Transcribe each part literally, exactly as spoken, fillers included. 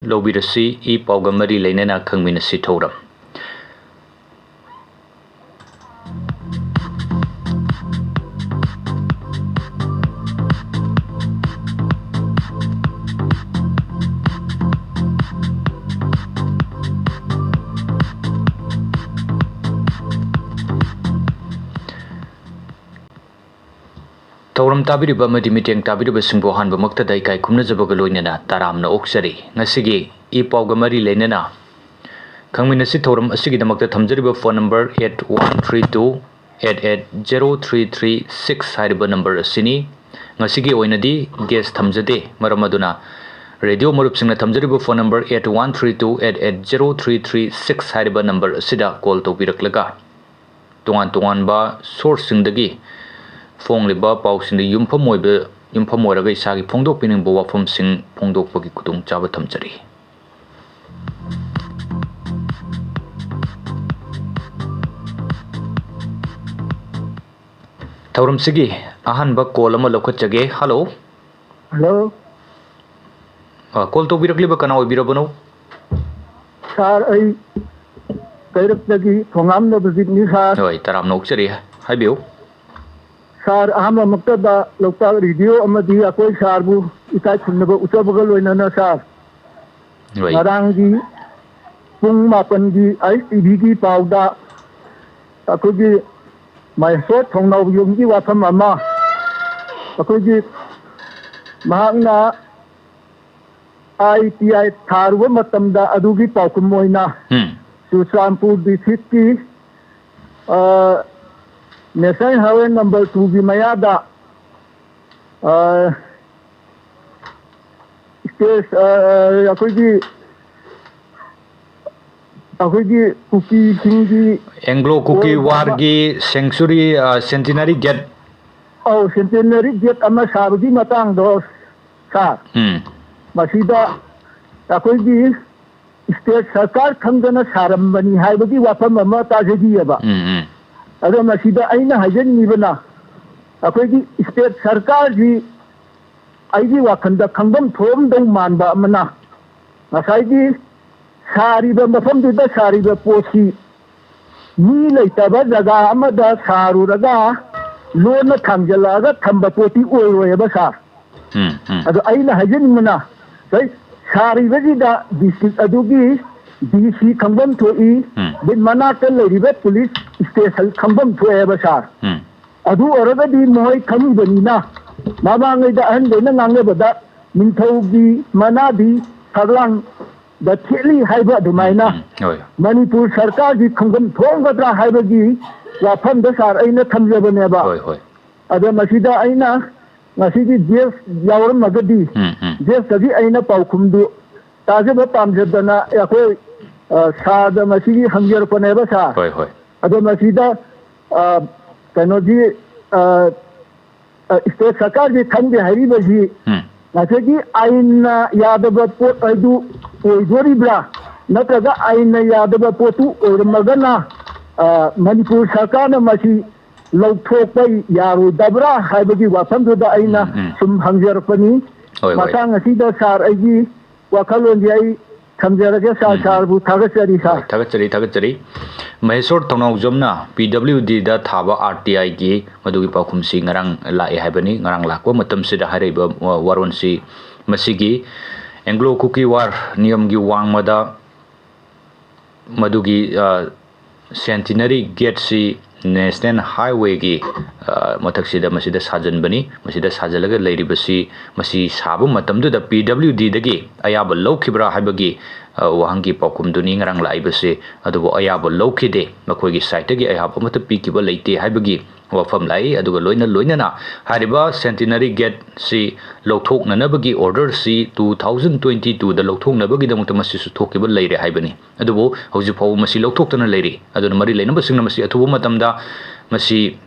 ꯂꯧꯕꯤꯔꯁꯤ꯫ E ꯄꯥꯎꯒ ꯃꯔꯤ ꯂꯩꯅꯅ ꯈꯪꯃꯤꯟꯅꯁꯤ ꯊꯧꯔꯝ꯫ ꯊꯧꯔꯝ ꯇꯥꯕꯤꯔꯤꯕ ꯑꯃꯗꯤ ꯃꯤꯠꯌꯦꯡ ꯇꯥꯕꯤꯔꯤꯕꯁꯤꯡꯕꯨ ꯑꯍꯥꯟꯕꯃꯛꯇꯗ ꯏꯀꯥꯏ ꯈꯨꯝꯅꯖꯕꯒ ꯂꯣꯏꯅꯅ ꯇꯔꯥꯝꯅ ꯑꯣꯛꯆꯔꯤ꯫ ꯉꯁꯤꯒꯤ ꯏ ꯄꯥꯎꯒ ꯃꯔꯤ ꯂꯩꯅꯅ ꯈꯪꯃꯤꯟꯅꯁꯤ ꯊꯧꯔꯝ ꯑꯁꯤꯒꯤꯗꯃꯛꯇ ꯊꯝꯖꯔꯤꯕ phone number eight one three two eight eight zero three three six ꯍꯥꯏꯔꯤꯕ number ꯑꯁꯤꯅꯤ꯫ ꯉꯁꯤꯒꯤ ꯑꯣꯏꯅꯗꯤ guest ꯊꯝꯖꯗꯦ꯫ ꯃꯔꯝ ꯑꯗꯨꯅ radio ꯃꯔꯨꯞꯁꯤꯡꯅ ꯊꯝꯖꯔꯤꯕ phone number eight one three two eight eight zero three three six ꯍꯥꯏꯔꯤꯕ number ꯑꯁꯤꯗ call ꯇꯧꯕꯤꯔꯛꯂꯒ ꯇꯣꯉꯥꯟ ꯇꯣꯉꯥꯟꯕ sourceꯁꯤꯡꯗꯒꯤ ꯐꯣꯡꯂꯤꯕ ꯄꯥꯎꯁꯤꯡꯗ ꯌꯨꯝꯐꯝ ꯑꯣꯏꯕ, ꯌꯨꯝꯐꯝ ꯑꯣꯏꯔꯒ ꯏꯁꯥꯒꯤ ꯐꯣꯡꯗꯣꯛꯄꯤꯅꯤꯡꯕ ꯋꯥꯐꯝꯁꯤꯡ ꯐꯣꯡꯗꯣꯛꯄꯒꯤ ꯈꯨꯗꯣꯡꯆꯥꯕ ꯊꯝꯖꯔꯤ꯫ ꯊꯧꯔꯝꯁꯤꯒꯤ ꯑꯍꯥꯟꯕ call ꯑꯃ ꯂꯧꯈꯠꯆꯒꯦ꯫ Hello꯫ Hello꯫ ꯑ, call ꯇꯧꯕꯤꯔꯛꯂꯤꯕ ꯀꯅꯥ ꯑꯣꯏꯕꯤꯔꯕꯅꯣ? Sir, ꯑꯩ ꯀꯩꯔꯛꯇꯒꯤ ꯊꯣꯉꯥꯝ ꯅꯕꯖꯤꯠꯅꯤ, sir꯫ ꯍꯣꯏ, ꯇꯔꯥꯝꯅ ꯑꯣꯛꯆꯔꯤ꯫ ꯍꯥꯏꯕꯤꯌꯨ꯫ Sir, ꯑꯍꯥꯟꯕꯃꯛꯇꯗ ꯂꯣꯛꯇꯥꯛ radio ꯑꯃꯗꯤ ꯑꯩꯈꯣꯏ sirꯕꯨ ꯏꯀꯥꯏ ꯈꯨꯝꯅꯕ ꯎꯠꯆꯕꯒ ꯂꯣꯏꯅꯅ, sir, ꯍꯣꯏ꯫ ꯉꯔꯥꯡꯒꯤ ꯄꯨꯡ ꯃꯥꯄꯟꯒꯤ ꯑꯩ TVꯒꯤ ꯄꯥꯎꯗ ꯑꯩꯈꯣꯏꯒꯤ ꯃꯍꯦꯁꯣꯔ ꯊꯣꯡꯅꯥꯎꯕꯝꯒꯤ ꯋꯥꯐꯝ ꯑꯃ, ꯑꯩꯈꯣꯏꯒꯤ ꯃꯍꯥꯛꯅ ITI ꯊꯥꯔꯨꯕ ꯃꯇꯝꯗ ꯑꯗꯨꯒꯤ ꯄꯥꯎꯈꯨꯝ ꯑꯣꯏꯅ ꯎꯝ꯫ ꯆꯨꯔꯆꯥꯟꯄꯨꯔ districtꯀꯤ, ꯑ, national highway number twoꯒꯤ ꯃꯌꯥꯗ, ꯑ, state, ꯑ, ꯑꯩꯈꯣꯏꯒꯤ, ꯑꯩꯈꯣꯏꯒꯤ ꯀꯨꯀꯤꯁꯤꯡꯒꯤ Anglo Kuki ꯑꯣꯏꯕ warꯒꯤ sanctuary, ꯑ, centenary gate꯫ ꯑꯧ, centenary gate ꯑꯃ ꯁꯥꯕꯒꯤ ꯃꯇꯥꯡꯗꯣ, sir, ꯎꯝ꯫ ꯃꯁꯤꯗ ꯑꯩꯈꯣꯏꯒꯤ state ꯁꯔꯀꯥꯔ ꯈꯪꯗꯅ ꯁꯥꯔꯝꯕꯅꯤ ꯍꯥꯏꯕꯒꯤ ꯋꯥꯐꯝ ꯑꯃ ꯇꯥꯖꯈꯤꯑꯕ꯫ ꯎꯝ, ꯎꯝ꯫ ꯑꯗꯣ ꯃꯁꯤꯗ ꯑꯩꯅ ꯍꯥꯏꯖꯅꯤꯡꯉꯤꯕꯅ, ꯑꯩꯈꯣꯏꯒꯤ state ꯁꯔꯀꯥꯔꯁꯤ ꯑꯩꯒꯤ ꯋꯥꯈꯜꯗ ꯈꯪꯐꯝ ꯊꯣꯛꯑꯝꯗꯧ ꯃꯥꯟꯕ ꯑꯃꯅ, ꯉꯁꯥꯏꯒꯤ ꯁꯥꯔꯤꯕ ꯃꯐꯝꯗꯨꯗ ꯁꯥꯔꯤꯕ ꯄꯣꯠꯁꯤ ꯃꯤ ꯂꯩꯇꯕ ꯖꯒꯥ ꯑꯃꯗ ꯁꯥꯔꯨꯔꯒ ꯂꯣꯟꯅ ꯊꯥꯡꯖꯜꯂꯛꯑꯒ ꯊꯝꯕ ꯄꯣꯠꯇꯤ ꯑꯣꯏꯔꯣꯏꯕ ꯁꯥꯔ꯫ ꯎꯝ, ꯎꯝ, ꯑꯗꯣ ꯑꯩꯅ ꯍꯥꯏꯖꯅꯤꯡꯕꯅ, ꯉꯁꯥꯏ ꯁꯥꯔꯤꯕꯁꯤꯗ ꯗꯤꯁꯇ꯭ꯔꯤꯛ ꯑꯗꯨꯒꯤ ꯗꯤ ꯁꯤ ꯈꯪꯐꯝ ꯊꯣꯛꯏ, ꯎꯝ, ꯑꯗꯩ ꯃꯅꯥꯛꯇ ꯂꯩꯔꯤꯕ ꯄꯨꯂꯤꯁ ꯏꯁꯇꯦꯁꯟ ꯈꯪꯐꯝ ꯊꯣꯛꯑꯦꯕ ꯁꯥꯔ꯫ ꯎꯝ, ꯑꯗꯨ ꯑꯣꯏꯔꯒꯗꯤ ꯃꯣꯏ ꯈꯪꯉꯤꯕꯅꯤꯅ, ꯃꯃꯥꯡꯉꯩꯗ ꯑꯍꯟꯈꯩꯅ ꯉꯥꯡꯅꯕꯗ ꯅꯤꯡꯊꯧꯒꯤ ꯃꯅꯥꯗꯤ ꯐꯛꯂꯥꯡꯗ ꯊꯦꯠꯂꯤ ꯍꯥꯏꯕ ꯑꯗꯨꯃꯥꯏꯅ ꯎꯝ, ꯍꯣꯏ, ꯃꯅꯤꯄꯨꯔ ꯁꯔꯀꯥꯔꯒꯤ ꯈꯪꯐꯝ ꯊꯣꯛꯑꯝꯒꯗ꯭ꯔꯥ ꯍꯥꯏꯕꯒꯤ ꯋꯥꯐꯝꯗ ꯁꯥꯔ ꯑꯩꯅ ꯊꯝꯖꯕꯅꯦꯕ꯫ ꯍꯣꯏ, ꯍꯣꯏ, ꯑꯗꯣ ꯃꯁꯤꯗ ꯑꯩꯅ ꯉꯁꯤꯒꯤ ꯖꯦꯐ ꯌꯥꯎꯔꯝꯃꯒꯗꯤ, ꯎꯝ, ꯎꯝ, ꯖꯦꯐꯇꯒꯤ ꯑꯩꯅ ꯄꯥꯎꯈꯨꯝꯗꯨ ꯇꯥꯖꯕ ꯄꯥꯝꯖꯗꯅ ꯑꯩꯈꯣꯏ, ꯑ, ꯁꯥꯔꯗ ꯃꯁꯤꯒꯤ ꯍꯪꯖꯔꯛꯄꯅꯦꯕ ꯁꯥꯔ꯫ ꯍꯣꯏ, ꯍꯣꯏ, ꯑꯗꯣ ꯃꯁꯤꯗ, ꯑ, ꯀꯩꯅꯣꯗꯤ, ꯑ, ꯑ, ꯁ꯭ꯇꯦꯠ ꯁꯔꯀꯥꯔꯒꯤ ꯈꯪꯗꯦ ꯍꯥꯏꯔꯤꯕꯁꯤ ꯎꯝ, ꯉꯁꯥꯏꯒꯤ ꯑꯥꯏꯟꯅ ꯌꯥꯗꯕ ꯄꯣꯠ ꯍꯥꯏꯗꯨ ꯑꯣꯏꯗꯣꯔꯤꯕ꯭ꯔꯥ, ꯅꯠꯇ꯭ꯔꯒ ꯑꯥꯏꯟꯅ ꯌꯥꯗꯕ ꯄꯣꯠꯇꯨ ꯑꯣꯏꯔꯝꯃꯒꯅ, ꯑ, ꯃꯅꯤꯄꯨꯔ ꯁꯔꯀꯥꯔꯅ ꯃꯁꯤ ꯂꯧꯊꯣꯛꯄ ꯌꯥꯔꯣꯏꯗꯕ꯭ꯔꯥ ꯍꯥꯏꯕꯒꯤ ꯋꯥꯐꯝꯗꯨꯗ ꯑꯩꯅ ꯎꯝ, ꯎꯝ, ꯁꯨꯝ ꯍꯪꯖꯔꯛꯄꯅꯤ꯫ ꯍꯣꯏ, ꯍꯣꯏ, ꯃꯇꯥꯡ ꯑꯁꯤꯗ ꯁꯥꯔ, ꯑꯩꯒꯤ ꯋꯥꯈꯜꯂꯣꯟꯁꯤ ꯑꯩ ꯊꯝꯖꯔꯒꯦ ꯁꯥꯔ꯫ ꯎꯝ, ꯎꯝ, ꯁꯥꯔꯕꯨ ꯊꯥꯒꯠꯆꯔꯤ ꯍꯣꯏ, ꯁꯥꯔ꯫ ꯊꯥꯒꯠꯆꯔꯤ, ꯊꯥꯒꯠꯆꯔꯤ꯫ ꯃꯍꯦꯁꯣꯔ ꯊꯧꯅꯥꯎꯖꯝꯅ ꯄꯤ ꯗꯕ꯭ꯂꯤꯎ ꯗꯤꯗ ꯊꯥꯕ ꯑꯥꯔ ꯇꯤ ꯑꯥꯏꯒꯤ ꯃꯗꯨꯒꯤ ꯄꯥꯎꯈꯨꯝꯁꯤ ꯉꯔꯥꯡ ꯂꯥꯛꯑꯦ ꯍꯥꯏꯕꯅꯤ꯫ ꯉꯔꯥꯡ ꯂꯥꯛꯄ ꯃꯇꯝꯁꯤꯗ ꯍꯥꯏꯔꯛꯏꯕ ꯋꯥ-, ꯋꯥꯔꯣꯜꯁꯤ ꯃꯁꯤꯒꯤ ꯑꯦꯡꯒ꯭ꯂꯣ ꯀꯨꯀꯤ ꯋꯥꯔ ꯅꯤꯌꯝꯒꯤ ꯋꯥꯡꯃꯗ ꯃꯗꯨꯒꯤ, ꯑ, ꯁꯦꯟꯇꯤꯅꯔꯤ ꯒꯦꯠꯁꯤ ꯅꯦꯁꯅꯦꯜ ꯍꯥꯏꯋꯦꯒꯤ, ꯑ, ꯃꯊꯛꯁꯤꯗ ꯃꯁꯤꯗ ꯁꯥꯖꯟꯕꯅꯤ꯫ ꯃꯁꯤꯗ ꯁꯥꯖꯜꯂꯒ ꯂꯩꯔꯤꯕꯁꯤ, ꯃꯁꯤ ꯁꯥꯕ ꯃꯇꯝꯗꯨꯗ ꯄꯤ ꯗꯕ꯭ꯂꯤꯎ ꯗꯤꯗꯒꯤ ꯑꯌꯥꯕ ꯂꯧꯈꯤꯕ꯭ꯔꯥ ꯍꯥꯏꯕꯒꯤ, ꯑ, ꯋꯥꯍꯪꯒꯤ ꯄꯥꯎꯈꯨꯝꯗꯨꯅꯤ ꯉꯔꯥꯡ ꯂꯥꯛꯏꯕꯁꯤ꯫ ꯑꯗꯨꯕꯨ ꯑꯌꯥꯕ ꯂꯧꯈꯤꯗꯦ, ꯃꯈꯣꯏꯒꯤ ꯁꯥꯏꯠꯇꯒꯤ ꯑꯌꯥꯕ ꯑꯃꯠꯇ ꯄꯤꯈꯤꯕ ꯂꯩꯇꯦ ꯍꯥꯏꯕꯒꯤ ꯋꯥꯐꯝ ꯂꯥꯛꯏ꯫ ꯑꯗꯨꯒ ꯂꯣꯏꯅ ꯂꯣꯏꯅꯅ ꯍꯥꯏꯔꯤꯕ ꯁꯦꯟꯇꯤꯅꯔꯤ ꯒꯦꯠꯁꯤ ꯂꯧꯊꯣꯛꯅꯅꯕꯒꯤ ꯑꯣꯔꯗꯔꯁꯤ ꯇꯨ ꯊꯥꯎꯖꯟ ꯇ꯭ꯋꯦꯟꯇꯤ ꯇꯨꯗ ꯂꯧꯊꯣꯛꯅꯕꯒꯤꯗꯃꯛꯇ ꯃꯁꯤꯁꯨ ꯊꯣꯛꯈꯤꯕ ꯂꯩꯔꯦ ꯍꯥꯏꯕꯅꯤ꯫ ꯑꯗꯨꯕꯨ ꯍꯧꯖꯤꯛ ꯐꯥꯎꯕ ꯃꯁꯤ ꯂꯧꯊꯣꯛꯇꯅ ꯂꯩꯔꯤ꯫ ꯑꯗꯨꯅ ꯃꯔꯤ ꯂꯩꯅꯕꯁꯤꯡꯅ ꯃꯁꯤ ꯑꯊꯨꯕ ꯃꯇꯝꯗ ꯃꯁꯤ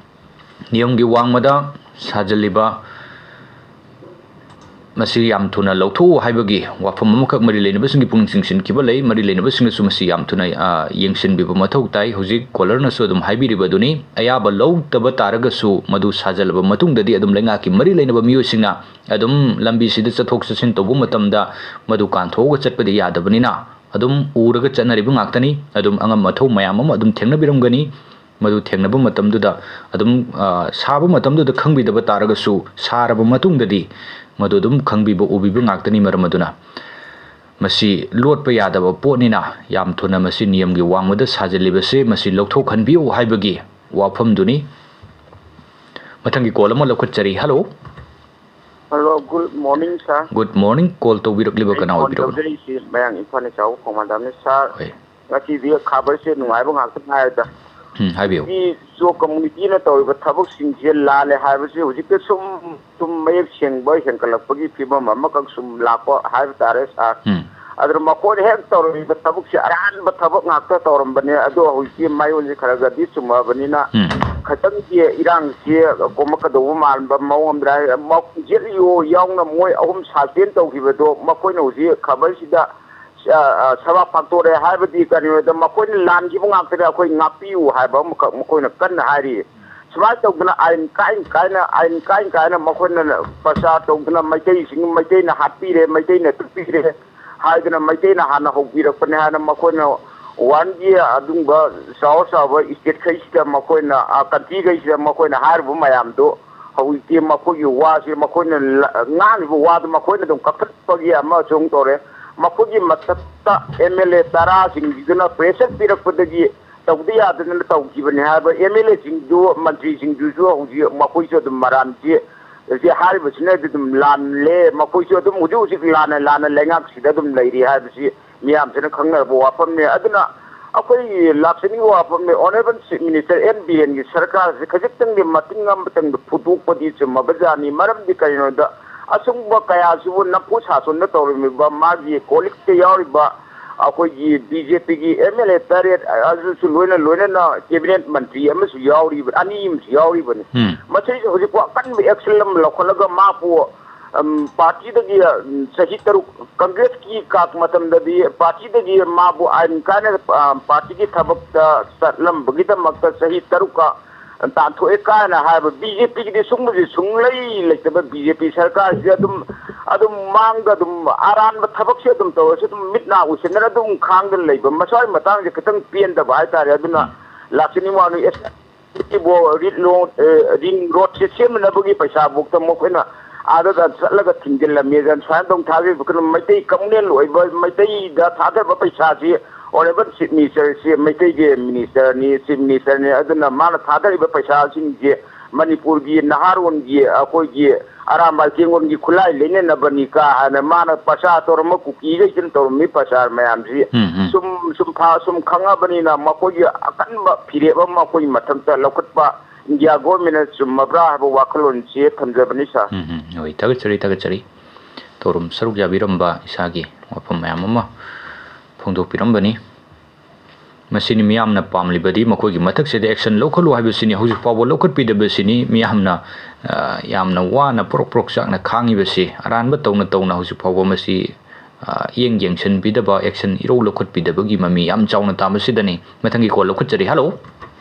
ꯅꯤꯌꯝꯒꯤ ꯋꯥꯡꯃꯗ ꯁꯥꯖꯜꯂꯤꯕ ꯃꯁꯤ ꯌꯥꯝ ꯊꯨꯅ ꯂꯧꯊꯣꯛꯎ ꯍꯥꯏꯕꯒꯤ ꯋꯥꯐꯝ ꯑꯃꯈꯛ ꯃꯔꯤ ꯂꯩꯅꯕꯁꯤꯡꯒꯤ ꯄꯨꯛꯅꯤꯡ ꯆꯤꯡꯁꯤꯟꯈꯤꯕ ꯂꯩ꯫ ꯃꯔꯤ ꯂꯩꯅꯕꯁꯤꯡꯅꯁꯨ ꯃꯁꯤ ꯌꯥꯝ ꯊꯨꯅ, ꯑ, ꯌꯦꯡꯁꯤꯟꯕꯤꯕ ꯃꯊꯧ ꯇꯥꯏ꯫ ꯍꯧꯖꯤꯛ ꯀꯣꯂꯔꯅꯁꯨ ꯑꯗꯨꯝ ꯍꯥꯏꯕꯤꯔꯤꯕ ꯑꯗꯨꯅꯤ, ꯑꯌꯥꯕ ꯂꯧꯗꯕ ꯇꯥꯔꯒꯁꯨ ꯃꯗꯨ ꯁꯥꯖꯜꯂꯕ ꯃꯇꯨꯡꯗꯗꯤ ꯑꯗꯨꯝ ꯂꯩꯉꯥꯛꯀꯤ ꯃꯔꯤ ꯂꯩꯅꯕ ꯃꯤꯑꯣꯏꯁꯤꯡꯅ ꯑꯗꯨꯝ ꯂꯝꯕꯤꯁꯤꯗ ꯆꯠꯊꯣꯛ ꯆꯠꯁꯤꯟ ꯇꯧꯕ ꯃꯇꯝꯗ ꯃꯗꯨ ꯀꯥꯟꯊꯣꯛꯑꯒ ꯆꯠꯄꯗꯤ ꯌꯥꯗꯕꯅꯤꯅ, ꯑꯗꯨꯝ ꯎꯔꯒ ꯆꯠꯅꯔꯤꯕ ꯉꯥꯛꯇꯅꯤ꯫ ꯑꯗꯨꯝ ꯑꯉꯝ ꯑꯊꯧ ꯃꯌꯥꯝ ꯑꯃ ꯑꯗꯨꯝ ꯊꯦꯡꯅꯕꯤꯔꯝꯒꯅꯤ꯫ ꯃꯗꯨ ꯊꯦꯡꯅꯕ ꯃꯇꯝꯗꯨꯗ ꯑꯗꯨꯝ, ꯑ, ꯁꯥꯕ ꯃꯇꯝꯗꯨꯗ ꯈꯪꯕꯤꯗꯕ ꯇꯥꯔꯒꯁꯨ, ꯁꯥꯔꯕ ꯃꯇꯨꯡꯗꯗꯤ ꯃꯗꯨ ꯑꯗꯨꯝ ꯈꯪꯕꯤꯕ, ꯎꯕꯤꯕ ꯉꯥꯛꯇꯅꯤ꯫ ꯃꯔꯝ ꯑꯗꯨꯅ ꯃꯁꯤ ꯂꯣꯠꯄ ꯌꯥꯗꯕ ꯄꯣꯠꯅꯤꯅ, ꯌꯥꯝ ꯊꯨꯅ ꯃꯁꯤ ꯅꯤꯌꯝꯒꯤ ꯋꯥꯡꯃꯗ ꯁꯥꯖꯤꯜꯂꯤꯕꯁꯦ ꯃꯁꯤ ꯂꯧꯊꯣꯛꯍꯟꯕꯤꯌꯨ ꯍꯥꯏꯕꯒꯤ ꯋꯥꯐꯝꯗꯨꯅꯤ꯫ ꯃꯊꯪꯒꯤ ꯀꯣꯜ ꯑꯃ ꯂꯧꯈꯠꯆꯔꯤ꯫ Hello. Hello, good morning, sir. Good morning. Call ꯇꯧꯕꯤꯔꯛꯂꯤꯕ ꯑꯩ ꯀꯅꯥ ꯐꯣꯟ ꯑꯣꯏꯕꯤꯔꯕꯅꯣ? ꯇꯧꯖꯔꯛꯏꯁꯤ ꯃꯌꯥꯡ ꯏꯝꯐꯥꯜ ꯅꯤꯡꯊꯧ ꯈꯣꯡꯕꯥꯟꯗꯝꯅꯤ, sir. ꯍꯣꯏ꯫ ꯉꯁꯤꯗꯤ ꯈꯕꯔꯁꯦ ꯅꯨꯡꯉꯥꯏꯕ ꯉꯥꯛꯇ ꯉꯥꯏꯔꯦꯗ꯫ ꯎꯝ, ꯍꯥꯏꯕꯤꯌꯨ꯫ ꯍꯧꯖꯤꯛꯇꯤ ꯖꯣ ꯀꯝꯃꯨꯅꯤꯇꯤꯅ ꯇꯧꯔꯤꯕ ꯊꯕꯛꯁꯤꯡꯁꯦ ꯂꯥꯜꯂꯦ ꯍꯥꯏꯕꯁꯤ ꯍꯧꯖꯤꯛꯇ ꯁꯨꯝ ꯁꯨꯝ ꯃꯌꯦꯛ ꯁꯦꯡꯕ ꯍꯦꯟꯒꯠꯂꯛꯄꯒꯤ ꯐꯤꯕꯝ ꯑꯃꯈꯛ ꯁꯨꯝ ꯂꯥꯛꯄ ꯍꯥꯏꯕ ꯇꯥꯔꯦ, sir. ꯎꯝ꯫ ꯑꯗꯨꯅ ꯃꯈꯣꯏꯅ ꯍꯦꯛ ꯇꯧꯔꯤꯕ ꯊꯕꯛꯁꯦ ꯑꯔꯥꯟꯕ ꯊꯕꯛ ꯉꯥꯛꯇ ꯇꯧꯔꯝꯕꯅꯦ꯫ ꯑꯗꯣ ꯍꯧꯖꯤꯛꯇꯤ ꯃꯌꯣꯟꯁꯦ ꯈꯔ ꯈꯔꯗꯤ ꯆꯨꯝꯃꯕꯅꯤꯅ ꯎꯝ꯫ ꯈꯤꯇꯪꯗꯤ ꯏꯔꯥꯡꯁꯤ ꯀꯣꯝꯃꯛꯀꯗꯧꯕ ꯃꯥꯟꯕ ꯃꯑꯣꯡ ꯑꯃꯗ ꯍꯥꯏ-, ꯃ-, ꯖꯦꯠ ꯏ ꯑꯣ ꯌꯥꯎꯅ ꯃꯣꯏ ꯑꯍꯨꯝ ꯁꯁꯄꯦꯟ ꯇꯧꯈꯤꯕꯗꯣ ꯃꯈꯣꯏꯅ ꯍꯧꯖꯤꯛ ꯈꯕꯔꯁꯤꯗ ꯑ, ꯑ, ꯁꯕꯥ ꯐꯥꯛꯇꯣꯔꯛꯑꯦ ꯍꯥꯏꯕꯗꯤ ꯀꯔꯤꯅꯣꯗ ꯃꯈꯣꯏꯅ ꯂꯥꯟꯈꯤꯕ ꯉꯥꯛꯇꯅꯤ, ꯑꯩꯈꯣꯏ ꯉꯥꯛꯄꯤꯌꯨ ꯍꯥꯏꯕ ꯑꯃꯈꯛ ꯃꯈꯣꯏꯅ ꯀꯟꯅ ꯍꯥꯏꯔꯤ꯫ ꯁꯨꯃꯥꯏꯅ ꯇꯧꯗꯅ ꯑꯥꯏꯟ ꯀꯥꯏ ꯀꯥꯏꯅ, ꯑꯥꯏꯟ ꯀꯥꯏ ꯀꯥꯏꯅ ꯃꯈꯣꯏꯅ ꯄ꯭ꯔꯆꯥꯔ ꯇꯧꯗꯅ ꯃꯩꯇꯩꯁꯤꯡ, ꯃꯩꯇꯩꯅ ꯍꯥꯠꯄꯤꯔꯦ, ꯃꯩꯇꯩꯅ ꯇꯨꯞꯄꯤꯔꯦ ꯍꯥꯏꯗꯅ ꯃꯩꯇꯩꯅ ꯍꯥꯟꯅ ꯍꯧꯕꯤꯔꯛꯄꯅꯦ ꯍꯥꯏꯅ ꯃꯈꯣꯏꯅ ꯋꯥꯔꯜꯒꯤ ꯑꯗꯨꯒꯨꯝꯕ ꯆꯥꯎ ꯆꯥꯎꯕ ꯏꯁꯇꯦꯠꯈꯩꯁꯤꯗ ꯃꯈꯣꯏꯅ, ꯑ, ꯀꯟꯇ꯭ꯔꯤꯈꯩꯁꯤꯗ ꯃꯈꯣꯏꯅ ꯍꯥꯏꯔꯨꯕ ꯃꯌꯥꯝꯗꯣ ꯍꯧꯖꯤꯛꯇꯤ ꯃꯈꯣꯏꯒꯤ ꯋꯥꯁꯦ ꯃꯈꯣꯏꯅ ꯂ-, ꯉꯥꯡꯉꯤꯕ ꯋꯥꯗꯣ ꯃꯈꯣꯏꯅ ꯑꯗꯨꯝ ꯀꯛꯊꯠꯄꯒꯤ ꯑꯃꯁꯨ ꯑꯃꯨꯛ ꯇꯧꯔꯦ꯫ ꯃꯈꯣꯏꯒꯤ ꯃꯊꯛꯇ ꯑꯦꯝ ꯑꯦꯜ ꯑꯦ ꯇꯔꯥꯁꯤꯡꯁꯤꯗꯨꯅ ꯄ꯭ꯔꯦꯁꯔ ꯄꯤꯔꯛꯄꯗꯒꯤ ꯇꯧꯗ ꯌꯥꯗꯗꯅ ꯇꯧꯈꯤꯕꯅꯤ ꯍꯥꯏꯕ ꯑꯦꯝ ꯑꯦꯜ ꯑꯦꯁꯤꯡꯗꯨ, ꯃꯟꯇ꯭ꯔꯤꯁꯤꯡꯗꯨꯁꯨ ꯍꯧꯖꯤꯛ ꯃꯈꯣꯏꯁꯨ ꯑꯗꯨꯝ ꯃꯔꯥꯟꯁꯤ, ꯍꯧꯖꯤꯛ ꯍꯥꯏꯔꯤꯕꯁꯤꯅꯗꯤ ꯑꯗꯨꯝ ꯂꯥꯜꯂꯦ, ꯃꯈꯣꯏꯁꯨ ꯑꯗꯨꯝ ꯍꯧꯖꯤꯛ ꯍꯧꯖꯤꯛ ꯂꯥꯟꯅ ꯂꯥꯟꯅ ꯂꯩꯉꯥꯛꯁꯤꯗ ꯑꯗꯨꯝ ꯂꯩꯔꯤ ꯍꯥꯏꯕꯁꯤ ꯃꯤꯌꯥꯝꯁꯤꯅ ꯈꯪꯅꯔꯕ ꯋꯥꯐꯝꯅꯤ꯫ ꯑꯗꯨꯅ ꯑꯩꯈꯣꯏ ꯂꯥꯛꯆꯅꯤꯡꯕ ꯋꯥꯐꯝꯅꯤ, ꯑꯣꯅꯔꯦꯕꯜ ꯆꯤꯐ ꯃꯤꯅꯤꯁꯇꯔ ꯑꯦꯟ ꯕꯤꯔꯦꯟꯒꯤ ꯁꯔꯀꯥꯔꯁꯤ ꯈꯖꯤꯛꯇꯪꯗꯤ ꯃꯇꯤꯡ ꯑꯃꯇꯪꯗꯤ ꯐꯨꯠꯇꯣꯛꯄꯗꯤ ꯆꯨꯝꯃꯕꯖꯥꯠꯅꯤ꯫ ꯃꯔꯝꯗꯤ ꯀꯔꯤꯅꯣꯗ ꯑꯁꯨꯝꯕ ꯀꯌꯥꯁꯤꯕꯨ ꯅꯝꯐꯨ ꯁꯥꯁꯣꯟꯗ ꯇꯧꯔꯝꯃꯤꯕ ꯃꯥꯒꯤ ꯀꯣꯂꯤꯛꯇ ꯌꯥꯎꯔꯤꯕ ꯑꯩꯈꯣꯏꯒꯤ ꯕꯤ ꯖꯦ ꯄꯤꯒꯤ ꯑꯦꯝ ꯑꯦꯜ ꯑꯦ ꯇꯔꯦꯠ ꯑꯗꯨꯁꯨ ꯂꯣꯏꯅ, ꯂꯣꯏꯅꯅ ꯀꯦꯕꯤꯅꯦꯠ ꯃꯟꯇ꯭ꯔꯤ ꯑꯃꯁꯨ ꯌꯥꯎꯔꯤꯕ, ꯑꯅꯤ ꯑꯃꯁꯨ ꯌꯥꯎꯔꯤꯕꯅꯤ꯫ ꯎꯝ꯫ ꯃꯁꯤꯁꯨ ꯍꯧꯖꯤꯛꯄꯨ ꯑꯀꯟꯕ ꯑꯦꯛꯁꯟ ꯑꯃ ꯂꯧꯈꯠꯂꯒ ꯃꯥꯕꯨ ꯎꯝ, ꯄꯥꯔꯇꯤꯗꯒꯤ, ꯎꯝ, ꯆꯍꯤ ꯇꯔꯨꯛ, ꯀꯪꯒ꯭ꯔꯦꯁꯀꯤ ꯀꯥꯛ ꯃꯇꯝꯗꯗꯤ ꯄꯥꯔꯇꯤꯗꯒꯤ ꯃꯥꯕꯨ ꯑꯥꯏꯟ ꯀꯥꯏꯅ, ꯑ, ꯄꯥꯔꯇꯤꯒꯤ ꯊꯕꯛꯇ ꯆꯠꯂꯝꯕꯒꯤꯗꯃꯛꯇ ꯆꯍꯤ ꯇꯔꯨꯛꯀ ꯇꯥꯟꯊꯣꯛꯑꯦ ꯀꯥꯏꯅ ꯍꯥꯏꯕ꯫ ꯕꯤ ꯖꯦ ꯄꯤꯒꯤꯗꯤ ꯁꯨꯝꯕꯁꯤ ꯁꯨꯡꯂꯩ ꯂꯩꯇꯕ꯫ ꯕꯤ ꯖꯦ ꯄꯤ ꯁꯔꯀꯥꯔꯁꯤꯗꯤ ꯑꯗꯨꯝ, ꯑꯗꯨꯝ ꯃꯥꯡꯗ ꯑꯗꯨꯝ ꯑꯔꯥꯟꯕ ꯊꯕꯛꯁꯦ ꯑꯗꯨꯝ ꯇꯧꯔꯁꯨ ꯑꯗꯨꯝ ꯃꯤꯠ ꯅꯥ ꯎꯏꯁꯤꯟꯗꯅ ꯑꯗꯨꯝ ꯈꯥꯡꯗꯅ ꯂꯩꯕ꯫ ꯃꯁ꯭ꯋꯥꯏ ꯃꯇꯥꯡꯁꯦ ꯈꯤꯇꯪ ꯄꯦꯟꯗꯕ ꯍꯥꯏꯇꯥꯔꯦ꯫ ꯑꯗꯨꯅ ꯎꯝ꯫ ꯂꯥꯛꯆꯅꯤꯡꯕ ꯋꯥꯅꯤ꯫ ꯑꯦꯁ ꯁꯤꯕꯨ ꯔꯤꯠ ꯂꯣ-, ꯑꯦ, ꯔꯤꯡ ꯔꯣꯗꯁꯦ ꯁꯦꯝꯅꯅꯕꯒꯤ ꯄꯩꯁꯥ ꯐꯥꯎꯗ ꯃꯈꯣꯏꯅ ꯑꯥꯗ ꯆꯠꯂꯒ ꯊꯤꯡꯖꯤꯜꯂꯝꯃꯤ꯫ ꯑꯗꯨꯅ ꯁꯨꯃꯥꯏꯅ ꯇꯧ ꯊꯥꯗꯣꯏꯕ ꯀꯩꯅꯣ, ꯃꯩꯇꯩ ꯀꯝꯃꯨꯅꯦꯜ ꯑꯣꯏꯕ ꯃꯩꯇꯩꯗ ꯊꯥꯗꯕ ꯄꯩꯁꯥꯁꯤ ꯑꯣꯅꯦꯕꯜ ꯆꯤꯐ ꯃꯤꯅꯤꯁꯇꯔꯁꯤ ꯃꯩꯇꯩꯒꯤ ꯃꯤꯅꯤꯁꯇꯔꯅꯤ, ꯆꯤꯐ ꯃꯤꯅꯤꯁꯇꯔꯅꯤ꯫ ꯑꯗꯨꯅ ꯃꯥꯅ ꯊꯥꯗꯔꯤꯕ ꯄꯩꯁꯥꯁꯤꯡꯁꯦ ꯃꯅꯤꯄꯨꯔꯒꯤ ꯅꯍꯥꯔꯣꯟꯒꯤ, ꯑꯩꯈꯣꯏꯒꯤ ꯑꯔꯥꯝꯕꯥꯏ ꯀꯦꯡꯉꯣꯟꯒꯤ ꯈꯨꯠꯂꯥꯏ ꯂꯩꯅꯅꯕꯅꯤ ꯀꯥ ꯍꯥꯏꯅ ꯃꯥꯅ ꯄ꯭ꯔꯆꯥꯔ ꯇꯧꯔꯝꯕ, ꯀꯨꯀꯤꯈꯩꯁꯤꯅ ꯇꯧꯔꯝꯃꯤ ꯄ꯭ꯔꯆꯥꯔ ꯃꯌꯥꯝꯁꯤ ꯎꯝ, ꯎꯝ꯫ ꯁꯨꯝ, ꯁꯨꯝ ꯐ-, ꯁꯨꯝ ꯈꯪꯉꯕꯅꯤꯅ ꯃꯈꯣꯏꯒꯤ ꯑꯀꯟꯕ ꯐꯤꯔꯦꯞ ꯑꯃ ꯑꯩꯈꯣꯏꯒꯤ ꯃꯊꯛꯇ ꯂꯧꯈꯠꯄ ꯏꯟꯗꯤꯌꯥ ꯒꯣꯔꯃꯦꯟꯅ ꯆꯨꯝꯃꯕ꯭ꯔꯥ ꯍꯥꯏꯕ ꯋꯥꯈꯜꯂꯣꯟꯁꯤ ꯊꯝꯖꯕꯅꯤ, ꯁꯥꯔ꯫ ꯎꯝ, ꯎꯝ꯫ ꯍꯣꯏ, ꯊꯥꯒꯠꯆꯔꯤ, ꯊꯥꯒꯠꯆꯔꯤ꯫ ꯊꯧꯔꯝ ꯁꯔꯨꯛ ꯌꯥꯕꯤꯔꯝꯕ ꯏꯁꯥꯒꯤ ꯋꯥꯐꯝ ꯃꯌꯥꯝ ꯑꯃ ꯐꯣꯡꯗꯣꯛꯄꯤꯔꯝꯕꯅꯤ꯫ ꯃꯁꯤꯅꯤ ꯃꯤꯌꯥꯝꯅ ꯄꯥꯝꯂꯤꯕꯗꯤ, ꯃꯈꯣꯏꯒꯤ ꯃꯊꯛꯁꯤꯗ action ꯂꯧꯈꯠꯂꯨ ꯍꯥꯏꯕꯁꯤꯅꯤ꯫ ꯍꯧꯖꯤꯛ ꯐꯥꯎꯕ ꯂꯧꯈꯠꯄꯤꯗꯕꯁꯤꯅꯤ ꯃꯤꯌꯥꯝꯅ, ꯑ, ꯌꯥꯝꯅ ꯋꯥꯅ ꯄ꯭ꯔꯣꯛ ꯄ꯭ꯔꯣꯛ ꯆꯥꯛꯅ ꯈꯥꯡꯉꯤꯕꯁꯤ꯫ ꯑꯔꯥꯟꯕ ꯇꯧꯅ ꯇꯧꯅ ꯍꯧꯖꯤꯛ ꯐꯥꯎꯕ ꯃꯁꯤ, ꯑ, ꯌꯦꯡ ꯌꯦꯡꯁꯤꯟꯕꯤꯗꯕ, action ꯏꯔꯧ ꯂꯧꯈꯠꯄꯤꯗꯕꯒꯤ ꯃꯃꯤ ꯌꯥꯝ ꯆꯥꯎꯅ ꯇꯥꯕꯁꯤꯗꯅꯤ꯫ ꯃꯊꯪꯒꯤ call ꯂꯧꯈꯠꯆꯔꯤ꯫ Hello꯫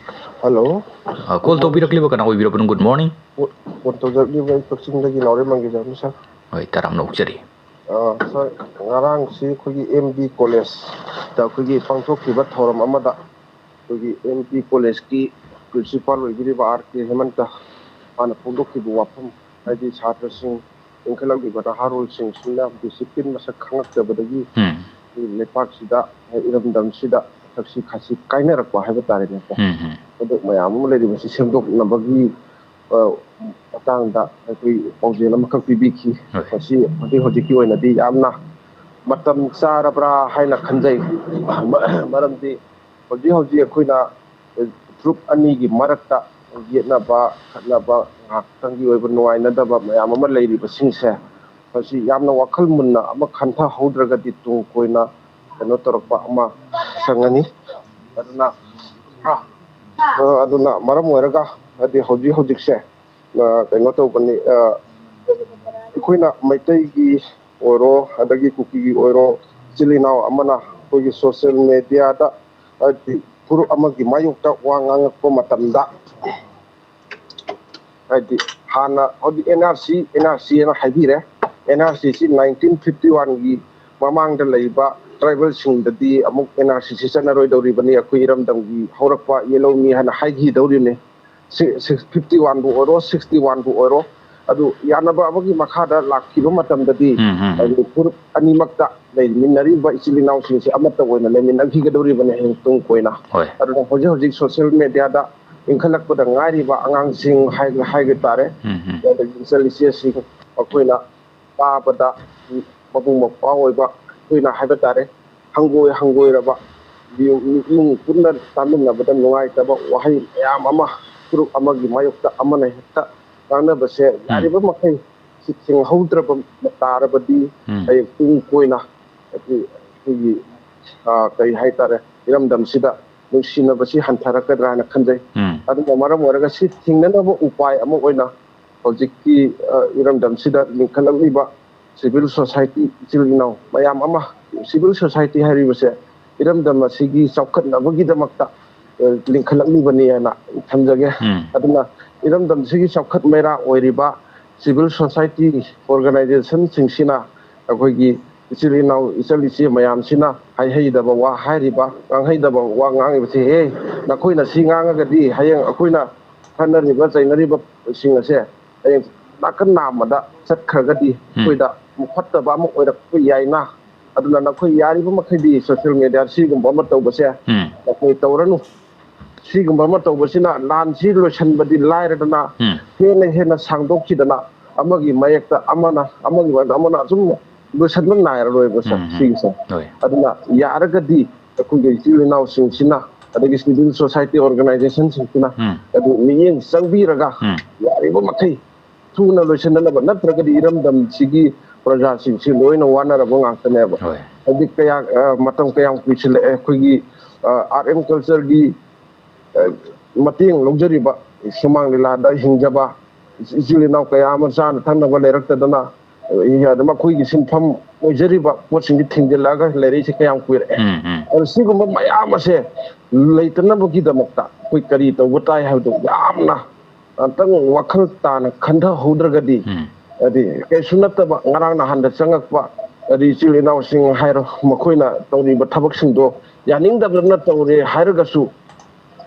Hello꯫ ꯑ, call ꯇꯧꯕꯤꯔꯛꯂꯤꯕ ꯀꯅꯥ ꯑꯣꯏꯕꯤꯔꯕꯅꯣ? Good morning꯫ Phone, phone ꯇꯧꯖꯔꯛꯂꯤꯕ ꯑꯩ ꯀꯛꯆꯤꯡꯗꯒꯤ ꯅꯥꯎꯔꯦꯝ ꯃꯪꯒꯦꯖꯔꯅꯤ, sir꯫ ꯍꯣꯏ, ꯇꯔꯥꯝꯅ ꯑꯣꯛꯆꯔꯤ꯫ ꯑ, sir, ꯉꯔꯥꯡꯁꯤ ꯑꯩꯈꯣꯏꯒꯤ M B College ꯇ ꯑꯩꯈꯣꯏꯒꯤ ꯄꯥꯡꯊꯣꯛꯈꯤꯕ ꯊꯧꯔꯝ ꯑꯃꯗ ꯑꯩꯈꯣꯏꯒꯤ M B College ꯀꯤ principal ꯑꯣꯏꯕꯤꯔꯤꯕ R K ꯍꯦꯃꯟꯇ ꯃꯥꯅ ꯐꯣꯡꯗꯣꯛꯈꯤꯕ ꯋꯥꯐꯝ, ꯍꯥꯏꯗꯤ ꯁꯥꯇ꯭ꯔꯁꯤꯡ, ꯏꯟꯈꯠꯂꯛꯂꯤꯕ ꯅꯍꯥꯔꯣꯜꯁꯤꯡꯁꯤꯅ discipline ꯃꯁꯛ ꯈꯪꯉꯛꯇꯕꯗꯒꯤ ꯎꯝ꯫ ꯑꯩꯈꯣꯏ ꯂꯩꯄꯥꯛꯁꯤꯗ, ꯏꯔꯝꯗꯝꯁꯤꯗ ꯊꯛꯁꯤ ꯈꯥꯁꯤ ꯀꯥꯏꯅꯔꯛꯄ ꯍꯥꯏꯕ ꯇꯥꯔꯦꯅꯦꯀꯣ꯫ ꯎꯝ, ꯎꯝ꯫ ꯊꯧꯗꯣꯛ ꯃꯌꯥꯝ ꯑꯃ ꯂꯩꯔꯤꯕꯁꯤ ꯁꯦꯝꯗꯣꯛꯅꯕꯒꯤ, ꯑ, ꯃꯇꯥꯡꯗ ꯑꯩꯈꯣꯏ ꯄꯥꯎꯖꯦꯜ ꯑꯃꯈꯛ ꯄꯤꯕꯤꯈꯤ꯫ ꯍꯣꯏ꯫ ꯃꯁꯤ ꯍꯧꯖꯤꯛ ꯍꯧꯖꯤꯛꯀꯤ ꯑꯣꯏꯅꯗꯤ ꯌꯥꯝꯅ ꯃꯇꯝ ꯆꯥꯔꯕ꯭ꯔꯥ ꯍꯥꯏꯅ ꯈꯟꯖꯩ꯫ ꯃꯔꯝꯗꯤ ꯍꯧꯖꯤꯛ ꯍꯧꯖꯤꯛ ꯑꯩꯈꯣꯏꯅ ꯒ꯭ꯔꯨꯞ ꯑꯅꯤꯒꯤ ꯃꯔꯛꯇ ꯌꯦꯠꯅꯕ, ꯈꯠꯅꯕ, ꯉꯥꯏꯍꯥꯛꯇꯪꯒꯤ ꯑꯣꯏꯕ ꯅꯨꯡꯉꯥꯏꯅꯗꯕ ꯃꯌꯥꯝ ꯑꯃ ꯂꯩꯔꯤꯕꯁꯤꯡꯁꯦ, ꯃꯁꯤ ꯌꯥꯝꯅ ꯋꯥꯈꯜ ꯃꯨꯟꯅ ꯑꯃ ꯈꯟꯊꯍꯧꯗ꯭ꯔꯒꯗꯤ ꯇꯨꯡ ꯀꯣꯏꯅ ꯀꯩꯅꯣ ꯇꯧꯔꯛꯄ ꯑꯃ ꯆꯪꯉꯅꯤ꯫ ꯑꯗꯨꯅ, ꯑ, ꯑꯗꯨꯅ ꯃꯔꯝ ꯑꯣꯏꯔꯒ ꯍꯥꯏꯗꯤ ꯍꯧꯖꯤꯛ ꯍꯧꯖꯤꯛꯁꯦ, ꯑ, ꯀꯩꯅꯣ ꯇꯧꯕꯅꯤ, ꯑ, ꯑꯩꯈꯣꯏꯅ ꯃꯩꯇꯩꯒꯤ ꯑꯣꯏꯔꯣ, ꯑꯗꯒꯤ ꯀꯨꯀꯤꯒꯤ ꯑꯣꯏꯔꯣ, ꯏꯆꯤꯜ ꯏꯅꯥꯎ ꯑꯃꯅ ꯑꯩꯈꯣꯏꯒꯤ ꯁꯣꯁꯤꯌꯦꯜ ꯃꯦꯗꯤꯌꯥꯗ, ꯍꯥꯏꯗꯤ ꯐꯨꯔꯨꯞ ꯑꯃꯒꯤ ꯃꯥꯌꯣꯛꯇ ꯋꯥ ꯉꯥꯡꯉꯛꯄ ꯃꯇꯝꯗ, ꯍꯥꯏꯗꯤ ꯍꯥꯟꯅ ꯍꯧꯖꯤꯛ N R C, N R C ꯍꯥꯏꯅ ꯍꯥꯏꯕꯤꯔꯦ꯫ ꯑꯦꯟ ꯑꯥꯔ ꯁꯤꯁꯤ ꯅꯥꯏꯟꯇꯤꯟ ꯐꯤꯐꯇꯤ ꯋꯥꯟꯒꯤ ꯃꯃꯥꯡꯗ ꯂꯩꯕ ꯇ꯭ꯔꯥꯏꯕꯦꯜꯁꯤꯡꯗꯗꯤ ꯑꯃꯨꯛ ꯑꯦꯟ ꯑꯥꯔ ꯁꯤꯁꯤ ꯆꯠꯅꯔꯣꯏꯗꯧꯔꯤꯕꯅꯤ, ꯑꯩꯈꯣꯏ ꯏꯔꯝꯗꯝꯒꯤ ꯍꯧꯔꯛꯄ ꯌꯦꯜꯍꯧꯃꯤ ꯍꯥꯏꯅ ꯍꯥꯏꯈꯤꯗꯧꯔꯤꯕꯅꯤ꯫ ꯐꯤꯐꯇꯤ ꯋꯥꯟꯕꯨ ꯑꯣꯏꯔꯣ, ꯁꯤꯛꯁꯇꯤ ꯋꯥꯟꯕꯨ ꯑꯣꯏꯔꯣ, ꯑꯗꯨ ꯌꯥꯅꯕ ꯑꯃꯒꯤ ꯃꯈꯥꯗ ꯂꯥꯛꯈꯤꯕ ꯃꯇꯝꯗꯗꯤ, ꯎꯝ, ꯎꯝ, ꯎꯝ꯫ ꯍꯥꯏꯗꯤ ꯐꯨꯔꯨꯞ ꯑꯅꯤꯃꯛꯇ ꯂꯩꯃꯤꯟꯅꯔꯤꯕ ꯏꯆꯤꯜ ꯏꯅꯥꯎꯁꯤꯡꯁꯦ ꯑꯃꯠꯇ ꯑꯣꯏꯅ ꯂꯩꯃꯤꯟꯅꯈꯤꯒꯗꯧꯔꯤꯕꯅꯤ ꯍꯌꯦꯡ ꯇꯨꯡ ꯀꯣꯏꯅ꯫ ꯍꯣꯏ꯫ ꯑꯗꯨꯅ ꯍꯧꯖꯤꯛ ꯍꯧꯖꯤꯛ ꯁꯣꯁꯤꯌꯦꯜ ꯃꯦꯗꯤꯌꯥꯗ ꯏꯟꯈꯠꯂꯛꯄꯗ ꯉꯥꯏꯔꯤꯕ ꯑꯉꯥꯡꯁꯤꯡ ꯍꯥꯏ-, ꯍꯥꯏꯕ ꯇꯥꯔꯦ, ꯎꯝ, ꯎꯝ꯫ ꯑꯗꯒꯤ ꯏꯆꯜ ꯏꯆꯦꯁꯤꯡ, ꯑꯩꯈꯣꯏꯅ ꯇꯥꯕꯗ ꯃꯕꯨꯡ ꯃꯧꯄ꯭ꯋꯥ ꯑꯣꯏꯕ ꯑꯩꯈꯣꯏꯅ ꯍꯥꯏꯕ ꯇꯥꯔꯦ, ꯍꯪꯒꯣꯏ ꯍꯪꯒꯣꯏꯔꯕ, ꯏꯃꯨꯡ ꯄꯨꯟꯅ ꯇꯥꯃꯤꯟꯅꯕꯗ ꯅꯨꯡꯉꯥꯏꯇꯕ ꯋꯥꯍꯩ ꯃꯌꯥꯝ ꯑꯃ ꯐꯨꯔꯨꯞ ꯑꯃꯒꯤ ꯃꯥꯌꯣꯛꯇ ꯑꯃꯅ ꯍꯦꯛꯇ ꯉꯥꯡꯅꯕꯁꯦ, ꯎꯝ꯫ ꯌꯥꯔꯤꯕ ꯃꯈꯩ ꯁꯤ ꯊꯤꯡꯍꯧꯗ꯭ꯔꯕ ꯇꯥꯔꯕꯗꯤ, ꯎꯝ꯫ ꯍꯌꯦꯡ ꯇꯨꯡ ꯀꯣꯏꯅ ꯑꯩꯈꯣꯏ-, ꯑꯩꯈꯣꯏꯒꯤ, ꯑ, ꯀꯔꯤ ꯍꯥꯏꯇꯥꯔꯦ, ꯏꯔꯝꯗꯝꯁꯤꯗ ꯅꯨꯡꯁꯤꯅꯕꯁꯤ ꯍꯟꯊꯔꯛꯀꯗ꯭ꯔꯥ ꯍꯥꯏꯅ ꯈꯟꯖꯩ꯫ ꯎꯝ꯫ ꯑꯗꯨꯅ ꯃꯔꯝ ꯑꯣꯏꯔꯒ ꯁꯤ ꯊꯤꯡꯅꯅꯕ ꯎꯄꯥꯏ ꯑꯃ ꯑꯣꯏꯅ ꯍꯧꯖꯤꯛꯀꯤ, ꯑ, ꯏꯔꯝꯗꯝꯁꯤꯗ ꯂꯤꯡꯈꯠꯂꯛꯂꯤꯕ ꯁꯤꯚꯤꯜ ꯁꯣꯁꯥꯏꯇꯤ ꯏꯆꯤꯜ ꯏꯅꯥꯎ ꯃꯌꯥꯝ ꯑꯃ, ꯁꯤꯚꯤꯜ ꯁꯣꯁꯥꯏꯇꯤ ꯍꯥꯏꯔꯤꯕꯁꯦ ꯏꯔꯝꯗꯝ ꯑꯁꯤꯒꯤ ꯆꯥꯎꯈꯠꯅꯕꯒꯤꯗꯃꯛꯇ, ꯑ, ꯂꯤꯡꯈꯠꯂꯛꯂꯤꯕꯅꯤ ꯍꯥꯏꯅ ꯊꯝꯖꯒꯦ꯫ ꯎꯝ꯫ ꯑꯗꯨꯅ ꯏꯔꯝꯗꯝꯁꯤꯒꯤ ꯆꯥꯎꯈꯠ ꯃꯩꯔꯥ ꯑꯣꯏꯔꯤꯕ ꯁꯤꯚꯤꯜ ꯁꯣꯁꯥꯏꯇꯤ ꯑꯣꯔꯒꯅꯥꯏꯖꯦꯁꯟꯁꯤꯡꯁꯤꯅ ꯑꯩꯈꯣꯏꯒꯤ ꯏꯆꯤꯜ ꯏꯅꯥꯎ, ꯏꯆꯜ ꯏꯆꯦ ꯃꯌꯥꯝꯁꯤꯅ ꯍꯥꯏꯍꯩꯗꯕ ꯋꯥ ꯍꯥꯏꯔꯤꯕ, ꯉꯥꯡꯍꯩꯗꯕ ꯋꯥ ꯉꯥꯡꯉꯤꯕꯁꯦ, "ꯍꯦ, ꯅꯈꯣꯏꯅ ꯁꯤ ꯉꯥꯡꯉꯒꯗꯤ ꯍꯌꯦꯡ ꯑꯩꯈꯣꯏꯅ ꯈꯟꯅꯔꯤꯕ ꯆꯩꯅꯔꯤꯕꯁꯤꯡ ꯑꯁꯦ ꯍꯌꯦꯡ ꯅꯥꯀꯟ ꯅꯥꯝꯃꯗ ꯆꯠꯈ꯭ꯔꯒꯗꯤ ꯎꯝ꯫ ꯑꯩꯈꯣꯏꯗ ꯐꯠꯇꯕ ꯑꯃ ꯑꯣꯏꯔꯛꯄ ꯌꯥꯏꯅ꯫ ꯑꯗꯨꯅ ꯅꯈꯣꯏ ꯌꯥꯔꯤꯕ ꯃꯈꯩꯗꯤ ꯁꯣꯁꯤꯌꯦꯜ ꯃꯦꯗꯤꯌꯥ ꯁꯤꯒꯨꯝꯕ ꯑꯃ ꯇꯧꯕꯁꯦ ꯎꯝ꯫ ꯅꯈꯣꯏ ꯇꯧꯔꯅꯨ꯫ ꯁꯤꯒꯨꯝꯕ ꯑꯃ ꯇꯧꯕꯁꯤꯅ ꯂꯥꯟꯁꯤ ꯂꯣꯏꯁꯤꯟꯕꯗꯤ ꯂꯥꯏꯔꯗꯅ ꯎꯝ꯫ ꯍꯦꯟꯅ ꯍꯦꯟꯅ ꯁꯥꯡꯗꯣꯛꯈꯤꯗꯅ ꯑꯃꯒꯤ ꯃꯥꯌꯦꯛꯇ ꯑꯃꯅ, ꯑꯃꯒꯤ ꯃꯥꯌꯦꯛꯇ ꯑꯃꯅ ꯑꯁꯨꯝ ꯂꯣꯏꯁꯤꯟꯕ ꯅꯥꯏꯔꯔꯣꯏꯕ ꯁꯥꯔ ꯎꯝ, ꯎꯝ꯫ ꯁꯤꯒꯤꯁꯦ꯫ ꯍꯣꯏ꯫ ꯑꯗꯨꯅ ꯌꯥꯔꯒꯗꯤ ꯑꯩꯈꯣꯏꯒꯤ ꯏꯆꯤꯜ ꯏꯅꯥꯎꯁꯤꯡꯁꯤꯅ, ꯑꯗꯒꯤ ꯁꯤꯚꯤꯜ ꯁꯣꯁꯥꯏꯇꯤ ꯑꯣꯔꯒꯅꯥꯏꯖꯦꯁꯟꯁꯤꯡꯁꯤꯅ ꯎꯝ꯫ ꯑꯗꯨ ꯃꯤꯠꯌꯦꯡ ꯆꯪꯕꯤꯔꯒ ꯎꯝ꯫ ꯌꯥꯔꯤꯕ ꯃꯈꯩ ꯊꯨꯅ ꯂꯣꯏꯁꯤꯟꯅꯅꯕ, ꯅꯠꯇ꯭ꯔꯒꯗꯤ ꯏꯔꯝꯗꯝꯁꯤꯒꯤ ꯄ꯭ꯔꯖꯥꯁꯤꯡꯁꯤ ꯂꯣꯏꯅ ꯋꯥꯅꯔꯕ ꯉꯥꯛꯇꯅꯦꯕ꯫ ꯍꯣꯏ꯫ ꯍꯥꯏꯗꯤ ꯀꯌꯥ, ꯑ, ꯃꯇꯝ ꯀꯌꯥꯝ ꯀꯨꯏꯁꯤꯜꯂꯛꯑꯦ ꯑꯩꯈꯣꯏꯒꯤ, ꯑ, ꯑꯥꯔꯠ ꯑꯦꯟ ꯀꯜꯆꯔꯒꯤ, ꯑ, ꯃꯇꯦꯡ ꯂꯧꯖꯔꯤꯕ ꯁꯨꯃꯥꯡ ꯂꯤꯂꯥꯗ ꯍꯤꯡꯖꯕ, ꯏꯆꯤꯜ ꯏꯅꯥꯎ ꯀꯌꯥ ꯑꯃ ꯆꯥꯅ ꯊꯛꯅꯕ ꯂꯩꯔꯛꯇꯗꯅ, ꯑꯗ ꯃꯈꯣꯏꯒꯤ ꯁꯤꯟꯐꯝ ꯑꯣꯏꯖꯔꯤꯕ ꯄꯣꯠꯁꯤꯡꯁꯤ ꯊꯤꯡꯖꯤꯜꯂꯛꯑꯒ ꯂꯩꯔꯛꯏꯁꯦ ꯀꯌꯥꯝ ꯀꯨꯏꯔꯛꯑꯦ꯫ ꯎꯝ, ꯎꯝ. ꯑꯗꯨ ꯁꯤꯒꯨꯝꯕ ꯃꯌꯥꯝ ꯑꯁꯦ ꯂꯩꯇꯅꯕꯒꯤꯗꯃꯛꯇ ꯑꯩꯈꯣꯏ ꯀꯔꯤ ꯇꯧꯕ ꯇꯥꯏ ꯍꯥꯏꯕꯗꯨ ꯌꯥꯝꯅ ꯑꯝꯇꯪ ꯋꯥꯈꯜ ꯇꯥꯅ ꯈꯟꯊꯍꯧꯗ꯭ꯔꯒꯗꯤ, ꯎꯝ. ꯍꯥꯏꯗꯤ ꯀꯩꯁꯨ ꯅꯠꯇꯕ ꯉꯔꯥꯡ ꯅꯍꯥꯟꯗ ꯆꯪꯉꯛꯄ, ꯍꯥꯏꯗꯤ ꯏꯆꯤꯜ ꯏꯅꯥꯎꯁꯤꯡ ꯍꯥꯏꯔꯣ, ꯃꯈꯣꯏꯅ ꯇꯧꯔꯤꯕ ꯊꯕꯛꯁꯤꯡꯗꯣ ꯌꯥꯅꯤꯡꯗꯕꯅ ꯇꯧꯔꯦ ꯍꯥꯏꯔꯒꯁꯨ,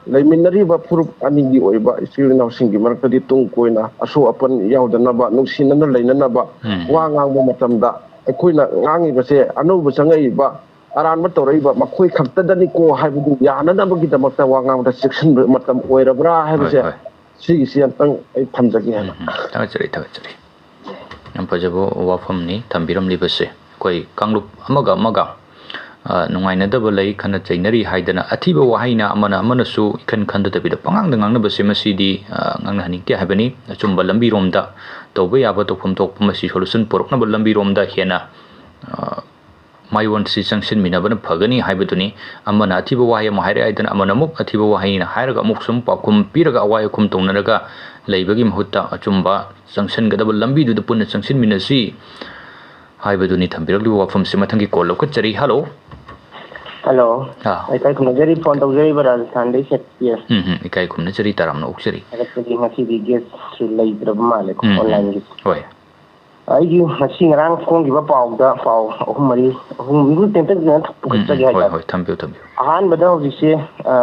ꯂꯩꯃꯤꯟꯅꯔꯤꯕ ꯐꯨꯔꯨꯞ ꯑꯅꯤꯒꯤ ꯑꯣꯏꯕ ꯏꯆꯤꯜ ꯏꯅꯥꯎꯁꯤꯡꯒꯤ ꯃꯔꯛꯇꯗꯤ ꯇꯨꯡ ꯀꯣꯏꯅ ꯑꯁꯣꯛ ꯑꯄꯟ ꯌꯥꯎꯗꯅꯕ, ꯅꯨꯡꯁꯤꯅꯅ ꯂꯩꯅꯅꯕ, ꯎꯝ. ꯋꯥ ꯉꯥꯡꯕ ꯃꯇꯝꯗ ꯑꯩꯈꯣꯏꯅ ꯉꯥꯡꯉꯤꯕꯁꯦ ꯑꯅꯧꯕ ꯆꯪꯉꯛꯏꯕ, ꯑꯔꯥꯟꯕ ꯇꯧꯔꯛꯏꯕ ꯃꯈꯣꯏ ꯈꯛꯇꯗꯅꯤꯀꯣ ꯍꯥꯏꯕꯗꯨ ꯌꯥꯅꯅꯕꯒꯤꯗꯃꯛꯇ ꯋꯥ ꯉꯥꯡꯕꯗ ꯆꯦꯛꯁꯤꯟꯕ ꯃꯇꯝ ꯑꯣꯏꯔꯕ꯭ꯔꯥ ꯍꯥꯏꯕꯁꯦ, ꯍꯣꯏ, ꯍꯣꯏ. ꯁꯤꯒꯤꯁꯤ ꯑꯝꯇꯪ ꯑꯩ ꯊꯝꯖꯒꯦ ꯍꯥꯏꯅ꯫ ꯎꯝ, ꯎꯝ. ꯊꯥꯒꯠꯆꯔꯤ, ꯊꯥꯒꯠꯆꯔꯤ꯫ ꯌꯥꯝ ꯐꯖꯕ ꯋꯥꯐꯝꯅꯤ ꯊꯝꯕꯤꯔꯝꯂꯤꯕꯁꯦ꯫ ꯑꯩꯈꯣꯏ ꯀꯥꯡꯂꯨꯞ ꯑꯃꯒ ꯑꯃꯒ, ꯑ, ꯅꯨꯡꯉꯥꯏꯅꯗꯕ ꯂꯩ, ꯈꯠꯅ ꯆꯩꯅꯔꯤ ꯍꯥꯏꯗꯅ ꯑꯊꯤꯕ ꯋꯥꯍꯩꯅ ꯑꯃꯅ ꯑꯃꯅꯁꯨ ꯏꯈꯟ ꯈꯟꯗꯗꯕꯤꯗ ꯄꯉꯥꯡꯗ ꯉꯥꯡꯅꯕꯁꯦ, ꯃꯁꯤꯗꯤ, ꯑ, ꯉꯥꯡꯅꯍꯟꯅꯤꯡꯗꯦ ꯍꯥꯏꯕꯅꯤ꯫ ꯑꯆꯨꯝꯕ ꯂꯝꯕꯤꯔꯣꯝꯗ, ꯇꯧꯕ ꯌꯥꯕ ꯇꯧꯐꯝ ꯊꯣꯛꯄ ꯃꯁꯤ solution ꯄꯨꯔꯛꯅꯕ ꯂꯝꯕꯤꯔꯣꯝꯗ ꯍꯦꯟꯅ, ꯑ, ꯃꯥꯏꯑꯣꯟꯁꯤ ꯆꯪꯁꯤꯟꯃꯤꯟꯅꯕꯅ ꯐꯒꯅꯤ ꯍꯥꯏꯕꯗꯨꯅꯤ꯫ ꯑꯃꯅ ꯑꯊꯤꯕ ꯋꯥꯍꯩ ꯑꯃ ꯍꯥꯏꯔꯛꯑꯦ ꯍꯥꯏꯗꯅ ꯑꯃꯅ ꯑꯃꯨꯛ ꯑꯊꯤꯕ ꯋꯥꯍꯩꯅ ꯍꯥꯏꯔꯒ ꯑꯃꯨꯛ ꯁꯨꯝ ꯄꯥꯎꯈꯨꯝ ꯄꯤꯔꯒ ꯑꯋꯥꯏ ꯑꯈꯨꯝ ꯇꯧꯅꯔꯒ ꯂꯩꯕꯒꯤ ꯃꯍꯨꯠꯇ ꯑꯆꯨꯝꯕ ꯆꯪꯁꯤꯟꯒꯗꯕ ꯂꯝꯕꯤꯗꯨꯗ ꯄꯨꯟꯅ ꯆꯪꯁꯤꯟꯃꯤꯟꯅꯁꯤ ꯍꯥꯏꯕꯗꯨꯅꯤ ꯊꯝꯕꯤꯔꯛꯂꯤꯕ ꯋꯥꯐꯝꯁꯤ꯫ ꯃꯊꯪꯒꯤ call ꯂꯧꯈꯠꯆꯔꯤ꯫ Hello꯫ Hello꯫ ꯑꯥ꯫ ꯑꯩ ꯏꯀꯥꯏ ꯈꯨꯝꯅꯖꯔꯤ, phone ꯇꯧꯖꯔꯤꯕ ꯔꯥꯖꯁꯊꯥꯟꯗꯒꯤ ꯁꯦꯠꯄꯤꯌꯔ꯫ ꯎꯝ, ꯎꯝ, ꯏꯀꯥꯏ ꯈꯨꯝꯅꯖꯔꯤ, ꯇꯔꯥꯝꯅ ꯑꯣꯛꯆꯔꯤ꯫ ꯍꯟꯗꯛꯇꯗꯤ ꯉꯁꯤꯗꯤ guestꯁꯨ ꯂꯩꯇ꯭ꯔꯕ ꯃꯥꯜꯂꯦꯀꯣ, ꯎꯝ, ꯎꯝ. onlineꯒꯤ꯫ ꯍꯣꯏ꯫ ꯑꯩꯒꯤ ꯉꯁꯤ ꯉꯔꯥꯡ ꯐꯣꯡꯈꯤꯕ ꯄꯥꯎꯗ ꯄꯥꯎ ꯑꯍꯨꯝ ꯃꯔꯤ, ꯑꯍꯨꯝ ꯇꯦꯟꯇꯛ ꯇꯦꯟꯇꯛ ꯎꯝ, ꯎꯝ. ꯄꯨꯈꯠꯆꯒꯦ ꯍꯣꯏ, ꯍꯥꯏꯇꯥꯔꯦ꯫ ꯍꯣꯏ, ꯊꯝꯕꯤꯌꯨ, ꯊꯝꯕꯤꯌꯨ꯫ ꯑꯍꯥꯟꯕꯗ ꯍꯧꯖꯤꯛꯁꯦ, ꯑ,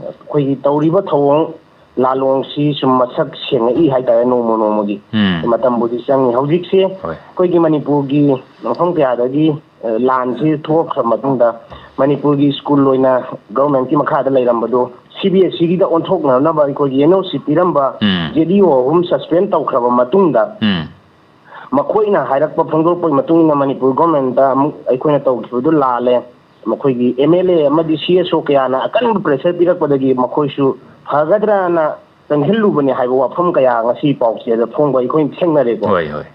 ꯑꯩꯈꯣꯏꯒꯤ ꯇꯧꯔꯤꯕ ꯊꯧꯑꯣꯡ ꯂꯥꯂꯣꯡꯁꯤ ꯁꯨꯝ ꯃꯁꯛ ꯁꯦꯡꯉꯛꯏ ꯍꯥꯏꯇꯥꯔꯦ, ꯅꯣꯡꯃ ꯅꯣꯡꯃꯒꯤ꯫ ꯎꯝ. ꯃꯇꯝꯕꯨꯗꯤ ꯆꯪꯉꯤ꯫ ꯍꯧꯖꯤꯛꯁꯦ ꯍꯣꯏ꯫ ꯑꯩꯈꯣꯏꯒꯤ ꯃꯅꯤꯄꯨꯔꯒꯤ ꯃꯐꯝ ꯀꯌꯥꯗꯒꯤ, ꯑ, ꯂꯥꯟꯁꯤ ꯊꯣꯛꯈ꯭ꯔ ꯃꯇꯨꯡꯗ ꯃꯅꯤꯄꯨꯔꯒꯤ school ꯑꯣꯏꯅ governmentꯀꯤ ꯃꯈꯥꯗ ꯂꯩꯔꯝꯕꯗꯣ CBSEꯒꯤꯗ ꯑꯣꯟꯊꯣꯛꯅꯅꯕ ꯑꯩꯈꯣꯏꯒꯤ NOC ꯄꯤꯔꯝꯕ ꯎꯝ. JDO ꯑꯍꯨꯝ suspend ꯇꯧꯈ꯭ꯔꯕ ꯃꯇꯨꯡꯗ, ꯎꯝ. ꯃꯈꯣꯏꯅ ꯍꯥꯏꯔꯛꯄ ꯐꯣꯡꯗꯣꯔꯛꯄꯒꯤ ꯃꯇꯨꯡ ꯏꯟꯅ ꯃꯅꯤꯄꯨꯔ governmentꯇ ꯑꯃꯨꯛ ꯑꯩꯈꯣꯏꯅ ꯇꯧꯈꯤꯕꯗꯨ ꯂꯥꯜꯂꯦ, ꯃꯈꯣꯏꯒꯤ MLA ꯑꯃꯗꯤ CSO ꯀꯌꯥꯅ ꯑꯀꯟꯕ pressure ꯄꯤꯔꯛꯄꯗꯒꯤ ꯃꯈꯣꯏꯁꯨ ꯐꯒꯗ꯭ꯔꯥꯅ ꯆꯪꯁꯤꯜꯂꯨꯕꯅꯦ ꯍꯥꯏꯕ ꯋꯥꯐꯝ ꯀꯌꯥ ꯉꯁꯤ ꯄꯥꯎꯆꯦꯗ ꯐꯣꯡꯕ ꯑꯩꯈꯣꯏꯅ ꯊꯦꯡꯅꯔꯦꯀꯣ꯫ ꯍꯣꯏ, ꯍꯣꯏ꯫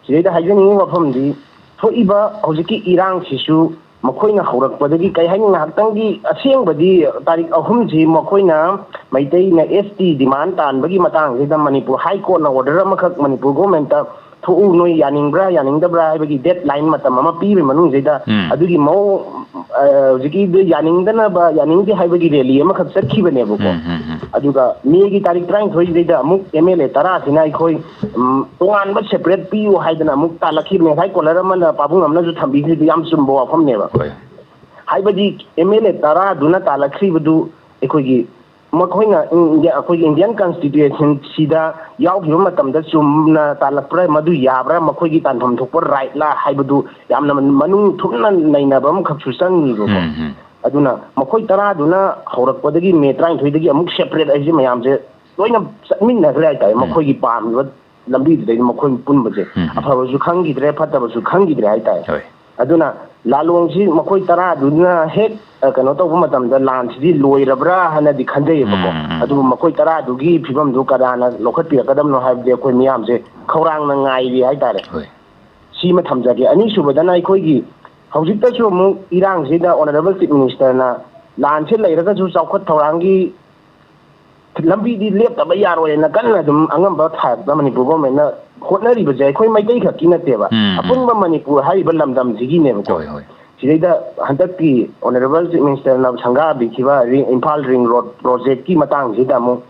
ꯁꯤꯗꯩꯗ ꯍꯥꯏꯖꯅꯤꯡꯉꯤ ꯋꯥꯐꯝꯗꯤ, ꯊꯣꯛꯏꯕ ꯍꯧꯖꯤꯛꯀꯤ ꯏꯔꯥꯡꯁꯤꯁꯨ ꯃꯈꯣꯏꯅ ꯍꯧꯔꯛꯄꯗꯒꯤ ꯀꯩ ꯍꯥꯏꯅꯤ, ꯉꯥꯏꯍꯥꯛꯇꯪꯒꯤ ꯑꯁꯦꯡꯕꯗꯤ ꯇꯥꯔꯤꯛ ꯑꯍꯨꯝꯁꯤ ꯃꯈꯣꯏꯅ ꯃꯩꯇꯩꯅ S T demand ꯇꯥꯟꯕꯒꯤ ꯃꯇꯥꯡꯁꯤꯗ ꯃꯅꯤꯄꯨꯔ High Courtꯅ order ꯑꯃꯈꯛ ꯃꯅꯤꯄꯨꯔ governmentꯇ ꯊꯣꯛꯎ, ꯅꯣꯏ ꯌꯥꯅꯤꯡꯕ꯭ꯔꯥ ꯌꯥꯅꯤꯡꯗꯕ꯭ꯔꯥ ꯍꯥꯏꯕꯒꯤ deadline ꯃꯇꯝ ꯑꯃ ꯄꯤꯕꯒꯤ ꯃꯅꯨꯡꯁꯤꯗ, ꯎꯝ꯫ ꯑꯗꯨꯒꯤ ꯃꯑꯣꯡ, ꯑ, ꯍꯧꯖꯤꯛꯀꯤꯗꯨ ꯌꯥꯅꯤꯡꯗꯅꯕ, ꯌꯥꯅꯤꯡꯗꯦ ꯍꯥꯏꯕꯒꯤ rally ꯑꯃꯈꯛ ꯆꯠꯈꯤꯕꯅꯦꯕꯀꯣ꯫ ꯎꯝ, ꯎꯝ, ꯎꯝ꯫ ꯑꯗꯨꯒ Mayꯒꯤ ꯇꯥꯔꯤꯛ ꯇꯔꯥꯅꯤꯊꯣꯏꯁꯤꯗꯩꯗ ꯑꯃꯨꯛ M L A ꯇꯔꯥꯁꯤꯅ ꯑꯩꯈꯣꯏ, ꯎꯝ, ꯇꯣꯉꯥꯟꯕ separate ꯄꯤꯌꯨ ꯍꯥꯏꯗꯅ ꯑꯃꯨꯛ ꯇꯥꯜꯂꯛꯈꯤꯕꯅꯦ꯫ ꯉꯁꯥꯏ caller ꯑꯃꯅ, ꯄꯥꯕꯨꯡ ꯑꯃꯅꯁꯨ ꯊꯝꯕꯤꯈ꯭ꯔꯤꯗꯨ ꯌꯥꯝ ꯆꯨꯝꯕ ꯋꯥꯐꯝꯅꯦꯕ꯫ ꯍꯣꯏ꯫ ꯍꯥꯏꯕꯗꯤ M L A ꯇꯔꯥꯗꯨꯅ ꯇꯥꯜꯂꯛꯈ꯭ꯔꯤꯕꯗꯨ ꯑꯩꯈꯣꯏꯒꯤ ꯃꯈꯣꯏꯅ ꯏꯟꯗꯤꯌꯥ, ꯑꯩꯈꯣꯏꯒꯤ Indian Constitutionꯁꯤꯗ ꯌꯥꯎꯈꯤꯕ ꯃꯇꯝꯗ ꯆꯨꯝꯅ ꯇꯥꯜꯂꯛꯄ꯭ꯔꯥ, ꯃꯗꯨ ꯌꯥꯕ꯭ꯔꯥ, ꯃꯈꯣꯏꯒꯤ ꯇꯥꯟꯐꯝ ꯊꯣꯛꯄ rightꯂꯥ ꯍꯥꯏꯕꯗꯨ ꯌꯥꯝꯅ ꯃꯅꯨꯡ ꯊꯨꯝꯅ ꯅꯩꯅꯕ ꯑꯃꯈꯛꯁꯨ ꯆꯪꯉꯤꯕꯀꯣ꯫ ꯎꯝ, ꯎꯝ꯫ ꯑꯗꯨꯅ ꯃꯈꯣꯏ ꯇꯔꯥꯗꯨꯅ ꯍꯧꯔꯛꯄꯗꯒꯤ May ꯇꯔꯥꯅꯤꯊꯣꯏꯗꯒꯤ ꯑꯃꯨꯛ separate ꯍꯥꯏꯁꯦ ꯃꯌꯥꯝꯁꯦ ꯂꯣꯏꯅ ꯆꯠꯃꯤꯟꯅꯈ꯭ꯔꯦ ꯍꯥꯏꯇꯥꯔꯦ꯫ ꯎꯝ꯫ ꯃꯈꯣꯏꯒꯤ ꯄꯥꯝꯃꯤꯕ ꯂꯝꯕꯤꯗꯨꯗꯩꯗ ꯃꯈꯣꯏ ꯄꯨꯟꯕꯁꯦ ꯎꯝ, ꯎꯝ꯫ ꯑꯐꯕꯁꯨ ꯈꯪꯈꯤꯗ꯭ꯔꯦ, ꯐꯠꯇꯕꯁꯨ ꯈꯪꯈꯤꯗ꯭ꯔꯦ ꯍꯥꯏꯇꯥꯔꯦ꯫ ꯍꯣꯏ꯫ ꯑꯗꯨꯅ ꯂꯥꯂꯣꯡꯁꯤ ꯃꯈꯣꯏ ꯇꯔꯥꯗꯨꯅ ꯍꯦꯛ, ꯑ, ꯀꯩꯅꯣ ꯇꯧꯕ ꯃꯇꯝꯗ ꯂꯥꯟꯁꯤꯗꯤ ꯂꯣꯏꯔꯕ꯭ꯔꯥ ꯍꯥꯏꯅꯗꯤ ꯈꯟꯖꯩꯌꯦꯕꯀꯣ꯫ ꯎꯝ, ꯎꯝ꯫ ꯑꯗꯨꯕꯨ ꯃꯈꯣꯏ ꯇꯔꯥꯗꯨꯒꯤ ꯐꯤꯕꯝꯗꯨ ꯀꯅꯥꯅ ꯂꯧꯈꯠꯄꯤꯔꯛꯀꯗꯕꯅꯣ ꯍꯥꯏꯕꯗꯤ ꯑꯩꯈꯣꯏ ꯃꯤꯌꯥꯝꯁꯦ ꯈꯧꯔꯥꯡꯅ ꯉꯥꯏꯔꯤ ꯍꯥꯏꯇꯥꯔꯦ꯫ ꯍꯣꯏ꯫ ꯁꯤꯃ ꯊꯝꯖꯒꯦ꯫ ꯑꯅꯤꯁꯨꯕꯗꯅ ꯑꯩꯈꯣꯏꯒꯤ ꯍꯧꯖꯤꯛꯇꯁꯨ ꯑꯃꯨꯛ ꯏꯔꯥꯡꯁꯤꯗ Honourable Chief Ministerꯅ ꯂꯥꯟꯁꯦ ꯂꯩꯔꯒꯁꯨ ꯆꯥꯎꯈꯠ ꯊꯧꯔꯥꯡꯒꯤ ꯂꯝꯕꯤꯗꯤ ꯂꯦꯞꯇꯕ ꯌꯥꯔꯣꯏꯅ ꯀꯟꯅ ꯑꯗꯨꯝ ꯑꯉꯝꯕ ꯊꯥꯛꯇ ꯃꯅꯤꯄꯨꯔ governmentꯅ ꯍꯣꯠꯅꯔꯤꯕꯁꯦ ꯑꯩꯈꯣꯏ ꯃꯩꯇꯩ ꯈꯛꯀꯤ ꯅꯠꯇꯦꯕ, ꯎꯝ, ꯎꯝ꯫ ꯑꯄꯨꯟꯕ ꯃꯅꯤꯄꯨꯔ ꯍꯥꯏꯔꯤꯕ ꯂꯝꯗꯝꯁꯤꯒꯤꯅꯦꯕꯀꯣ꯫ ꯍꯣꯏ, ꯍꯣꯏ꯫ ꯁꯤꯗꯩꯗ ꯍꯟꯗꯛꯀꯤ Honourable Chief Ministerꯅ ꯁꯪꯒꯥꯕꯤꯈꯤꯕ ꯔꯤ-, ꯏꯝꯐꯥꯜ Ring Road projectꯀꯤ ꯃꯇꯥꯡꯁꯤꯗ ꯑꯃꯨꯛ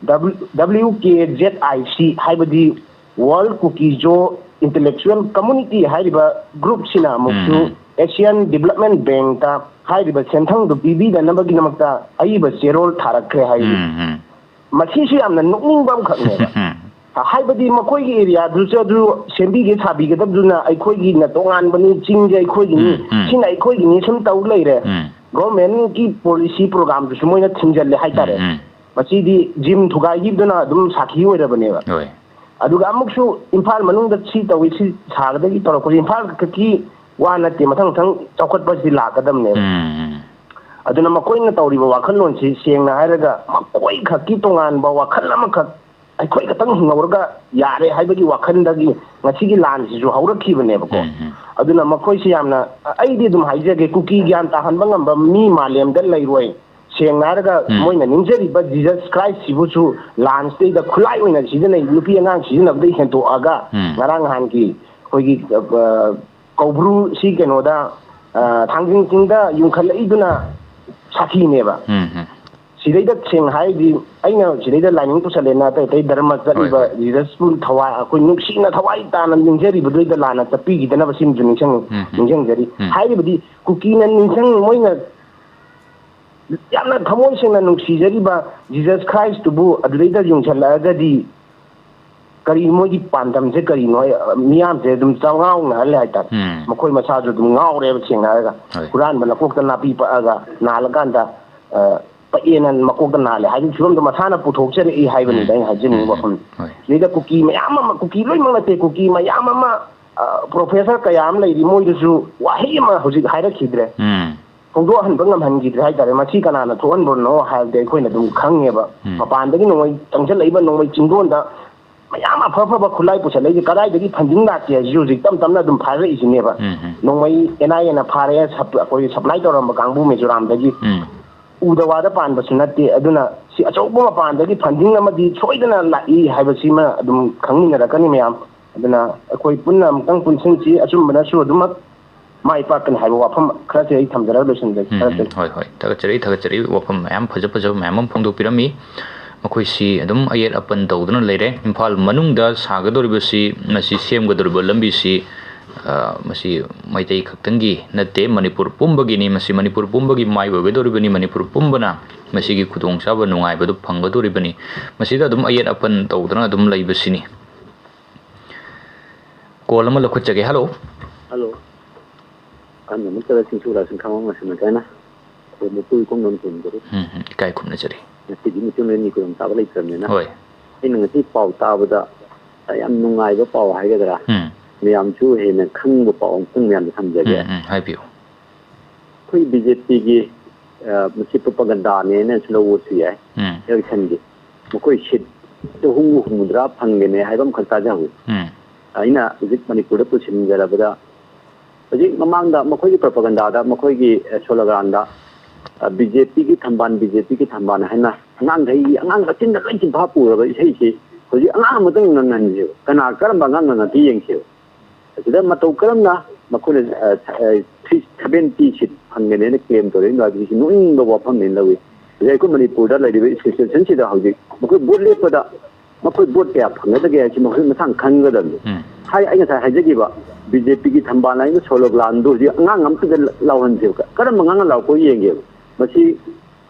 W K Z I C, ꯍꯥꯏꯕꯗꯤ World Kuki-Zo Intellectual Community ꯍꯥꯏꯔꯤꯕ groupꯁꯤꯅ ꯑꯃꯨꯛꯁꯨ ꯎꯝ, ꯎꯝ꯫ Asian Development Bankꯇ ꯍꯥꯏꯔꯤꯕ ꯁꯦꯟꯊꯪꯗꯨ ꯄꯤꯕꯤꯗꯅꯕꯒꯤꯗꯃꯛꯇ ꯑꯏꯕ ꯆꯦꯔꯣꯜ ꯊꯥꯔꯛꯈ꯭ꯔꯦ ꯍꯥꯏꯔꯤ꯫ ꯎꯝ, ꯎꯝ꯫ ꯃꯁꯤꯁꯨ ꯌꯥꯝꯅ ꯅꯣꯛꯅꯤꯡꯕ ꯑꯃꯈꯛꯅꯦꯕ꯫ ꯎꯝ꯫ ꯍꯥꯏꯕꯗꯤ ꯃꯈꯣꯏꯒꯤ areaꯗꯨꯁꯨ ꯑꯗꯨ ꯁꯦꯝꯕꯤꯒꯦ ꯁꯥꯕꯤꯒꯗꯕꯗꯨꯅ ꯑꯩꯈꯣꯏꯒꯤꯅ ꯇꯣꯉꯥꯟꯕꯅꯤ, ꯆꯤꯡꯁꯦ ꯑꯩꯈꯣꯏꯒꯤꯅꯤ, ꯎꯝ, ꯎꯝ꯫ ꯁꯤꯅ ꯑꯩꯈꯣꯏꯒꯤꯅꯤ ꯁꯨꯝ ꯇꯧ ꯂꯩꯔꯦ꯫ ꯎꯝ꯫ Governmentꯀꯤ policy programꯗꯨꯁꯨ ꯃꯣꯏꯅ ꯊꯤꯡꯖꯤꯜꯂꯦ ꯍꯥꯏꯇꯥꯔꯦ꯫ ꯎꯝ, ꯎꯝ꯫ ꯃꯁꯤꯗꯤ ꯖꯤꯝ ꯊꯨꯒꯥꯏꯈꯤꯕꯗꯨꯅ ꯑꯗꯨꯝ ꯁꯥꯈꯤ ꯑꯣꯏꯔꯕꯅꯦꯕ꯫ ꯍꯣꯏ꯫ ꯑꯗꯨꯒ ꯑꯃꯨꯛꯁꯨ ꯏꯝꯐꯥꯜ ꯃꯅꯨꯡꯗ ꯁꯤ ꯇꯧꯏ, ꯁꯤ ꯁꯥꯒꯗꯒꯤ ꯇꯧꯔꯛꯄꯁꯤ ꯏꯝꯐꯥꯜ ꯈꯛꯀꯤ ꯋꯥ ꯅꯠꯇꯦ, ꯃꯊꯪ ꯃꯊꯪ ꯆꯥꯎꯈꯠꯄꯁꯤ ꯂꯥꯛꯀꯗꯕꯅꯦꯕ꯫ ꯎꯝ, ꯎꯝ꯫ ꯑꯗꯨꯅ ꯃꯈꯣꯏꯅ ꯇꯧꯔꯤꯕ ꯋꯥꯈꯜꯂꯣꯟꯁꯤ ꯁꯦꯡꯅ ꯍꯥꯏꯔꯒ ꯃꯈꯣꯏ ꯈꯛꯀꯤ ꯇꯣꯉꯥꯟꯕ ꯋꯥꯈꯜ ꯑꯃꯈꯛ ꯑꯩꯈꯣꯏ ꯈꯛꯇꯪ ꯍꯤꯡꯍꯧꯔꯒ ꯌꯥꯔꯦ ꯍꯥꯏꯕꯒꯤ ꯋꯥꯈꯜꯗꯒꯤ ꯉꯁꯤꯒꯤ ꯂꯥꯟꯁꯤꯁꯨ ꯍꯧꯔꯛꯈꯤꯕꯅꯦꯕꯀꯣ꯫ ꯎꯝ, ꯎꯝ꯫ ꯑꯗꯨꯅ ꯃꯈꯣꯏꯁꯤ ꯌꯥꯝꯅ, ꯑꯩꯗꯤ ꯑꯗꯨꯝ ꯍꯥꯏꯖꯒꯦ, ꯀꯨꯀꯤ ꯒ꯭ꯌꯥꯟ ꯇꯥꯍꯟꯕ ꯉꯝꯕ ꯃꯤ ꯃꯥꯂꯦꯝꯗ ꯂꯩꯔꯣꯏ꯫ ꯁꯦꯡꯅ ꯍꯥꯏꯔꯒ ꯎꯝ꯫ ꯃꯣꯏꯅ ꯅꯤꯡꯖꯔꯤꯕ ꯖꯤꯖꯁ ꯈ꯭ꯔꯥꯏꯁ ꯁꯤꯕꯨꯁꯨ ꯂꯥꯟꯁꯤꯗꯩꯗ ꯈꯨꯠꯂꯥꯏ ꯑꯣꯏꯅ ꯁꯤꯖꯤꯟꯅꯩ, ꯅꯨꯄꯤ ꯑꯉꯥꯡ ꯁꯤꯖꯤꯟꯅꯕꯗꯒꯤ ꯍꯦꯟꯇꯣꯛꯑꯒ ꯎꯝ꯫ ꯉꯔꯥꯡ ꯅꯍꯥꯟꯒꯤ ꯑꯩꯈꯣꯏꯒꯤ, ꯑ, ꯀꯧꯕ꯭ꯔꯨꯁꯤ ꯀꯩꯅꯣꯗ, ꯑ, ꯊꯥꯡꯖꯤꯡ ꯆꯤꯡꯗ ꯌꯨꯡꯈꯠꯂꯛꯏꯗꯨꯅ ꯁꯥꯊꯤꯅꯦꯕ꯫ ꯎꯝ, ꯎꯝ꯫ ꯁꯤꯗꯩꯗ ꯁꯦꯡꯅ ꯍꯥꯏꯔꯗꯤ ꯑꯩꯅ ꯁꯤꯗꯩꯗ ꯂꯥꯏꯅꯤꯡ ꯄꯨꯁꯜꯂꯦꯅ ꯑꯇꯩ ꯑꯇꯩ ꯙꯔꯃ ꯍꯣꯏ, ꯆꯠꯂꯤꯕ ꯍꯣꯏ꯫ ꯖꯤꯖꯁꯄꯨ ꯊꯋꯥꯏ, ꯑꯩꯈꯣꯏ ꯅꯨꯡꯁꯤꯅ ꯊꯋꯥꯏ ꯇꯥꯅ ꯅꯤꯡꯖꯔꯤꯕꯗꯨꯗꯩꯗ ꯂꯥꯟꯅ ꯆꯠꯄꯤꯈꯤꯗꯅꯕ ꯁꯤꯃꯁꯨ ꯅꯤꯡꯁꯤꯡ-, ꯎꯝ, ꯎꯝ꯫ ꯅꯤꯡꯁꯤꯡꯖꯔꯤ꯫ ꯎꯝ꯫ ꯍꯥꯏꯔꯤꯕꯗꯤ ꯀꯨꯀꯤꯅ ꯅꯤꯡꯁꯤꯡ-, ꯃꯣꯏꯅ ꯌꯥꯝꯅ ꯊꯃꯣꯏ ꯁꯦꯡꯅ ꯅꯨꯡꯁꯤꯖꯔꯤꯕ ꯖꯤꯖꯁ ꯈ꯭ꯔꯥꯏꯁꯇꯨꯕꯨ ꯑꯗꯨꯗꯩꯗ ꯌꯨꯡꯁꯜꯂꯛꯑꯒꯗꯤ ꯀꯔꯤ ꯃꯣꯏꯒꯤ ꯄꯥꯟꯗꯝꯁꯦ ꯀꯔꯤꯅꯣ? ꯑꯩ, ꯃꯤꯌꯥꯝꯁꯦ ꯑꯗꯨꯝ ꯉꯥꯎꯅꯍꯜꯂꯦ ꯍꯥꯏꯇꯥꯔꯦ꯫ ꯎꯝ꯫ ꯃꯈꯣꯏ ꯃꯁꯥꯁꯨ ꯑꯗꯨꯝ ꯉꯥꯎꯔꯦꯕ, ꯁꯦꯡꯅ ꯍꯥꯏꯔꯒ꯫ ꯍꯣꯏ꯫ ꯍꯨꯔꯥꯟꯕ ꯅꯀꯣꯛꯇ ꯅꯥꯄꯤ ꯄꯛꯑꯒ ꯅꯥꯜꯂꯀꯥꯟꯗ, ꯑ, ꯄꯛꯑꯦꯅ ꯃꯀꯣꯛꯇ ꯅꯥꯜꯂꯦ ꯍꯥꯏꯕꯒꯤ ꯐꯤꯕꯝꯗꯣ ꯃꯁꯥꯅ ꯄꯨꯊꯣꯛꯆꯔꯛꯏ ꯍꯥꯏꯕꯅꯤꯗ ꯎꯝ꯫ ꯑꯩꯅ ꯍꯥꯏꯖꯅꯤꯡꯕ ꯎꯝ, ꯎꯝ꯫ ꯋꯥꯐꯝ꯫ ꯍꯣꯏ꯫ ꯁꯤꯗꯩꯗ ꯀꯨꯀꯤ ꯃꯌꯥꯝ ꯑꯃ, ꯀꯨꯀꯤ ꯂꯣꯏꯅꯃꯛ ꯅꯠꯇꯦ, ꯀꯨꯀꯤ ꯃꯌꯥꯝ ꯑꯃ, ꯑ, ꯄ꯭ꯔꯣꯐꯦꯁꯔ ꯀꯌꯥ ꯑꯃ ꯂꯩꯔꯤ, ꯃꯣꯏꯗꯁꯨ ꯋꯥꯍꯩ ꯑꯃ ꯍꯧꯖꯤꯛ ꯍꯥꯏꯔꯛꯈꯤꯗ꯭ꯔꯦ꯫ ꯎꯝ꯫ ꯐꯣꯡꯗꯣꯛꯍꯟꯕ ꯉꯝꯍꯟꯈꯤꯗ꯭ꯔꯦ ꯍꯥꯏꯇꯥꯔꯦ꯫ ꯃꯁꯤ ꯀꯅꯥꯅ ꯊꯣꯛꯍꯟꯕꯅꯣ ꯍꯥꯏꯕꯗꯤ ꯑꯩꯈꯣꯏꯅ ꯑꯗꯨꯝ ꯈꯪꯉꯦꯕ꯫ ꯎꯝ꯫ ꯃꯄꯥꯟꯗꯒꯤ ꯅꯣꯡꯃꯩ ꯆꯪꯁꯤꯜꯂꯛꯏꯕ, ꯅꯣꯡꯃꯩ ꯆꯤꯡꯗꯣꯟꯗ ꯃꯌꯥꯝ ꯑꯐ ꯑꯐꯕ ꯈꯨꯠꯂꯥꯏ ꯄꯨꯁꯜꯂꯛꯏꯁꯦ ꯀꯗꯥꯏꯗꯒꯤ ꯐꯟꯗꯤꯡ ꯂꯥꯛꯀꯦ ꯍꯥꯏꯁꯤꯁꯨ ꯍꯧꯖꯤꯛ ꯇꯞ ꯇꯞꯅ ꯑꯗꯨꯝ ꯐꯥꯔꯛꯏꯁꯤꯅꯦꯕ꯫ ꯎꯝ, ꯎꯝ꯫ ꯅꯣꯡꯃꯩ NIAꯅ ꯐꯥꯔꯛꯑꯦ, ꯁꯞ-, ꯑꯩꯈꯣꯏ ꯁꯄ꯭ꯂꯥꯏ ꯇꯧꯔꯝꯕ ꯀꯥꯡꯕꯨ ꯃꯤꯖꯣꯔꯥꯝꯗꯒꯤ꯫ ꯎꯝ꯫ ꯎꯗ ꯋꯥꯗ ꯄꯥꯟꯕꯁꯨ ꯅꯠꯇꯦ꯫ ꯑꯗꯨꯅ ꯁꯤ ꯑꯆꯧꯕ ꯃꯄꯥꯟꯗꯒꯤ ꯐꯟꯗꯤꯡ ꯑꯃꯗꯤ ꯁꯣꯏꯗꯅ ꯂꯥꯛꯏ ꯍꯥꯏꯕꯁꯤꯃ ꯑꯗꯨꯝ ꯈꯪꯃꯤꯟꯅꯔꯛꯀꯅꯤ ꯃꯌꯥꯝ꯫ ꯑꯗꯨꯅ ꯑꯩꯈꯣꯏ ꯄꯨꯟꯅ ꯑꯃꯨꯛꯇꯪ ꯄꯨꯟꯁꯤꯟꯁꯤ, ꯑꯆꯨꯝꯕꯅꯁꯨ ꯑꯗꯨꯃꯛ ꯃꯥꯏ ꯄꯥꯛꯀꯅꯤ ꯍꯥꯏꯕ ꯋꯥꯐꯝ ꯈꯔꯁꯦ ꯑꯩ ꯊꯝꯖꯔꯒ ꯂꯣꯏꯁꯤꯟꯖꯒꯦ꯫ ꯎꯝ, ꯎꯝ꯫ ꯊꯥꯒꯠꯆꯔꯤ꯫ ꯍꯣꯏ, ꯍꯣꯏ꯫ ꯊꯥꯒꯠꯆꯔꯤ, ꯊꯥꯒꯠꯆꯔꯤ꯫ ꯋꯥꯐꯝ ꯃꯌꯥꯝ, ꯐꯖ ꯐꯖꯕ ꯃꯌꯥꯝ ꯑꯃ ꯐꯣꯡꯗꯣꯛꯄꯤꯔꯝꯃꯤ꯫ ꯃꯈꯣꯏꯁꯤ ꯑꯗꯨꯝ ꯑꯌꯦꯠ ꯑꯄꯟ ꯇꯧꯗꯨꯅ ꯂꯩꯔꯦ꯫ ꯏꯝꯐꯥꯜ ꯃꯅꯨꯡꯗ ꯁꯥꯒꯗꯧꯔꯤꯕꯁꯤ, ꯃꯁꯤ ꯁꯦꯝꯒꯗꯧꯔꯤꯕ ꯂꯝꯕꯤꯁꯤ, ꯑ, ꯃꯁꯤ ꯃꯩꯇꯩ ꯈꯛꯇꯪꯒꯤ ꯅꯠꯇꯦ, ꯃꯅꯤꯄꯨꯔ ꯄꯨꯝꯕꯒꯤꯅꯤ꯫ ꯃꯁꯤ ꯃꯅꯤꯄꯨꯔ ꯄꯨꯝꯕꯒꯤ ꯃꯥꯏ ꯑꯣꯏꯒꯗꯧꯔꯤꯕꯅꯤ꯫ ꯃꯅꯤꯄꯨꯔ ꯄꯨꯝꯕꯅ ꯃꯁꯤꯒꯤ ꯈꯨꯗꯣꯡꯆꯥꯕ ꯅꯨꯡꯉꯥꯏꯕꯗꯨ ꯐꯪꯒꯗꯧꯔꯤꯕꯅꯤ꯫ ꯃꯁꯤꯗ ꯑꯗꯨꯝ ꯑꯌꯦꯠ ꯑꯄꯟ ꯇꯧꯗꯨꯅ ꯑꯗꯨꯝ ꯂꯩꯕꯁꯤꯅꯤ꯫ ꯀꯣꯜ ꯑꯃ ꯂꯧꯈꯠꯆꯒꯦ꯫ ꯍꯜꯂꯣ꯫ ꯍꯜꯂꯣ꯫ ꯑꯍꯟ ꯑꯃꯠꯇꯗ ꯆꯤꯡꯁꯨ ꯂꯥꯛꯁꯤꯟ ꯈꯪꯍꯧ ꯉꯁꯤꯟꯅ ꯀꯥꯏꯅ ꯑꯩꯈꯣꯏ ꯃꯄꯨ ꯏꯄꯨꯡꯗ ꯈꯨꯔꯨꯝꯖꯔꯤ꯫ ꯎꯝ, ꯎꯝ, ꯏꯀꯥꯏ ꯈꯨꯝꯅꯖꯔꯤ꯫ ꯉꯁꯤꯗꯤ ꯃꯤꯆꯝ ꯃꯤꯔꯦꯜꯒꯤ ꯈꯨꯗꯣꯡꯆꯥꯕ ꯂꯩꯇ꯭ꯔꯕꯅꯤꯅ꯫ ꯍꯣꯏ꯫ ꯑꯩꯅ ꯉꯁꯤ ꯄꯥꯎ ꯇꯥꯕꯗ ꯌꯥꯝ ꯅꯨꯡꯉꯥꯏꯕ ꯄꯥꯎ ꯍꯥꯏꯒꯗ꯭ꯔꯥ? ꯎꯝ꯫ ꯃꯌꯥꯝꯁꯨ ꯍꯦꯟꯅ ꯈꯪꯕ ꯄꯥꯎ ꯑꯃꯇꯪ ꯃꯌꯥꯝꯗ ꯊꯝꯖꯒꯦ꯫ ꯎꯝ, ꯎꯝ, ꯍꯥꯏꯕꯤꯌꯨ꯫ ꯑꯩꯈꯣꯏ BJPꯒꯤ, ꯑ, ꯃꯁꯤ propagandaꯅꯦꯅꯁꯨ ꯂꯧꯕꯁꯨ ꯌꯥꯏ꯫ ꯎꯝ꯫ Electionꯒꯤ꯫ ꯃꯈꯣꯏ seat ꯆꯍꯨꯝ ꯍꯨꯝꯐꯨꯇꯔꯥ ꯐꯪꯒꯅꯤ ꯍꯥꯏꯕ ꯑꯃꯈꯛ ꯇꯥꯖꯍꯧꯏ꯫ ꯎꯝ꯫ ꯑꯩꯅ ꯍꯧꯖꯤꯛ ꯃꯅꯤꯄꯨꯔꯗ ꯄꯨꯁꯤꯟꯖꯔꯕꯗ, ꯍꯧꯖꯤꯛ ꯃꯃꯥꯡꯗ ꯃꯈꯣꯏꯒꯤ ꯄ꯭ꯔꯣꯄꯥꯒꯟꯗꯥꯗ, ꯃꯈꯣꯏꯒꯤ, ꯑꯦ, ꯁꯣꯂꯣꯒꯥꯟꯗ, ꯑ, "ꯕꯤ ꯖꯦ ꯄꯤꯒꯤ ꯊꯝꯕꯥꯜ, ꯕꯤ ꯖꯦ ꯄꯤꯒꯤ ꯊꯝꯕꯥꯜ" ꯍꯥꯏꯅ ꯑꯉꯥꯡꯈꯩ, ꯑꯉꯥꯡ ꯃꯆꯤꯟꯗ ꯂꯣꯏ ꯆꯤꯟꯐꯥ ꯄꯨꯔꯕ ꯏꯁꯩꯁꯤ ꯍꯧꯖꯤꯛ ꯑꯉꯥꯡ ꯑꯃꯇꯪ ꯉꯪꯍꯟꯁꯦꯕ꯫ ꯀꯅꯥ, ꯀꯔꯝꯕ ꯑꯉꯥꯡꯅ ꯉꯪꯉꯤ ꯌꯦꯡꯁꯦꯕ꯫ ꯑꯁꯤꯗ ꯃꯇꯧ ꯀꯔꯝꯅ ꯃꯈꯣꯏꯅ, ꯑ, ꯑ, ꯊ꯭ꯔꯤ ꯁꯚꯦꯟꯇꯤ ꯁꯤꯠ ꯐꯪꯒꯅꯦꯅ ꯀ꯭ꯂꯦꯝ ꯇꯧꯔꯛꯏꯅꯣ ꯍꯥꯏꯕꯁꯤꯁꯨ ꯅꯣꯛꯅꯤꯡꯕ ꯋꯥꯐꯝꯅꯦꯅ ꯂꯧꯏ꯫ ꯍꯧꯖꯤꯛ ꯑꯩꯈꯣꯏ ꯃꯅꯤꯄꯨꯔꯗ ꯂꯩꯔꯤꯕ ꯁꯤꯆꯨꯋꯦꯁꯟꯁꯤꯗ ꯍꯧꯖꯤꯛ ꯃꯈꯣꯏ ꯚꯣꯠ ꯂꯦꯞꯄꯗ ꯃꯈꯣꯏ ꯚꯣꯠ ꯀꯌꯥ ꯐꯪꯒꯗꯒꯦ ꯍꯥꯏꯕꯁꯤ ꯃꯈꯣꯏ ꯃꯁꯥꯅ ꯈꯪꯒꯗꯕꯅꯤ꯫ ꯎꯝ꯫ ꯍꯥꯏ, ꯑꯩ ꯉꯁꯥꯏ ꯍꯥꯏꯖꯈꯤꯕ ꯕꯤ ꯖꯦ ꯄꯤꯒꯤ ꯊꯝꯕꯥꯜ ꯍꯥꯏꯕ ꯁꯣꯂꯣꯒꯥꯟꯗꯨ ꯍꯧꯖꯤꯛ ꯑꯉꯥꯡ ꯑꯃꯠꯇꯗ ꯂꯥꯎꯍꯟꯁꯦꯕ꯫ ꯀꯔꯝꯕ ꯑꯉꯥꯡꯅ ꯂꯥꯎꯔꯛꯄ ꯌꯦꯡꯒꯦꯕ꯫ ꯃꯁꯤ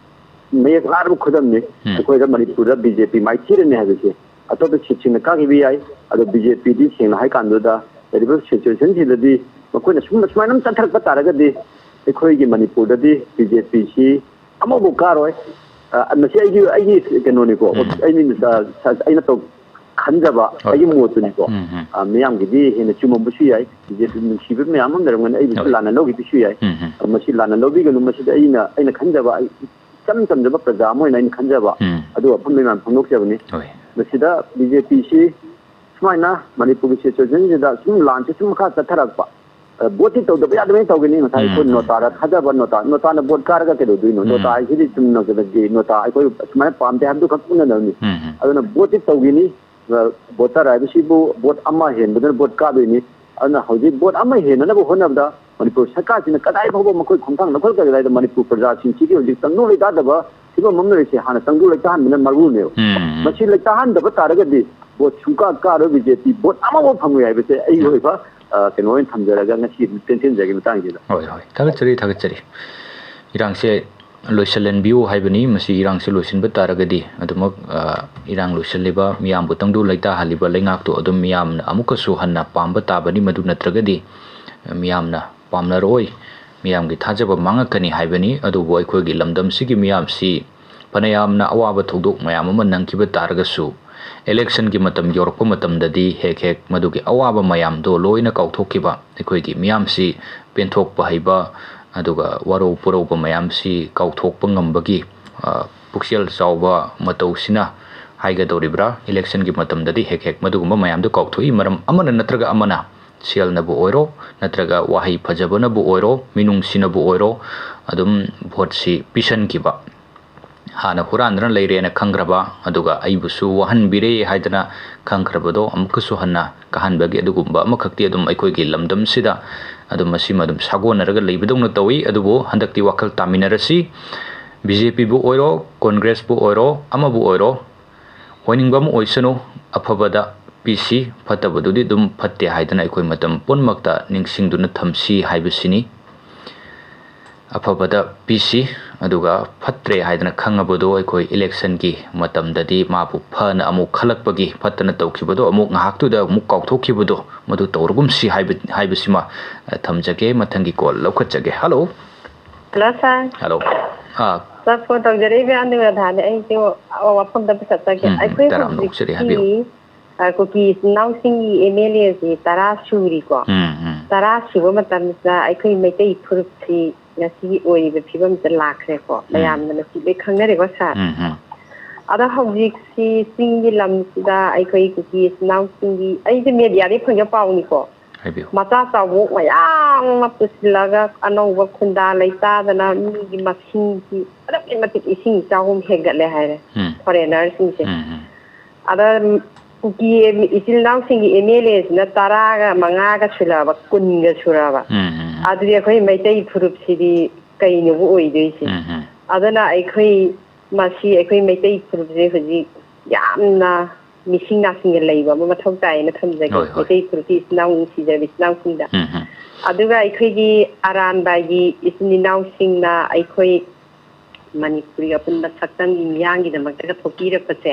ꯃꯌꯦꯛ ꯂꯥꯔꯕ ꯈꯨꯗꯝꯅꯤ꯫ ꯎꯝ꯫ ꯑꯩꯈꯣꯏꯗ ꯃꯅꯤꯄꯨꯔꯗ ꯕꯤ ꯖꯦ ꯄꯤ ꯃꯥꯏꯊꯤꯔꯅꯤ ꯍꯥꯏꯕꯁꯦ꯫ ꯑꯇꯣꯞꯄ ꯁꯤꯠꯁꯤꯡꯅ ꯀꯥꯈꯤꯕ ꯌꯥꯏ, ꯑꯗꯣ ꯕꯤ ꯖꯦ ꯄꯤꯗꯤ ꯁꯦꯡꯅ ꯍꯥꯏꯀꯥꯟꯗꯨꯗ ꯂꯩꯔꯤꯕ ꯁꯤꯆꯨꯋꯦꯁꯟꯁꯤꯗꯗꯤ ꯃꯈꯣꯏꯅ ꯁꯨꯝ, ꯁꯨꯃꯥꯏꯅ ꯑꯗꯨꯝ ꯆꯠꯊꯔꯛꯄ ꯇꯥꯔꯒꯗꯤ ꯑꯩꯈꯣꯏꯒꯤ ꯃꯅꯤꯄꯨꯔꯗꯗꯤ ꯕꯤ ꯖꯦ ꯄꯤꯁꯤ ꯑꯃꯐꯥꯎ ꯀꯥꯔꯣꯏ꯫ ꯑ, ꯃꯁꯤ ꯑꯩꯒꯤ, ꯑꯩꯒꯤ ꯀꯩꯅꯣꯅꯤꯀꯣ, ꯎꯝ꯫ ꯑꯩꯅ, ꯑ, ꯑꯩꯅ ꯇꯧ-, ꯈꯟꯖꯕ, ꯍꯣꯏ, ꯑꯩꯒꯤ ꯍꯣꯏ꯫ ꯃꯣꯠꯇꯨꯅꯤꯀꯣ꯫ ꯎꯝ, ꯎꯝ꯫ ꯑ, ꯃꯤꯌꯥꯝꯒꯤꯗꯤ ꯍꯦꯟꯅ ꯆꯨꯝꯃꯝꯕꯁꯨ ꯌꯥꯏ, ꯕꯤ ꯖꯦ ꯄꯤ ꯅꯨꯡꯁꯤꯕ ꯃꯌꯥꯝ ꯑꯃ ꯂꯩꯔꯝꯒꯅꯤ, ꯑꯩꯕꯨꯁꯨ ꯍꯣꯏ꯫ ꯂꯥꯟꯅ ꯂꯧꯈꯤꯕꯁꯨ ꯌꯥꯏ꯫ ꯎꯝ, ꯎꯝ꯫ ꯑ, ꯃꯁꯤ ꯂꯥꯟꯅ ꯂꯧꯕꯤꯒꯅꯨ, ꯃꯁꯤꯗꯤ ꯑꯩꯅ, ꯑꯩꯅ ꯈꯟꯖꯕ, ꯑꯩ ꯏꯆꯝ ꯆꯝꯖꯕ ꯄ꯭ꯔꯖꯥ ꯑꯃ ꯑꯣꯏꯅ ꯑꯩꯅ ꯈꯟꯖꯕ, ꯎꯝ꯫ ꯑꯗꯨ ꯋꯥꯐꯝꯗꯨ ꯃꯌꯥꯝ ꯐꯣꯡꯗꯣꯛꯆꯕꯅꯤ꯫ ꯍꯣꯏ꯫ ꯃꯁꯤꯗ ꯕꯤ ꯖꯦ ꯄꯤꯁꯤ ꯁꯨꯃꯥꯏꯅ ꯃꯅꯤꯄꯨꯔꯒꯤ ꯁꯤꯆꯨꯋꯦꯁꯟꯁꯤꯗ ꯁꯨꯝ ꯂꯥꯟꯁꯤ ꯁꯨꯝ ꯃꯈꯥ ꯆꯠꯊꯔꯛꯄ, ꯑ, ꯚꯣꯠꯇꯤ ꯇꯧꯗꯕ ꯌꯥꯗꯕꯅꯤ ꯇꯧꯒꯅꯤ꯫ ꯉꯁꯥꯏ ꯎꯝ, ꯑꯩꯈꯣꯏ ꯎꯝ꯫ ꯅꯣꯇꯥꯗ ꯊꯥꯖꯕ, ꯅꯣꯇꯥ, ꯅꯣꯇꯥꯅ ꯚꯣꯠ ꯀꯥꯔꯒ ꯀꯩꯗꯧꯗꯣꯏꯅꯣ? ꯎꯝ꯫ ꯅꯣꯇꯥ ꯍꯥꯏꯁꯤꯗꯤ ꯆꯨꯝꯅ ꯀꯩꯅꯣꯒꯤ ꯅꯣꯇꯥ ꯑꯩꯈꯣꯏ ꯁꯨꯃꯥꯏꯅ ꯄꯥꯝꯗꯦ ꯍꯥꯏꯕꯗꯨ ꯈꯛ ꯎꯅꯗꯕꯅꯤ꯫ ꯎꯝ, ꯎꯝ꯫ ꯑꯗꯨꯅ ꯚꯣꯠꯇꯤ ꯇꯧꯈꯤꯅꯤ꯫ ꯑ, ꯚꯣꯇꯔ ꯍꯥꯏꯕꯁꯤꯕꯨ ꯚꯣꯠ ꯑꯃ ꯍꯦꯟꯕꯗꯨꯅ ꯚꯣꯠ ꯀꯥꯗꯣꯏꯅꯤ꯫ ꯑꯗꯨꯅ ꯍꯧꯖꯤꯛ ꯚꯣꯠ ꯑꯃ ꯍꯦꯟꯅꯅꯕ ꯍꯣꯠꯅꯕꯗ ꯃꯅꯤꯄꯨꯔ ꯁꯔꯀꯥꯔꯁꯤꯅ ꯀꯗꯥꯏ ꯐꯥꯎꯕ ꯃꯈꯣꯏ ꯈꯣꯡꯊꯥꯡ ꯂꯧꯈꯠꯀꯗ꯭ꯔꯥ ꯍꯥꯏꯗ ꯃꯅꯤꯄꯨꯔ ꯄ꯭ꯔꯖꯥꯁꯤꯡꯁꯤꯒꯤ ꯍꯧꯖꯤꯛ ꯇꯪꯗꯨ ꯂꯩꯇꯥꯗꯕ ꯐꯤꯕꯝ ꯑꯃ ꯂꯩꯔꯤꯁꯦ ꯍꯥꯟꯅ ꯇꯪꯗꯨ ꯂꯩꯇꯥꯍꯟꯕꯅ ꯃꯔꯨꯅꯦꯕ꯫ ꯎꯝ, ꯎꯝ꯫ ꯃꯁꯤ ꯂꯩꯇꯥꯍꯟꯗꯕ ꯇꯥꯔꯒꯗꯤ ꯚꯣꯠ ꯁꯨꯡꯀꯥ ꯀꯥꯔꯣꯏ ꯕꯤ ꯖꯦ ꯄꯤ, ꯚꯣꯠ ꯑꯃꯐꯥꯎ ꯐꯪꯉꯣꯏ ꯍꯥꯏꯕꯁꯦ ꯑꯩꯒꯤ ꯎꯝ꯫ ꯑꯣꯏꯕ, ꯑ, ꯀꯩꯅꯣ ꯑꯣꯏꯅ ꯊꯝꯖꯔꯒ ꯉꯁꯤ ꯇꯦꯟꯁꯤꯟꯖꯔꯒꯦ ꯃꯇꯥꯡꯁꯤꯗ꯫ ꯍꯣꯏ, ꯍꯣꯏ꯫ ꯊꯥꯒꯠꯆꯔꯤ, ꯊꯥꯒꯠꯆꯔꯤ꯫ ꯏꯔꯥꯡꯁꯦ ꯂꯣꯏꯁꯤꯜꯍꯟꯕꯤꯌꯨ ꯍꯥꯏꯕꯅꯤ꯫ ꯃꯁꯤ ꯏꯔꯥꯡꯁꯤ ꯂꯣꯏꯁꯤꯟꯕ ꯇꯥꯔꯒꯗꯤ ꯑꯗꯨꯃꯛ, ꯑ, ꯏꯔꯥꯡ ꯂꯣꯏꯁꯤꯜꯂꯤꯕ ꯃꯤꯌꯥꯝꯕꯨ ꯇꯪꯗꯨ ꯂꯩꯇꯥꯍꯜꯂꯤꯕ ꯂꯩꯉꯥꯛꯇꯨ ꯑꯗꯨꯝ ꯃꯤꯌꯥꯝꯅ ꯑꯃꯨꯛꯀꯁꯨ ꯍꯟꯅ ꯄꯥꯝꯕ ꯇꯥꯕꯅꯤ꯫ ꯃꯗꯨ ꯅꯠꯇ꯭ꯔꯒꯗꯤ ꯃꯤꯌꯥꯝꯅ ꯄꯥꯝꯅꯔꯣꯏ, ꯃꯤꯌꯥꯝꯒꯤ ꯊꯥꯖꯕ ꯃꯥꯡꯉꯛꯀꯅꯤ ꯍꯥꯏꯕꯅꯤ꯫ ꯑꯗꯨꯕꯨ ꯑꯩꯈꯣꯏꯒꯤ ꯂꯝꯗꯝꯁꯤꯒꯤ ꯃꯤꯌꯥꯝꯁꯤ ꯐꯅꯌꯥꯝꯅ ꯑꯋꯥꯕ ꯊꯧꯗꯣꯛ ꯃꯌꯥꯝ ꯑꯃ ꯅꯪꯈꯤꯕ ꯇꯥꯔꯒꯁꯨ, ꯏꯂꯦꯛꯁꯟꯒꯤ ꯃꯇꯝ ꯌꯧꯔꯛꯄ ꯃꯇꯝꯗꯗꯤ ꯍꯦꯛ ꯍꯦꯛ ꯃꯗꯨꯒꯤ ꯑꯋꯥꯕ ꯃꯌꯥꯝꯗꯣ ꯂꯣꯏꯅ ꯀꯥꯎꯊꯣꯛꯈꯤꯕ, ꯑꯩꯈꯣꯏꯒꯤ ꯃꯤꯌꯥꯝꯁꯤ ꯄꯦꯟꯊꯣꯛꯄ ꯍꯩꯕ, ꯑꯗꯨꯒ ꯋꯥꯔꯧ ꯄꯨꯔꯧꯕ ꯃꯌꯥꯝꯁꯤ ꯀꯥꯎꯊꯣꯛꯄ ꯉꯝꯕꯒꯤ, ꯑ, ꯄꯨꯛꯆꯦꯜ ꯆꯥꯎꯕ ꯃꯇꯧꯁꯤꯅ ꯍꯥꯏꯒꯗꯧꯔꯤꯕ꯭ꯔꯥ? ꯏꯂꯦꯛꯁꯟꯒꯤ ꯃꯇꯝꯗꯗꯤ ꯍꯦꯛ ꯍꯦꯛ ꯃꯗꯨꯒꯨꯝꯕ ꯃꯌꯥꯝꯗꯨ ꯀꯥꯎꯊꯣꯛꯏ꯫ ꯃꯔꯝ ꯑꯃꯅ ꯅꯠꯇ꯭ꯔꯒ ꯑꯃꯅ, ꯁꯦꯜꯅꯕꯨ ꯑꯣꯏꯔꯣ, ꯅꯠꯇ꯭ꯔꯒ ꯋꯥꯍꯩ ꯐꯖꯕꯅꯕꯨ ꯑꯣꯏꯔꯣ, ꯃꯤꯅꯨꯡꯁꯤꯅꯕꯨ ꯑꯣꯏꯔꯣ, ꯑꯗꯨꯝ ꯚꯣꯠꯁꯤ ꯄꯤꯁꯟꯈꯤꯕ꯫ ꯍꯥꯟꯅ ꯍꯨꯔꯥꯟꯗꯅ ꯂꯩꯔꯦꯅ ꯈꯪꯈ꯭ꯔꯕ, ꯑꯗꯨꯒ ꯑꯩꯕꯨꯁꯨ ꯋꯥꯍꯟꯕꯤꯔꯦ ꯍꯥꯏꯗꯅ ꯈꯪꯈ꯭ꯔꯕꯗꯣ ꯑꯃꯨꯛꯀꯁꯨ ꯍꯟꯅ ꯀꯥꯍꯟꯕꯒꯤ ꯑꯗꯨꯒꯨꯝꯕ ꯑꯃꯈꯛꯇꯤ ꯑꯗꯨꯝ ꯑꯩꯈꯣꯏꯒꯤ ꯂꯝꯗꯝꯁꯤꯗ ꯑꯗꯨꯝ ꯃꯁꯤꯃ ꯑꯗꯨꯝ ꯁꯥꯒꯣꯟꯅꯔꯒ ꯂꯩꯕꯗꯧꯅ ꯇꯧꯏ꯫ ꯑꯗꯨꯕꯨ ꯍꯟꯗꯛꯇꯤ ꯋꯥꯈꯜ ꯇꯥꯃꯤꯟꯅꯔꯁꯤ꯫ ꯕꯤ ꯖꯦ ꯄꯤꯕꯨ ꯑꯣꯏꯔꯣ, ꯀꯣꯟꯒ꯭ꯔꯦꯁꯄꯨ ꯑꯣꯏꯔꯣ, ꯑꯃꯕꯨ ꯑꯣꯏꯔꯣ, ꯑꯣꯏꯅꯤꯡꯕ ꯑꯃ ꯑꯣꯏꯁꯅꯨ, ꯑꯐꯕꯗ ꯄꯤꯁꯤ, ꯐꯠꯇꯕꯗꯨꯗꯤ ꯑꯗꯨꯝ ꯐꯠꯇꯦ ꯍꯥꯏꯗꯅ ꯑꯩꯈꯣꯏ ꯃꯇꯝ ꯄꯨꯝꯅꯃꯛꯇ ꯅꯤꯡꯁꯤꯡꯗꯨꯅ ꯊꯝꯁꯤ ꯍꯥꯏꯕꯁꯤꯅꯤ꯫ ꯑꯐꯕꯗ ꯄꯤꯁꯤ, ꯑꯗꯨꯒ ꯐꯠꯇ꯭ꯔꯦ ꯍꯥꯏꯗꯅ ꯈꯪꯉꯕꯗꯣ ꯑꯩꯈꯣꯏ ꯏꯂꯦꯛꯁꯟꯒꯤ ꯃꯇꯝꯗꯗꯤ ꯃꯥꯕꯨ ꯐꯅ ꯑꯃꯨꯛ ꯈꯜꯂꯛꯄꯒꯤ, ꯐꯠꯇꯅ ꯇꯧꯈꯤꯕꯗꯣ ꯑꯃꯨꯛ ꯉꯥꯏꯍꯥꯛꯇꯨꯗ ꯑꯃꯨꯛ ꯀꯥꯎꯊꯣꯛꯈꯤꯕꯗꯣ, ꯃꯗꯨ ꯇꯧꯔꯒꯨꯝꯁꯤ ꯍꯥꯏꯕ, ꯍꯥꯏꯕꯁꯤꯃ, ꯑ, ꯊꯝꯖꯒꯦ꯫ ꯃꯊꯪꯒꯤ ꯀꯣꯜ ꯂꯧꯈꯠꯆꯒꯦ꯫ ꯍꯜꯂꯣ꯫ ꯍꯜꯂꯣ, ꯁꯥꯔ꯫ ꯍꯜꯂꯣ꯫ ꯑꯥ꯫ ꯁꯥꯔ, ꯐꯣꯟ ꯇꯧꯖꯔꯛꯏꯕ ꯑꯅꯨꯔꯥꯙꯥꯅꯦ꯫ ꯑꯩꯁꯦ ꯋꯥꯐꯝꯗ ꯄꯨꯁꯠꯆꯒꯦ꯫ ꯎꯝ, ꯎꯝ, ꯑꯩꯈꯣꯏ ꯇꯔꯥꯝꯅ ꯑꯣꯛꯆꯔꯤ, ꯍꯧꯖꯤꯛꯇꯤ, ꯍꯥꯏꯕꯤꯌꯨ꯫ ꯑ, ꯀꯨꯀꯤ ꯏꯆꯤꯟ ꯏꯅꯥꯎꯁꯤꯡꯒꯤ ꯑꯦꯝ ꯑꯦꯜ ꯑꯦꯁꯤ ꯇꯔꯥ ꯁꯨꯔꯤꯀꯣ꯫ ꯎꯝ, ꯎꯝ꯫ ꯇꯔꯥ ꯁꯨꯕ ꯃꯇꯝꯁꯤꯗ ꯑꯩꯈꯣꯏ ꯃꯩꯇꯩ ꯐꯨꯔꯨꯞꯁꯤ ꯉꯁꯤꯒꯤ ꯑꯣꯏꯔꯤꯕ ꯐꯤꯕꯝꯁꯤꯗ ꯂꯥꯛꯈ꯭ꯔꯦꯀꯣ꯫ ꯎꯝ꯫ ꯃꯌꯥꯝꯅ ꯉꯁꯤ ꯂꯣꯏ ꯈꯪꯅꯔꯦꯀꯣ, ꯁꯥꯔ꯫ ꯎꯝ, ꯎꯝ꯫ ꯑꯗꯣ ꯍꯧꯖꯤꯛꯁꯤ ꯆꯤꯡꯒꯤ ꯂꯝꯁꯤꯗ ꯑꯩꯈꯣꯏ ꯀꯨꯀꯤ ꯏꯆꯤꯟ ꯏꯅꯥꯎꯁꯤꯡꯒꯤ, ꯑꯩꯁꯦ ꯃꯦꯗꯤꯌꯥꯗꯒꯤ ꯐꯪꯖꯕ ꯄꯥꯎꯅꯤꯀꯣ꯫ ꯍꯥꯏꯕꯤꯌꯨ꯫ ꯃꯆꯥ ꯆꯥꯎꯕꯣꯛ ꯃꯌꯥꯝ ꯑꯃ ꯄꯨꯁꯤꯜꯂꯒ ꯑꯅꯧꯕ ꯈꯨꯟꯗꯥ ꯂꯩꯇꯥꯗꯅ ꯃꯤꯒꯤ ꯃꯁꯤꯡꯁꯤ ꯑꯗꯨꯛꯀꯤ ꯃꯇꯤꯛ ꯏꯁꯤꯡ ꯏꯆꯥꯎꯒꯨꯝ ꯍꯦꯟꯒꯠꯂꯦ ꯍꯥꯏꯔꯦ, ꯎꯝ꯫ ꯐꯣꯔꯦꯅꯔꯁꯤꯡꯁꯦ꯫ ꯎꯝ, ꯎꯝ꯫ ꯑꯗ ꯀꯨꯀꯤ ꯏꯆꯤꯜ ꯏꯅꯥꯎꯁꯤꯡꯒꯤ ꯑꯦꯝ ꯑꯦꯜ ꯑꯦꯁꯤꯅ ꯇꯔꯥꯒ ꯃꯉꯥꯒ ꯁꯨꯔꯛꯑꯕ, ꯀꯨꯟꯒ ꯁꯨꯔꯛꯑꯕ꯫ ꯎꯝ, ꯎꯝ, ꯎꯝ꯫ ꯑꯗꯨꯗꯤ ꯑꯩꯈꯣꯏ ꯃꯩꯇꯩ ꯐꯨꯔꯨꯞꯁꯤꯗꯤ ꯀꯩꯅꯣꯕꯨ ꯑꯣꯏꯗꯣꯏꯁꯦ? ꯎꯝ, ꯎꯝ꯫ ꯑꯗꯨꯅ ꯑꯩꯈꯣꯏ ꯃꯁꯤ ꯑꯩꯈꯣꯏ ꯃꯩꯇꯩ ꯐꯨꯔꯨꯞꯁꯦ ꯍꯧꯖꯤꯛ ꯌꯥꯝꯅ ꯃꯤꯁꯤꯡ ꯅꯥꯁꯤꯡꯅ ꯂꯩꯕ ꯑꯃ ꯃꯊꯧ ꯇꯥꯏꯌꯦꯅ ꯊꯝꯖꯒꯦ꯫ ꯍꯣꯏ, ꯍꯣꯏ꯫ ꯃꯩꯇꯩ ꯐꯨꯔꯨꯞꯀꯤ ꯏꯆꯤꯟ ꯏꯅꯥꯎ ꯅꯨꯡꯁꯤꯖꯕ ꯏꯆꯤꯟ ꯏꯅꯥꯎꯁꯤꯡꯗ꯫ ꯎꯝ, ꯎꯝ꯫ ꯑꯗꯨꯒ ꯑꯩꯈꯣꯏꯒꯤ ꯑꯔꯥꯟꯕꯥꯏꯒꯤ ꯏꯆꯤꯟ ꯏꯅꯥꯎꯁꯤꯡꯅ ꯑꯩꯈꯣꯏ ꯃꯅꯤꯄꯨꯔꯒꯤ ꯑꯄꯨꯟꯕ ꯁꯛꯇꯝꯒꯤ ꯃꯤꯌꯥꯝꯒꯤꯗꯃꯛꯇꯒ ꯊꯣꯛꯄꯤꯔꯛꯄꯁꯦ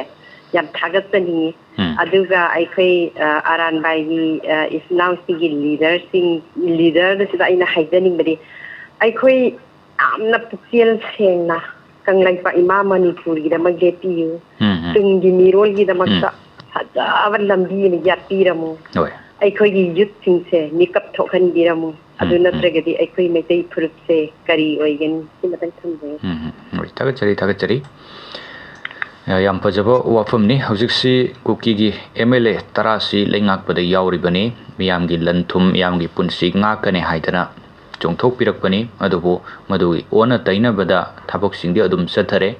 ꯌꯥꯝ ꯊꯥꯒꯠꯆꯅꯤꯡꯉꯤ꯫ ꯎꯝ꯫ ꯑꯗꯨꯒ ꯑꯩꯈꯣꯏ, ꯑ, ꯑꯔꯥꯟꯕꯥꯏꯒꯤ, ꯑ, ꯏꯆꯤꯟ ꯏꯅꯥꯎꯁꯤꯡꯒꯤ ꯂꯤꯗꯔꯁꯤꯡ, ꯂꯤꯗꯔꯗꯁꯤꯗ ꯑꯩꯅ ꯍꯥꯏꯖꯅꯤꯡꯕꯗꯤ, ꯑꯩꯈꯣꯏ ꯌꯥꯝꯅ ꯄꯨꯛꯆꯦꯜ ꯁꯦꯡꯅ ꯀꯪꯂꯩꯄꯥꯛ ꯏꯃꯥ ꯃꯅꯤꯄꯨꯔꯒꯤꯗꯃꯛ ꯂꯦꯞꯄꯤꯌꯨ꯫ ꯎꯝ, ꯎꯝ꯫ ꯇꯨꯡꯒꯤ ꯃꯤꯔꯣꯜꯒꯤꯗꯃꯛꯇ ꯎꯝ꯫ ꯐꯖꯕ ꯂꯝꯕꯤ ꯑꯃ ꯌꯥꯠꯄꯤꯔꯝꯃꯨ꯫ ꯍꯣꯏ꯫ ꯑꯩꯈꯣꯏꯒꯤ ꯌꯨꯠꯁꯤꯡꯁꯦ ꯃꯤꯀꯞ ꯊꯣꯛꯍꯟꯕꯤꯔꯝꯃꯨ꯫ ꯑꯗꯨ ꯎꯝ, ꯎꯝ꯫ ꯅꯠꯇ꯭ꯔꯒꯗꯤ ꯑꯩꯈꯣꯏ ꯃꯩꯇꯩ ꯐꯨꯔꯨꯞꯁꯦ ꯀꯔꯤ ꯑꯣꯏꯒꯅꯤ? ꯁꯤꯃꯇꯪ ꯊꯝꯖꯒꯦ꯫ ꯎꯝ, ꯎꯝ꯫ ꯍꯣꯏ, ꯊꯥꯒꯠꯆꯔꯤ, ꯊꯥꯒꯠꯆꯔꯤ꯫ ꯌꯥꯝ ꯐꯖꯕ ꯋꯥꯐꯝꯅꯤ꯫ ꯍꯧꯖꯤꯛꯁꯤ ꯀꯨꯀꯤꯒꯤ ꯑꯦꯝ ꯑꯦꯜ ꯑꯦ ꯇꯔꯥꯁꯤ ꯂꯩꯉꯥꯛꯄꯗ ꯌꯥꯎꯔꯤꯕꯅꯤ꯫ ꯃꯤꯌꯥꯝꯒꯤ ꯂꯟ ꯊꯨꯝ, ꯃꯤꯌꯥꯝꯒꯤ ꯄꯨꯟꯁꯤ ꯉꯥꯛꯀꯅꯤ ꯍꯥꯏꯗꯅ ꯆꯣꯡꯊꯣꯛꯄꯤꯔꯛꯄꯅꯤ꯫ ꯑꯗꯨꯕꯨ ꯃꯗꯨꯒꯤ ꯑꯣꯟꯅ ꯇꯩꯅꯕꯗ ꯊꯕꯛꯁꯤꯡꯗꯤ ꯑꯗꯨꯝ ꯆꯠꯊꯔꯦ꯫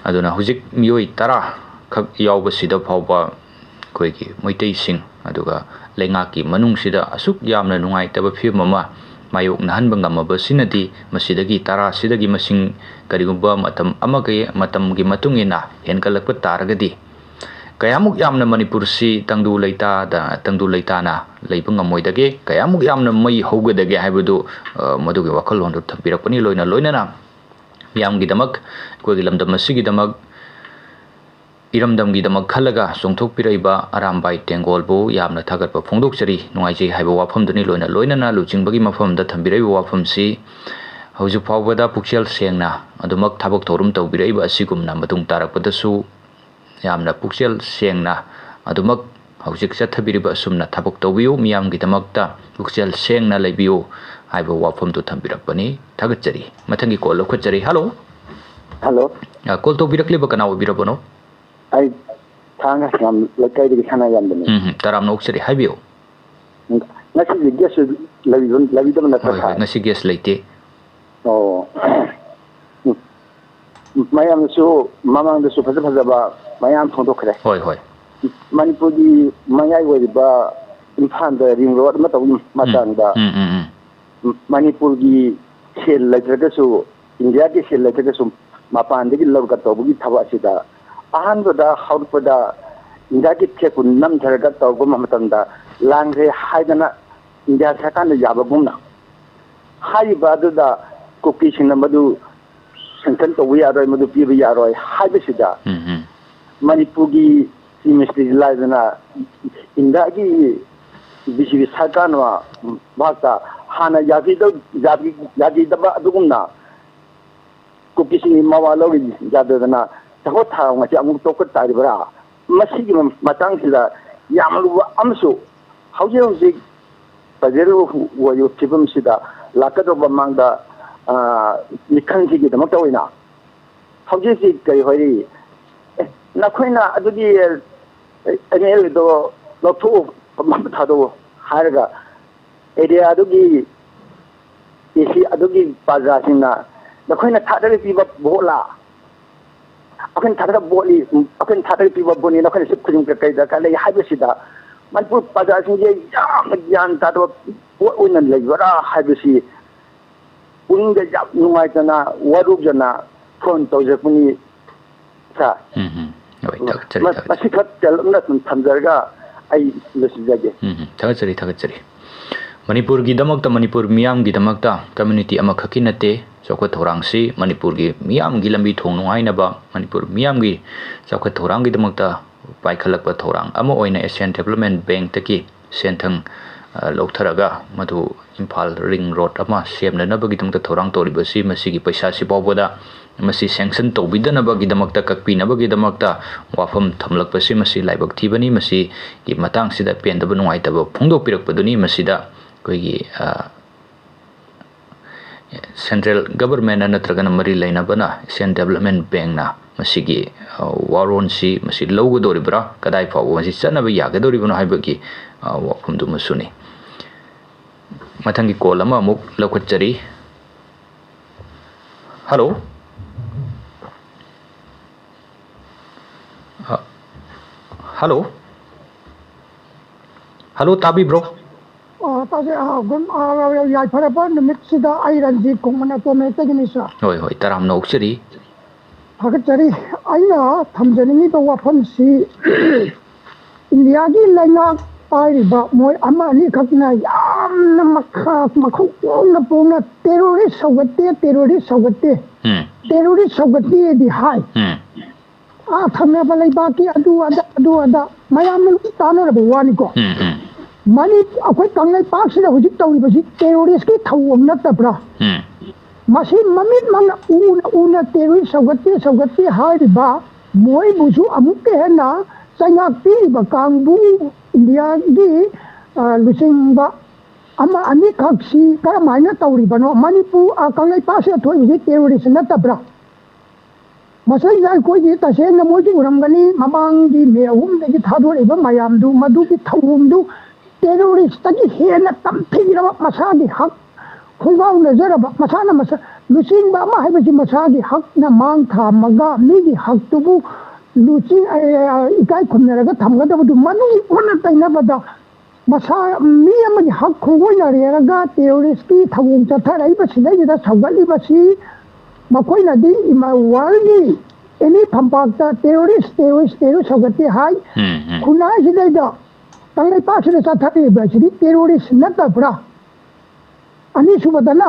ꯑꯗꯨꯅ ꯍꯧꯖꯤꯛ ꯃꯤꯑꯣꯏ ꯇꯔꯥ ꯈꯛ ꯌꯥꯎꯕꯁꯤꯗ ꯐꯥꯎꯕ ꯑꯩꯈꯣꯏꯒꯤ ꯃꯩꯇꯩꯁꯤꯡ, ꯑꯗꯨꯒ ꯂꯩꯉꯥꯛꯀꯤ ꯃꯅꯨꯡꯁꯤꯗ ꯑꯁꯨꯛ ꯌꯥꯝꯅ ꯅꯨꯡꯉꯥꯏꯇꯕ ꯐꯤꯕꯝ ꯑꯃ ꯃꯥꯌꯣꯛꯅꯍꯟꯕ ꯉꯝꯃꯕꯁꯤꯅꯗꯤ, ꯃꯁꯤꯗꯒꯤ ꯇꯔꯥꯁꯤꯗꯒꯤ ꯃꯁꯤꯡ ꯀꯔꯤꯒꯨꯝꯕ ꯃꯇꯝ ꯑꯃꯒꯤ, ꯃꯇꯝꯒꯤ ꯃꯇꯨꯡ ꯏꯟꯅ ꯍꯦꯟꯒꯠꯂꯛꯄ ꯇꯥꯔꯒꯗꯤ, ꯀꯌꯥꯃꯨꯛ ꯌꯥꯝꯅ ꯃꯅꯤꯄꯨꯔꯁꯤ ꯇꯪꯗꯨ ꯂꯩꯇꯥꯗ, ꯇꯪꯗꯨ ꯂꯩꯇꯥꯅ ꯂꯩꯕ ꯉꯝꯃꯣꯏꯗꯒꯦ, ꯀꯌꯥꯃꯨꯛ ꯌꯥꯝꯅ ꯃꯩ ꯍꯧꯒꯗꯒꯦ ꯍꯥꯏꯕꯗꯨ, ꯑ, ꯃꯗꯨꯒꯤ ꯋꯥꯈꯜꯂꯣꯟꯗꯨ ꯊꯝꯕꯤꯔꯛꯄꯅꯤ꯫ ꯂꯣꯏꯅ ꯂꯣꯏꯅꯅ ꯃꯤꯌꯥꯝꯒꯤꯗꯃꯛ, ꯑꯩꯈꯣꯏꯒꯤ ꯂꯝꯗꯝ ꯑꯁꯤꯒꯤꯗꯃꯛ, ꯏꯔꯝꯗꯝꯒꯤꯗꯃꯛ ꯈꯜꯂꯒ ꯆꯣꯡꯊꯣꯛꯄꯤꯔꯛꯏꯕ ꯑꯔꯥꯝꯕꯥꯏ ꯇꯦꯡꯒꯣꯜꯕꯨ ꯌꯥꯝꯅ ꯊꯥꯒꯠꯄ ꯐꯣꯡꯗꯣꯛꯆꯔꯤ, ꯅꯨꯡꯉꯥꯏꯖꯩ ꯍꯥꯏꯕ ꯋꯥꯐꯝꯗꯨꯅꯤ꯫ ꯂꯣꯏꯅ ꯂꯣꯏꯅꯅ ꯂꯨꯆꯤꯡꯕꯒꯤ ꯃꯐꯝꯗ ꯊꯝꯕꯤꯔꯛꯏꯕ ꯋꯥꯐꯝꯁꯤ ꯍꯧꯖꯤꯛ ꯐꯥꯎꯕꯗ ꯄꯨꯛꯆꯦꯜ ꯁꯦꯡꯅ ꯑꯗꯨꯃꯛ ꯊꯕꯛ ꯊꯧꯔꯝ ꯇꯧꯕꯤꯔꯛꯏꯕ ꯑꯁꯤꯒꯨꯝꯅ ꯃꯇꯨꯡ ꯇꯥꯔꯛꯄꯗꯁꯨ ꯌꯥꯝꯅ ꯄꯨꯛꯆꯦꯜ ꯁꯦꯡꯅ ꯑꯗꯨꯃꯛ ꯍꯧꯖꯤꯛ ꯆꯠꯊꯕꯤꯔꯤꯕ ꯑꯁꯨꯝꯅ ꯊꯕꯛ ꯇꯧꯕꯤꯌꯨ, ꯃꯤꯌꯥꯝꯒꯤꯗꯃꯛꯇ ꯄꯨꯛꯆꯦꯜ ꯁꯦꯡꯅ ꯂꯩꯕꯤꯌꯨ ꯍꯥꯏꯕ ꯋꯥꯐꯝꯗꯨ ꯊꯝꯕꯤꯔꯛꯄꯅꯤ꯫ ꯊꯥꯒꯠꯆꯔꯤ꯫ ꯃꯊꯪꯒꯤ ꯀꯣꯜ ꯂꯧꯈꯠꯆꯔꯤ꯫ ꯍꯜꯂꯣ꯫ ꯍꯜꯂꯣ꯫ ꯑ, ꯀꯣꯜ ꯇꯧꯕꯤꯔꯛꯂꯤꯕ ꯀꯅꯥ ꯑꯣꯏꯕꯤꯔꯕꯅꯣ? ꯑꯩ ꯊꯥꯡꯒ ꯍꯪꯒꯥꯝ ꯂꯩꯀꯥꯏꯗꯒꯤ ꯁꯅꯥ ꯌꯥꯝꯕꯅꯤ꯫ ꯎꯝ, ꯎꯝ, ꯇꯔꯥꯝꯅ ꯑꯣꯛꯆꯔꯤ꯫ ꯍꯥꯏꯕꯤꯌꯨ꯫ ꯉꯁꯤꯗꯤ ꯒꯦꯁ ꯂꯩꯕꯤꯕ-, ꯂꯩꯕꯤꯗꯕ ꯅꯠꯇ꯭ꯔꯣ, ꯍꯣꯏ, ꯍꯣꯏ, ꯁꯥꯔ? ꯉꯁꯤ ꯒꯦꯁ ꯂꯩꯇꯦ꯫ ꯑꯣ꯫ ꯎꯝ꯫ ꯃꯌꯥꯝꯅꯁꯨ ꯃꯃꯥꯡꯗꯁꯨ ꯐꯖ ꯐꯖꯕ ꯃꯌꯥꯝ ꯐꯣꯡꯗꯣꯛꯈ꯭ꯔꯦ꯫ ꯍꯣꯏ, ꯍꯣꯏ꯫ ꯃꯅꯤꯄꯨꯔꯒꯤ ꯃꯌꯥꯏ ꯑꯣꯏꯔꯤꯕ ꯏꯝꯐꯥꯜꯗ ꯔꯤꯡ ꯔꯣꯗ ꯑꯃ ꯇꯧꯕꯒꯤ ꯎꯝ, ꯃꯇꯥꯡꯗ ꯎꯝ, ꯎꯝ, ꯎꯝ꯫ ꯃꯅꯤꯄꯨꯔꯒꯤ ꯁꯦꯜ ꯂꯩꯇ꯭ꯔꯒꯁꯨ, ꯏꯟꯗꯤꯌꯥꯒꯤ ꯁꯦꯜ ꯂꯩꯇ꯭ꯔꯒꯁꯨ ꯃꯄꯥꯟꯗꯒꯤ ꯂꯧꯔꯒ ꯇꯧꯕꯒꯤ ꯊꯕꯛ ꯑꯁꯤꯗ ꯑꯍꯥꯟꯕꯗ ꯍꯧꯔꯛꯄꯗ ꯏꯟꯗꯤꯌꯥꯒꯤ ꯐ꯭ꯂꯦꯒꯄꯨ ꯅꯝꯊꯔꯒ ꯇꯧꯔꯛꯄ ꯃꯇꯝꯗ ꯂꯥꯟꯈ꯭ꯔꯦ ꯍꯥꯏꯗꯅ ꯏꯟꯗꯤꯌꯥ ꯁꯔꯀꯥꯔꯅ ꯌꯥꯕꯒꯨꯝꯅ ꯍꯥꯏꯔꯤꯕ ꯑꯗꯨꯗ ꯀꯨꯀꯤꯁꯤꯡꯅ ꯃꯗꯨ ꯁꯦꯡꯁꯟ ꯇꯧꯕ ꯌꯥꯔꯣꯏ, ꯃꯗꯨ ꯄꯤꯕ ꯌꯥꯔꯣꯏ ꯍꯥꯏꯕꯁꯤꯗ ꯎꯝ, ꯎꯝ꯫ ꯃꯅꯤꯄꯨꯔꯒꯤ ꯆꯤꯐ ꯃꯤꯅꯤꯁꯇꯔ ꯂꯥꯏꯗꯅ ꯏꯟꯗꯤꯌꯥꯒꯤ ꯕꯤ ꯖꯦ ꯄꯤ ꯁꯔꯀꯥꯔꯅ ꯃꯍꯥꯛꯇ ꯍꯥꯟꯅ ꯌꯥꯈꯤꯗ-, ꯌꯥꯈꯤ-, ꯌꯥꯈꯤꯗꯕ ꯑꯗꯨꯒꯨꯝꯅ ꯀꯨꯀꯤꯁꯤꯡꯒꯤ ꯃꯋꯥ ꯂꯧꯔꯤ ꯌꯥꯗꯗꯅ ꯆꯥꯎꯈꯠ ꯊꯧꯔꯥꯡ ꯑꯁꯤ ꯑꯃꯨꯛ ꯇꯣꯛꯈꯠ ꯇꯥꯔꯤꯕ꯭ꯔꯥ? ꯃꯁꯤꯒꯤ ꯃꯇꯥꯡꯁꯤꯗ ꯌꯥꯝꯅ ꯂꯨꯕ ꯑꯃꯁꯨ ꯍꯧꯖꯤꯛ ꯍꯧꯖꯤꯛ ꯄ꯭ꯔꯖꯦꯟ ꯑꯣꯏꯔꯤꯕ ꯐꯤꯕꯝꯁꯤꯗ ꯂꯥꯛꯀꯗꯧꯕ ꯃꯃꯥꯡꯗ, ꯑ, ꯃꯤꯈꯜꯁꯤꯒꯤꯗꯃꯛꯇ ꯑꯣꯏꯅ ꯍꯧꯖꯤꯛ ꯍꯧꯖꯤꯛ ꯀꯔꯤ ꯍꯥꯏꯔꯤ, ꯅꯈꯣꯏꯅ ꯑꯗꯨꯒꯤ ꯑꯦꯝ ꯑꯦꯜ ꯑꯦꯗꯣ ꯂꯧꯊꯣꯛꯎ, ꯊꯥꯗꯣꯛꯎ ꯍꯥꯏꯔꯒ ꯑꯦꯔꯤꯌꯥꯗꯨꯒꯤ ꯑꯦ ꯁꯤ ꯑꯗꯨꯒꯤ ꯄ꯭ꯔꯖꯥꯁꯤꯡꯅ ꯅꯈꯣꯏꯅ ꯊꯥꯗꯔ ꯄꯤꯕ ꯚꯣꯠꯂꯥ? ꯑꯩꯈꯣꯏꯅ ꯊꯥꯗꯔ ꯚꯣꯠꯅꯤ, ꯑꯩꯈꯣꯏꯅ ꯊꯥꯗꯔ ꯄꯤꯕ ꯚꯣꯠꯅꯤ, ꯅꯈꯣꯏꯅ ꯁꯤ ꯈꯨꯗꯤꯡ ꯀꯩ ꯗꯔꯀꯥꯔ ꯂꯩ ꯍꯥꯏꯕꯁꯤꯗ ꯃꯅꯤꯄꯨꯔ ꯄ꯭ꯔꯖꯥꯁꯤꯡꯁꯦ ꯌꯥꯝꯅ ꯒ꯭ꯌꯥꯟ ꯇꯥꯗꯕ ꯄꯣꯠ ꯑꯣꯏꯅ ꯂꯩꯕ꯭ꯔꯥ ꯍꯥꯏꯕꯁꯤ ꯄꯨꯛꯅꯤꯡꯗ ꯌꯥꯝ ꯅꯨꯡꯉꯥꯏꯇꯅ ꯋꯥꯔꯧꯖꯅ ꯐꯣꯟ ꯇꯧꯖꯔꯛꯄꯅꯤ꯫ ꯁꯥꯔ꯫ ꯎꯝ, ꯎꯝ꯫ ꯍꯣꯏ, ꯊꯥꯒꯠꯆꯔꯤ, ꯃ-, ꯊꯥꯒꯠꯆꯔꯤ꯫ ꯃꯁꯤ ꯈꯔ ꯇꯦꯜꯂꯞꯅ ꯁꯨꯝ ꯊꯝꯖꯔꯒ ꯑꯩ ꯂꯣꯏꯁꯤꯟꯖꯒꯦ꯫ ꯎꯝ, ꯎꯝ꯫ ꯊꯥꯒꯠꯆꯔꯤ, ꯊꯥꯒꯠꯆꯔꯤ꯫ ꯃꯅꯤꯄꯨꯔꯒꯤꯗꯃꯛꯇ, ꯃꯅꯤꯄꯨꯔ ꯃꯤꯌꯥꯝꯒꯤꯗꯃꯛꯇ, ꯀꯝꯃ꯭ꯌꯨꯅꯤꯇꯤ ꯑꯃꯈꯛꯀꯤ ꯅꯠꯇꯦ, ꯆꯥꯎꯈꯠ ꯊꯧꯔꯥꯡꯁꯤ ꯃꯅꯤꯄꯨꯔꯒꯤ ꯃꯤꯌꯥꯝꯒꯤ ꯂꯝꯕꯤ ꯊꯣꯡ ꯅꯨꯡꯉꯥꯏꯅꯕ, ꯃꯅꯤꯄꯨꯔ ꯃꯤꯌꯥꯝꯒꯤ ꯆꯥꯎꯈꯠ ꯊꯧꯔꯥꯡꯒꯤꯗꯃꯛꯇ ꯄꯥꯏꯈꯠꯂꯛꯄ ꯊꯧꯔꯥꯡ ꯑꯃ ꯑꯣꯏꯅ ꯑꯦꯁꯤꯌꯥꯟ ꯗꯦꯕꯂꯞꯃꯦꯟ ꯕꯦꯡꯛꯇꯒꯤ ꯁꯦꯟꯊꯪ, ꯑ, ꯂꯧꯊꯔꯒ ꯃꯗꯨ ꯏꯝꯐꯥꯜ ꯔꯤꯡ ꯔꯣꯗ ꯑꯃ ꯁꯦꯝꯅꯅꯕꯒꯤꯗꯃꯛꯇ ꯊꯧꯔꯥꯡ ꯇꯧꯔꯤꯕꯁꯤ, ꯃꯁꯤꯒꯤ ꯄꯩꯁꯥꯁꯤ ꯐꯥꯎꯕꯗ ꯃꯁꯤ ꯁꯦꯡꯁꯟ ꯇꯧꯕꯤꯗꯅꯕꯒꯤꯗꯃꯛꯇ, ꯀꯛꯄꯤꯅꯕꯒꯤꯗꯃꯛꯇ ꯋꯥꯐꯝ ꯊꯝꯂꯛꯄꯁꯤ, ꯃꯁꯤ ꯂꯥꯏꯕꯛ ꯊꯤꯕꯅꯤ꯫ ꯃꯁꯤꯒꯤ ꯃꯇꯥꯡꯁꯤꯗ ꯄꯦꯟꯗꯕ ꯅꯨꯡꯉꯥꯏꯇꯕ ꯐꯣꯡꯗꯣꯛꯄꯤꯔꯛꯄꯗꯨꯅꯤ꯫ ꯃꯁꯤꯗ ꯑꯩꯈꯣꯏꯒꯤ, ꯑ, ꯁꯦꯟꯇ꯭ꯔꯦꯜ ꯒꯕꯔꯃꯦꯟꯅ ꯅꯠꯇ꯭ꯔꯒꯅ ꯃꯔꯤ ꯂꯩꯅꯕꯅ, ꯑꯦꯁꯤꯌꯥꯟ ꯗꯦꯕꯂꯞꯃꯦꯟ ꯕꯦꯡꯛꯅ ꯃꯁꯤꯒꯤ, ꯑ, ꯋꯥꯔꯣꯜꯁꯤ ꯃꯁꯤ ꯂꯧꯒꯗꯧꯔꯤꯕ꯭ꯔꯥ, ꯀꯗꯥꯏ ꯐꯥꯎꯕ ꯃꯁꯤ ꯆꯠꯅꯕ ꯌꯥꯒꯗꯧꯔꯤꯕꯅꯣ ꯍꯥꯏꯕꯒꯤ, ꯑ, ꯋꯥꯐꯝꯗꯨꯃꯁꯨꯅꯤ꯫ ꯃꯊꯪꯒꯤ ꯀꯣꯜ ꯑꯃ ꯑꯃꯨꯛ ꯂꯧꯈꯠꯆꯔꯤ꯫ ꯍꯜꯂꯣ꯫ ꯑ, ꯍꯜꯂꯣ꯫ ꯍꯜꯂꯣ, ꯇꯥꯕꯤꯕ꯭ꯔꯣ? ꯑ, ꯇꯥꯖꯩ꯫ ꯑ, ꯒꯨꯝ-, ꯑ, ꯌꯥꯏꯐꯔꯕ ꯅꯨꯃꯤꯠꯁꯤꯗ ꯑꯩ ꯔꯟꯖꯤꯠ ꯈꯣꯡꯃꯟ ꯑꯇꯣꯝ ꯍꯦꯛꯇꯒꯤꯅꯤ, ꯁꯥꯔ꯫ ꯍꯣꯏ, ꯍꯣꯏ, ꯇꯔꯥꯝꯅ ꯑꯣꯛꯆꯔꯤ꯫ ꯊꯥꯒꯠꯆꯔꯤ꯫ ꯑꯩꯅ ꯊꯝꯖꯅꯤꯡꯉꯤꯕ ꯋꯥꯐꯝꯁꯤ, ꯏꯟꯗꯤꯌꯥꯒꯤ ꯂꯩꯉꯥꯛ ꯄꯥꯏꯔꯤꯕ ꯃꯣꯏ ꯑꯃ ꯑꯅꯤꯈꯛꯅ ꯌꯥꯝꯅ ꯃꯈꯥ, ꯃꯈꯣꯡ ꯄꯣꯡꯅ ꯄꯣꯡꯅ terrorist ꯁꯧꯒꯠꯇꯦ, terrorist ꯁꯧꯒꯠꯇꯦ, ꯎꯝ꯫ Terrorist ꯁꯧꯒꯠꯇꯦꯗꯤ ꯍꯥꯏ꯫ ꯎꯝ꯫ ꯑꯥ, ꯊꯪꯅꯕ ꯂꯩꯕꯥꯛꯀꯤ ꯑꯗꯨ ꯑꯗꯥ, ꯑꯗꯨ ꯑꯗꯥ ꯃꯌꯥꯝꯅ ꯂꯣꯏ ꯇꯥꯟꯅꯔꯕ ꯋꯥꯅꯤꯀꯣ꯫ ꯎꯝ, ꯎꯝ꯫ ꯃꯅꯤ-, ꯑꯩꯈꯣꯏ ꯀꯪꯂꯩꯄꯥꯛꯁꯤꯗ ꯍꯧꯖꯤꯛ ꯇꯧꯔꯤꯕꯁꯤ terrorist ꯀꯤ ꯊꯧꯑꯣꯡ ꯅꯠꯇꯕ꯭ꯔꯥ? ꯎꯝ꯫ ꯃꯁꯤ ꯃꯃꯤꯠꯃꯛꯅ ꯎꯅ ꯎꯅ terrorist ꯁꯧꯒꯠꯇꯦ, ꯁꯧꯒꯠꯇꯦ ꯍꯥꯏꯔꯤꯕ ꯃꯣꯏꯕꯨꯁꯨ ꯑꯃꯨꯛꯀ ꯍꯦꯟꯅ ꯆꯩꯉꯥꯛ ꯄꯤꯔꯤꯕ ꯀꯥꯡꯕꯨ ꯏꯟꯗꯤꯌꯥꯒꯤ, ꯑ, ꯂꯨꯆꯤꯡꯕ ꯑꯃ ꯑꯅꯤꯈꯛꯁꯤ ꯀꯔꯝꯍꯥꯏꯅ ꯇꯧꯔꯤꯕꯅꯣ? ꯃꯅꯤꯄꯨꯔ, ꯑ, ꯀꯪꯂꯩꯄꯥꯛꯁꯤꯗ ꯊꯣꯛꯏꯕꯁꯤ terrorist ꯅꯠꯇꯕ꯭ꯔꯥ? ꯃꯁꯤꯗꯩꯗ ꯑꯩꯈꯣꯏꯒꯤ ꯇꯁꯦꯡꯅ ꯃꯣꯏꯁꯨ ꯎꯔꯝꯒꯅꯤ, ꯃꯃꯥꯡꯒꯤ ꯃꯦ ꯑꯍꯨꯝꯗꯒꯤ ꯊꯥꯗꯣꯔꯛꯏꯕ ꯃꯌꯥꯝꯗꯨ, ꯃꯗꯨꯒꯤ ꯊꯧꯑꯣꯡꯗꯨ ꯇꯦꯔꯣꯔꯤꯁꯇꯒꯤ ꯍꯦꯟꯅ ꯇꯝꯊꯤꯔꯕ, ꯃꯁꯥꯒꯤ ꯍꯛ ꯈꯣꯡꯒꯥꯎꯅꯖꯔꯕ, ꯃꯁꯥꯅ ꯃꯁꯥ ꯂꯨꯆꯤꯡꯕ ꯑꯃ ꯍꯥꯏꯕꯁꯤ ꯃꯁꯥꯒꯤ ꯍꯛꯅ ꯃꯥꯡ ꯊꯥꯝꯃꯒ ꯃꯤꯒꯤ ꯍꯛꯇꯨꯕꯨ ꯂꯨꯆꯤꯡ-, ꯑ, ꯏꯀꯥꯏ ꯈꯨꯝꯅꯔꯒ ꯊꯝꯒꯗꯕꯗꯨ ꯃꯗꯨꯒꯤ ꯑꯣꯟꯅ ꯇꯩꯅꯕꯗ ꯃꯁꯥ, ꯃꯤ ꯑꯃꯒꯤ ꯍꯛ ꯈꯣꯡꯒꯣꯏꯅꯔꯦꯔꯒ ꯇꯦꯔꯣꯔꯤꯁꯀꯤ ꯊꯧꯑꯣꯡ ꯆꯠꯊꯔꯛꯏꯕ ꯁꯤꯗꯩꯁꯤꯗ ꯁꯧꯒꯠꯂꯤꯕꯁꯤ ꯃꯈꯣꯏꯅꯗꯤ ꯏꯃ-, ꯋꯥꯔꯜꯒꯤ ꯑꯦꯅꯤ ꯐꯝꯄꯥꯛꯇ ꯇꯦꯔꯣꯔꯤꯁ, ꯇꯦꯔꯣꯔꯤꯁ, ꯇꯦꯔꯣꯔꯤꯁ ꯁꯧꯒꯠꯇꯦ ꯍꯥꯏ꯫ ꯎꯝ, ꯎꯝ꯫ ꯈꯨꯟꯅꯥꯏꯁꯤꯗꯩꯗ ꯀꯪꯂꯩꯄꯥꯛꯁꯤꯗ ꯆꯠꯊꯔꯛꯏꯕ ꯑꯁꯤꯗꯤ ꯇꯦꯔꯣꯔꯤꯁ ꯅꯠꯇꯕ꯭ꯔꯥ? ꯑꯅꯤꯁꯨꯕꯗꯅ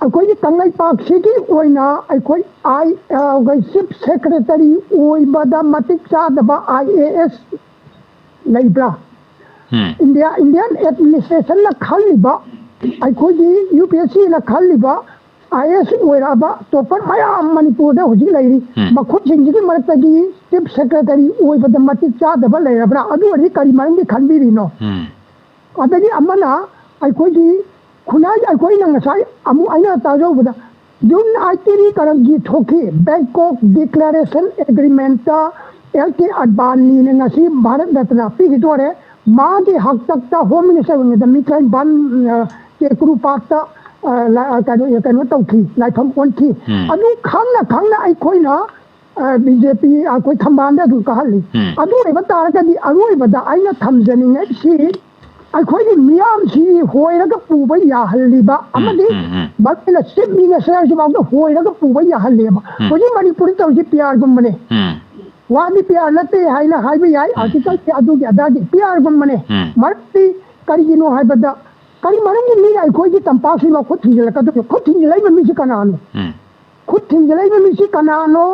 ꯑꯩꯈꯣꯏꯒꯤ ꯀꯪꯂꯩꯄꯥꯛꯁꯤꯒꯤ ꯑꯣꯏꯅ ꯑꯩꯈꯣꯏ ꯑꯥꯏ-, ꯑ, ꯑꯩꯈꯣꯏ ꯆꯤꯐ ꯁꯦꯀ꯭ꯔꯦꯇꯔꯤ ꯑꯣꯏꯕꯗ ꯃꯇꯤꯛ ꯆꯥꯗꯕ ꯑꯥꯏ ꯑꯦ ꯑꯦꯁ ꯂꯩꯕ꯭ꯔꯥ? ꯎꯝ꯫ ꯏꯟꯗꯤꯌꯥ, ꯏꯟꯗꯤꯌꯥꯟ ꯑꯦꯗꯃꯤꯅꯤꯁꯇ꯭ꯔꯦꯁꯟꯅ ꯈꯜꯂꯤꯕ, ꯑꯩꯈꯣꯏꯒꯤ ꯌꯨ ꯄꯤ ꯑꯦꯁ ꯁꯤꯅ ꯈꯜꯂꯤꯕ ꯑꯥꯏ ꯑꯦ ꯑꯦꯁ ꯑꯣꯏꯔꯛꯑꯕ ꯇꯣꯞꯄꯔ ꯃꯌꯥꯝ ꯃꯅꯤꯄꯨꯔꯗ ꯍꯧꯖꯤꯛ ꯂꯩꯔꯤ꯫ ꯎꯝ꯫ ꯃꯈꯣꯏꯁꯤꯡꯁꯤꯒꯤ ꯃꯔꯛꯇꯒꯤ ꯆꯤꯐ ꯁꯦꯀ꯭ꯔꯦꯇꯔꯤ ꯑꯣꯏꯕꯗ ꯃꯇꯤꯛ ꯆꯥꯗꯕ ꯂꯩꯔꯕ꯭ꯔꯥ? ꯑꯗꯨ ꯑꯣꯏꯔꯗꯤ ꯀꯔꯤ ꯃꯔꯝꯒꯤ ꯈꯟꯕꯤꯔꯤꯅꯣ? ꯎꯝ꯫ ꯑꯗꯒꯤ ꯑꯃꯅ ꯑꯩꯈꯣꯏꯒꯤ ꯈꯨꯟꯅꯥꯏ, ꯑꯩꯈꯣꯏꯅ ꯉꯁꯥꯏ ꯑꯃꯨꯛ ꯑꯩꯅ ꯇꯥꯖꯧꯕꯗ ꯖꯨꯟ ꯑꯥꯏꯇꯤꯟ ꯀꯔꯝꯒꯤ ꯊꯣꯛꯈꯤ, ꯕꯦꯡꯀꯣꯛ ꯗꯤꯀ꯭ꯂꯥꯔꯦꯁꯟ ꯑꯦꯒ꯭ꯔꯤꯃꯦꯟꯠꯇ ꯑꯦꯜ ꯀꯦ ꯑꯗꯕꯥꯅꯤꯅ ꯉꯁꯤ ꯚꯥꯔꯠ ꯔꯠꯅ ꯄꯤꯈꯤꯗꯣꯔꯦ꯫ ꯃꯥꯒꯤ ꯍꯥꯛꯇꯛꯇ ꯍꯣꯝ ꯃꯤꯅꯤꯁꯇꯔ ꯑꯣꯏꯔꯤꯉꯩꯗ ꯃꯤꯊ꯭ꯔꯥꯏ ꯕꯟ, ꯑ, ꯀꯦꯀ꯭ꯔꯨ ꯄꯥꯔꯛꯇ, ꯑ, ꯂ-, ꯑ, ꯀꯩꯅꯣ, ꯀꯩꯅꯣ ꯇꯧꯈꯤ, ꯂꯥꯏꯐꯝ ꯑꯣꯟꯈꯤ꯫ ꯎꯝ꯫ ꯑꯗꯨ ꯈꯪꯅ ꯈꯪꯅ ꯑꯩꯈꯣꯏꯅ, ꯑ, ꯕꯤ ꯖꯦ ꯄꯤ, ꯑꯩꯈꯣꯏ ꯊꯝꯕꯥꯜꯗ ꯑꯗꯨꯝ ꯀꯥꯍꯜꯂꯤ꯫ ꯎꯝ꯫ ꯑꯗꯨ ꯑꯣꯏꯕ ꯇꯥꯔꯒꯗꯤ ꯑꯔꯣꯏꯕꯗ ꯑꯩꯅ ꯊꯝꯖꯅꯤꯡꯉꯛꯏꯁꯤ ꯑꯩꯈꯣꯏꯒꯤ ꯃꯤꯌꯥꯝꯁꯤ ꯍꯣꯏꯔꯒ ꯄꯨꯕ ꯌꯥꯍꯜꯂꯤꯕ ꯎꯝ, ꯑꯃꯗꯤ ꯎꯝ, ꯎꯝ꯫ ꯃꯔꯨꯑꯣꯏꯅ ꯆꯤꯐ ꯃꯤꯅꯤꯁꯇꯔꯁꯤꯐꯥꯎꯗ ꯍꯣꯏꯔꯒ ꯄꯨꯕ ꯌꯥꯍꯜꯂꯦꯕ꯫ ꯎꯝ꯫ ꯍꯧꯖꯤꯛ ꯃꯅꯤꯄꯨꯔꯗ ꯇꯧꯔꯤꯁꯤ ꯄꯤ ꯑꯥꯔꯒꯨꯝꯕꯅꯦ꯫ ꯎꯝ꯫ ꯋꯥꯗꯤ ꯄꯤ ꯑꯥꯔ ꯅꯠꯇꯦ ꯍꯥꯏꯅ ꯍꯥꯏꯕ ꯌꯥꯏ, ꯎꯝ꯫ ꯑꯥꯔꯇꯤꯀꯜꯁꯦ ꯑꯗꯨꯒꯤ ꯑꯗꯥꯒꯤ ꯄꯤ ꯑꯥꯔꯒꯨꯝꯕꯅꯦ꯫ ꯎꯝ꯫ ꯃꯔꯝꯗꯤ ꯀꯔꯤꯒꯤꯅꯣ ꯍꯥꯏꯕꯗ ꯀꯔꯤ ꯃꯔꯝꯒꯤ ꯃꯤꯅ ꯑꯩꯈꯣꯏꯒꯤ ꯇꯝꯄꯥꯛꯁꯤꯃ ꯈꯨꯠ ꯊꯤꯡꯖꯤꯜꯂꯛꯀꯗꯣꯏꯅꯣ? ꯈꯨꯠ ꯊꯤꯡꯖꯤꯜꯂꯛꯏꯕ ꯃꯤꯁꯤ ꯀꯅꯥꯅꯣ? ꯎꯝ꯫ ꯈꯨꯠ ꯊꯤꯡꯖꯤꯜꯂꯛꯏꯕ ꯃꯤꯁꯤ ꯀꯅꯥꯅꯣ?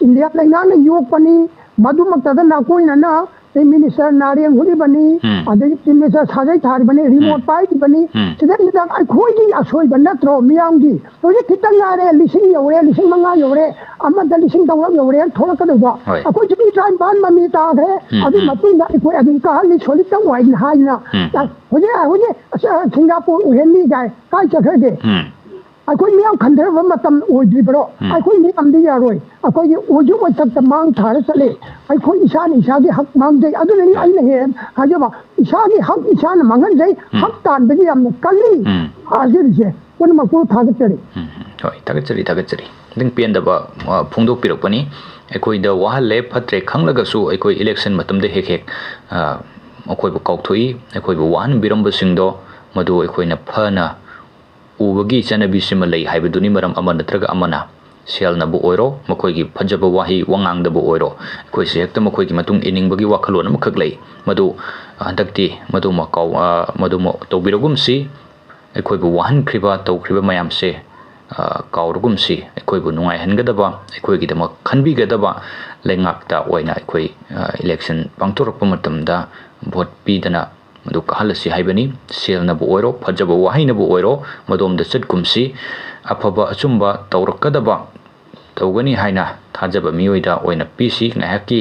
ꯏꯟꯗꯤꯌꯥ ꯂꯩꯉꯥꯛꯅ ꯌꯣꯛꯄꯅꯤ, ꯃꯗꯨꯃꯛꯇꯗ ꯅꯥꯀꯣꯏꯅꯅ ꯆꯤꯐ ꯃꯤꯅꯤꯁꯇꯔ ꯅꯥꯔꯦꯡ ꯍꯨꯠꯂꯤꯕꯅꯤ, ꯎꯝ꯫ ꯑꯗꯒꯤ ꯆꯤꯐ ꯃꯤꯅꯤꯁꯇꯔ ꯁꯥꯖꯩ ꯊꯥꯔꯤꯕꯅꯤ, ꯔꯤꯃꯣꯠ ꯎꯝ꯫ ꯄꯥꯏꯔꯤꯕꯅꯤ꯫ ꯎꯝ꯫ ꯁꯤꯗꯩꯁꯤꯗ ꯑꯩꯈꯣꯏꯒꯤ ꯑꯁꯣꯏꯕ ꯅꯠꯇ꯭ꯔꯣ ꯃꯤꯌꯥꯝꯒꯤ? ꯍꯧꯖꯤꯛ ꯈꯤꯇꯪ ꯉꯥꯏꯔꯦ, ꯂꯤꯁꯤꯡ ꯌꯧꯔꯦ, ꯂꯤꯁꯤꯡ ꯃꯉꯥ ꯌꯧꯔꯦ, ꯑꯃꯗ ꯂꯤꯁꯤꯡ ꯇꯔꯨꯛ ꯌꯧꯔꯦ ꯊꯣꯛꯂꯛꯀꯗꯧꯕ꯫ ꯍꯣꯏ꯫ ꯑꯩꯈꯣꯏ ꯆꯍꯤ ꯇꯔꯥꯅꯤꯄꯥꯟ ꯃꯃꯤ ꯇꯥꯈ꯭ꯔꯦ, ꯎꯝ, ꯑꯗꯨ ꯎꯝ꯫ ꯃꯇꯨꯡꯗ ꯑꯩꯈꯣꯏ ꯑꯗꯨꯝ ꯀꯥꯍꯜꯂꯤ, ꯁꯣꯂꯤꯠꯇ ꯑꯣꯏꯅ ꯍꯥꯏꯅ꯫ ꯎꯝ, ꯎꯝ꯫ ꯍꯧꯖꯤꯛ, ꯍꯧꯖꯤꯛ, ꯑꯁ, ꯁꯤꯡꯒꯥꯄꯨꯔ ꯎꯍꯦꯟꯅꯤ ꯀꯥꯏ, ꯀꯥꯏ ꯆꯠꯈ꯭ꯔꯒꯦ? ꯎꯝ꯫ ꯑꯩꯈꯣꯏ ꯃꯤꯌꯥꯝ ꯈꯟꯊꯔꯕ ꯃꯇꯝ ꯑꯣꯏꯗ꯭ꯔꯤꯕ꯭ꯔꯣ? ꯎꯝ꯫ ꯑꯩꯈꯣꯏ ꯃꯤꯌꯥꯝꯗꯤ ꯌꯥꯔꯣꯏ꯫ ꯑꯩꯈꯣꯏꯒꯤ ꯑꯣꯏꯖꯤꯛ ꯑꯣꯏꯊꯛꯇ ꯃꯥꯡ ꯊꯥꯔ ꯆꯠꯂꯦ꯫ ꯑꯩꯈꯣꯏ ꯏꯁꯥꯅ ꯏꯁꯥꯒꯤ ꯍꯛ ꯃꯥꯡꯖꯩ꯫ ꯑꯗꯨꯅꯅꯤ ꯑꯩꯅ ꯍꯦꯛ ꯍꯥꯏꯖꯕ, ꯏꯁꯥꯒꯤ ꯍꯛ ꯏꯁꯥꯅ ꯃꯥꯡꯍꯟꯖꯩ꯫ ꯎꯝ꯫ ꯍꯛ ꯇꯥꯟꯕꯗꯤ ꯌꯥꯝꯅ ꯀꯜꯂꯤ꯫ ꯎꯝ꯫ ꯍꯥꯏꯖꯔꯤꯁꯦ ꯄꯨꯝꯅꯃꯛꯄꯨ ꯊꯥꯒꯠꯆꯔꯤ꯫ ꯎꯝ, ꯎꯝ꯫ ꯍꯣꯏ, ꯊꯥꯒꯠꯆꯔꯤ, ꯊꯥꯒꯠꯆꯔꯤ꯫ ꯑꯗꯨꯝ ꯄꯦꯟꯗꯕ, ꯑ, ꯐꯣꯡꯗꯣꯛꯄꯤꯔꯛꯄꯅꯤ꯫ ꯑꯩꯈꯣꯏꯗ ꯋꯥꯍꯜꯂꯦ, ꯐꯠꯇ꯭ꯔꯦ ꯈꯪꯂꯒꯁꯨ ꯑꯩꯈꯣꯏ election ꯃꯇꯝꯗ ꯍꯦꯛ ꯍꯦꯛ, ꯑ, ꯑꯩꯈꯣꯏꯕꯨ ꯀꯥꯎꯊꯣꯛꯏ꯫ ꯑꯩꯈꯣꯏꯕꯨ ꯋꯥꯍꯟꯕꯤꯔꯝꯕꯁꯤꯡꯗꯣ ꯃꯗꯨ ꯑꯩꯈꯣꯏꯅ ꯐꯅ ꯎꯕꯒꯤ ꯆꯠꯅꯕꯤꯁꯤꯃ ꯂꯩ ꯍꯥꯏꯕꯗꯨꯅꯤ꯫ ꯃꯔꯝ ꯑꯃ ꯅꯠꯇ꯭ꯔꯒ ꯑꯃꯅ, ꯁꯦꯜꯅꯕꯨ ꯑꯣꯏꯔꯣ, ꯃꯈꯣꯏꯒꯤ ꯐꯖꯕ ꯋꯥꯍꯩ ꯋꯥꯉꯥꯡꯗꯕꯨ ꯑꯣꯏꯔꯣ, ꯑꯩꯈꯣꯏꯁꯦ ꯍꯦꯛꯇ ꯃꯈꯣꯏꯒꯤ ꯃꯇꯨꯡ ꯏꯅꯤꯡꯕꯒꯤ ꯋꯥꯈꯜꯂꯣꯟ ꯑꯃꯈꯛ ꯂꯩ꯫ ꯃꯗꯨ ꯍꯟꯗꯛꯇꯤ ꯃꯗꯨꯃ ꯀꯥꯎ-, ꯑ, ꯃꯗꯨꯃ ꯇꯧꯕꯤꯔꯒꯨꯝꯁꯤ꯫ ꯑꯩꯈꯣꯏꯕꯨ ꯋꯥꯍꯟꯈ꯭ꯔꯤꯕ, ꯇꯧꯈ꯭ꯔꯤꯕ ꯃꯌꯥꯝꯁꯦ, ꯑ, ꯀꯥꯎꯔꯒꯨꯝꯁꯤ꯫ ꯑꯩꯈꯣꯏꯕꯨ ꯅꯨꯡꯉꯥꯏꯍꯟꯒꯗꯕ, ꯑꯩꯈꯣꯏꯒꯤꯗꯃꯛ ꯈꯟꯕꯤꯒꯗꯕ ꯂꯩꯉꯥꯛꯇ ꯑꯣꯏꯅ ꯑꯩꯈꯣꯏ, ꯑ, election ꯄꯥꯡꯊꯣꯔꯛꯄ ꯃꯇꯝꯗ vote ꯄꯤꯗꯅ ꯃꯗꯨ ꯀꯥꯍꯜꯂꯁꯤ ꯍꯥꯏꯕꯅꯤ꯫ ꯁꯦꯜꯅꯕꯨ ꯑꯣꯏꯔꯣ, ꯐꯖꯕ ꯋꯥꯍꯩꯅꯕꯨ ꯑꯣꯏꯔꯣ, ꯃꯗꯣꯝꯗ ꯆꯠꯀꯨꯝꯁꯤ꯫ ꯑꯐꯕ ꯑꯆꯨꯝꯕ ꯇꯧꯔꯛꯀꯗꯕ, ꯇꯧꯒꯅꯤ ꯍꯥꯏꯅ ꯊꯥꯖꯕ ꯃꯤꯑꯣꯏꯗ ꯑꯣꯏꯅ ꯄꯤꯁꯤ꯫ ꯉꯥꯏꯍꯥꯛꯀꯤ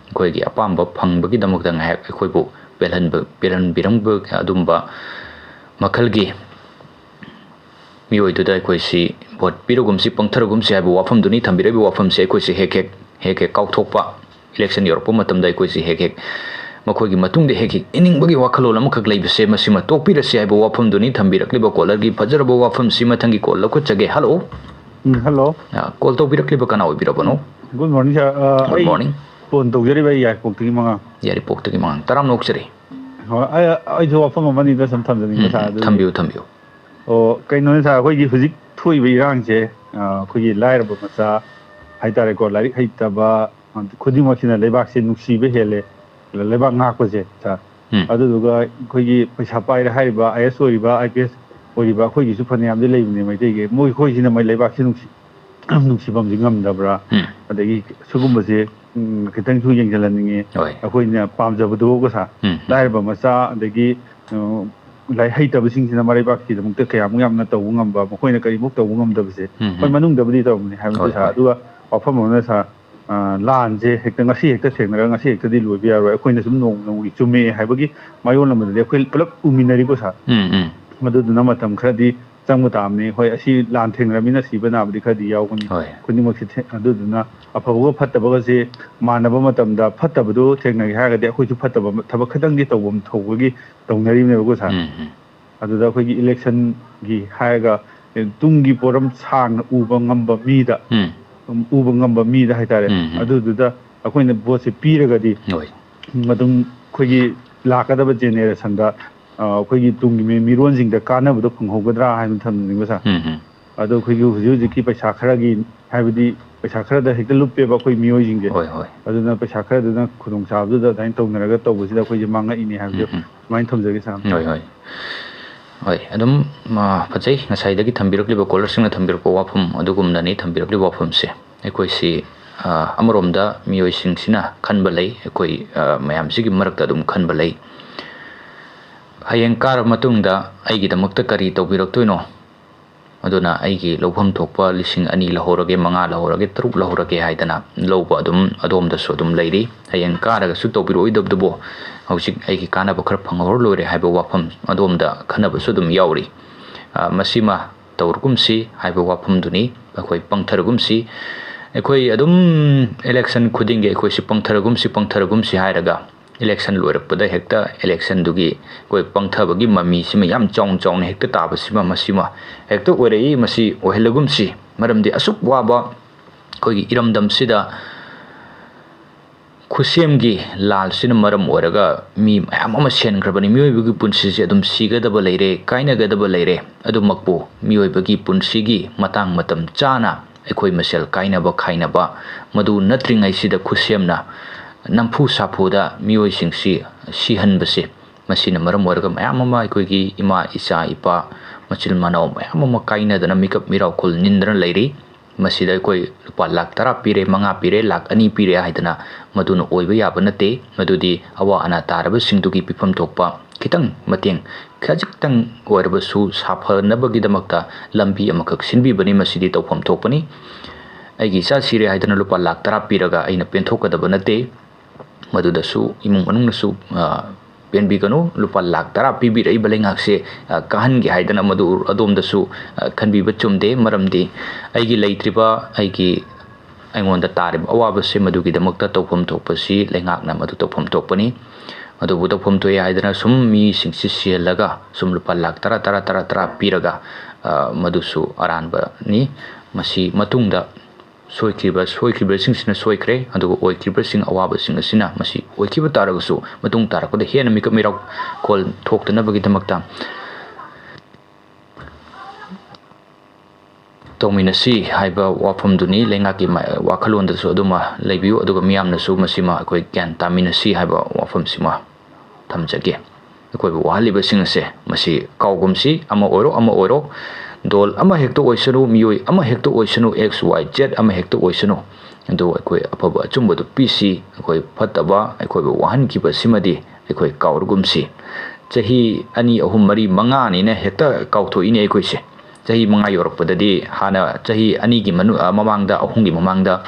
ꯑꯩꯈꯣꯏꯒꯤ ꯑꯄꯥꯝꯕ ꯐꯪꯕꯒꯤꯗꯃꯛꯇ ꯉꯥꯏꯍꯥꯛ ꯑꯩꯈꯣꯏꯕꯨ ꯄꯦꯜꯍꯟꯕ-, ꯄꯦꯜꯍꯟꯕꯤꯔꯝꯕ ꯑꯗꯨꯝꯕ ꯃꯈꯜꯒꯤ ꯃꯤꯑꯣꯏꯗꯨꯗ ꯑꯩꯈꯣꯏꯁꯤ vote ꯄꯤꯔꯒꯨꯝꯁꯤ, ꯄꯪꯊꯔꯒꯨꯝꯁꯤ ꯍꯥꯏꯕ ꯋꯥꯐꯝꯗꯨꯅꯤ꯫ ꯊꯝꯕꯤꯔꯛꯏꯕ ꯋꯥꯐꯝꯁꯤ ꯑꯩꯈꯣꯏꯁꯤ ꯍꯦꯛ ꯍꯦꯛ, ꯍꯦꯛ ꯍꯦꯛ ꯀꯥꯎꯊꯣꯛꯄ, election ꯌꯧꯔꯛꯄ ꯃꯇꯝꯗ ꯑꯩꯈꯣꯏꯁꯤ ꯍꯦꯛ ꯍꯦꯛ ꯃꯈꯣꯏꯒꯤ ꯃꯇꯨꯡꯗ ꯍꯦꯛ ꯍꯦꯛ ꯏꯅꯤꯡꯕꯒꯤ ꯋꯥꯈꯜꯂꯣꯟ ꯑꯃꯈꯛ ꯂꯩꯕꯁꯦ, ꯃꯁꯤꯃ ꯇꯣꯛꯄꯤꯔꯁꯤ ꯍꯥꯏꯕ ꯋꯥꯐꯝꯗꯨꯅꯤ꯫ ꯊꯝꯕꯤꯔꯛꯂꯤꯕ callerꯒꯤ ꯐꯖꯔꯕ ꯋꯥꯐꯝꯁꯤ ꯃꯊꯪꯒꯤ call ꯂꯧꯈꯠꯆꯒꯦ꯫ Hello꯫ ꯎꯝ, hello꯫ ꯑ, call ꯇꯧꯕꯤꯔꯛꯂꯤꯕ ꯀꯅꯥ ꯑꯣꯏꯕꯤꯔꯕꯅꯣ? Good morning, sir꯫ ꯑ, Good ꯑꯩ morning꯫ Phone ꯇꯧꯖꯔꯤꯕ ꯑꯩ ꯌꯥꯏꯔꯤꯄꯣꯛꯇꯒꯤ ꯃꯉꯥꯡ꯫ ꯌꯥꯏꯔꯤꯄꯣꯛꯇꯒꯤ ꯃꯉꯥꯡ꯫ ꯇꯔꯥꯝꯅ ꯑꯣꯛꯆꯔꯤ꯫ ꯍꯣꯏ, ꯑꯩ, ꯑꯩꯁꯨ ꯋꯥꯐꯝ ꯑꯃꯅꯤꯗ ꯁꯨꯝ ꯊꯝꯖꯅꯤꯡꯕ, ꯎꯝ, sir, ꯎꯝ, ꯑꯗꯨꯗꯤ꯫ ꯊꯝꯕꯤꯌꯨ, ꯊꯝꯕꯤꯌꯨ꯫ ꯑꯣ, ꯀꯩꯅꯣꯅꯦ, sir, ꯑꯩꯈꯣꯏꯒꯤ ꯍꯧꯖꯤꯛ ꯊꯣꯛꯏꯕ ꯏꯔꯥꯡꯁꯦ, ꯑ, ꯑꯩꯈꯣꯏꯒꯤ ꯂꯥꯏꯔꯕ ꯃꯆꯥ ꯍꯥꯏꯇꯥꯔꯦꯀꯣ, ꯂꯥꯏꯔꯤꯛ ꯍꯩꯇꯕ, ꯑ, ꯈꯨꯗꯤꯡꯃꯛꯁꯤꯅ ꯂꯩꯕꯥꯛꯁꯦ ꯅꯨꯡꯁꯤꯕ ꯍꯦꯜꯂꯦ, ꯂꯩꯕꯥꯛ ꯉꯥꯛꯄꯁꯦ, sir꯫ ꯎꯝ꯫ ꯑꯗꯨꯗꯨꯒ ꯑꯩꯈꯣꯏꯒꯤ ꯄꯩꯁꯥ ꯄꯥꯏꯔꯦ ꯍꯥꯏꯔꯤꯕ, IAS ꯑꯣꯏꯔꯤꯕ, IPS ꯑꯣꯏꯔꯤꯕ ꯑꯩꯈꯣꯏꯒꯤꯁꯨ ꯐꯅꯌꯥꯝꯗꯤ ꯂꯩꯕꯅꯦ ꯃꯩꯇꯩꯒꯤ꯫ ꯃꯣꯏ, ꯑꯩꯈꯣꯏꯁꯤꯅ ꯃꯣꯏ ꯂꯩꯕꯥꯛꯁꯦ ꯅꯨꯡꯁꯤ-, ꯅꯨꯡꯁꯤꯐꯝꯁꯤ ꯉꯝꯗꯕ꯭ꯔꯥ? ꯎꯝ꯫ ꯑꯗꯒꯤ ꯁꯤꯒꯨꯝꯕꯁꯦ, ꯎꯝ, ꯈꯤꯇꯪꯁꯨ ꯌꯦꯡꯁꯤꯜꯍꯟꯅꯤꯡꯉꯤ꯫ ꯍꯣꯏ꯫ ꯑꯩꯈꯣꯏꯅ ꯄꯥꯝꯖꯕꯗꯨꯒ, sir, ꯎꯝ, ꯎꯝ꯫ ꯂꯥꯏꯔꯕ ꯃꯆꯥ, ꯑꯗꯒꯤ, ꯑ, ꯂꯥꯏꯔꯤꯛ ꯍꯩꯇꯕꯁꯤꯡꯁꯤꯅ ꯃꯔꯩꯕꯥꯛꯀꯤꯗꯃꯛꯇ ꯀꯌꯥꯃꯨꯛ ꯌꯥꯝꯅ ꯇꯧꯕ ꯉꯝꯕ, ꯃꯈꯣꯏꯅ ꯀꯔꯤꯃꯨꯛ ꯇꯧꯕ ꯉꯝꯗꯕꯁꯦ꯫ ꯎꯝ, ꯍꯣꯏ, ꯎꯝ꯫ ꯃꯅꯨꯡꯗꯕꯨꯗꯤ ꯇꯧꯔꯝꯒꯅꯤ ꯍꯥꯏꯕꯗꯤ, ꯍꯣꯏ, sir꯫ ꯍꯣꯏ꯫ ꯑꯗꯨꯒ ꯋꯥꯐꯝ ꯑꯃꯅ, sir, ꯑ, ꯂꯥꯟꯁꯦ ꯍꯦꯛꯇ ꯉꯁꯤ ꯍꯦꯛꯇ ꯊꯦꯡꯅꯔꯒ ꯉꯁꯤ ꯍꯦꯛꯇꯗꯤ ꯂꯣꯏꯕ ꯌꯥꯔꯣꯏ꯫ ꯑꯩꯈꯣꯏꯅ ꯁꯨꯝ ꯅꯣꯡꯃ ꯅꯣꯡꯃꯒꯤ ꯆꯨꯝꯃꯦ ꯍꯥꯏꯕꯒꯤ ꯃꯥꯏꯑꯣꯟ ꯑꯃꯗꯗꯤ ꯑꯩꯈꯣꯏ ꯄꯨꯂꯞ ꯎꯃꯤꯟꯅꯔꯤꯀꯣ, sir꯫ ꯎꯝ, ꯎꯝ꯫ ꯃꯗꯨꯗꯨꯅ ꯃꯇꯝ ꯈꯔꯗꯤ ꯆꯪꯕ ꯇꯥꯕꯅꯤ꯫ ꯍꯣꯏ, ꯑꯁꯤ ꯂꯥꯟ ꯊꯦꯡꯅꯔꯕꯅꯤꯅ ꯁꯤꯕ ꯅꯥꯕꯗꯤ ꯈꯔꯗꯤ ꯌꯥꯎꯒꯅꯤ꯫ ꯍꯣꯏ꯫ ꯈꯨꯗꯤꯡꯃꯛꯁꯦ ꯊꯦ-, ꯑꯗꯨꯗꯨꯅ ꯑꯐꯕꯒ ꯐꯠꯇꯕꯒꯁꯦ ꯃꯥꯟꯅꯕ ꯃꯇꯝꯗ, ꯐꯠꯇꯕꯗꯣ ꯊꯦꯡꯅꯒꯦ ꯍꯥꯏꯔꯒꯗꯤ ꯑꯩꯈꯣꯏꯁꯨ ꯐꯠꯇꯕ ꯊꯕꯛ ꯈꯤꯇꯪꯗꯤ ꯇꯧꯐꯝ ꯊꯣꯛꯄꯒꯤ ꯇꯧꯅꯔꯤꯕꯅꯦꯕꯀꯣ ꯁꯥꯔ꯫ ꯎꯝ, ꯎꯝ꯫ ꯑꯗꯨꯗ ꯑꯩꯈꯣꯏꯒꯤ ꯏꯂꯦꯛꯁꯟꯒꯤ ꯍꯥꯏꯔꯒ, ꯑꯦ, ꯇꯨꯡꯒꯤ ꯄꯣꯔꯝ ꯁꯥꯡꯅ ꯎꯕ ꯉꯝꯕ ꯃꯤꯗ, ꯎꯝ꯫ ꯎꯝ, ꯎꯕ ꯉꯝꯕ ꯃꯤꯗ ꯍꯥꯏꯇꯥꯔꯦ꯫ ꯎꯝ, ꯎꯝ꯫ ꯑꯗꯨꯗꯨꯗ ꯑꯩꯈꯣꯏꯅ ꯚꯣꯠꯁꯦ ꯄꯤꯔꯒꯗꯤ ꯍꯣꯏ꯫ ꯑꯗꯨꯝ ꯑꯩꯈꯣꯏꯒꯤ ꯂꯥꯛꯀꯗꯕ ꯖꯦꯅꯦꯔꯦꯁꯟꯗ, ꯑ, ꯑꯩꯈꯣꯏꯒꯤ ꯇꯨꯡꯒꯤ ꯃꯤ-, ꯃꯤꯔꯣꯟꯁꯤꯡꯗ ꯀꯥꯟꯅꯕꯗꯣ ꯐꯪꯍꯧꯒꯗ꯭ꯔꯥ ꯍꯥꯏꯕ ꯊꯝꯖꯅꯤꯡꯕ ꯁꯥꯔ꯫ ꯎꯝ, ꯎꯝ꯫ ꯑꯗꯣ ꯑꯩꯈꯣꯏꯒꯤ ꯍꯧꯖꯤꯛ ꯍꯧꯖꯤꯛꯀꯤ ꯄꯩꯁꯥ ꯈꯔꯒꯤ, ꯍꯥꯏꯕꯗꯤ ꯄꯩꯁꯥ ꯈꯔꯗ ꯍꯦꯛꯇ ꯂꯨꯞꯄꯦꯕ ꯑꯩꯈꯣꯏ ꯃꯤꯑꯣꯏꯁꯤꯡꯁꯦ꯫ ꯍꯣꯏ, ꯍꯣꯏ꯫ ꯑꯗꯨꯅ ꯄꯩꯁꯥ ꯈꯔꯗꯨꯅ ꯈꯨꯗꯣꯡꯆꯥꯕꯗꯨꯗ ꯑꯗꯨꯃꯥꯏꯅ ꯇꯧꯅꯔꯒ ꯇꯧꯕꯁꯤꯗ ꯑꯩꯈꯣꯏꯁꯦ ꯃꯥꯡꯉꯛꯏꯅꯦ ꯍꯥꯏꯕꯁꯦ ꯎꯝ, ꯎꯝ꯫ ꯁꯨꯃꯥꯏꯅ ꯊꯝꯖꯒꯦ ꯁꯥꯔ꯫ ꯍꯣꯏ, ꯍꯣꯏ꯫ ꯍꯣꯏ, ꯑꯗꯨꯝ, ꯑ, ꯐꯖꯩ꯫ ꯉꯁꯥꯏꯗꯒꯤ ꯊꯝꯕꯤꯔꯛꯂꯤꯕ ꯀꯣꯂꯔꯁꯤꯡꯅ ꯊꯝꯕꯤꯔꯛꯄ ꯋꯥꯐꯝ ꯑꯗꯨꯒꯨꯝꯅꯅꯤ ꯊꯝꯕꯤꯔꯛꯂꯤꯕ ꯋꯥꯐꯝꯁꯦ꯫ ꯑꯩꯈꯣꯏꯁꯤ, ꯑ, ꯑꯃꯔꯣꯝꯗ ꯃꯤꯑꯣꯏꯁꯤꯡꯁꯤꯅ ꯈꯟꯕ ꯂꯩ, ꯑꯩꯈꯣꯏ, ꯑ, ꯃꯌꯥꯝꯁꯤꯒꯤ ꯃꯔꯛꯇ ꯑꯗꯨꯝ ꯈꯟꯕ ꯂꯩ꯫ ꯍꯌꯦꯡ ꯀꯥꯔꯕ ꯃꯇꯨꯡꯗ ꯑꯩꯒꯤꯗꯃꯛꯇ ꯀꯔꯤ ꯇꯧꯕꯤꯔꯛꯇꯣꯏꯅꯣ? ꯑꯗꯨꯅ ꯑꯩꯒꯤ ꯂꯧꯐꯝ ꯊꯣꯛꯄ ꯂꯤꯁꯤꯡ ꯑꯅꯤ ꯂꯧꯍꯧꯔꯒꯦ, ꯃꯉꯥ ꯂꯧꯍꯧꯔꯒꯦ, ꯇꯔꯨꯛ ꯂꯧꯍꯧꯔꯒꯦ ꯍꯥꯏꯗꯅ ꯂꯧꯕ ꯑꯗꯨꯝ ꯑꯗꯣꯝꯗꯁꯨ ꯑꯗꯨꯝ ꯂꯩꯔꯤ꯫ ꯍꯌꯦꯡ ꯀꯥꯔꯒꯁꯨ ꯇꯧꯕꯤꯔꯛꯑꯣꯏꯗꯕꯗꯨꯕꯨ ꯍꯧꯖꯤꯛ ꯑꯩꯒꯤ ꯀꯥꯟꯅꯕ ꯈꯔ ꯐꯪꯍꯧꯔ ꯂꯣꯏꯔꯦ ꯍꯥꯏꯕ ꯋꯥꯐꯝ ꯑꯗꯣꯝꯗ ꯈꯟꯅꯕꯁꯨ ꯑꯗꯨꯝ ꯌꯥꯎꯔꯤ꯫ ꯑ, ꯃꯁꯤꯃ ꯇꯧꯔꯒꯨꯝꯁꯤ ꯍꯥꯏꯕ ꯋꯥꯐꯝꯗꯨꯅꯤ꯫ ꯑꯩꯈꯣꯏ ꯄꯪꯊꯔꯒꯨꯝꯁꯤ꯫ ꯑꯩꯈꯣꯏ ꯑꯗꯨꯝ ꯏꯂꯦꯛꯁꯟ ꯈꯨꯗꯤꯡꯒꯤ ꯑꯩꯈꯣꯏꯁꯤ ꯄꯪꯊꯔꯒꯨꯝꯁꯤ, ꯄꯪꯊꯔꯒꯨꯝꯁꯤ ꯍꯥꯏꯔꯒ ꯏꯂꯦꯛꯁꯟ ꯂꯣꯏꯔꯛꯄꯗ ꯍꯦꯛꯇ ꯏꯂꯦꯛꯁꯟꯗꯨꯒꯤ ꯑꯩꯈꯣꯏ ꯄꯪꯊꯕꯒꯤ ꯃꯃꯤꯁꯤꯃ ꯌꯥꯝ ꯆꯥꯎꯅ ꯆꯥꯎꯅ ꯍꯦꯛꯇ ꯇꯥꯕꯁꯤꯃ, ꯃꯁꯤꯃ ꯍꯦꯛꯇ ꯑꯣꯏꯔꯛꯏ꯫ ꯃꯁꯤ ꯑꯣꯏꯍꯜꯂꯒꯨꯝꯁꯤ꯫ ꯃꯔꯝꯗꯤ ꯑꯁꯨꯛ ꯋꯥꯕ ꯑꯩꯈꯣꯏꯒꯤ ꯏꯔꯝꯗꯝꯁꯤꯗ ꯈꯨꯠꯁꯦꯝꯒꯤ ꯂꯥꯜꯁꯤꯅ ꯃꯔꯝ ꯑꯣꯏꯔꯒ ꯃꯤ ꯃꯌꯥꯝ ꯑꯃ ꯁꯤꯍꯟꯈ꯭ꯔꯕꯅꯤ꯫ ꯃꯤꯑꯣꯏꯕꯒꯤ ꯄꯨꯟꯁꯤꯁꯦ ꯑꯗꯨꯝ ꯁꯤꯒꯗꯕ ꯂꯩꯔꯦ, ꯀꯥꯏꯅꯒꯗꯕ ꯂꯩꯔꯦ꯫ ꯑꯗꯨꯃꯛꯄꯨ ꯃꯤꯑꯣꯏꯕꯒꯤ ꯄꯨꯟꯁꯤꯒꯤ ꯃꯇꯥꯡ ꯃꯇꯝ ꯆꯥꯅ ꯑꯩꯈꯣꯏ ꯃꯁꯦꯜ ꯀꯥꯏꯅꯕ ꯈꯥꯏꯅꯕ, ꯃꯗꯨ ꯅꯠꯇ꯭ꯔꯤꯉꯩꯁꯤꯗ ꯈꯨꯠꯁꯦꯝꯅ ꯅꯝꯐꯨ ꯁꯥꯐꯨꯗ ꯃꯤꯑꯣꯏꯁꯤꯡꯁꯤ ꯁꯤꯍꯟꯕꯁꯦ, ꯃꯁꯤꯅ ꯃꯔꯝ ꯑꯣꯏꯔꯒ ꯃꯌꯥꯝ ꯑꯃ ꯑꯩꯈꯣꯏꯒꯤ ꯏꯃꯥ, ꯏꯆꯥ, ꯏꯄꯥ, ꯃꯆꯤꯟ ꯃꯅꯥꯎ ꯃꯌꯥꯝ ꯑꯃ ꯀꯥꯏꯅꯗꯅ ꯃꯤꯀꯞ ꯃꯤꯔꯥꯎꯈꯨꯜ ꯅꯤꯟꯗꯅ ꯂꯩꯔꯤ꯫ ꯃꯁꯤꯗ ꯑꯩꯈꯣꯏ ꯂꯨꯄꯥ ꯂꯥꯈ ꯇꯔꯥ ꯄꯤꯔꯦ, ꯃꯉꯥ ꯄꯤꯔꯦ, ꯂꯥꯈ ꯑꯅꯤ ꯄꯤꯔꯦ ꯍꯥꯏꯗꯅ ꯃꯗꯨꯅ ꯑꯣꯏꯕ ꯌꯥꯕ ꯅꯠꯇꯦ꯫ ꯃꯗꯨꯗꯤ ꯑꯋꯥ ꯑꯅꯥ ꯇꯥꯔꯕꯁꯤꯡꯗꯨꯒꯤ ꯄꯤꯐꯝ ꯊꯣꯛꯄ ꯈꯤꯇꯪ ꯃꯇꯦꯡ, ꯈꯖꯤꯛꯇꯪ ꯑꯣꯏꯔꯕꯁꯨ ꯁꯥꯐꯅꯕꯒꯤꯗꯃꯛꯇ ꯂꯝꯕꯤ ꯑꯃꯈꯛ ꯁꯤꯟꯕꯤꯕꯅꯤ꯫ ꯃꯁꯤꯗꯤ ꯇꯧꯐꯝ ꯊꯣꯛꯄꯅꯤ꯫ ꯑꯩꯒꯤ ꯏꯆꯥ ꯁꯤꯔꯦ ꯍꯥꯏꯗꯅ ꯂꯨꯄꯥ ꯂꯥꯈ ꯇꯔꯥ ꯄꯤꯔꯒ ꯑꯩꯅ ꯄꯦꯟꯊꯣꯛꯀꯗꯕ ꯅꯠꯇꯦ꯫ ꯃꯗꯨꯗꯁꯨ ꯏꯃꯨꯡ ꯃꯅꯨꯡꯅꯁꯨ, ꯑ, ꯄꯦꯟꯕꯤꯒꯅꯨ꯫ ꯂꯨꯄꯥ ꯂꯥꯈ ꯇꯔꯥ ꯄꯤꯕꯤꯔꯛꯏꯕ ꯂꯩꯉꯥꯛꯁꯦ, ꯑ, ꯀꯥꯍꯟꯒꯦ ꯍꯥꯏꯗꯅ ꯃꯗꯨ ꯑꯗꯣꯝꯗꯁꯨ, ꯑ, ꯈꯟꯕꯤꯕ ꯆꯨꯝꯗꯦ꯫ ꯃꯔꯝꯗꯤ ꯑꯩꯒꯤ ꯂꯩꯇ꯭ꯔꯤꯕ, ꯑꯩꯒꯤ, ꯑꯩꯉꯣꯟꯗ ꯇꯥꯔꯤꯕ ꯑꯋꯥꯕꯁꯦ ꯃꯗꯨꯒꯤꯗꯃꯛꯇ ꯇꯧꯐꯝ ꯊꯣꯛꯄꯁꯤ ꯂꯩꯉꯥꯛꯅ ꯃꯗꯨ ꯇꯧꯐꯝ ꯊꯣꯛꯄꯅꯤ꯫ ꯑꯗꯨꯕꯨ ꯇꯧꯐꯝ ꯊꯣꯛꯑꯦ ꯍꯥꯏꯗꯅ ꯁꯨꯝ ꯃꯤꯁꯤꯡꯁꯤ ꯁꯤꯍꯜꯂꯒ ꯁꯨꯝ ꯂꯨꯄꯥ ꯂꯥꯈ ꯇꯔꯥ, ꯇꯔꯥ, ꯇꯔꯥ, ꯇꯔꯥ ꯄꯤꯔꯒ, ꯑ, ꯃꯗꯨꯁꯨ ꯑꯔꯥꯟꯕꯅꯤ꯫ ꯃꯁꯤ ꯃꯇꯨꯡꯗ ꯁꯣꯏꯈꯤꯕ, ꯁꯣꯏꯈꯤꯕꯁꯤꯡꯁꯤꯅ ꯁꯣꯏꯈ꯭ꯔꯦ, ꯑꯗꯨꯒ ꯑꯣꯏꯈꯤꯕꯁꯤꯡ, ꯑꯋꯥꯕꯁꯤꯡ ꯑꯁꯤꯅ ꯃꯁꯤ ꯑꯣꯏꯈꯤꯕ ꯇꯥꯔꯒꯁꯨ ꯃꯇꯨꯡ ꯇꯥꯔꯛꯄꯗ ꯍꯦꯟꯅ ꯃꯤꯀꯨꯞ ꯃꯤꯔꯥꯎꯈꯣꯜ ꯊꯣꯛꯇꯅꯕꯒꯤꯗꯃꯛꯇ ꯇꯧꯃꯤꯟꯅꯁꯤ ꯍꯥꯏꯕ ꯋꯥꯐꯝꯗꯨꯅꯤ꯫ ꯂꯩꯉꯥꯛꯀꯤ ꯃꯥ-, ꯋꯥꯈꯜꯂꯣꯟꯗꯁꯨ ꯑꯗꯨꯃ ꯂꯩꯕꯤꯌꯨ, ꯑꯗꯨꯒ ꯃꯤꯌꯥꯝꯅꯁꯨ ꯃꯁꯤꯃ ꯑꯩꯈꯣꯏ ꯒ꯭ꯌꯥꯟ ꯇꯥꯃꯤꯟꯅꯁꯤ ꯍꯥꯏꯕ ꯋꯥꯐꯝꯁꯤꯃ ꯊꯝꯖꯒꯦ꯫ ꯑꯩꯈꯣꯏꯕꯨ ꯋꯥꯍꯜꯂꯤꯕꯁꯤꯡ ꯑꯁꯦ ꯃꯁꯤ ꯀꯥꯎꯒꯨꯝꯁꯤ꯫ ꯑꯃ ꯑꯣꯏꯔꯣ, ꯑꯃ ꯑꯣꯏꯔꯣ, ꯗꯣꯜ ꯑꯃ ꯍꯦꯛꯇ ꯑꯣꯏꯁꯅꯨ, ꯃꯤꯑꯣꯏ ꯑꯃ ꯍꯦꯛꯇ ꯑꯣꯏꯁꯅꯨ, X Y Z ꯑꯃ ꯍꯦꯛꯇ ꯑꯣꯏꯁꯅꯨ, ꯑꯗꯨ ꯑꯩꯈꯣꯏ ꯑꯐꯕ ꯑꯆꯨꯝꯕꯗꯨ ꯄꯤꯁꯤ꯫ ꯑꯩꯈꯣꯏ ꯐꯠꯇꯕ, ꯑꯩꯈꯣꯏꯕꯨ ꯋꯥꯍꯟꯈꯤꯕꯁꯤꯃꯗꯤ ꯑꯩꯈꯣꯏ ꯀꯥꯎꯔꯒꯨꯝꯁꯤ꯫ ꯆꯍꯤ ꯑꯅꯤ, ꯑꯍꯨꯝ, ꯃꯔꯤ, ꯃꯉꯥꯅꯤꯅ ꯍꯦꯛꯇ ꯀꯥꯎꯊꯣꯛꯏꯅꯦ ꯑꯩꯈꯣꯏꯁꯦ꯫ ꯆꯍꯤ ꯃꯉꯥ ꯌꯧꯔꯛꯄꯗꯗꯤ ꯍꯥꯟꯅ ꯆꯍꯤ ꯑꯅꯤꯒꯤ ꯃꯅꯨ-, ꯑ, ꯃꯃꯥꯡꯗ, ꯑꯍꯨꯝꯒꯤ ꯃꯃꯥꯡꯗ,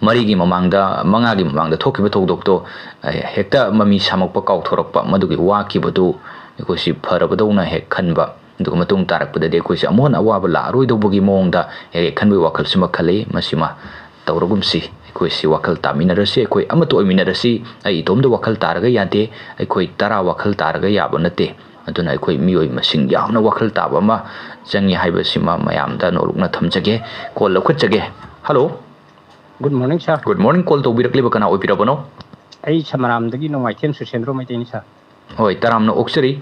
ꯃꯔꯤꯒꯤ ꯃꯃꯥꯡꯗ, ꯃꯉꯥꯒꯤ ꯃꯃꯥꯡꯗ ꯊꯣꯛꯈꯤꯕ ꯊꯧꯗꯣꯛꯇꯣ, ꯑ, ꯍꯦꯛꯇ ꯃꯃꯤ ꯁꯥꯃꯛꯄ, ꯀꯥꯎꯊꯣꯔꯛꯄ, ꯃꯗꯨꯒꯤ ꯋꯥꯈꯤꯕꯗꯨ ꯑꯩꯈꯣꯏꯁꯤ ꯐꯔꯕꯗꯧꯅ ꯍꯦꯛ ꯈꯟꯕ꯫ ꯑꯗꯨꯒ ꯃꯇꯨꯡ ꯇꯥꯔꯛꯄꯗꯗꯤ ꯑꯩꯈꯣꯏꯁꯦ ꯑꯃꯨꯛ ꯍꯟꯅ ꯑꯋꯥꯕ ꯂꯥꯛꯑꯔꯣꯏꯗꯧꯕꯒꯤ ꯃꯑꯣꯡꯗ ꯍꯦꯛ ꯍꯦꯛ ꯈꯟꯕꯒꯤ ꯋꯥꯈꯜꯁꯤꯃ ꯈꯜꯂꯤ꯫ ꯃꯁꯤꯃ ꯇꯧꯔꯒꯨꯝꯁꯤ꯫ ꯑꯩꯈꯣꯏꯁꯤ ꯋꯥꯈꯜ ꯇꯥꯃꯤꯟꯅꯔꯁꯤ, ꯑꯩꯈꯣꯏ ꯑꯃꯠꯇ ꯑꯣꯏꯃꯤꯟꯅꯔꯁꯤ꯫ ꯑꯩ ꯏꯇꯣꯝꯇ ꯋꯥꯈꯜ ꯇꯥꯔꯒ ꯌꯥꯗꯦ, ꯑꯩꯈꯣꯏ ꯇꯔꯥ ꯋꯥꯈꯜ ꯇꯥꯔꯒ ꯌꯥꯕ ꯅꯠꯇꯦ꯫ ꯑꯗꯨꯅ ꯑꯩꯈꯣꯏ ꯃꯤꯑꯣꯏ ꯃꯁꯤꯡ ꯌꯥꯝꯅ ꯋꯥꯈꯜ ꯇꯥꯕ ꯑꯃ ꯆꯪꯉꯤ ꯍꯥꯏꯕꯁꯤꯃ ꯃꯌꯥꯝꯗ ꯅꯣꯂꯨꯛꯅ ꯊꯝꯖꯒꯦ꯫ ꯀꯣꯜ ꯂꯧꯈꯠꯆꯒꯦ꯫ Hello. Good morning, sir꯫ Good morning꯫ Call ꯇꯧꯕꯤꯔꯛꯂꯤꯕ ꯀꯅꯥ ꯑꯣꯏꯕꯤꯔꯕꯅꯣ? ꯑꯩ ꯁꯃꯔꯥꯝꯗꯒꯤ ꯅꯣꯡꯃꯥꯏꯊꯦꯝ ꯁꯨꯁꯦꯟꯗ꯭ꯔꯣ ꯃꯩꯇꯩꯅꯤ, sir꯫ ꯍꯣꯏ, ꯇꯔꯥꯝꯅ ꯑꯣꯛꯆꯔꯤ꯫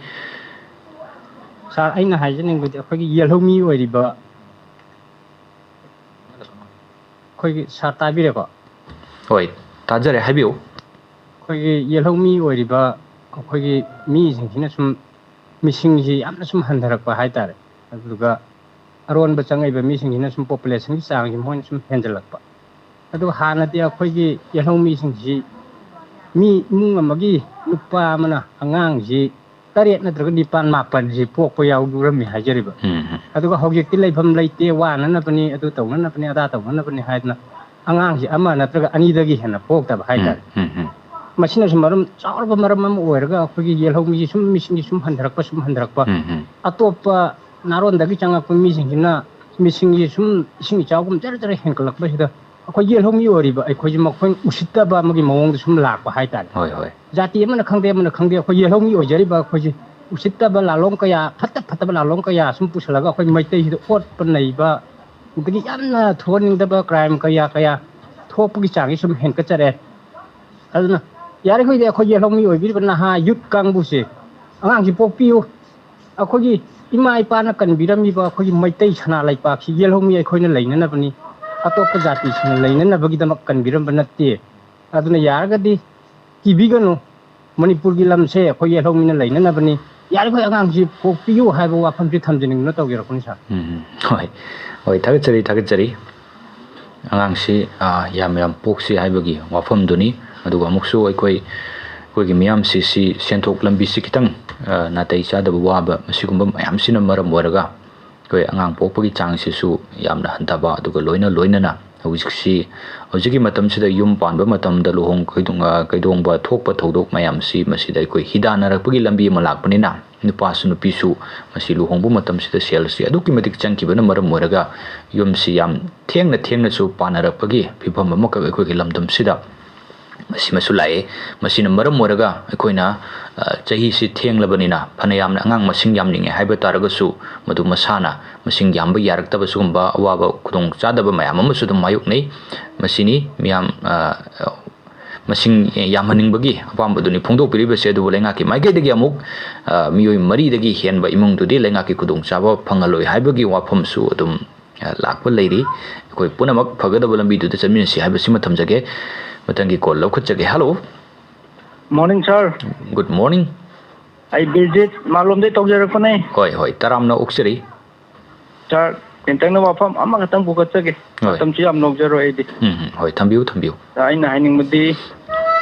Sir, ꯑꯩꯅ ꯍꯥꯏꯖꯅꯤꯡꯕꯗꯤ ꯑꯩꯈꯣꯏꯒꯤ ꯌꯦꯜꯍꯧꯃꯤ ꯑꯣꯏꯔꯤꯕ ꯑꯩꯈꯣꯏꯒꯤ, sir, ꯇꯥꯕꯤꯔꯦꯀꯣ? ꯍꯣꯏ, ꯇꯥꯖꯔꯦ, ꯍꯥꯏꯕꯤꯌꯨ꯫ ꯑꯩꯈꯣꯏꯒꯤ ꯌꯦꯜꯍꯧꯃꯤ ꯑꯣꯏꯔꯤꯕ ꯑꯩꯈꯣꯏꯒꯤ ꯃꯤꯁꯤꯡꯁꯤꯅ ꯁꯨꯝ ꯃꯤꯁꯤꯡꯁꯤ ꯌꯥꯝꯅ ꯁꯨꯝ ꯍꯟꯊꯔꯛꯄ ꯍꯥꯏꯇꯥꯔꯦ꯫ ꯑꯗꯨꯗꯨꯒ ꯑꯔꯣꯟꯕ ꯆꯪꯉꯛꯏꯕ ꯃꯤꯁꯤꯡꯁꯤꯅ ꯁꯨꯝ populationꯒꯤ ꯆꯥꯡꯁꯤ ꯃꯣꯏꯅ ꯁꯨꯝ ꯍꯦꯟꯖꯜꯂꯛꯄ꯫ ꯑꯗꯨꯒ ꯍꯥꯟꯅꯗꯤ ꯑꯩꯈꯣꯏꯒꯤ ꯌꯦꯜꯍꯧꯃꯤꯁꯤꯡꯁꯤ ꯃꯤ ꯏꯃꯨꯡ ꯑꯃꯒꯤ ꯅꯨꯄꯥ ꯑꯃꯅ ꯑꯉꯥꯡꯁꯤ ꯇꯔꯦꯠ ꯅꯠꯇ꯭ꯔꯒ ꯅꯤꯄꯥꯟ, ꯃꯥꯄꯟꯁꯤ ꯄꯣꯛꯄ ꯌꯥꯎꯔꯝꯃꯤ ꯍꯥꯏꯖꯔꯤꯕ꯫ ꯎꯝ, ꯎꯝ꯫ ꯑꯗꯨꯒ ꯍꯧꯖꯤꯛꯇꯤ ꯂꯩꯐꯝ ꯂꯩꯇꯦ, ꯋꯥꯅꯅꯕꯅꯤ, ꯑꯗꯨ ꯇꯧꯅꯅꯕꯅꯤ, ꯑꯗꯥ ꯇꯧꯅꯅꯕꯅꯤ ꯍꯥꯏꯗꯅ ꯑꯉꯥꯡꯁꯤ ꯑꯃ ꯅꯠꯇ꯭ꯔꯒ ꯑꯅꯤꯗꯒꯤ ꯍꯦꯟꯅ ꯄꯣꯛꯇꯕ ꯍꯥꯏꯇꯥꯔꯦ꯫ ꯎꯝ, ꯎꯝ, ꯎꯝ꯫ ꯃꯁꯤꯅꯁꯨ ꯃꯔꯝ, ꯆꯥꯎꯔꯕ ꯃꯔꯝ ꯑꯃ ꯑꯣꯏꯔꯒ ꯑꯩꯈꯣꯏꯒꯤ ꯌꯦꯜꯍꯧꯃꯤꯁꯤ ꯁꯨꯝ, ꯃꯤꯁꯤꯡꯁꯤ ꯁꯨꯝ ꯍꯟꯊꯔꯛꯄ, ꯁꯨꯝ ꯍꯟꯊꯔꯛꯄ꯫ ꯎꯝ, ꯎꯝ. ꯑꯇꯣꯞꯄ ꯅꯥꯔꯣꯟꯗꯒꯤ ꯆꯪꯉꯛꯄ ꯃꯤꯁꯤꯡꯁꯤꯅ ꯃꯤꯁꯤꯡꯁꯤ ꯁꯨꯝ ꯏꯁꯤꯡ ꯏꯆꯥꯎꯒꯨꯝ ꯖꯔ ꯖꯔ ꯍꯦꯟꯀꯠꯂꯛꯄꯁꯤꯗ ꯑꯩꯈꯣꯏ ꯌꯦꯜꯍꯧꯃꯤ ꯑꯣꯏꯔꯤꯕ ꯑꯩꯈꯣꯏꯁꯤ ꯃꯈꯣꯏ ꯎꯁꯤꯠꯇꯕ ꯑꯃꯒꯤ ꯃꯑꯣꯡꯗ ꯁꯨꯝ ꯂꯥꯛꯄ ꯍꯥꯏꯇꯥꯔꯦ꯫ ꯍꯣꯏ, ꯍꯣꯏ. ꯖꯥꯇꯤ ꯑꯃꯅ ꯈꯪꯗꯦ, ꯑꯃꯅ ꯈꯪꯗꯦ, ꯑꯩꯈꯣꯏ ꯌꯦꯜꯍꯧꯃꯤ ꯑꯣꯏꯖꯔꯤꯕ ꯑꯩꯈꯣꯏꯁꯤ ꯎꯁꯤꯠꯇꯕ ꯂꯥꯂꯣꯡ ꯀꯌꯥ, ꯐꯠꯇ ꯐꯠꯇꯕ ꯂꯥꯂꯣꯡ ꯀꯌꯥ ꯁꯨꯝ ꯄꯨꯁꯜꯂꯒ ꯑꯩꯈꯣꯏ ꯃꯩꯇꯩꯁꯤꯗ ꯑꯣꯠꯄ ꯅꯩꯕ, ꯑꯗꯒꯤ ꯌꯥꯝꯅ ꯊꯣꯛꯍꯟꯅꯤꯡꯗꯕ crime ꯀꯌꯥ ꯀꯌꯥ ꯊꯣꯛꯄꯒꯤ ꯆꯥꯡꯁꯤ ꯁꯨꯝ ꯍꯦꯟꯀꯠꯆꯔꯦ꯫ ꯑꯗꯨꯅ ꯌꯥꯔꯤꯈꯩꯗꯤ ꯑꯩꯈꯣꯏ ꯌꯦꯜꯍꯧꯃꯤ ꯑꯣꯏꯕꯤꯔꯤꯕ ꯅꯍꯥ youth ꯀꯥꯡꯕꯨꯁꯦ, ꯑꯉꯥꯡꯁꯤ ꯄꯣꯛꯄꯤꯌꯨ꯫ ꯑꯩꯈꯣꯏꯒꯤ ꯏꯃꯥ ꯏꯄꯥꯅ ꯀꯟꯕꯤꯔꯝꯃꯤꯕ ꯑꯩꯈꯣꯏꯒꯤ ꯃꯩꯇꯩ ꯁꯅꯥ ꯂꯩꯄꯥꯛꯁꯤ ꯌꯦꯜꯍꯧꯃꯤ ꯑꯩꯈꯣꯏꯅ ꯂꯩꯅꯅꯕꯅꯤ, ꯑꯇꯣꯞꯄ ꯖꯥꯇꯤꯁꯤꯡꯅ ꯂꯩꯅꯅꯕꯒꯤꯗꯃꯛ ꯀꯟꯕꯤꯔꯝꯕ ꯅꯠꯇꯦ꯫ ꯑꯗꯨꯅ ꯌꯥꯔꯒꯗꯤ ꯀꯤꯕꯤꯒꯅꯨ, ꯃꯅꯤꯄꯨꯔꯒꯤ ꯂꯝꯁꯦ ꯑꯩꯈꯣꯏ ꯌꯦꯜꯍꯧꯃꯤꯅ ꯂꯩꯅꯅꯕꯅꯤ꯫ ꯌꯥꯔꯤꯈꯩ ꯑꯉꯥꯡꯁꯤ ꯄꯣꯛꯄꯤꯌꯨ ꯍꯥꯏꯕ ꯋꯥꯐꯝꯁꯤ ꯊꯝꯖꯅꯤꯡꯗꯨꯅ ꯇꯧꯖꯔꯛꯄꯅꯤ, ꯁꯥꯔ꯫ ꯎꯝ, ꯍꯣꯏ. ꯍꯣꯏ, ꯊꯥꯒꯠꯆꯔꯤ, ꯊꯥꯒꯠꯆꯔꯤ. ꯑꯉꯥꯡꯁꯤ, ꯑ, ꯌꯥꯝ ꯌꯥꯝ ꯄꯣꯛꯁꯤ ꯍꯥꯏꯕꯒꯤ ꯋꯥꯐꯝꯗꯨꯅꯤ꯫ ꯑꯗꯨꯒ ꯑꯃꯨꯛꯁꯨ ꯑꯩꯈꯣꯏ, ꯑꯩꯈꯣꯏꯒꯤ ꯃꯤꯌꯥꯝꯁꯤ, ꯁꯤ ꯁꯦꯟꯊꯣꯛ ꯂꯝꯕꯤꯁꯤ ꯈꯤꯇꯪ, ꯑ, ꯅꯥꯇꯩ ꯆꯥꯗꯕ, ꯋꯥꯕ, ꯃꯁꯤꯒꯨꯝꯕ ꯃꯌꯥꯝꯁꯤꯅ ꯃꯔꯝ ꯑꯣꯏꯔꯒ ꯑꯩꯈꯣꯏ ꯑꯉꯥꯡ ꯄꯣꯛꯄꯒꯤ ꯆꯥꯡꯁꯤꯁꯨ ꯌꯥꯝꯅ ꯍꯟꯊꯕ, ꯑꯗꯨꯒ ꯂꯣꯏꯅ ꯂꯣꯏꯅꯅ ꯍꯧꯖꯤꯛꯁꯤ, ꯍꯧꯖꯤꯛꯀꯤ ꯃꯇꯝꯁꯤꯗ ꯌꯨꯝ ꯄꯥꯟꯕ ꯃꯇꯝꯗ ꯂꯨꯍꯣꯡ ꯀꯩꯗꯣꯡ-, ꯑ, ꯀꯩꯗꯣꯡꯕ ꯊꯣꯛꯄ ꯊꯧꯗꯣꯛ ꯃꯌꯥꯝꯁꯤ ꯃꯁꯤꯗ ꯑꯩꯈꯣꯏ ꯍꯤꯗꯥꯟꯅꯔꯛꯄꯒꯤ ꯂꯝꯕꯤ ꯑꯃ ꯂꯥꯛꯄꯅꯤꯅ, ꯅꯨꯄꯥꯁꯨ ꯅꯨꯄꯤꯁꯨ ꯃꯁꯤ ꯂꯨꯍꯣꯡꯕ ꯃꯇꯝꯁꯤꯗ ꯁꯦꯜꯁꯤ ꯑꯗꯨꯛꯀꯤ ꯃꯇꯤꯛ ꯆꯪꯈꯤꯕꯅ ꯃꯔꯝ ꯑꯣꯏꯔꯒ ꯌꯨꯝꯁꯤ ꯌꯥꯝ ꯊꯦꯡꯅ ꯊꯦꯡꯅꯁꯨ ꯄꯥꯟꯅꯔꯛꯄꯒꯤ ꯐꯤꯕꯝ ꯑꯃꯈꯛ ꯑꯩꯈꯣꯏꯒꯤ ꯂꯝꯗꯝꯁꯤꯗ ꯃꯁꯤꯃꯁꯨ ꯂꯥꯛꯑꯦ꯫ ꯃꯁꯤꯅ ꯃꯔꯝ ꯑꯣꯏꯔꯒ ꯑꯩꯈꯣꯏꯅ, ꯑ, ꯆꯍꯤꯁꯤ ꯊꯦꯡꯂꯕꯅꯤꯅ ꯐꯅ ꯌꯥꯝꯅ ꯑꯉꯥꯡ ꯃꯁꯤꯡ ꯌꯥꯝꯅꯤꯡꯉꯦ ꯍꯥꯏꯕ ꯇꯥꯔꯒꯁꯨ ꯃꯗꯨ ꯃꯁꯥꯅ ꯃꯁꯤꯡ ꯌꯥꯝꯕ ꯌꯥꯔꯛꯇꯕ ꯁꯤꯒꯨꯝꯕ ꯑꯋꯥꯕ ꯈꯨꯗꯣꯡꯆꯥꯗꯕ ꯃꯌꯥꯝ ꯑꯃꯁꯨ ꯑꯗꯨꯝ ꯃꯥꯌꯣꯛꯅꯩ꯫ ꯃꯁꯤꯅꯤ ꯃꯤꯌꯥꯝ, ꯑ, ꯃꯁꯤꯡ ꯌꯥꯝꯍꯟꯅꯤꯡꯕꯒꯤ ꯑꯄꯥꯝꯕꯗꯨꯅꯤ ꯐꯣꯡꯗꯣꯛꯄꯤꯔꯤꯕꯁꯦ꯫ ꯑꯗꯨꯕꯨ ꯂꯩꯉꯥꯛꯀꯤ ꯃꯥꯏꯀꯩꯗꯒꯤ ꯑꯃꯨꯛ, ꯑ, ꯃꯤꯑꯣꯏ ꯃꯔꯤꯗꯒꯤ ꯍꯦꯟꯕ ꯏꯃꯨꯡꯗꯨꯗꯤ ꯂꯩꯉꯥꯛꯀꯤ ꯈꯨꯗꯣꯡꯆꯥꯕ ꯐꯪꯍꯜꯂꯣꯏ ꯍꯥꯏꯕꯒꯤ ꯋꯥꯐꯝꯁꯨ ꯑꯗꯨꯝ, ꯑ, ꯂꯥꯛꯄ ꯂꯩꯔꯤ꯫ ꯑꯩꯈꯣꯏ ꯄꯨꯝꯅꯃꯛ ꯐꯒꯗꯕ ꯂꯝꯕꯤꯗꯨꯗ ꯆꯠꯃꯤꯟꯅꯁꯤ ꯍꯥꯏꯕꯁꯤꯃ ꯊꯝꯖꯒꯦ꯫ ꯃꯊꯪꯒꯤ call ꯂꯧꯈꯠꯆꯒꯦ꯫ Hello. Morning, sir. Good morning. ꯑꯩ ꯕꯤꯔꯖꯤꯠ ꯃꯥꯂꯣꯝꯗꯩ ꯇꯧꯖꯔꯛꯄꯅꯦ꯫ ꯍꯣꯏ, ꯍꯣꯏ, ꯇꯔꯥꯝꯅ ꯑꯣꯛꯆꯔꯤ꯫ Sir, ꯇꯦꯟꯇꯛꯅ ꯋꯥꯐꯝ ꯑꯃꯈꯛꯇꯪ ꯄꯨꯈꯠꯆꯒꯦ꯫ ꯍꯣꯏ꯫ ꯃꯇꯝꯁꯨ ꯌꯥꯝ ꯂꯧꯖꯔꯣꯏ ꯑꯩꯗꯤ꯫ ꯎꯝ, ꯎꯝ, ꯍꯣꯏ, ꯊꯝꯕꯤꯌꯨ, ꯊꯝꯕꯤꯌꯨ꯫ ꯑꯩꯅ ꯍꯥꯏꯅꯤꯡꯕꯗꯤ,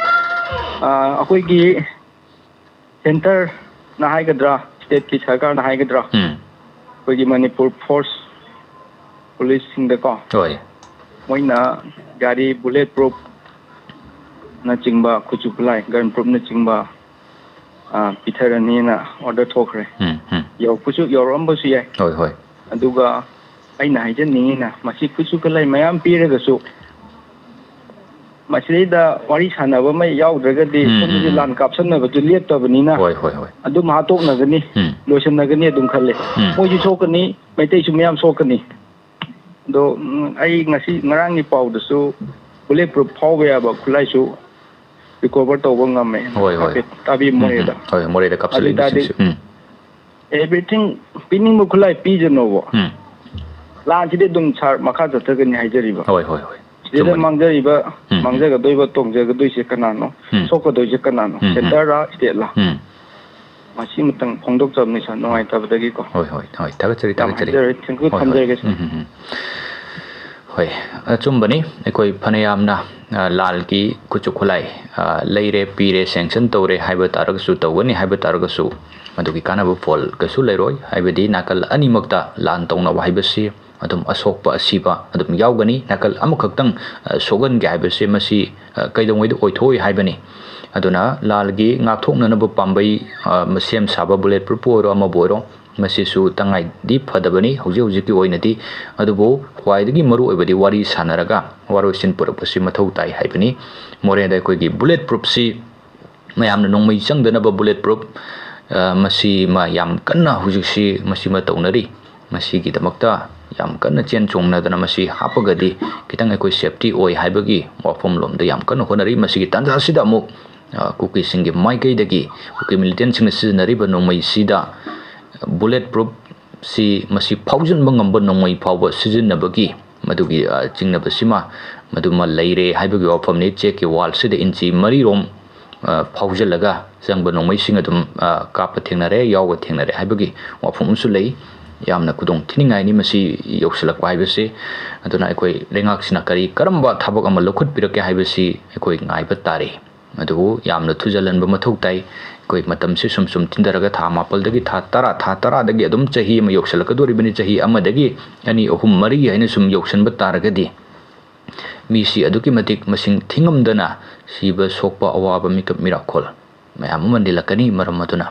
ꯑ, ꯑꯩꯈꯣꯏꯒꯤ centreꯅ ꯍꯥꯏꯒꯗ꯭ꯔꯥ, stateꯀꯤ ꯁꯔꯀꯥꯔꯅ ꯍꯥꯏꯒꯗ꯭ꯔꯥ, ꯎꯝ꯫ ꯑꯩꯈꯣꯏꯒꯤ ꯃꯅꯤꯄꯨꯔ force policeꯁꯤꯡꯗꯀꯣ, ꯍꯣꯏ꯫ ꯃꯣꯏꯅ ꯒꯥꯔꯤ bullet proof ꯅꯆꯤꯡꯕ, ꯈꯨꯠꯁꯨ ꯈꯨꯠꯂꯥꯏ, gun proof ꯅꯆꯤꯡꯕ, ꯑ, ꯄꯤꯊꯔꯅꯤꯅ order ꯊꯣꯛꯈ꯭ꯔꯦ꯫ ꯎꯝ, ꯎꯝ꯫ ꯌꯧꯔꯛꯄꯁꯨ, ꯌꯧꯔꯛꯑꯝꯕꯁꯨ ꯌꯥꯏ꯫ ꯍꯣꯏ, ꯍꯣꯏ꯫ ꯑꯗꯨꯒ ꯑꯩꯅ ꯍꯥꯏꯖꯅꯤꯡꯉꯤꯅ, ꯃꯁꯤ ꯈꯨꯠꯁꯨ ꯈꯨꯠꯂꯥꯏ ꯃꯌꯥꯝ ꯄꯤꯔꯒꯁꯨ ꯃꯁꯤꯗꯩꯗ ꯋꯥꯔꯤ ꯁꯥꯟꯅꯕ ꯑꯃ ꯌꯥꯎꯗ꯭ꯔꯒꯗꯤ ꯎꯝ, ꯁꯣꯝꯗꯁꯨ ꯎꯝ, ꯎꯝ꯫ ꯂꯥꯟ ꯀꯥꯞꯁꯟꯅꯕꯗꯨ ꯂꯦꯞꯇꯕꯅꯤꯅ ꯍꯣꯏ, ꯍꯣꯏ, ꯍꯣꯏ꯫ ꯑꯗꯨꯝ ꯍꯥꯠꯇꯣꯛꯅꯒꯅꯤ, ꯎꯝ꯫ ꯂꯣꯏꯁꯤꯟꯅꯒꯅꯤ ꯑꯗꯨꯝ ꯈꯜꯂꯦ꯫ ꯎꯝ꯫ ꯃꯣꯏꯁꯨ ꯁꯣꯛꯀꯅꯤ, ꯃꯩꯇꯩꯁꯨ ꯃꯌꯥꯝ ꯁꯣꯛꯀꯅꯤ꯫ ꯑꯗꯣ, ꯎꯝ, ꯑꯩ ꯉꯁꯤ, ꯉꯔꯥꯡꯒꯤ ꯄꯥꯎꯗꯁꯨ bullet proof ꯐꯥꯎꯕ ꯌꯥꯕ ꯈꯨꯠꯂꯥꯏꯁꯨ recover ꯇꯧꯕ ꯉꯝꯃꯦ꯫ ꯍꯣꯏ, ꯍꯣꯏ꯫ ꯍꯥꯏꯐꯦꯠ ꯇꯥꯕꯤꯌꯨ ꯎꯝ, ꯃꯣꯔꯦꯗ꯫ ꯎꯝ꯫ ꯍꯣꯏ, ꯃꯣꯔꯦꯗ ꯀꯥꯞꯁꯤꯜꯂꯛꯏ ꯑꯗꯨ ꯇꯥꯔꯗꯤ ꯃꯁꯤꯡꯁꯨ꯫ ꯎꯝ꯫ Everything ꯄꯤꯅꯤꯡꯕ ꯈꯨꯠꯂꯥꯏ ꯄꯤꯖꯅꯣꯕ꯫ ꯎꯝ꯫ ꯂꯥꯟꯁꯤꯗꯤ ꯑꯗꯨꯝ ꯁꯥꯔ ꯃꯈꯥ ꯆꯠꯊꯒꯅꯤ ꯍꯥꯏꯖꯔꯤꯕ꯫ ꯍꯣꯏ, ꯍꯣꯏ, ꯍꯣꯏ꯫ ꯁꯤꯗ ꯆꯨꯝꯕꯅꯤ꯫ ꯃꯥꯡꯖꯔꯤꯕ, ꯎꯝ, ꯎꯝ꯫ ꯃꯥꯡꯖꯒꯗꯣꯏꯕ, ꯇꯣꯡꯖꯒꯗꯣꯏꯁꯦ ꯀꯅꯥꯅꯣ? ꯎꯝ, ꯎꯝ꯫ ꯁꯣꯛꯀꯗꯣꯏꯁꯦ ꯀꯅꯥꯅꯣ? ꯎꯝ, ꯎꯝ꯫ Centre ꯔ, state ꯂ? ꯎꯝ꯫ ꯃꯁꯤ ꯑꯃꯇꯪ ꯐꯣꯡꯗꯣꯛꯆꯕꯅꯤ ꯁꯥꯔ, ꯅꯨꯡꯉꯥꯏꯇꯕꯗꯒꯤ ꯀꯣ꯫ ꯍꯣꯏ, ꯍꯣꯏ, ꯍꯣꯏ, ꯊꯥꯒꯠꯆꯔꯤ, ꯌꯥꯝ ꯊꯥꯒꯠꯆꯔꯤ꯫ ꯍꯥꯏꯖꯔꯦ, thank you, ꯍꯣꯏ, ꯍꯣꯏ꯫ ꯊꯝꯖꯔꯒꯦ ꯁꯥꯔ꯫ ꯎꯝ, ꯎꯝ, ꯎꯝ꯫ ꯍꯣꯏ, ꯑꯆꯨꯝꯕꯅꯤ꯫ ꯑꯩꯈꯣꯏ ꯐꯅꯌꯥꯝꯅ, ꯑ, ꯂꯥꯟꯒꯤ ꯈꯨꯠꯁꯨ ꯈꯨꯠꯂꯥꯏ, ꯑ, ꯂꯩꯔꯦ, ꯄꯤꯔꯦ, sanction ꯇꯧꯔꯦ ꯍꯥꯏꯕ ꯇꯥꯔꯒꯁꯨ, ꯇꯧꯒꯅꯤ ꯍꯥꯏꯕ ꯇꯥꯔꯒꯁꯨ, ꯃꯗꯨꯒꯤ ꯀꯥꯟꯅꯕ ꯐꯣꯜ ꯀꯩꯁꯨ ꯂꯩꯔꯣꯏ꯫ ꯍꯥꯏꯕꯗꯤ ꯅꯥꯀꯜ ꯑꯅꯤꯃꯛꯇ ꯂꯥꯟ ꯇꯧꯅꯕ ꯍꯥꯏꯕꯁꯤ ꯑꯗꯨꯝ ꯑꯁꯣꯛꯄ ꯑꯁꯤꯕ ꯑꯗꯨꯝ ꯌꯥꯎꯒꯅꯤ꯫ ꯅꯥꯀꯜ ꯑꯃꯈꯛꯇꯪ, ꯑ, ꯁꯣꯛꯍꯟꯒꯦ ꯍꯥꯏꯕꯁꯦ ꯃꯁꯤ, ꯑ, ꯀꯩꯗꯧꯉꯩꯗ ꯑꯣꯏꯊꯣꯛꯑꯣꯏ ꯍꯥꯏꯕꯅꯤ꯫ ꯑꯗꯨꯅ ꯂꯥꯜꯒꯤ ꯉꯥꯛꯊꯣꯛꯅꯅꯕ ꯄꯥꯝꯕꯩ, ꯑ, ꯁꯦꯝ ꯁꯥꯕ bullet proof ꯄꯨ ꯑꯣꯏꯔꯣ ꯑꯃꯕꯨ ꯑꯣꯏꯔꯣ, ꯃꯁꯤꯁꯨ ꯇꯉꯥꯏꯗꯤ ꯐꯗꯕꯅꯤ ꯍꯧꯖꯤꯛ ꯍꯧꯖꯤꯛꯀꯤ ꯑꯣꯏꯅꯗꯤ꯫ ꯑꯗꯨꯕꯨ ꯈ꯭ꯋꯥꯏꯗꯒꯤ ꯃꯔꯨ ꯑꯣꯏꯕꯗꯤ ꯋꯥꯔꯤ ꯁꯥꯟꯅꯔꯒ ꯋꯥꯔꯣꯏꯁꯤꯟ ꯄꯨꯔꯛꯄꯁꯤ ꯃꯊꯧ ꯇꯥꯏ ꯍꯥꯏꯕꯅꯤ꯫ ꯃꯣꯔꯦꯗ ꯑꯩꯈꯣꯏꯒꯤ bullet proof ꯁꯤ ꯃꯌꯥꯝꯅ ꯅꯣꯡꯃꯩ ꯆꯪꯗꯅꯕ bullet proof, ꯑ, ꯃꯁꯤꯃ ꯌꯥꯝ ꯀꯟꯅ ꯍꯧꯖꯤꯛꯁꯤ ꯃꯁꯤꯃ ꯇꯧꯅꯔꯤ꯫ ꯃꯁꯤꯒꯤꯗꯃꯛꯇ ꯌꯥꯝ ꯀꯟꯅ ꯆꯦꯟ ꯆꯣꯡꯅꯗꯅ ꯃꯁꯤ ꯍꯥꯞꯄꯒꯗꯤ ꯈꯤꯇꯪ ꯑꯩꯈꯣꯏ safety ꯑꯣꯏ ꯍꯥꯏꯕꯒꯤ ꯋꯥꯐꯝꯂꯣꯝꯗ ꯌꯥꯝ ꯀꯟꯅ ꯍꯣꯠꯅꯔꯤ꯫ ꯃꯁꯤꯒꯤ ꯇꯥꯟꯖꯥꯁꯤꯗ ꯑꯃꯨꯛ, ꯑ, ꯀꯨꯀꯤꯁꯤꯡꯒꯤ ꯃꯥꯏꯀꯩꯗꯒꯤ ꯀꯨꯀꯤ militant ꯁꯤꯡꯅ ꯁꯤꯖꯤꯟꯅꯔꯤꯕ ꯅꯣꯡꯃꯩꯁꯤꯗ bullet proof ꯁꯤ ꯃꯁꯤ ꯐꯥꯎꯖꯤꯟꯕ ꯉꯝꯕ ꯅꯣꯡꯃꯩ ꯐꯥꯎꯕ ꯁꯤꯖꯤꯟꯅꯕꯒꯤ ꯃꯗꯨꯒꯤ, ꯑ, ꯆꯤꯡꯅꯕꯁꯤꯃ ꯃꯗꯨꯃ ꯂꯩꯔꯦ ꯍꯥꯏꯕꯒꯤ ꯋꯥꯐꯝꯅꯤ꯫ ꯆꯦꯛꯀꯤ wall ꯁꯤꯗ ꯏꯟꯆꯤ ꯃꯔꯤꯔꯣꯝ, ꯑ, ꯐꯥꯎꯖꯤꯜꯂꯒ ꯆꯪꯕ ꯅꯣꯡꯃꯩꯁꯤꯡ ꯑꯗꯨꯝ, ꯑ, ꯀꯥꯞꯄ ꯊꯦꯡꯅꯔꯦ, ꯌꯥꯎꯕ ꯊꯦꯡꯅꯔꯦ ꯍꯥꯏꯕꯒꯤ ꯋꯥꯐꯝ ꯑꯃꯁꯨ ꯂꯩ꯫ ꯌꯥꯝꯅ ꯈꯨꯗꯣꯡ ꯊꯤꯅꯤꯡꯉꯥꯏꯅꯤ ꯃꯁꯤ ꯌꯧꯁꯤꯜꯂꯛꯄ ꯍꯥꯏꯕꯁꯤ꯫ ꯑꯗꯨꯅ ꯑꯩꯈꯣꯏ ꯂꯩꯉꯥꯛꯁꯤꯅ ꯀꯔꯤ, ꯀꯔꯝꯕ ꯊꯕꯛ ꯑꯃ ꯂꯧꯈꯠꯄꯤꯔꯛꯀꯦ ꯍꯥꯏꯕꯁꯤ ꯑꯩꯈꯣꯏ ꯉꯥꯏꯕ ꯇꯥꯔꯤ꯫ ꯑꯗꯨꯕꯨ ꯌꯥꯝꯅ ꯊꯨꯖꯜꯍꯟꯕ ꯃꯊꯧ ꯇꯥꯏ꯫ ꯑꯩꯈꯣꯏ ꯃꯇꯝꯁꯤ ꯁꯨꯝ ꯁꯨꯝ ꯊꯤꯟꯊꯔꯒ ꯊꯥ ꯃꯥꯄꯜꯗꯒꯤ ꯊꯥ ꯇꯔꯥ, ꯊꯥ ꯇꯔꯥꯗꯒꯤ ꯑꯗꯨꯝ ꯆꯍꯤ ꯑꯃ ꯌꯧꯁꯤꯜꯂꯛꯀꯗꯧꯔꯤꯕꯅꯤ꯫ ꯆꯍꯤ ꯑꯃꯗꯒꯤ ꯑꯅꯤ, ꯑꯍꯨꯝ, ꯃꯔꯤ ꯍꯥꯏꯅ ꯁꯨꯝ ꯌꯧꯁꯤꯟꯕ ꯇꯥꯔꯒꯗꯤ ꯃꯤꯁꯤ ꯑꯗꯨꯛꯀꯤ ꯃꯇꯤꯛ ꯃꯁꯤꯡ ꯊꯤꯉꯝꯗꯅ ꯁꯤꯕ ꯁꯣꯛꯄ ꯑꯋꯥꯕ ꯃꯤꯀꯞ ꯃꯤꯔꯥꯈꯣꯜ ꯃꯌꯥꯝ ꯑꯃ ꯅꯤꯜꯂꯛꯀꯅꯤ꯫ ꯃꯔꯝ ꯑꯗꯨꯅ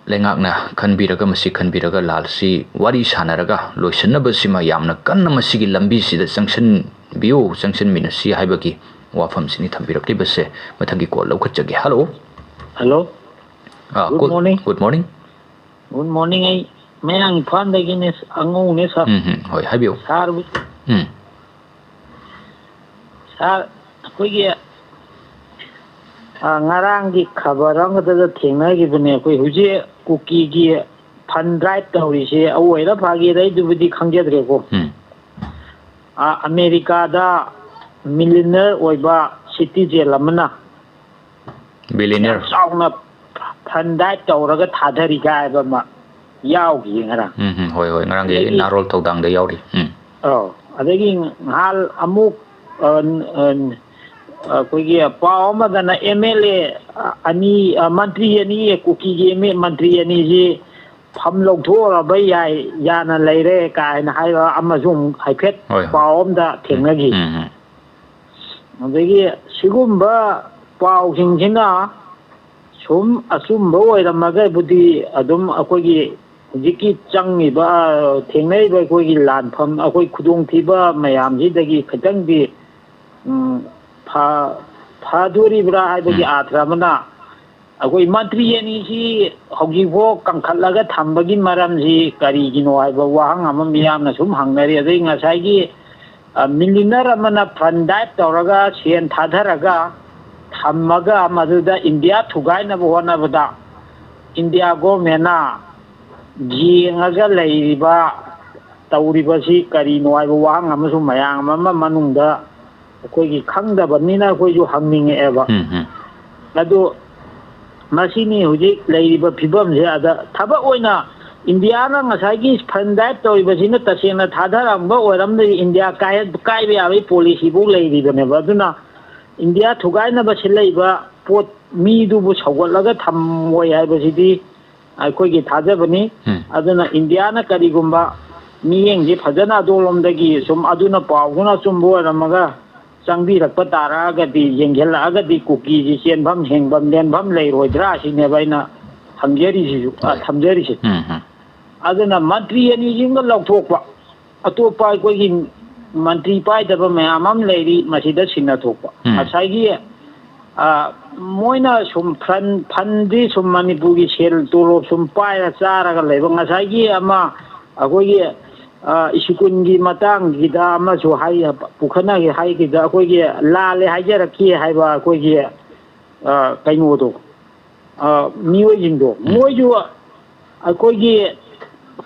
ꯂꯩꯉꯥꯛꯅ ꯈꯟꯕꯤꯔꯒ, ꯃꯁꯤ ꯈꯟꯕꯤꯔꯒ ꯂꯥꯜꯁꯤ ꯋꯥꯔꯤ ꯁꯥꯟꯅꯔꯒ ꯂꯣꯏꯁꯤꯟꯅꯕꯁꯤꯃ ꯌꯥꯝꯅ ꯀꯟꯅ ꯃꯁꯤꯒꯤ ꯂꯝꯕꯤꯁꯤꯗ ꯆꯪꯁꯤꯟꯕꯤꯌꯨ, ꯆꯪꯁꯤꯟꯃꯤꯟꯅꯁꯤ ꯍꯥꯏꯕꯒꯤ ꯋꯥꯐꯝꯁꯤꯅꯤ ꯊꯝꯕꯤꯔꯛꯂꯤꯕꯁꯦ꯫ ꯃꯊꯪꯒꯤ call ꯂꯧꯈꯠꯆꯒꯦ꯫ Hello꯫ Hello꯫ ꯑꯥ, Good good, morning꯫ Good morning꯫ Good morning꯫ ꯑꯩ ꯃꯌꯥꯡ ꯏꯝꯐꯥꯜꯗꯒꯤꯅꯦ, ꯑꯉꯧꯅꯦ sir꯫ ꯎꯝ, ꯎꯝ, ꯍꯣꯏ, ꯍꯥꯏꯕꯤꯌꯨ꯫ Sir ꯕꯨ-, ꯎꯝ꯫ Sir, ꯑꯩꯈꯣꯏꯒꯤ, ꯑ, ꯉꯔꯥꯡꯒꯤ ꯈꯕꯔ ꯑꯃꯗꯒ ꯊꯦꯡꯅꯈꯤꯕꯅꯦ, ꯑꯩꯈꯣꯏ ꯍꯧꯖꯤꯛ ꯀꯨꯀꯤꯒꯤ fund drive ꯇꯧꯔꯤꯁꯦ ꯑꯣꯏꯔ ꯐꯥꯒꯦꯔ ꯑꯩꯗꯨꯕꯨꯗꯤ ꯈꯪꯖꯗ꯭ꯔꯦꯀꯣ꯫ ꯎꯝ꯫ ꯑ, ꯑꯃꯦꯔꯤꯀꯥꯗ millionaire ꯑꯣꯏꯕ citizen ꯑꯃꯅ Billionaire꯫ ꯌꯥꯝ ꯆꯥꯎꯅ fund drive ꯇꯧꯔꯒ ꯊꯥꯗꯔꯤ ꯀꯥꯏꯕ ꯑꯃ ꯌꯥꯎꯈꯤꯌꯦ ꯉꯔꯥꯡ꯫ ꯎꯝ, ꯎꯝ, ꯍꯣꯏ, ꯍꯣꯏ, ꯉꯔꯥꯡꯒꯤ ꯑꯗꯒꯤ ꯅꯥꯔꯣꯜ ꯊꯧꯗꯥꯡꯗ ꯌꯥꯎꯔꯤ꯫ ꯎꯝ꯫ ꯑꯧ, ꯑꯗꯒꯤ ꯉꯍꯥꯜ ꯑꯃꯨꯛ, ꯑ, ꯑ, ꯑꯩꯈꯣꯏꯒꯤ ꯄꯥꯎ ꯑꯃꯗꯅ MLA ꯑꯅꯤ, ꯑ, ꯃꯟꯇ꯭ꯔꯤ ꯑꯅꯤ, ꯀꯨꯀꯤꯒꯤ MLA ꯃꯟꯇ꯭ꯔꯤ ꯑꯅꯤꯁꯤ ꯐꯝ ꯂꯧꯊꯣꯛꯑꯔꯕ ꯌꯥꯏ, ꯌꯥꯅ ꯂꯩꯔꯦ ꯀꯥꯏꯅ ꯍꯥꯏꯕ ꯑꯃꯁꯨ ꯑꯃꯨꯛ ꯍꯥꯏꯐꯦꯠ ꯍꯣꯏ, ꯍꯣꯏ꯫ ꯄꯥꯎ ꯑꯃꯗ ꯊꯦꯡꯅꯈꯤ꯫ ꯎꯝ, ꯎꯝ꯫ ꯑꯗꯒꯤ ꯁꯤꯒꯨꯝꯕ ꯄꯥꯎꯁꯤꯡꯁꯤꯅ ꯁꯨꯝ ꯑꯆꯨꯝꯕ ꯑꯣꯏꯔꯝꯃꯒꯕꯨꯗꯤ ꯑꯗꯨꯝ ꯑꯩꯈꯣꯏꯒꯤ ꯍꯧꯖꯤꯛꯀꯤ ꯆꯪꯉꯤꯕ, ꯊꯦꯡꯅꯔꯤꯕ ꯑꯩꯈꯣꯏꯒꯤ ꯂꯥꯟꯐꯝ, ꯑꯩꯈꯣꯏ ꯈꯨꯗꯣꯡꯊꯤꯕ ꯃꯌꯥꯝꯁꯤꯗꯒꯤ ꯈꯤꯇꯪꯗꯤ, ꯎꯝ, ꯐ-, ꯐꯗꯣꯔꯤꯕ꯭ꯔꯥ ꯍꯥꯏꯕꯒꯤ ꯎꯝ꯫ ꯑꯥꯊ꯭ꯔ ꯑꯃꯅ ꯑꯩꯈꯣꯏ ꯃꯟꯇ꯭ꯔꯤ ꯑꯅꯤꯁꯤ ꯍꯧꯖꯤꯛꯐꯥꯎ ꯀꯟꯈꯠꯂꯒ ꯊꯝꯕꯒꯤ ꯃꯔꯝꯁꯤ ꯀꯔꯤꯒꯤꯅꯣ ꯍꯥꯏꯕ ꯋꯥꯍꯪ ꯑꯃ ꯃꯤꯌꯥꯝꯅ ꯁꯨꯝ ꯍꯪꯅꯔꯤ꯫ ꯑꯗꯩ ꯉꯁꯥꯏꯒꯤ, ꯑ, millionaire ꯑꯃꯅ fund drive ꯇꯧꯔꯒ ꯁꯦꯟ ꯊꯥꯗꯔꯒ ꯊꯝꯃꯒ ꯃꯗꯨꯗ ꯏꯟꯗꯤꯌꯥ ꯊꯨꯒꯥꯏꯅꯕ ꯍꯣꯠꯅꯕꯗ ꯏꯟꯗꯤꯌꯥ governmentꯅ ꯌꯦꯡꯉꯒ ꯂꯩꯔꯤꯕ, ꯇꯧꯔꯤꯕꯁꯤ ꯀꯔꯤꯅꯣ ꯍꯥꯏꯕ ꯋꯥꯍꯪ ꯑꯃꯁꯨ ꯃꯌꯥꯝ ꯑꯃ ꯃꯅꯨꯡꯗ ꯑꯩꯈꯣꯏꯒꯤ ꯈꯪꯗꯕꯅꯤꯅ ꯑꯩꯈꯣꯏꯁꯨ ꯍꯪꯅꯤꯡꯉꯛꯑꯦꯕ꯫ ꯎꯝ, ꯎꯝ꯫ ꯑꯗꯨ ꯃꯁꯤꯅꯤ ꯍꯧꯖꯤꯛ ꯂꯩꯔꯤꯕ ꯐꯤꯕꯝꯁꯦ꯫ ꯑꯗ ꯊꯕꯛ ꯑꯣꯏꯅ ꯏꯟꯗꯤꯌꯥꯅ ꯉꯁꯥꯏꯒꯤ fund drive ꯇꯧꯔꯤꯕꯁꯤꯅ ꯇꯁꯦꯡꯅ ꯊꯥꯗꯔꯝꯕ ꯑꯣꯏꯔꯝꯗ꯭ꯔꯗꯤ ꯏꯟꯗꯤꯌꯥ ꯀꯥꯏ-, ꯀꯥꯏꯕ ꯌꯥꯕꯒꯤ policyꯐꯧ ꯂꯩꯔꯤꯕꯅꯦꯕ꯫ ꯑꯗꯨꯅ ꯏꯟꯗꯤꯌꯥ ꯊꯨꯒꯥꯏꯅꯕ ꯁꯤꯜꯂꯛꯏꯕ ꯄꯣꯠ ꯃꯤꯗꯨꯕꯨ ꯁꯧꯒꯠꯂꯒ ꯊꯝꯃꯣꯏ ꯍꯥꯏꯕꯁꯤꯗꯤ ꯑꯩꯈꯣꯏꯒꯤ ꯊꯥꯖꯕꯅꯤ꯫ ꯎꯝ꯫ ꯑꯗꯨꯅ ꯏꯟꯗꯤꯌꯥꯅ ꯀꯔꯤꯒꯨꯝꯕ ꯃꯤꯠꯌꯦꯡꯁꯤ ꯐꯖꯅ ꯑꯗꯣꯝꯂꯣꯝꯗꯒꯤ ꯁꯨꯝ ꯑꯗꯨꯅ ꯄꯥꯎꯗꯨꯅ ꯑꯆꯨꯝꯕ ꯑꯣꯏꯔꯝꯃꯒ ꯆꯪꯕꯤꯔꯛꯄ ꯇꯥꯔꯛꯑꯒꯗꯤ, ꯌꯦꯡꯁꯤꯜꯂꯛꯑꯒꯗꯤ ꯀꯨꯀꯤꯁꯤ ꯆꯦꯟꯐꯝ ꯍꯦꯟꯐꯝ ꯂꯦꯟꯐꯝ ꯂꯩꯔꯣꯏꯗ꯭ꯔꯥ ꯁꯤꯅꯦꯕ ꯑꯩꯅ ꯍꯪꯖꯔꯤꯁꯤꯁꯨ, ꯑ, ꯍꯣꯏ꯫ ꯊꯝꯖꯔꯤꯁꯦ꯫ ꯎꯝ, ꯎꯝ꯫ ꯑꯗꯨꯅ ꯃꯟꯇ꯭ꯔꯤ ꯑꯅꯤꯁꯤꯃ ꯂꯧꯊꯣꯛꯄ, ꯑꯇꯣꯞꯄ ꯑꯩꯈꯣꯏꯒꯤ ꯃꯟꯇ꯭ꯔꯤ ꯄꯥꯏꯗꯕ ꯃꯌꯥꯝ ꯑꯃ ꯂꯩꯔꯤ, ꯃꯁꯤꯗ ꯁꯤꯟꯅꯊꯣꯛꯄ꯫ ꯎꯝ꯫ ꯉꯁꯥꯏꯒꯤ, ꯑ, ꯃꯣꯏꯅ ꯁꯨꯝ ꯐꯟ, ꯐꯟꯗꯤ ꯁꯨꯝ ꯃꯅꯤꯄꯨꯔꯒꯤ ꯁꯦꯜ ꯇꯣꯂꯣꯞ ꯁꯨꯝ ꯄꯥꯏꯔ ꯆꯥꯔꯒ ꯂꯩꯕ, ꯉꯁꯥꯏꯒꯤ ꯑꯃ ꯑꯩꯈꯣꯏꯒꯤ, ꯑ, ꯁ꯭ꯀꯨꯜꯒꯤ ꯃꯇꯥꯡꯒꯤꯗ ꯑꯃꯁꯨ ꯍꯥꯏ, ꯄꯨꯈꯠꯅꯒꯦ ꯍꯥꯏꯈꯤꯗ, ꯑꯩꯈꯣꯏꯒꯤ ꯂꯥꯜꯂꯦ ꯍꯥꯏꯖꯔꯛꯈꯤ ꯍꯥꯏꯕ ꯑꯩꯈꯣꯏꯒꯤ, ꯑ, ꯀꯩꯅꯣꯗꯣ, ꯑ, ꯃꯤꯑꯣꯏꯁꯤꯡꯗꯣ, ꯎꯝ꯫ ꯃꯣꯏꯁꯨ ꯑꯩꯈꯣꯏꯒꯤ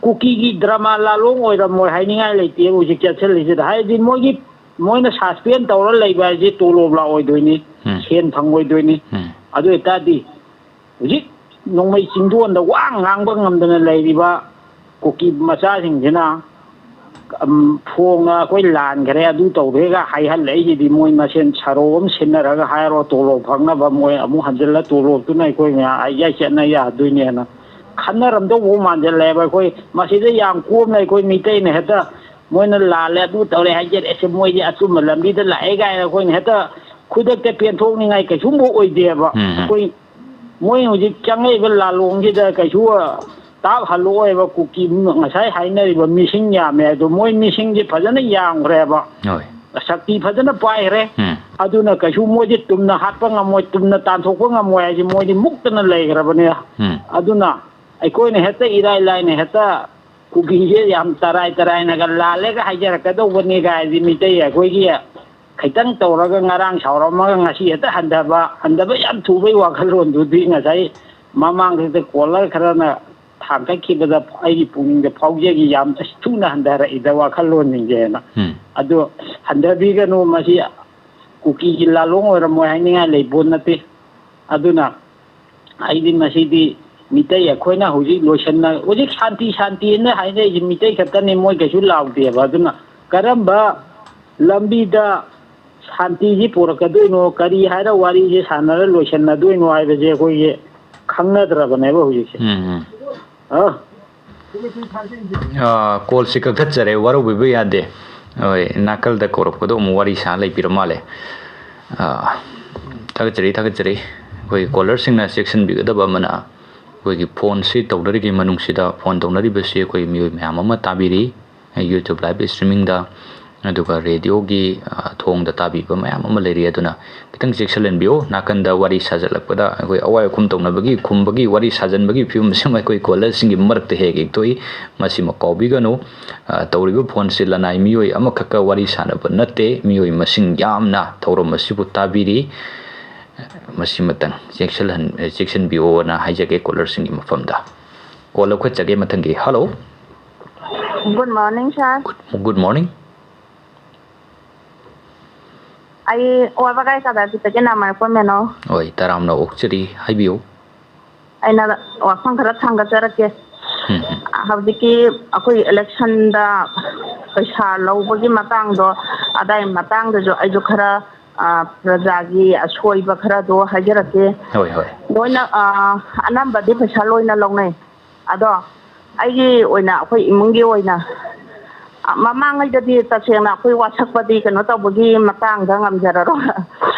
ꯀꯨꯀꯤꯒꯤ ꯗ꯭ꯔꯃꯥ ꯂꯥꯂꯣꯡ ꯑꯣꯏꯔꯝꯃꯣꯏ ꯍꯥꯏꯅꯤꯡꯉꯥꯏ ꯂꯩꯇꯦ ꯍꯧꯖꯤꯛ ꯆꯠꯁꯤꯜꯂꯤꯁꯤꯗ꯫ ꯍꯥꯏꯗꯤ ꯃꯣꯏꯒꯤ, ꯃꯣꯏꯅ ꯁꯁꯄꯦꯟ ꯇꯧꯔ ꯂꯩꯕ ꯍꯥꯏꯁꯦ ꯇꯣꯂꯣꯞ ꯂꯥꯛꯑꯣꯏꯗꯣꯏꯅꯤ, ꯎꯝ꯫ ꯁꯦꯟ ꯐꯪꯉꯣꯏꯗꯣꯏꯅꯤ꯫ ꯎꯝ꯫ ꯑꯗꯨ ꯑꯣꯏꯇꯥꯔꯗꯤ ꯍꯧꯖꯤꯛ ꯅꯣꯡꯃꯩ ꯆꯤꯡꯗꯣꯟꯗ ꯋꯥ ꯉꯥꯡꯕ ꯉꯝꯗꯅ ꯂꯩꯔꯤꯕ ꯀꯨꯀꯤ ꯃꯆꯥꯁꯤꯡꯁꯤꯅ, ꯑꯝ, ꯐꯣꯡꯅ ꯑꯩꯈꯣꯏ ꯂꯥꯟꯈ꯭ꯔꯦ, ꯑꯗꯨ ꯇꯧꯔꯦꯒ ꯍꯥꯏꯍꯜꯂꯛꯏꯁꯤꯗꯤ ꯃꯣꯏ ꯃꯁꯦꯟ ꯁꯔꯧ ꯑꯃ ꯁꯤꯟꯅꯔꯒ ꯍꯥꯏꯔꯣ, ꯇꯣꯂꯣꯞ ꯐꯪꯅꯕ ꯃꯣꯏ ꯑꯃꯨꯛ ꯍꯟꯖꯤꯜꯂ ꯇꯣꯂꯣꯞꯇꯨꯅ ꯑꯩꯈꯣꯏ ꯃꯌꯥꯝ ꯏꯌꯥꯏ ꯆꯠꯅ ꯌꯥꯗꯣꯏꯅꯦꯅ ꯈꯟꯅꯔꯝꯗꯧꯕ ꯃꯥꯟꯁꯤꯜꯂꯛꯑꯦꯕ꯫ ꯑꯩꯈꯣꯏ ꯃꯁꯤꯗ ꯌꯥꯝ ꯀꯣꯝꯅ ꯑꯩꯈꯣꯏ ꯃꯤꯇꯩꯅ ꯍꯦꯛꯇ ꯃꯣꯏꯅ ꯂꯥꯜꯂꯦ, ꯑꯗꯨ ꯇꯧꯔꯦ ꯍꯥꯏꯖꯔꯛꯑꯦ, ꯁꯤ ꯃꯣꯏꯗꯤ ꯑꯆꯨꯝꯕ ꯂꯝꯕꯤꯗ ꯂꯥꯛꯑꯦ ꯀꯥꯏꯅ ꯑꯩꯈꯣꯏꯅ ꯍꯦꯛꯇ ꯈꯨꯗꯛꯇ ꯄꯦꯟꯊꯣꯛꯅꯤꯡꯉꯥꯏ ꯀꯩꯁꯨꯝꯕ ꯑꯣꯏꯗꯦꯕ꯫ ꯎꯝ, ꯎꯝ꯫ ꯑꯩꯈꯣꯏ ꯃꯣꯏ ꯍꯧꯖꯤꯛ ꯆꯪꯉꯛꯏꯕ ꯂꯥꯂꯣꯡꯁꯤꯗ ꯀꯩꯁꯨ ꯇꯥꯛ ꯍꯜꯂꯛꯑꯣꯏꯕ꯫ ꯀꯨꯀꯤ ꯉꯁꯥꯏ ꯍꯥꯏꯅꯔꯤꯕ ꯃꯤꯁꯤꯡ ꯌꯥꯝꯃꯦ ꯑꯗꯣ, ꯃꯣꯏ ꯃꯤꯁꯤꯡꯁꯦ ꯐꯖꯅ ꯌꯥꯝꯈ꯭ꯔꯦꯕ, ꯍꯣꯏ꯫ ꯁꯛꯇꯤ ꯐꯖꯅ ꯄꯥꯏꯈ꯭ꯔꯦ꯫ ꯎꯝ꯫ ꯑꯗꯨꯅ ꯀꯩꯁꯨ ꯃꯣꯏꯁꯦ ꯇꯨꯝꯅ ꯍꯥꯠꯄ ꯉꯝꯃꯣꯏ, ꯇꯨꯝꯅ ꯇꯥꯟꯊꯣꯛꯄ ꯉꯝꯃꯣꯏ ꯍꯥꯏꯁꯦ ꯃꯣꯏꯗꯤ ꯃꯨꯛꯇꯅ ꯂꯩꯈ꯭ꯔꯕꯅꯦ꯫ ꯎꯝ꯫ ꯑꯗꯨꯅ ꯑꯩꯈꯣꯏꯅ ꯍꯦꯛꯇ ꯏꯔꯥꯏ ꯂꯥꯏꯅ ꯍꯦꯛꯇ ꯀꯨꯀꯤꯁꯦ ꯌꯥꯝ ꯇꯔꯥꯏ ꯇꯔꯥꯏꯅꯒ ꯂꯥꯜꯂꯦꯒ ꯍꯥꯏꯖꯔꯛꯀꯗꯧꯕꯅꯤ ꯀꯥꯏꯗꯤ ꯃꯤꯇꯩ ꯑꯩꯈꯣꯏꯒꯤ ꯈꯤꯇꯪ ꯇꯧꯔꯒ ꯉꯔꯥꯡ ꯁꯥꯎꯔꯝꯃꯒ ꯉꯁꯤ ꯍꯦꯛꯇ ꯍꯟꯊꯕ, ꯍꯟꯊꯕ ꯌꯥꯝ ꯊꯨꯕꯩ ꯋꯥꯈꯜꯂꯣꯟꯗꯨꯗꯤ ꯉꯁꯥꯏ ꯃꯃꯥꯡꯗ ꯀꯣꯂꯔ ꯈꯔꯅ ꯊꯥꯡꯒꯠꯈꯤꯕꯗ ꯑꯩꯒꯤ ꯄꯨꯛꯅꯤꯡꯗ ꯐꯥꯎꯖꯈꯤ, ꯌꯥꯝ ꯊꯨꯅ ꯍꯟꯊꯔꯛꯏꯗ ꯋꯥꯈꯜꯂꯣꯟꯁꯤꯡꯁꯦꯅ꯫ ꯎꯝ꯫ ꯑꯗꯨ ꯍꯟꯊꯕꯤꯒꯅꯨ, ꯃꯁꯤ ꯀꯨꯀꯤꯒꯤ ꯂꯥꯂꯣꯡ ꯑꯣꯏꯔꯝꯃꯣꯏ ꯍꯥꯏꯅꯤꯡꯉꯥꯏ ꯂꯩꯕꯣ ꯅꯠꯇꯦ꯫ ꯑꯗꯨꯅ ꯑꯩꯗꯤ ꯃꯁꯤꯗꯤ ꯃꯤꯇꯩ ꯑꯩꯈꯣꯏꯅ ꯍꯧꯖꯤꯛ ꯂꯣꯏꯁꯟꯅ-, ꯍꯧꯖꯤꯛ ꯁꯥꯟꯇꯤ, ꯁꯥꯟꯇꯤꯅ ꯍꯥꯏꯅꯔꯤꯁꯤ ꯃꯤꯇꯩ ꯈꯛꯇꯅꯤ, ꯃꯣꯏ ꯀꯩꯁꯨ ꯂꯥꯎꯗꯦꯕ꯫ ꯑꯗꯨꯅ ꯀꯔꯝꯕ ꯂꯝꯕꯤꯗ ꯁꯥꯟꯇꯤꯁꯤ ꯄꯨꯔꯛꯀꯗꯣꯏꯅꯣ, ꯀꯔꯤ ꯍꯥꯏꯔ ꯋꯥꯔꯤꯁꯦ ꯁꯥꯟꯅꯔ ꯂꯣꯏꯁꯟꯅꯗꯣꯏꯅꯣ ꯍꯥꯏꯕꯁꯦ ꯑꯩꯈꯣꯏꯒꯤ ꯈꯪꯅꯗ꯭ꯔꯕꯅꯦꯕ ꯍꯧꯖꯤꯛꯁꯦ꯫ ꯎꯝ, ꯎꯝ꯫ ꯑ? ꯑꯥ, ꯀꯣꯜꯁꯤ ꯀꯛꯊꯠꯆꯔꯦ, ꯋꯥꯔꯧꯕꯤꯕ ꯌꯥꯗꯦ꯫ ꯍꯣꯏ, ꯅꯥꯀꯜꯗ ꯀꯧꯔꯛꯄꯗꯣ ꯑꯃꯨꯛ ꯋꯥꯔꯤ ꯁꯥ ꯂꯩꯕꯤꯔ ꯃꯥꯜꯂꯦ꯫ ꯑꯥ, ꯊꯥꯒꯠꯆꯔꯤ, ꯊꯥꯒꯠꯆꯔꯤ꯫ ꯑꯩꯈꯣꯏ ꯀꯣꯂꯔꯁꯤꯡꯅ ꯆꯦꯛꯁꯤꯟꯕꯤꯒꯗꯕ ꯑꯃꯅ, ꯑꯩꯈꯣꯏꯒꯤ ꯐꯣꯟꯁꯤ ꯇꯧꯅꯔꯤꯉꯩ ꯃꯅꯨꯡꯁꯤꯗ, ꯐꯣꯟ ꯇꯧꯅꯔꯤꯕꯁꯤ ꯑꯩꯈꯣꯏ ꯃꯤꯑꯣꯏ ꯃꯌꯥꯝ ꯑꯃ ꯇꯥꯕꯤꯔꯤ꯫ YouTube live streamingꯗ, ꯑꯗꯨꯒ ꯔꯦꯗꯤꯑꯣꯒꯤ, ꯑ, ꯊꯣꯡꯗ ꯇꯥꯕꯤꯕ ꯃꯌꯥꯝ ꯑꯃ ꯂꯩꯔꯤ꯫ ꯑꯗꯨꯅ ꯈꯤꯇꯪ ꯆꯦꯛꯁꯤꯜꯍꯟꯕꯤꯌꯨ꯫ ꯅꯥꯀꯟꯗ ꯋꯥꯔꯤ ꯁꯥꯖꯠꯂꯛꯄꯗ ꯑꯩꯈꯣꯏ ꯑꯋꯥꯏ ꯑꯈꯨꯝ ꯇꯧꯅꯕꯒꯤ, ꯈꯨꯝꯕꯒꯤ, ꯋꯥꯔꯤ ꯁꯥꯖꯟꯕꯒꯤ ꯐꯤꯕꯝꯁꯤꯃ ꯑꯩꯈꯣꯏ ꯀꯣꯂꯔꯁꯤꯡꯒꯤ ꯃꯔꯛꯇ ꯍꯦꯛ ꯍꯦꯛ ꯊꯣꯛꯏ꯫ ꯃꯁꯤꯃ ꯀꯥꯎꯕꯤꯒꯅꯨ꯫ ꯑ, ꯇꯧꯔꯤꯕ ꯐꯣꯟꯁꯤ ꯂꯅꯥꯏ ꯃꯤꯑꯣꯏ ꯑꯃꯈꯛꯀ ꯋꯥꯔꯤ ꯁꯥꯟꯅꯕ ꯅꯠꯇꯦ꯫ ꯃꯤꯑꯣꯏ ꯃꯁꯤꯡ ꯌꯥꯝꯅ ꯊꯧꯔꯝ ꯑꯁꯤꯕꯨ ꯇꯥꯕꯤꯔꯤ꯫ ꯃꯁꯤꯃꯇꯪ ꯆꯦꯛꯁꯤꯜꯍꯟ-, ꯆꯦꯛꯁꯤꯟꯕꯤꯌꯣꯅ ꯍꯥꯏꯖꯒꯦ ꯀꯣꯂꯔꯁꯤꯡꯒꯤ ꯃꯐꯝꯗ꯫ ꯀꯣꯜ ꯂꯧꯈꯠꯆꯒꯦ ꯃꯊꯪꯒꯤ꯫ Hello꯫ Good morning, sir. Good, good morning. ꯑꯩ ꯋꯥꯕꯒꯥꯏ ꯀꯗꯥꯏꯗꯒꯤ ꯅꯥꯃꯔ ꯄꯣꯏꯃꯦꯅꯣ꯫ ꯍꯣꯏ, ꯇꯔꯥꯝꯅ ꯑꯣꯛꯆꯔꯤ, ꯍꯥꯏꯕꯤꯌꯨ꯫ ꯑꯩꯅ ꯋꯥꯐꯝ ꯈꯔ ꯊꯥꯡꯒꯠꯆꯔꯛꯀꯦ꯫ ꯎꯝ, ꯎꯝ꯫ ꯍꯧꯖꯤꯛꯀꯤ ꯑꯩꯈꯣꯏ electionꯗ ꯄꯩꯁꯥ ꯂꯧꯕꯒꯤ ꯃꯇꯥꯡꯗꯣ, ꯑꯗꯥꯏ ꯃꯇꯥꯡꯗꯁꯨ ꯑꯩꯁꯨ ꯈꯔ, ꯑ, ꯄ꯭ꯔꯖꯥꯒꯤ ꯑꯁꯣꯏꯕ ꯈꯔꯗꯣ ꯍꯥꯏꯖꯔꯛꯀꯦ꯫ ꯍꯣꯏ, ꯍꯣꯏ꯫ ꯂꯣꯏꯅ, ꯑ, ꯑꯅꯝꯕꯗꯤ ꯄꯩꯁꯥ ꯂꯣꯏꯅ ꯂꯧꯅꯩ꯫ ꯑꯗꯣ ꯑꯩꯒꯤ ꯑꯣꯏꯅ, ꯑꯩꯈꯣꯏ ꯏꯃꯨꯡꯒꯤ ꯑꯣꯏꯅ, ꯑ, ꯃꯃꯥꯡꯉꯩꯗꯗꯤ ꯇꯁꯦꯡꯅ ꯑꯩꯈꯣꯏ ꯋꯥꯁꯛꯄꯗꯤ ꯀꯩꯅꯣ ꯇꯧꯕꯒꯤ ꯃꯇꯥꯡꯗ ꯉꯝꯖꯔꯔꯣꯏ꯫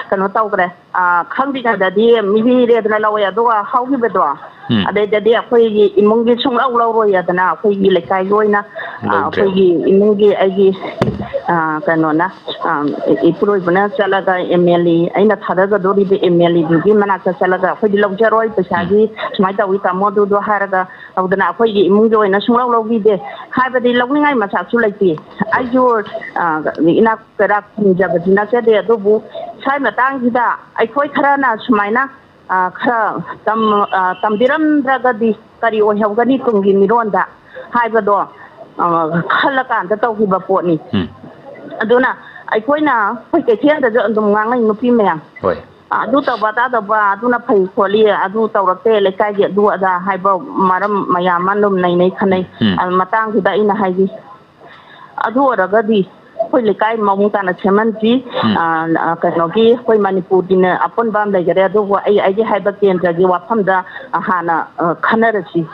ꯀꯩꯅꯣ ꯇꯧꯈ꯭ꯔꯦ꯫ ꯑ, ꯈꯪꯗ꯭ꯔꯤꯉꯩꯗꯗꯤ ꯃꯤꯔꯦꯗꯅ ꯂꯧꯋꯦ, ꯑꯗꯨꯒ ꯍꯧꯈꯤꯕꯗꯣ, ꯎꯝ꯫ ꯑꯗꯩꯗꯗꯤ ꯑꯩꯈꯣꯏꯒꯤ ꯏꯃꯨꯡꯒꯤ ꯁꯨꯡꯂꯧ ꯂꯧꯔꯣꯏ ꯑꯗꯨꯅ ꯑꯩꯈꯣꯏꯒꯤ ꯂꯩꯀꯥꯏꯒꯤ ꯑꯣꯏꯅ, ꯑ, ꯂꯧꯗ꯭ꯔꯦ꯫ ꯑꯩꯈꯣꯏꯒꯤ ꯏꯃꯨꯡꯒꯤ ꯑꯩꯒꯤ, ꯑ, ꯀꯩꯅꯣꯅ, ꯑ, ꯏ-, ꯏꯄꯨꯔꯣꯏꯕꯅ ꯆꯠꯂꯒ MLA, ꯑꯩꯅ ꯊꯥꯗꯒꯗꯧꯔꯤꯕ MLAꯗꯨꯒꯤ ꯃꯅꯥꯛꯇ ꯆꯠꯂꯒ, "ꯑꯩꯈꯣꯏꯗꯤ ꯂꯧꯖꯔꯣꯏ, ꯎꯝ꯫ ꯄꯩꯁꯥꯒꯤ ꯁꯨꯃꯥꯏꯅ ꯇꯧꯏ ꯇꯥꯃꯣ, ꯑꯗꯨꯗꯣ" ꯍꯥꯏꯔꯒ ꯇꯧꯗꯅ ꯑꯩꯈꯣꯏꯒꯤ ꯏꯃꯨꯡꯒꯤ ꯑꯣꯏꯅ ꯁꯨꯡꯂꯧ ꯂꯧꯕꯤꯗꯦ꯫ ꯍꯥꯏꯕꯗꯤ ꯂꯧꯅꯤꯡꯉꯥꯏ ꯃꯆꯥꯛꯁꯨ ꯂꯩꯇꯦ꯫ ꯍꯣꯏ꯫ ꯑꯩꯁꯨ, ꯑ, ꯏꯅꯥꯛ ꯀꯩꯔꯥꯛ ꯈꯨꯟꯖꯕꯗꯤ ꯅꯠꯆꯗꯦ, ꯑꯗꯨꯕꯨ ꯁ꯭ꯋꯥꯏ ꯃꯇꯥꯡꯁꯤꯗ ꯑꯩꯈꯣꯏ ꯈꯔꯅ ꯁꯨꯃꯥꯏꯅ, ꯑ, ꯈꯔ ꯇꯝ-, ꯑ, ꯇꯝꯕꯤꯔꯝꯗ꯭ꯔꯒꯗꯤ ꯀꯔꯤ ꯑꯣꯏꯍꯧꯒꯅꯤ ꯇꯨꯡꯒꯤ ꯃꯤꯔꯣꯟꯗ ꯍꯥꯏꯕꯗꯣ, ꯑ, ꯈꯜꯂꯀꯥꯟꯗ ꯇꯧꯈꯤꯕ ꯄꯣꯠꯅꯤ꯫ ꯎꯝ꯫ ꯑꯗꯨꯅ ꯑꯩꯈꯣꯏꯅ, ꯑꯩꯈꯣꯏ ꯀꯩꯊꯦꯜꯗꯁꯨ ꯑꯗꯨꯝ ꯉꯥꯡꯅꯩ ꯅꯨꯄꯤ ꯃꯌꯥꯝ꯫ ꯍꯣꯏ꯫ ꯑꯗꯨ ꯇꯧꯕ, ꯑꯗꯥ ꯇꯧꯕ, ꯑꯗꯨꯅ ꯐꯩ ꯈꯣꯠꯂꯤ, ꯑꯗꯨ ꯇꯧꯔꯛꯇꯦ, ꯂꯩꯀꯥꯏꯒꯤ ꯑꯗꯨ ꯑꯗꯥ ꯍꯥꯏꯕ ꯃꯔꯝ ꯃꯌꯥꯝ ꯑꯃ ꯑꯗꯨꯝ ꯅꯩꯅꯩ ꯈꯟꯅꯩ꯫ ꯎꯝ꯫ ꯑ, ꯃꯇꯥꯡꯁꯤꯗ ꯑꯩꯅ ꯍꯥꯏꯖꯩ, ꯑꯗꯨ ꯑꯣꯏꯔꯒꯗꯤ ꯑꯩꯈꯣꯏ ꯂꯩꯀꯥꯏ ꯃꯑꯣꯡ ꯇꯥꯅ ꯁꯦꯝꯍꯟꯁꯤ꯫ ꯎꯝ꯫ ꯑ, ꯑ, ꯀꯩꯅꯣꯒꯤ ꯑꯩꯈꯣꯏ ꯃꯅꯤꯄꯨꯔꯒꯤꯅ ꯑꯄꯨꯟꯕ ꯑꯃ ꯂꯩꯖꯔꯦ, ꯑꯗꯨꯕꯨ ꯑꯩ, ꯑꯩꯒꯤ ꯍꯥꯏꯕ ꯀꯦꯟꯗ꯭ꯔꯒꯤ ꯋꯥꯐꯝꯗ, ꯑ, ꯍꯥꯟꯅ, ꯑ, ꯈꯟꯅꯔꯁꯤ꯫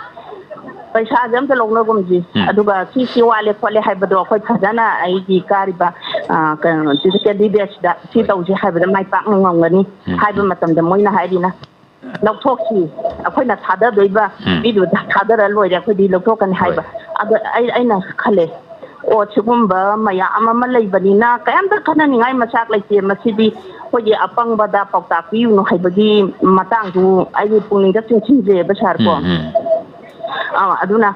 ꯄꯩꯁꯥꯁꯦ ꯑꯝꯇ ꯂꯧꯅꯒꯨꯝꯁꯤ꯫ ꯎꯝ꯫ ꯑꯗꯨꯒ ꯁꯤ, ꯁꯤ ꯋꯥꯠꯂꯦ ꯈꯣꯠꯂꯦ ꯍꯥꯏꯕꯗꯣ ꯑꯩꯈꯣꯏ ꯐꯖꯅ ꯑꯩꯒꯤ ꯀꯥꯔꯤꯕ, ꯑ, ꯀꯩꯅꯣ, ꯁꯤꯗ candidatesꯇ ꯁꯤ ꯍꯣꯏ꯫ ꯇꯧꯁꯤ ꯍꯥꯏꯕꯗ ꯃꯥꯏ ꯄꯥꯛꯅ ꯉꯝꯒꯅꯤ ꯎꯝ, ꯍꯥꯏꯕ ꯎꯝ꯫ ꯃꯇꯝꯗ ꯃꯣꯏꯅ ꯍꯥꯏꯔꯤꯅ, "ꯂꯧꯊꯣꯛꯁꯤ, ꯑꯩꯈꯣꯏꯅ ꯊꯥꯗꯗꯣꯏꯕ ꯎꯝ꯫ ꯃꯤꯗꯨꯗ ꯊꯥꯗꯔ ꯂꯣꯏꯔꯦ, ꯑꯩꯈꯣꯏꯗꯤ ꯂꯧꯊꯣꯛꯀꯅꯤ" ꯍꯣꯏ꯫ ꯍꯥꯏꯕ꯫ ꯑꯗ ꯑꯩ, ꯑꯩꯅ ꯈꯜꯂꯦ, ꯑꯣ, ꯁꯤꯒꯨꯝꯕ ꯃꯌꯥꯝ ꯑꯃ ꯂꯩꯕꯅꯤꯅ ꯀꯩꯝꯇ ꯈꯟꯅꯅꯤꯡꯉꯥꯏ ꯃꯆꯥꯛ ꯂꯩꯇꯦ꯫ ꯃꯁꯤꯗꯤ ꯑꯩꯈꯣꯏꯒꯤ ꯑꯄꯪꯕꯗ ꯄꯥꯎꯇꯥꯛ ꯄꯤꯌꯨꯅꯨ ꯍꯥꯏꯕꯒꯤ ꯃꯇꯥꯡꯗꯨ ꯑꯩꯒꯤ ꯄꯨꯛꯅꯤꯡꯗ ꯆꯤꯡꯁꯤꯟꯖꯩꯕ, ꯁꯥꯔ, ꯀꯣ꯫ ꯎꯝ, ꯎꯝ꯫ ꯑꯥ, ꯑꯗꯨꯅ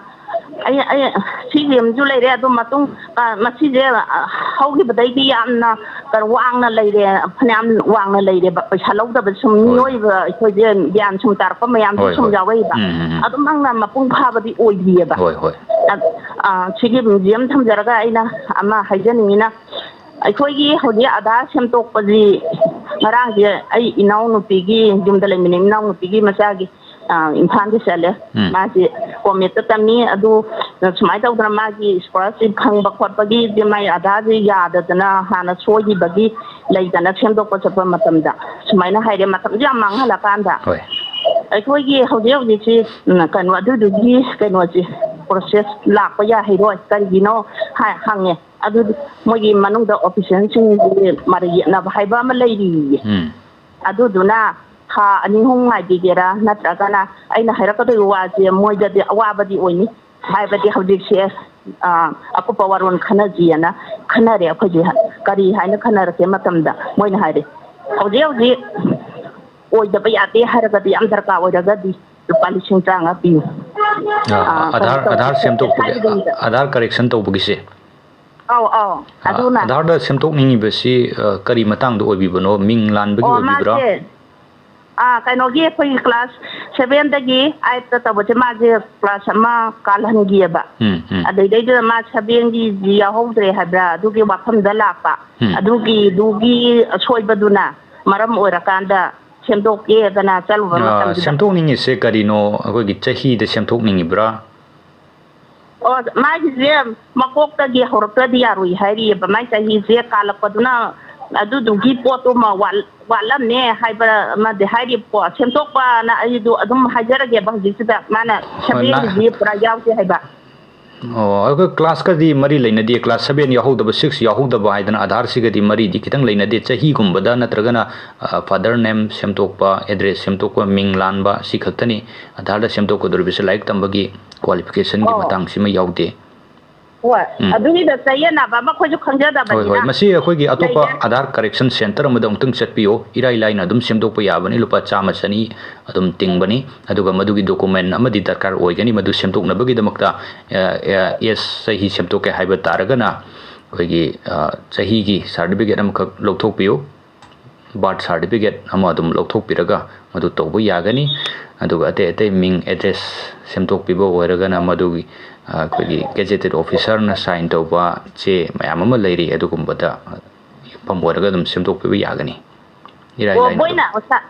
ꯑꯩ, ꯑꯩ ꯁꯤꯒꯤ ꯑꯃꯁꯨ ꯂꯩꯔꯦ꯫ ꯑꯗꯨ ꯃꯇꯨꯡ, ꯑ, ꯃꯁꯤꯁꯦ, ꯑ, ꯍꯧꯈꯤꯕꯗꯩꯗꯤ ꯌꯥꯝꯅ ꯀꯩꯅꯣ ꯋꯥꯡꯅ ꯂꯩꯔꯦ, ꯐꯅꯌꯥꯝ ꯋꯥꯡꯅ ꯂꯩꯔꯦꯕ꯫ ꯄꯩꯁꯥ ꯂꯧꯗꯕ ꯁꯨꯝ ꯍꯣꯏ꯫ ꯃꯤꯑꯣꯏꯕ ꯑꯩꯈꯣꯏꯁꯦ ꯒ꯭ꯌꯥꯟ ꯁꯨꯝ ꯇꯥꯔꯛꯄ ꯃꯌꯥꯝꯁꯨ ꯍꯣꯏ, ꯁꯨꯝ ꯍꯣꯏ꯫ ꯌꯥꯎꯔꯛꯏꯕ꯫ ꯎꯝ, ꯎꯝ, ꯎꯝ꯫ ꯑꯗꯨꯃꯛꯅ ꯃꯄꯨꯡ ꯐꯥꯕꯗꯤ ꯑꯣꯏꯗ꯭ꯔꯤꯑꯕ꯫ ꯍꯣꯏ, ꯍꯣꯏ꯫ ꯑ, ꯑ, ꯁꯤꯒꯤ museum ꯊꯝꯖꯔꯒ ꯑꯩꯅ ꯑꯃ ꯍꯥꯏꯖꯅꯤꯡꯉꯤꯅ, ꯑꯩꯈꯣꯏꯒꯤ ꯍꯧꯖꯤꯛ ꯑꯙꯥꯔ ꯁꯦꯝꯗꯣꯛꯄꯁꯤ ꯉꯔꯥꯡꯁꯦ ꯑꯩ ꯏꯅꯥꯎꯅꯨꯄꯤꯒꯤ, ꯌꯨꯝꯗ ꯂꯩꯃꯤꯟꯅꯩ ꯏꯅꯥꯎꯅꯨꯄꯤꯒꯤ ꯃꯆꯥꯒꯤ, ꯑ, ꯏꯝꯐꯥꯜꯗ ꯆꯠꯂꯦ꯫ ꯎꯝ꯫ ꯃꯥꯁꯤ ꯀꯣꯃꯦꯠꯇ ꯇꯝꯃꯤ꯫ ꯑꯗꯨ ꯁꯨꯃꯥꯏꯅ ꯇꯧꯗꯅ ꯃꯥꯒꯤ scholarship ꯐꯪꯕ ꯈꯣꯠꯄꯒꯤꯁꯦ ꯃꯥꯏ ꯑꯙꯥꯔꯁꯦ ꯌꯥꯗꯗꯅ ꯍꯥꯟꯅ ꯁꯣꯏꯈꯤꯕꯒꯤ ꯂꯩꯗꯅ ꯁꯦꯝꯗꯣꯛꯄ ꯆꯠꯄ ꯃꯇꯝꯗ ꯁꯨꯃꯥꯏꯅ ꯍꯥꯏꯔꯦ꯫ ꯃꯇꯝꯁꯦ ꯌꯥꯝ ꯃꯥꯡꯍꯜꯂꯀꯥꯟꯗ ꯍꯣꯏ꯫ ꯑꯩꯈꯣꯏꯒꯤ ꯍꯧꯖꯤꯛ ꯍꯧꯖꯤꯛꯁꯤ, ꯎꯝ, ꯀꯩꯅꯣ, ꯑꯗꯨꯗꯨꯒꯤ ꯀꯩꯅꯣꯁꯦ process ꯂꯥꯛꯄ ꯌꯥꯍꯩꯔꯣꯏ꯫ ꯀꯔꯤꯒꯤꯅꯣ ꯍꯥꯏ ꯍꯪꯉꯦ꯫ ꯑꯗꯨꯗꯤ ꯃꯣꯏꯒꯤ ꯃꯅꯨꯡꯗ officialꯁꯤꯡꯒꯤ ꯃꯔꯩ ꯌꯦꯠꯅꯕ ꯍꯥꯏꯕ ꯑꯃ ꯂꯩꯔꯤꯌꯦ꯫ ꯎꯝ꯫ ꯑꯗꯨꯗꯨꯅ ꯊꯥ ꯑꯅꯤ ꯑꯍꯨꯝ ꯉꯥꯏꯕꯤꯒꯦꯔꯥ, ꯅꯠꯇ꯭ꯔꯒꯅ ꯑꯩꯅ ꯍꯥꯏꯔꯛꯀꯗꯣꯏꯕ ꯋꯥꯁꯦ ꯃꯣꯏꯗꯗꯤ ꯑꯋꯥꯕꯗꯤ ꯑꯣꯏꯅꯤ꯫ ꯍꯥꯏꯕꯗꯤ ꯍꯧꯖꯤꯛꯁꯦ, ꯑ, ꯑꯀꯨꯞꯄ ꯋꯥꯔꯣꯜ ꯈꯟꯅꯁꯤꯑꯅ ꯈꯟꯅꯔꯦ ꯑꯩꯈꯣꯏꯁꯦ꯫ ꯀꯔꯤ ꯍꯥꯏꯅ ꯈꯟꯅꯔꯛꯀꯦ ꯃꯇꯝꯗ ꯃꯣꯏꯅ ꯍꯥꯏꯔꯦ, "ꯍꯧꯖꯤꯛ ꯍꯧꯖꯤꯛ ꯑꯣꯏꯗꯕ ꯌꯥꯗꯦ ꯍꯥꯏꯔꯒꯗꯤ, ꯌꯥꯝ ꯗꯔꯀꯥꯔ ꯑꯣꯏꯔꯒꯗꯤ ꯂꯨꯄꯥ ꯂꯤꯁꯤꯡ ꯇꯔꯥꯃꯉꯥ ꯄꯤꯌꯨ"꯫ ꯑ, ꯑ, ꯑꯙꯥꯔ, ꯀꯩꯅꯣ ꯇꯧ-, ꯑꯙꯥꯔ ꯁꯦꯝꯗꯣꯛꯄꯒꯤ, ꯍꯥꯏꯕꯗꯨꯗ꯫ ꯑ, ꯑꯙꯥꯔ correction ꯇꯧꯕꯒꯤꯁꯦ꯫ ꯑꯧ, ꯑꯧ, ꯑ, ꯑꯗꯨꯅ꯫ ꯑꯙꯥꯔꯗ ꯁꯦꯝꯗꯣꯛꯅꯤꯡꯉꯤꯕꯁꯤ, ꯑ, ꯀꯔꯤ ꯃꯇꯥꯡꯗ ꯑꯣꯏꯕꯤꯕꯅꯣ? ꯃꯤꯡ ꯂꯥꯟꯕꯒꯤ ꯑꯣ, ꯑꯣꯏꯕꯤꯕ꯭ꯔꯥ? ꯃꯥꯁꯦ, ꯑ, ꯀꯩꯅꯣꯒꯤ ꯑꯩꯈꯣꯏꯒꯤ class sevenꯗꯒꯤ eightꯇ ꯇꯧꯕꯁꯦ, ꯃꯥꯁꯦ class ꯑꯃ ꯀꯥꯜꯍꯟꯈꯤꯑꯕ꯫ ꯎꯝ, ꯎꯝ꯫ ꯑꯗꯩꯗꯩꯗꯨꯗ ꯃꯥ sevenꯒꯤ ꯌꯥꯎꯍꯧꯗ꯭ꯔꯦ ꯍꯥꯏꯕ꯭ꯔꯥ, ꯑꯗꯨꯒꯤ ꯋꯥꯐꯝꯗ ꯂꯥꯛꯄ꯫ ꯎꯝ꯫ ꯑꯗꯨꯒꯤꯗꯨꯒꯤ ꯑꯁꯣꯏꯕꯗꯨꯅ ꯃꯔꯝ ꯑꯣꯏꯔꯀꯥꯟꯗ ꯁꯦꯝꯗꯣꯛꯀꯦꯗꯅ ꯆꯠꯂꯨꯕ ꯑ, ꯃꯇꯝꯗꯨꯗ꯫ ꯁꯦꯝꯗꯣꯛꯅꯤꯡꯉꯤꯁꯦ ꯀꯔꯤꯅꯣ? ꯑꯩꯈꯣꯏꯒꯤ ꯆꯍꯤꯗ ꯁꯦꯝꯗꯣꯛꯅꯤꯡꯉꯤꯕ꯭ꯔꯥ? ꯑꯣ, ꯃꯥꯒꯤꯁꯦ ꯃꯀꯣꯛꯇꯒꯤ ꯍꯧꯔꯛꯇ꯭ꯔꯗꯤ ꯌꯥꯔꯣꯏ ꯍꯥꯏꯔꯤꯑꯕ꯫ ꯃꯥꯏ ꯆꯍꯤꯁꯦ ꯀꯥꯜꯂꯛꯄꯗꯨꯅ ꯑꯗꯨꯗꯨꯒꯤ ꯄꯣꯠꯇꯨꯃ ꯋꯥꯠ-, ꯋꯥꯠꯂꯝꯃꯦ ꯍꯥꯏꯕ ꯑꯃꯗꯤ ꯍꯥꯏꯔꯤꯕꯀꯣ, ꯁꯦꯝꯗꯣꯛꯄꯅ ꯑꯩꯗꯣ ꯑꯗꯨꯝ ꯍꯥꯏꯖꯔꯒꯦꯕ ꯍꯧꯖꯤꯛꯁꯤꯗ, ꯃꯥꯅ ꯁꯚꯦꯟꯒꯤꯗꯤ ꯄꯨꯔꯥ ꯌꯥꯎꯗꯦ ꯍꯥꯏꯕ꯫ ꯑꯣ, ꯑꯩꯈꯣꯏ ꯀ꯭ꯂꯥꯁꯀꯗꯤ ꯃꯔꯤ ꯂꯩꯅꯗꯦ, ꯀ꯭ꯂꯥꯁ ꯁꯚꯦꯟ ꯌꯥꯎꯍꯧꯗꯕ, ꯁꯤꯛꯁ ꯌꯥꯎꯍꯧꯗꯕ ꯍꯥꯏꯗꯅ ꯑꯥꯙꯥꯔꯁꯤꯒꯗꯤ ꯃꯔꯤꯗꯤ ꯈꯤꯇꯪ ꯂꯩꯅꯗꯦ꯫ ꯆꯍꯤꯒꯨꯝꯕꯗ ꯅꯠꯇ꯭ꯔꯒꯅ, ꯑ, ꯐꯥꯗꯔ ꯅꯦꯝ ꯁꯦꯝꯗꯣꯛꯄ, ꯑꯦꯗ꯭ꯔꯦꯁ ꯁꯦꯝꯗꯣꯛꯄ, ꯃꯤꯡ ꯂꯥꯟꯕ, ꯁꯤ ꯈꯛꯇꯅꯤ ꯑꯥꯙꯥꯔꯗ ꯁꯦꯝꯗꯣꯛꯀꯗꯧꯔꯤꯕꯁꯦ꯫ ꯂꯥꯏꯔꯤꯛ ꯇꯝꯕꯒꯤ ꯀ꯭ꯋꯥꯂꯤꯐꯤꯀꯦꯁꯟꯒꯤ ꯑꯣ꯫ ꯃꯇꯥꯡꯁꯤꯃ ꯌꯥꯎꯗꯦ꯫ ꯍꯣꯏ, ꯎꯝ꯫ ꯑꯗꯨꯒꯤꯗ ꯆꯌꯦꯠꯅꯕ ꯑꯃ ꯑꯩꯈꯣꯏꯁꯨ ꯈꯪꯖꯗꯕꯅꯤꯅ꯫ ꯍꯣꯏ, ꯍꯣꯏ꯫ ꯃꯁꯤ ꯑꯩꯈꯣꯏꯒꯤ ꯑꯇꯣꯞꯄ ꯂꯩꯌꯦ꯫ ꯑꯥꯙꯥꯔ ꯀꯔꯦꯛꯁꯟ ꯁꯦꯟꯇꯔ ꯑꯃꯗ ꯑꯃꯨꯛꯇꯪ ꯆꯠꯄꯤꯌꯣ, ꯏꯔꯥꯏ ꯂꯥꯏꯅ ꯑꯗꯨꯝ ꯁꯦꯝꯗꯣꯛꯄ ꯌꯥꯕꯅꯤ, ꯂꯨꯄꯥ ꯆꯥꯝꯃ ꯆꯅꯤ ꯑꯗꯨꯝ ꯇꯤꯡꯕꯅꯤ꯫ ꯑꯗꯨꯒ ꯃꯗꯨꯒꯤ ꯗꯣꯀꯨꯃꯦꯟ ꯑꯃꯗꯤ ꯗꯔꯀꯥꯔ ꯑꯣꯏꯒꯅꯤ, ꯃꯗꯨ ꯁꯦꯝꯗꯣꯛꯅꯕꯒꯤꯗꯃꯛꯇ, ꯑ, ꯑ, ꯑꯦꯖ, ꯆꯍꯤ ꯁꯦꯝꯗꯣꯛꯀꯦ ꯍꯥꯏꯕ ꯇꯥꯔꯒꯅ ꯑꯩꯈꯣꯏꯒꯤ, ꯑ, ꯆꯍꯤꯒꯤ ꯁꯥꯔꯇꯤꯐꯤꯀꯦꯠ ꯑꯃꯈꯛ ꯂꯧꯊꯣꯛꯄꯤꯌꯨ꯫ ꯕꯥꯔꯊ ꯁꯥꯔꯇꯤꯐꯤꯀꯦꯠ ꯑꯃ ꯑꯗꯨꯝ ꯂꯧꯊꯣꯛꯄꯤꯔꯒ ꯃꯗꯨ ꯇꯧꯕ ꯌꯥꯒꯅꯤ꯫ ꯑꯗꯨꯒ ꯑꯇꯩ ꯑꯇꯩ ꯃꯤꯡ, ꯑꯦꯗ꯭ꯔꯦꯁ ꯁꯦꯝꯗꯣꯛꯄꯤꯕ ꯑꯣꯏꯔꯒꯅ ꯃꯗꯨꯒꯤ, ꯑ, ꯑꯩꯈꯣꯏꯒꯤ ꯒꯦꯖꯦꯇꯦꯠ ꯑꯣꯐꯤꯁꯥꯔꯅ ꯁꯥꯏꯟ ꯇꯧꯕ ꯆꯦ ꯃꯌꯥꯝ ꯑꯃ ꯂꯩꯔꯤ, ꯑꯗꯨꯒꯨꯝꯕꯗ ꯌꯨꯝꯐꯝ ꯑꯣꯏꯔꯒ ꯑꯗꯨꯝ ꯁꯦꯝꯗꯣꯛꯄꯤꯕ ꯌꯥꯒꯅꯤ꯫ ꯏꯔꯥꯏ ꯑꯣ, ꯂꯥꯏꯅ ꯑꯗꯨꯝ꯫ ꯃꯣꯏꯅ, ꯁꯥ-,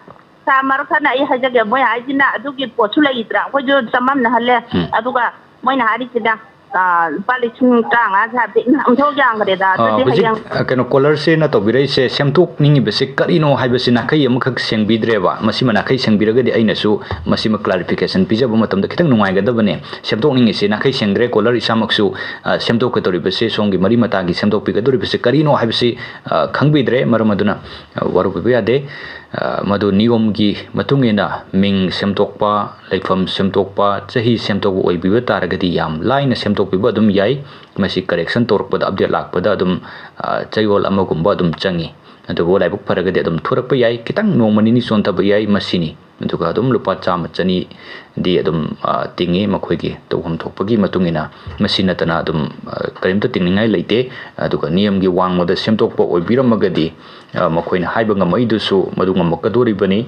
ꯁꯥꯔ, ꯃꯔꯛ ꯊꯠꯅ ꯑꯩ ꯍꯥꯏꯖꯒꯦ, ꯃꯣꯏ ꯍꯥꯏꯁꯤꯅ ꯑꯗꯨꯒꯤ ꯄꯣꯠꯁꯨ ꯂꯩꯇ꯭ꯔꯥ, ꯑꯩꯈꯣꯏꯁꯨ ꯆꯃꯝꯅꯍꯜꯂꯦ꯫ ꯎꯝ꯫ ꯑꯗꯨꯒ ꯃꯣꯏꯅ ꯍꯥꯏꯔꯤꯁꯤꯅ, ꯑ, ꯂꯨꯄꯥ ꯂꯤꯁꯤꯡ ꯇꯔꯥꯃꯉꯥ ꯁꯥꯕꯗꯤ ꯏꯃꯥ, ꯑꯣꯟꯊꯣꯛ ꯌꯥꯝꯈ꯭ꯔꯦꯗ꯫ ꯑ, ꯑꯗꯨꯗꯤ ꯍꯧꯖꯤꯛ, ꯍꯌꯦꯡ ꯑ, ꯀꯩꯅꯣ, ꯀꯣꯂꯔꯁꯦꯅ ꯇꯧꯕꯤꯔꯛꯏꯁꯦ, ꯁꯦꯝꯗꯣꯛꯅꯤꯡꯉꯤꯕꯁꯦ ꯀꯔꯤꯅꯣ ꯍꯥꯏꯕꯁꯤ ꯅꯥꯈꯩ ꯑꯃꯈꯛ ꯁꯦꯡꯕꯤꯗ꯭ꯔꯦꯕ꯫ ꯃꯁꯤꯃ ꯅꯥꯈꯩ ꯁꯦꯡꯕꯤꯔꯒꯗꯤ ꯑꯩꯅꯁꯨ ꯃꯁꯤꯃ ꯀ꯭ꯂꯥꯔꯤꯐꯤꯀꯦꯁꯟ ꯄꯤꯖꯕ ꯃꯇꯝꯗ ꯈꯤꯇꯪ ꯅꯨꯡꯉꯥꯏꯒꯗꯕꯅꯦ꯫ ꯁꯦꯝꯗꯣꯛꯅꯤꯡꯉꯤꯁꯦ ꯅꯥꯈꯩ ꯁꯦꯡꯗ꯭ꯔꯦ꯫ ꯀꯣꯂꯔ ꯏꯁꯥꯃꯛꯁꯨ, ꯑ, ꯁꯦꯝꯗꯣꯛꯀꯗꯧꯔꯤꯕꯁꯦ, ꯁꯣꯝꯒꯤ ꯃꯔꯤ ꯃꯇꯥꯒꯤ ꯁꯦꯝꯗꯣꯛꯄꯤꯒꯗꯧꯔꯤꯕꯁꯦ ꯀꯔꯤꯅꯣ ꯍꯥꯏꯕꯁꯤ, ꯑ, ꯈꯪꯕꯤꯗ꯭ꯔꯦ꯫ ꯃꯔꯝ ꯑꯗꯨꯅ, ꯑ, ꯋꯥꯔꯧꯕꯤꯕ ꯌꯥꯗꯦ꯫ ꯑ, ꯃꯗꯨ ꯅꯤꯌꯣꯝꯒꯤ ꯃꯇꯨꯡ ꯏꯟꯅ ꯃꯤꯡ ꯁꯦꯝꯗꯣꯛꯄ, ꯂꯩꯐꯝ ꯁꯦꯝꯗꯣꯛꯄ, ꯆꯍꯤ ꯁꯦꯝꯗꯣꯛꯄ ꯑꯣꯏꯕꯤꯕ ꯇꯥꯔꯒꯗꯤ ꯌꯥꯝ ꯂꯥꯏꯅ ꯁꯦꯝꯗꯣꯛꯄꯤꯕ ꯑꯗꯨꯝ ꯌꯥꯏ꯫ ꯃꯁꯤ ꯀꯔꯦꯛꯁꯟ ꯇꯧꯔꯛꯄꯗ, ꯑꯞꯗꯦꯠ ꯂꯥꯛꯄꯗ ꯑꯗꯨꯝ, ꯑ, ꯆꯌꯣꯜ ꯑꯃꯒꯨꯝꯕ ꯑꯗꯨꯝ ꯆꯪꯉꯤ꯫ ꯑꯗꯨꯕꯨ ꯂꯥꯏꯕꯛ ꯐꯔꯒꯗꯤ ꯑꯗꯨꯝ ꯊꯨꯔꯛꯄ ꯌꯥꯏ, ꯈꯤꯇꯪ ꯅꯣꯡꯃ ꯅꯤꯅꯤ ꯆꯣꯟꯊꯕ ꯌꯥꯏ, ꯃꯁꯤꯅꯤ꯫ ꯑꯗꯨꯒ ꯑꯗꯨꯝ ꯂꯨꯄꯥ ꯆꯥꯝꯃ ꯆꯅꯤꯗꯤ ꯑꯗꯨꯝ, ꯑ, ꯇꯤꯡꯉꯤ, ꯃꯈꯣꯏꯒꯤ ꯇꯧꯐꯝ ꯊꯣꯛꯄꯒꯤ ꯃꯇꯨꯡ ꯏꯟꯅ꯫ ꯃꯁꯤ ꯅꯠꯇꯅ ꯑꯗꯨꯝ, ꯑ, ꯀꯔꯤꯝꯇ ꯇꯤꯡꯅꯤꯡꯉꯥꯏ ꯂꯩꯇꯦ꯫ ꯑꯗꯨꯒ ꯅꯤꯌꯝꯒꯤ ꯋꯥꯡꯃꯗ ꯁꯦꯝꯗꯣꯛꯄ ꯑꯣꯏꯕꯤꯔꯝꯃꯒꯗꯤ, ꯑ, ꯃꯈꯣꯏꯅ ꯍꯥꯏꯕ ꯉꯝꯃꯛꯏꯗꯨꯁꯨ ꯃꯗꯨ ꯉꯝꯃꯛꯀꯗꯣꯔꯤꯕꯅꯤ꯫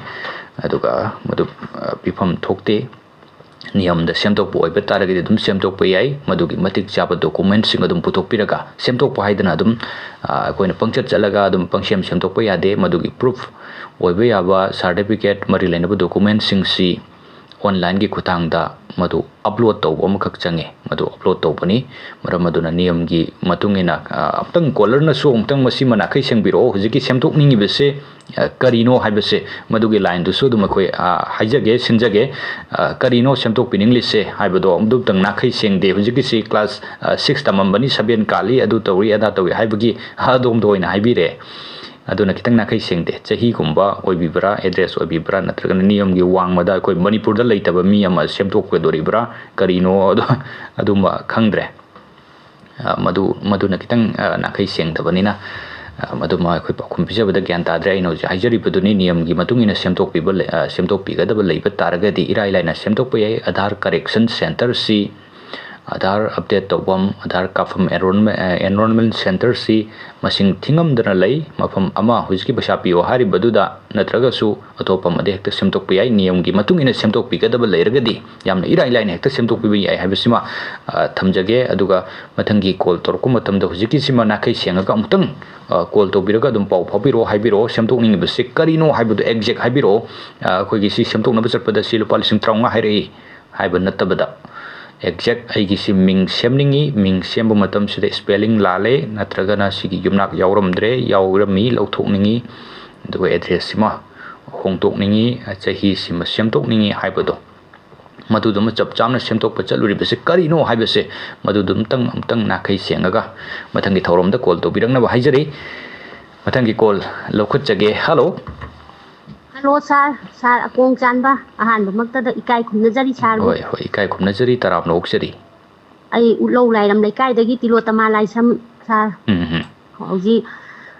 ꯑꯗꯨꯒ ꯃꯗꯨ, ꯑ, ꯄꯤꯐꯝ ꯊꯣꯛꯇꯦ꯫ ꯅꯤꯌꯝꯗ ꯁꯦꯝꯗꯣꯛꯄ ꯑꯣꯏꯕ ꯇꯥꯔꯒꯗꯤ ꯑꯗꯨꯝ ꯁꯦꯝꯗꯣꯛꯄ ꯌꯥꯏ꯫ ꯃꯗꯨꯒꯤ ꯃꯇꯤꯛ ꯆꯥꯕ ꯗꯣꯀꯨꯃꯦꯟꯁꯤꯡ ꯑꯗꯨꯝ ꯄꯨꯊꯣꯛꯄꯤꯔꯒ, ꯁꯦꯝꯗꯣꯛꯄ ꯍꯥꯏꯗꯅ ꯑꯗꯨꯝ, ꯑ, ꯑꯩꯈꯣꯏꯅ ꯄꯪꯆꯠ ꯆꯠꯂꯒ ꯑꯗꯨꯝ ꯄꯪꯁꯦꯝ ꯁꯦꯝꯗꯣꯛꯄ ꯌꯥꯗꯦ꯫ ꯃꯗꯨꯒꯤ ꯄ꯭ꯔꯨꯐ ꯑꯣꯏꯕ ꯌꯥꯕ ꯁꯥꯔꯇꯤꯐꯤꯀꯦꯠ, ꯃꯔꯤ ꯂꯩꯅꯕ ꯗꯣꯀꯨꯃꯦꯟꯁꯤꯡꯁꯤ ꯑꯣꯟꯂꯥꯏꯟꯒꯤ ꯈꯨꯠꯊꯥꯡꯗ ꯃꯗꯨ ꯑꯞꯂꯣꯗ ꯇꯧꯕ ꯑꯃꯈꯛ ꯆꯪꯉꯤ꯫ ꯃꯗꯨ ꯑꯞꯂꯣꯗ ꯇꯧꯕꯅꯤ꯫ ꯃꯔꯝ ꯑꯗꯨꯅ ꯅꯤꯌꯝꯒꯤ ꯃꯇꯨꯡ ꯏꯟꯅ, ꯑ, ꯑꯃꯨꯛꯇꯪ ꯀꯣꯂꯔꯅꯁꯨ ꯑꯃꯨꯛꯇꯪ ꯃꯁꯤꯃ ꯅꯥꯈꯩ ꯁꯦꯡꯕꯤꯔꯛꯑꯣ꯫ ꯍꯧꯖꯤꯛꯀꯤ ꯁꯦꯝꯗꯣꯛꯅꯤꯡꯉꯤꯕꯁꯦ, ꯑ, ꯀꯔꯤꯅꯣ ꯍꯥꯏꯕꯁꯦ, ꯃꯗꯨꯒꯤ ꯂꯥꯏꯟꯗꯨꯁꯨ ꯑꯗꯨꯝ ꯑꯩꯈꯣꯏ, ꯑ, ꯍꯥꯏꯖꯒꯦ, ꯁꯤꯟꯖꯒꯦ꯫ ꯑ, ꯀꯔꯤꯅꯣ ꯁꯦꯝꯗꯣꯛꯄꯤꯅꯤꯡꯂꯤꯁꯦ ꯍꯥꯏꯕꯗꯣ ꯑꯗꯨꯝꯇꯪ ꯅꯥꯈꯩ ꯁꯦꯡꯗꯦ꯫ ꯍꯧꯖꯤꯛꯀꯤꯁꯤ ꯀ꯭ꯂꯥꯁ, ꯑ, ꯁꯤꯛꯁ ꯇꯝꯃꯝꯕꯅꯤ, ꯁꯚꯦꯟ ꯀꯥꯜꯂꯤ, ꯑꯗꯨ ꯇꯧꯔꯤ, ꯑꯗꯥ ꯇꯧꯔꯤ ꯍꯥꯏꯕꯒꯤ ꯑꯗꯣꯝꯗ ꯑꯣꯏꯅ ꯍꯥꯏꯕꯤꯔꯦ꯫ ꯑꯗꯨꯅ ꯈꯤꯇꯪ ꯅꯥꯈꯩ ꯁꯦꯡꯗꯦ꯫ ꯆꯍꯤꯒꯨꯝꯕ ꯑꯣꯏꯕꯤꯕ꯭ꯔꯥ, ꯑꯦꯗ꯭ꯔꯦꯁ ꯑꯣꯏꯕꯤꯕ꯭ꯔꯥ, ꯅꯠꯇ꯭ꯔꯒꯅ ꯅꯤꯌꯝꯒꯤ ꯋꯥꯡꯃꯗ ꯑꯩꯈꯣꯏ ꯃꯅꯤꯄꯨꯔꯗ ꯂꯩꯇꯕ ꯃꯤ ꯑꯃ ꯁꯦꯝꯗꯣꯛꯀꯗꯣꯔꯤꯕ꯭ꯔꯥ, ꯀꯔꯤꯅꯣ ꯑꯗꯨ-, ꯑꯗꯨꯝꯕ ꯈꯪꯗ꯭ꯔꯦ꯫ ꯑ, ꯃꯗꯨ, ꯃꯗꯨꯅ ꯈꯤꯇꯪ, ꯑ, ꯅꯥꯈꯩ ꯁꯦꯡꯗꯕꯅꯤꯅ, ꯑ, ꯃꯗꯨꯃ ꯑꯩꯈꯣꯏ ꯄꯥꯎꯈꯨꯝ ꯄꯤꯖꯕꯗ ꯒ꯭ꯌꯥꯟ ꯇꯥꯗ꯭ꯔꯦ꯫ ꯑꯩꯅ ꯍꯧꯖꯤꯛ ꯍꯥꯏꯖꯔꯤꯕꯗꯨꯅꯤ, ꯅꯤꯌꯝꯒꯤ ꯃꯇꯨꯡ ꯏꯟꯅ ꯁꯦꯝꯗꯣꯛꯄꯤꯕ ꯂꯩ-, ꯑ, ꯁꯦꯝꯗꯣꯛꯄꯤꯒꯗꯕ ꯂꯩꯕ ꯇꯥꯔꯒꯗꯤ ꯏꯔꯥꯏ ꯂꯥꯏꯅ ꯁꯦꯝꯗꯣꯛꯄ ꯌꯥꯏ꯫ ꯑꯙꯥꯔ ꯀꯔꯦꯛꯁꯟ ꯁꯦꯟꯇꯔꯁꯤ, ꯑꯙꯥꯔ ꯑꯞꯗꯦꯠ ꯇꯧꯐꯝ, ꯑꯙꯥꯔ ꯀꯥꯞꯐꯝ ꯑꯦꯟꯔꯣꯜꯃꯦꯟ, ꯑ, ꯑꯦꯟꯔꯣꯜꯃꯦꯟ ꯁꯦꯟꯇꯔꯁꯤ ꯃꯁꯤꯡ ꯊꯤꯉꯝꯗꯅ ꯂꯩ꯫ ꯃꯐꯝ ꯑꯃ ꯍꯧꯖꯤꯛꯀꯤ ꯄꯩꯁꯥ ꯄꯤꯌꯣ ꯍꯥꯏꯔꯤꯕꯗꯨꯗ ꯅꯠꯇ꯭ꯔꯒꯁꯨ ꯑꯇꯣꯞꯄ ꯑꯃꯗ ꯍꯦꯛꯇ ꯁꯦꯝꯗꯣꯛꯄ ꯌꯥꯏ꯫ ꯅꯤꯌꯝꯒꯤ ꯃꯇꯨꯡ ꯏꯟꯅ ꯁꯦꯝꯗꯣꯛꯄꯤꯒꯗꯕ ꯂꯩꯔꯒꯗꯤ ꯌꯥꯝꯅ ꯏꯔꯥꯏ ꯂꯥꯏꯅ ꯍꯦꯛꯇ ꯁꯦꯝꯗꯣꯛꯄꯤꯕ ꯌꯥꯏ ꯍꯥꯏꯕꯁꯤꯃ, ꯑ, ꯊꯝꯖꯒꯦ꯫ ꯑꯗꯨꯒ ꯃꯊꯪꯒꯤ ꯀꯣꯜ ꯇꯧꯔꯛꯄ ꯃꯇꯝꯗ ꯍꯧꯖꯤꯛꯀꯤꯁꯤꯃ ꯅꯥꯈꯩ ꯁꯦꯡꯉꯒ ꯑꯃꯨꯛꯇꯪ, ꯑ, ꯀꯣꯜ ꯇꯧꯕꯤꯔꯒ ꯑꯗꯨꯝ ꯄꯥꯎ ꯐꯥꯎꯕꯤꯔꯛꯑꯣ, ꯍꯥꯏꯕꯤꯔꯛꯑꯣ꯫ ꯁꯦꯝꯗꯣꯛꯅꯤꯡꯉꯤꯕꯁꯤ ꯀꯔꯤꯅꯣ ꯍꯥꯏꯕꯗꯨ ꯑꯦꯛꯖꯦꯛ ꯍꯥꯏꯕꯤꯔꯛꯑꯣ꯫ ꯑ, ꯑꯩꯈꯣꯏꯒꯤ ꯁꯤ ꯁꯦꯝꯗꯣꯛꯅꯕ ꯆꯠꯄꯗ ꯁꯤ ꯂꯨꯄꯥ ꯂꯤꯁꯤꯡ ꯇꯔꯥꯃꯉꯥ ꯍꯥꯏꯔꯛꯏ ꯍꯥꯏꯕ ꯅꯠꯇꯕꯗ, ꯑꯦꯛꯖꯦꯛ ꯑꯩꯒꯤꯁꯤ ꯃꯤꯡ ꯁꯦꯝꯅꯤꯡꯉꯤ, ꯃꯤꯡ ꯁꯦꯝꯕ ꯃꯇꯝꯁꯤꯗ ꯁ꯭ꯄꯦꯂꯤꯡ ꯂꯥꯜꯂꯦ, ꯅꯠꯇ꯭ꯔꯒꯅ ꯁꯤꯒꯤ ꯌꯨꯝꯅꯥꯛ ꯌꯥꯎꯔꯝꯗ꯭ꯔꯦ, ꯌꯥꯎꯔꯝꯃꯤ, ꯂꯧꯊꯣꯛꯅꯤꯡꯉꯤ, ꯑꯗꯨꯒ ꯑꯦꯗ꯭ꯔꯦꯁꯁꯤꯃ ꯍꯣꯡꯗꯣꯛꯅꯤꯡꯉꯤ, ꯆꯍꯤꯁꯤꯃ ꯁꯦꯝꯗꯣꯛꯅꯤꯡꯉꯤ ꯍꯥꯏꯕꯗꯣ, ꯃꯗꯨꯗꯨꯃ ꯆꯞ ꯆꯥꯅ ꯁꯦꯝꯗꯣꯛꯄ ꯆꯠꯂꯨꯔꯤꯕꯁꯦ ꯀꯔꯤꯅꯣ ꯍꯥꯏꯕꯁꯦ, ꯃꯗꯨꯗꯨꯝꯇꯪ ꯑꯃꯨꯛꯇꯪ ꯅꯥꯈꯩ ꯁꯦꯡꯉꯒ ꯃꯊꯪꯒꯤ ꯊꯧꯔꯝꯗ ꯀꯣꯜ ꯇꯧꯕꯤꯔꯛꯅꯕ ꯍꯥꯏꯖꯔꯤ꯫ ꯃꯊꯪꯒꯤ ꯀꯣꯜ ꯂꯧꯈꯠꯆꯒꯦ꯫ ꯍꯜꯂꯣ꯫ ꯍꯜꯂꯣ ꯁꯥꯔ, ꯁꯥꯔ ꯑꯀꯣꯡ ꯆꯥꯟꯕ, ꯑꯍꯥꯟꯕꯃꯛꯇꯗ ꯏꯀꯥꯏ ꯈꯨꯝꯅꯖꯔꯤ ꯁꯥꯔꯕꯨ꯫ ꯍꯣꯏ, ꯍꯣꯏ, ꯏꯀꯥꯏ ꯈꯨꯝꯅꯖꯔꯤ, ꯇꯔꯥꯝꯅ ꯑꯣꯛꯆꯔꯤ꯫ ꯑꯩ ꯎꯠꯂꯧ ꯂꯥꯏꯔꯝ ꯂꯩꯀꯥꯏꯗꯒꯤ ꯇꯤꯂꯣꯇꯃꯥ ꯂꯥꯏꯁ꯭ꯔꯝ ꯁꯥꯔ꯫ ꯎꯝ, ꯎꯝ꯫ ꯍꯧꯖꯤꯛ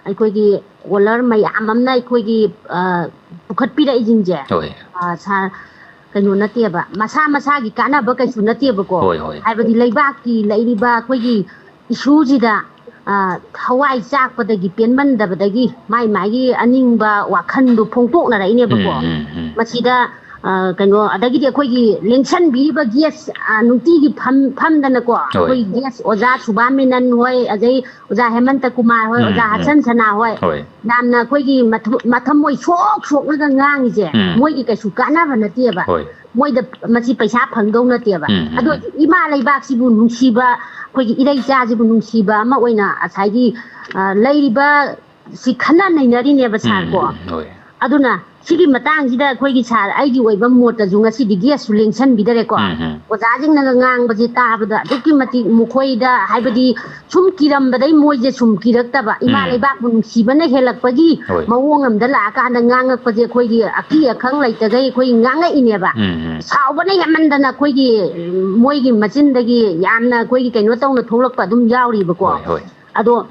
ꯑꯩꯈꯣꯏꯒꯤ ꯀꯣꯂꯔ ꯃꯌꯥꯝ ꯑꯃꯅ ꯑꯩꯈꯣꯏꯒꯤ, ꯑ, ꯄꯨꯈꯠꯄꯤꯔꯛꯏꯁꯤꯡꯁꯦ, ꯍꯣꯏ꯫ ꯑ, ꯁꯥꯔ, ꯀꯩꯅꯣ ꯅꯠꯇꯦꯕ, ꯃꯁꯥ ꯃꯁꯥꯒꯤ ꯀꯥꯟꯅꯕ ꯀꯩꯁꯨ ꯅꯠꯇꯦꯕꯀꯣ꯫ ꯍꯣꯏ, ꯍꯣꯏ꯫ ꯍꯥꯏꯕꯗꯤ ꯂꯩꯕꯥꯛꯀꯤ ꯂꯩꯔꯤꯕ ꯑꯩꯈꯣꯏꯒꯤ ꯏꯁꯨꯁꯤꯗ, ꯑ, ꯊꯋꯥꯏ ꯆꯥꯛꯄꯗꯒꯤ, ꯄꯦꯟꯃꯟꯗꯕꯗꯒꯤ ꯃꯥꯏ ꯃꯥꯏꯒꯤ ꯑꯅꯤꯡꯕ ꯋꯥꯈꯜꯗꯣ ꯐꯣꯡꯗꯣꯛꯅꯔꯛꯏꯅꯦꯕꯀꯣ꯫ ꯎꯝ, ꯎꯝ, ꯎꯝ꯫ ꯃꯁꯤꯗ ꯑ, ꯀꯩꯅꯣ, ꯑꯗꯒꯤꯗꯤ ꯑꯩꯈꯣꯏꯒꯤ ꯂꯦꯡꯁꯟꯕꯤꯔꯤꯕ ꯒꯦꯁ, ꯑ, ꯅꯨꯡꯇꯤꯒꯤ ꯐꯝ-, ꯐꯝꯗꯅꯀꯣ, ꯍꯣꯏ꯫ ꯑꯩꯈꯣꯏ ꯒꯦꯁ ꯑꯣꯖꯥ ꯁꯨꯕꯥ ꯃꯦꯅꯟ ꯍꯣꯏ, ꯑꯗꯩ ꯑꯣꯖꯥ ꯍꯦꯃꯟꯇ ꯀꯨꯃꯥꯔ ꯍꯣꯏ, ꯎꯝ, ꯑꯣꯖꯥ ꯎꯝ꯫ ꯍꯠꯁꯟ ꯁꯅꯥ ꯍꯣꯏ, ꯍꯣꯏ꯫ ꯌꯥꯝꯅ ꯑꯩꯈꯣꯏꯒꯤ ꯃꯊ-, ꯃꯊꯃꯣꯏ ꯁꯣꯛ ꯁꯣꯛꯂꯒ ꯉꯥꯡꯉꯤꯁꯦ, ꯎꯝ꯫ ꯃꯣꯏꯒꯤ ꯀꯩꯁꯨ ꯀꯥꯟꯅꯕ ꯅꯠꯇꯦꯕ꯫ ꯍꯣꯏ꯫ ꯃꯣꯏꯗ ꯃꯁꯤ ꯄꯩꯁꯥ ꯐꯪꯗꯧ ꯅꯠꯇꯦꯕ꯫ ꯎꯝ, ꯎꯝ꯫ ꯑꯗꯣ ꯏꯃꯥ ꯂꯩꯕꯥꯛꯁꯤꯕꯨ ꯅꯨꯡꯁꯤꯕ, ꯑꯩꯈꯣꯏꯒꯤ ꯏꯔꯩꯆꯥꯁꯤꯕꯨ ꯅꯨꯡꯁꯤꯕ ꯑꯃ ꯑꯣꯏꯅ ꯉꯁꯥꯏꯒꯤ, ꯑ, ꯂꯩꯔꯤꯕ ꯁꯤ ꯈꯟꯅ ꯅꯩꯅꯔꯤꯅꯦꯕ, ꯁꯥꯔ, ꯎꯝ, ꯀꯣ꯫ ꯎꯝ, ꯍꯣꯏ꯫ ꯑꯗꯨꯅ ꯁꯤꯒꯤ ꯃꯇꯥꯡꯁꯤꯗ ꯑꯩꯈꯣꯏꯒꯤ, ꯁꯥꯔ, ꯑꯩꯒꯤ ꯑꯣꯏꯕ ꯃꯣꯠꯇꯁꯨ ꯉꯁꯤꯗꯤ ꯒꯦꯁꯁꯨ ꯂꯦꯡꯁꯟꯕꯤꯗꯔꯦꯀꯣ꯫ ꯎꯝ, ꯎꯝ꯫ ꯑꯣꯖꯥꯁꯤꯡꯅꯒ ꯉꯥꯡꯕꯁꯦ ꯇꯥꯕꯗ ꯑꯗꯨꯛꯀꯤ ꯃꯇꯤꯛ ꯃꯈꯣꯏꯗ, ꯍꯥꯏꯕꯗꯤ ꯁꯨꯝ ꯀꯤꯔꯝꯕꯗꯩ ꯃꯣꯏꯁꯦ ꯁꯨꯝ ꯀꯤꯔꯛꯇꯕ, ꯏꯃꯥ ꯎꯝ꯫ ꯂꯩꯕꯥꯛꯄꯨ ꯅꯨꯡꯁꯤꯕꯅ ꯍꯦꯜꯂꯛꯄꯒꯤ ꯍꯣꯏ꯫ ꯃꯑꯣꯡ ꯑꯃꯗ ꯂꯥꯛꯑꯀꯥꯟꯗ ꯉꯥꯡꯉꯛꯄꯁꯦ ꯑꯩꯈꯣꯏꯒꯤ ꯑꯀꯤ ꯑꯈꯪ ꯂꯩꯇꯈꯩ ꯑꯩꯈꯣꯏ ꯉꯥꯡꯉꯛꯏꯅꯦꯕ꯫ ꯎꯝ, ꯎꯝ꯫ ꯁꯥꯎꯕꯅ ꯍꯦꯟꯃꯟꯗꯅ ꯑꯩꯈꯣꯏꯒꯤ, ꯎꯝ, ꯃꯣꯏꯒꯤ ꯃꯆꯤꯟꯗꯒꯤ ꯌꯥꯝꯅ ꯑꯩꯈꯣꯏꯒꯤ ꯀꯩꯅꯣ ꯇꯧꯅ ꯊꯣꯛꯂꯛꯄ ꯑꯗꯨꯝ ꯌꯥꯎꯔꯤꯕꯀꯣ꯫ ꯍꯣꯏ, ꯍꯣꯏ꯫ ꯑꯗꯣ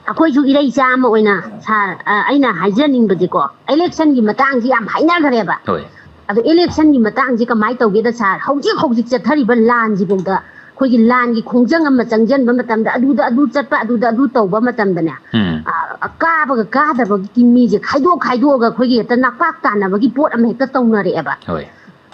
ꯑꯩꯈꯣꯏꯁꯨ ꯏꯔꯩꯆꯥ ꯑꯃ ꯑꯣꯏꯅ, ꯁꯥꯔ, ꯑ, ꯑꯩꯅ ꯍꯥꯏꯖꯅꯤꯡꯕꯗꯤꯀꯣ, ꯏꯂꯦꯛꯁꯟꯒꯤ ꯃꯇꯥꯡꯁꯤ ꯌꯥꯝ ꯍꯥꯏꯅꯈ꯭ꯔꯦꯕ꯫ ꯍꯣꯏ꯫ ꯑꯗꯣ ꯏꯂꯦꯛꯁꯟꯒꯤ ꯃꯇꯥꯡꯁꯤ ꯀꯃꯥꯏꯅ ꯇꯧꯒꯦꯗ, ꯁꯥꯔ, ꯍꯧꯖꯤꯛ ꯍꯧꯖꯤꯛ ꯆꯠꯊꯔꯤꯕ ꯂꯥꯟꯁꯤꯐꯥꯎꯗ ꯑꯩꯈꯣꯏꯒꯤ ꯂꯥꯟꯒꯤ ꯈꯣꯡꯖꯪ ꯑꯃ ꯆꯪꯁꯤꯟꯕ ꯃꯇꯝꯗ, ꯑꯗꯨꯗ ꯑꯗꯨ ꯆꯠꯄ, ꯑꯗꯨꯗ ꯑꯗꯨ ꯇꯧꯕ ꯃꯇꯝꯗꯅꯦ, ꯎꯝ꯫ ꯑ, ꯀꯥꯕꯒ ꯀꯥꯗꯕꯒꯤ ꯃꯤꯁꯦ ꯈꯥꯏꯗꯣꯛ ꯈꯥꯏꯗꯣꯛꯑꯒ ꯑꯩꯈꯣꯏꯒꯤ ꯍꯦꯛꯇ ꯅꯥꯛꯄꯥꯛ ꯇꯥꯟꯅꯕꯒꯤ ꯄꯣꯠ ꯑꯃ ꯍꯦꯛꯇ ꯇꯧꯅꯔꯛꯑꯦꯕ꯫ ꯍꯣꯏ꯫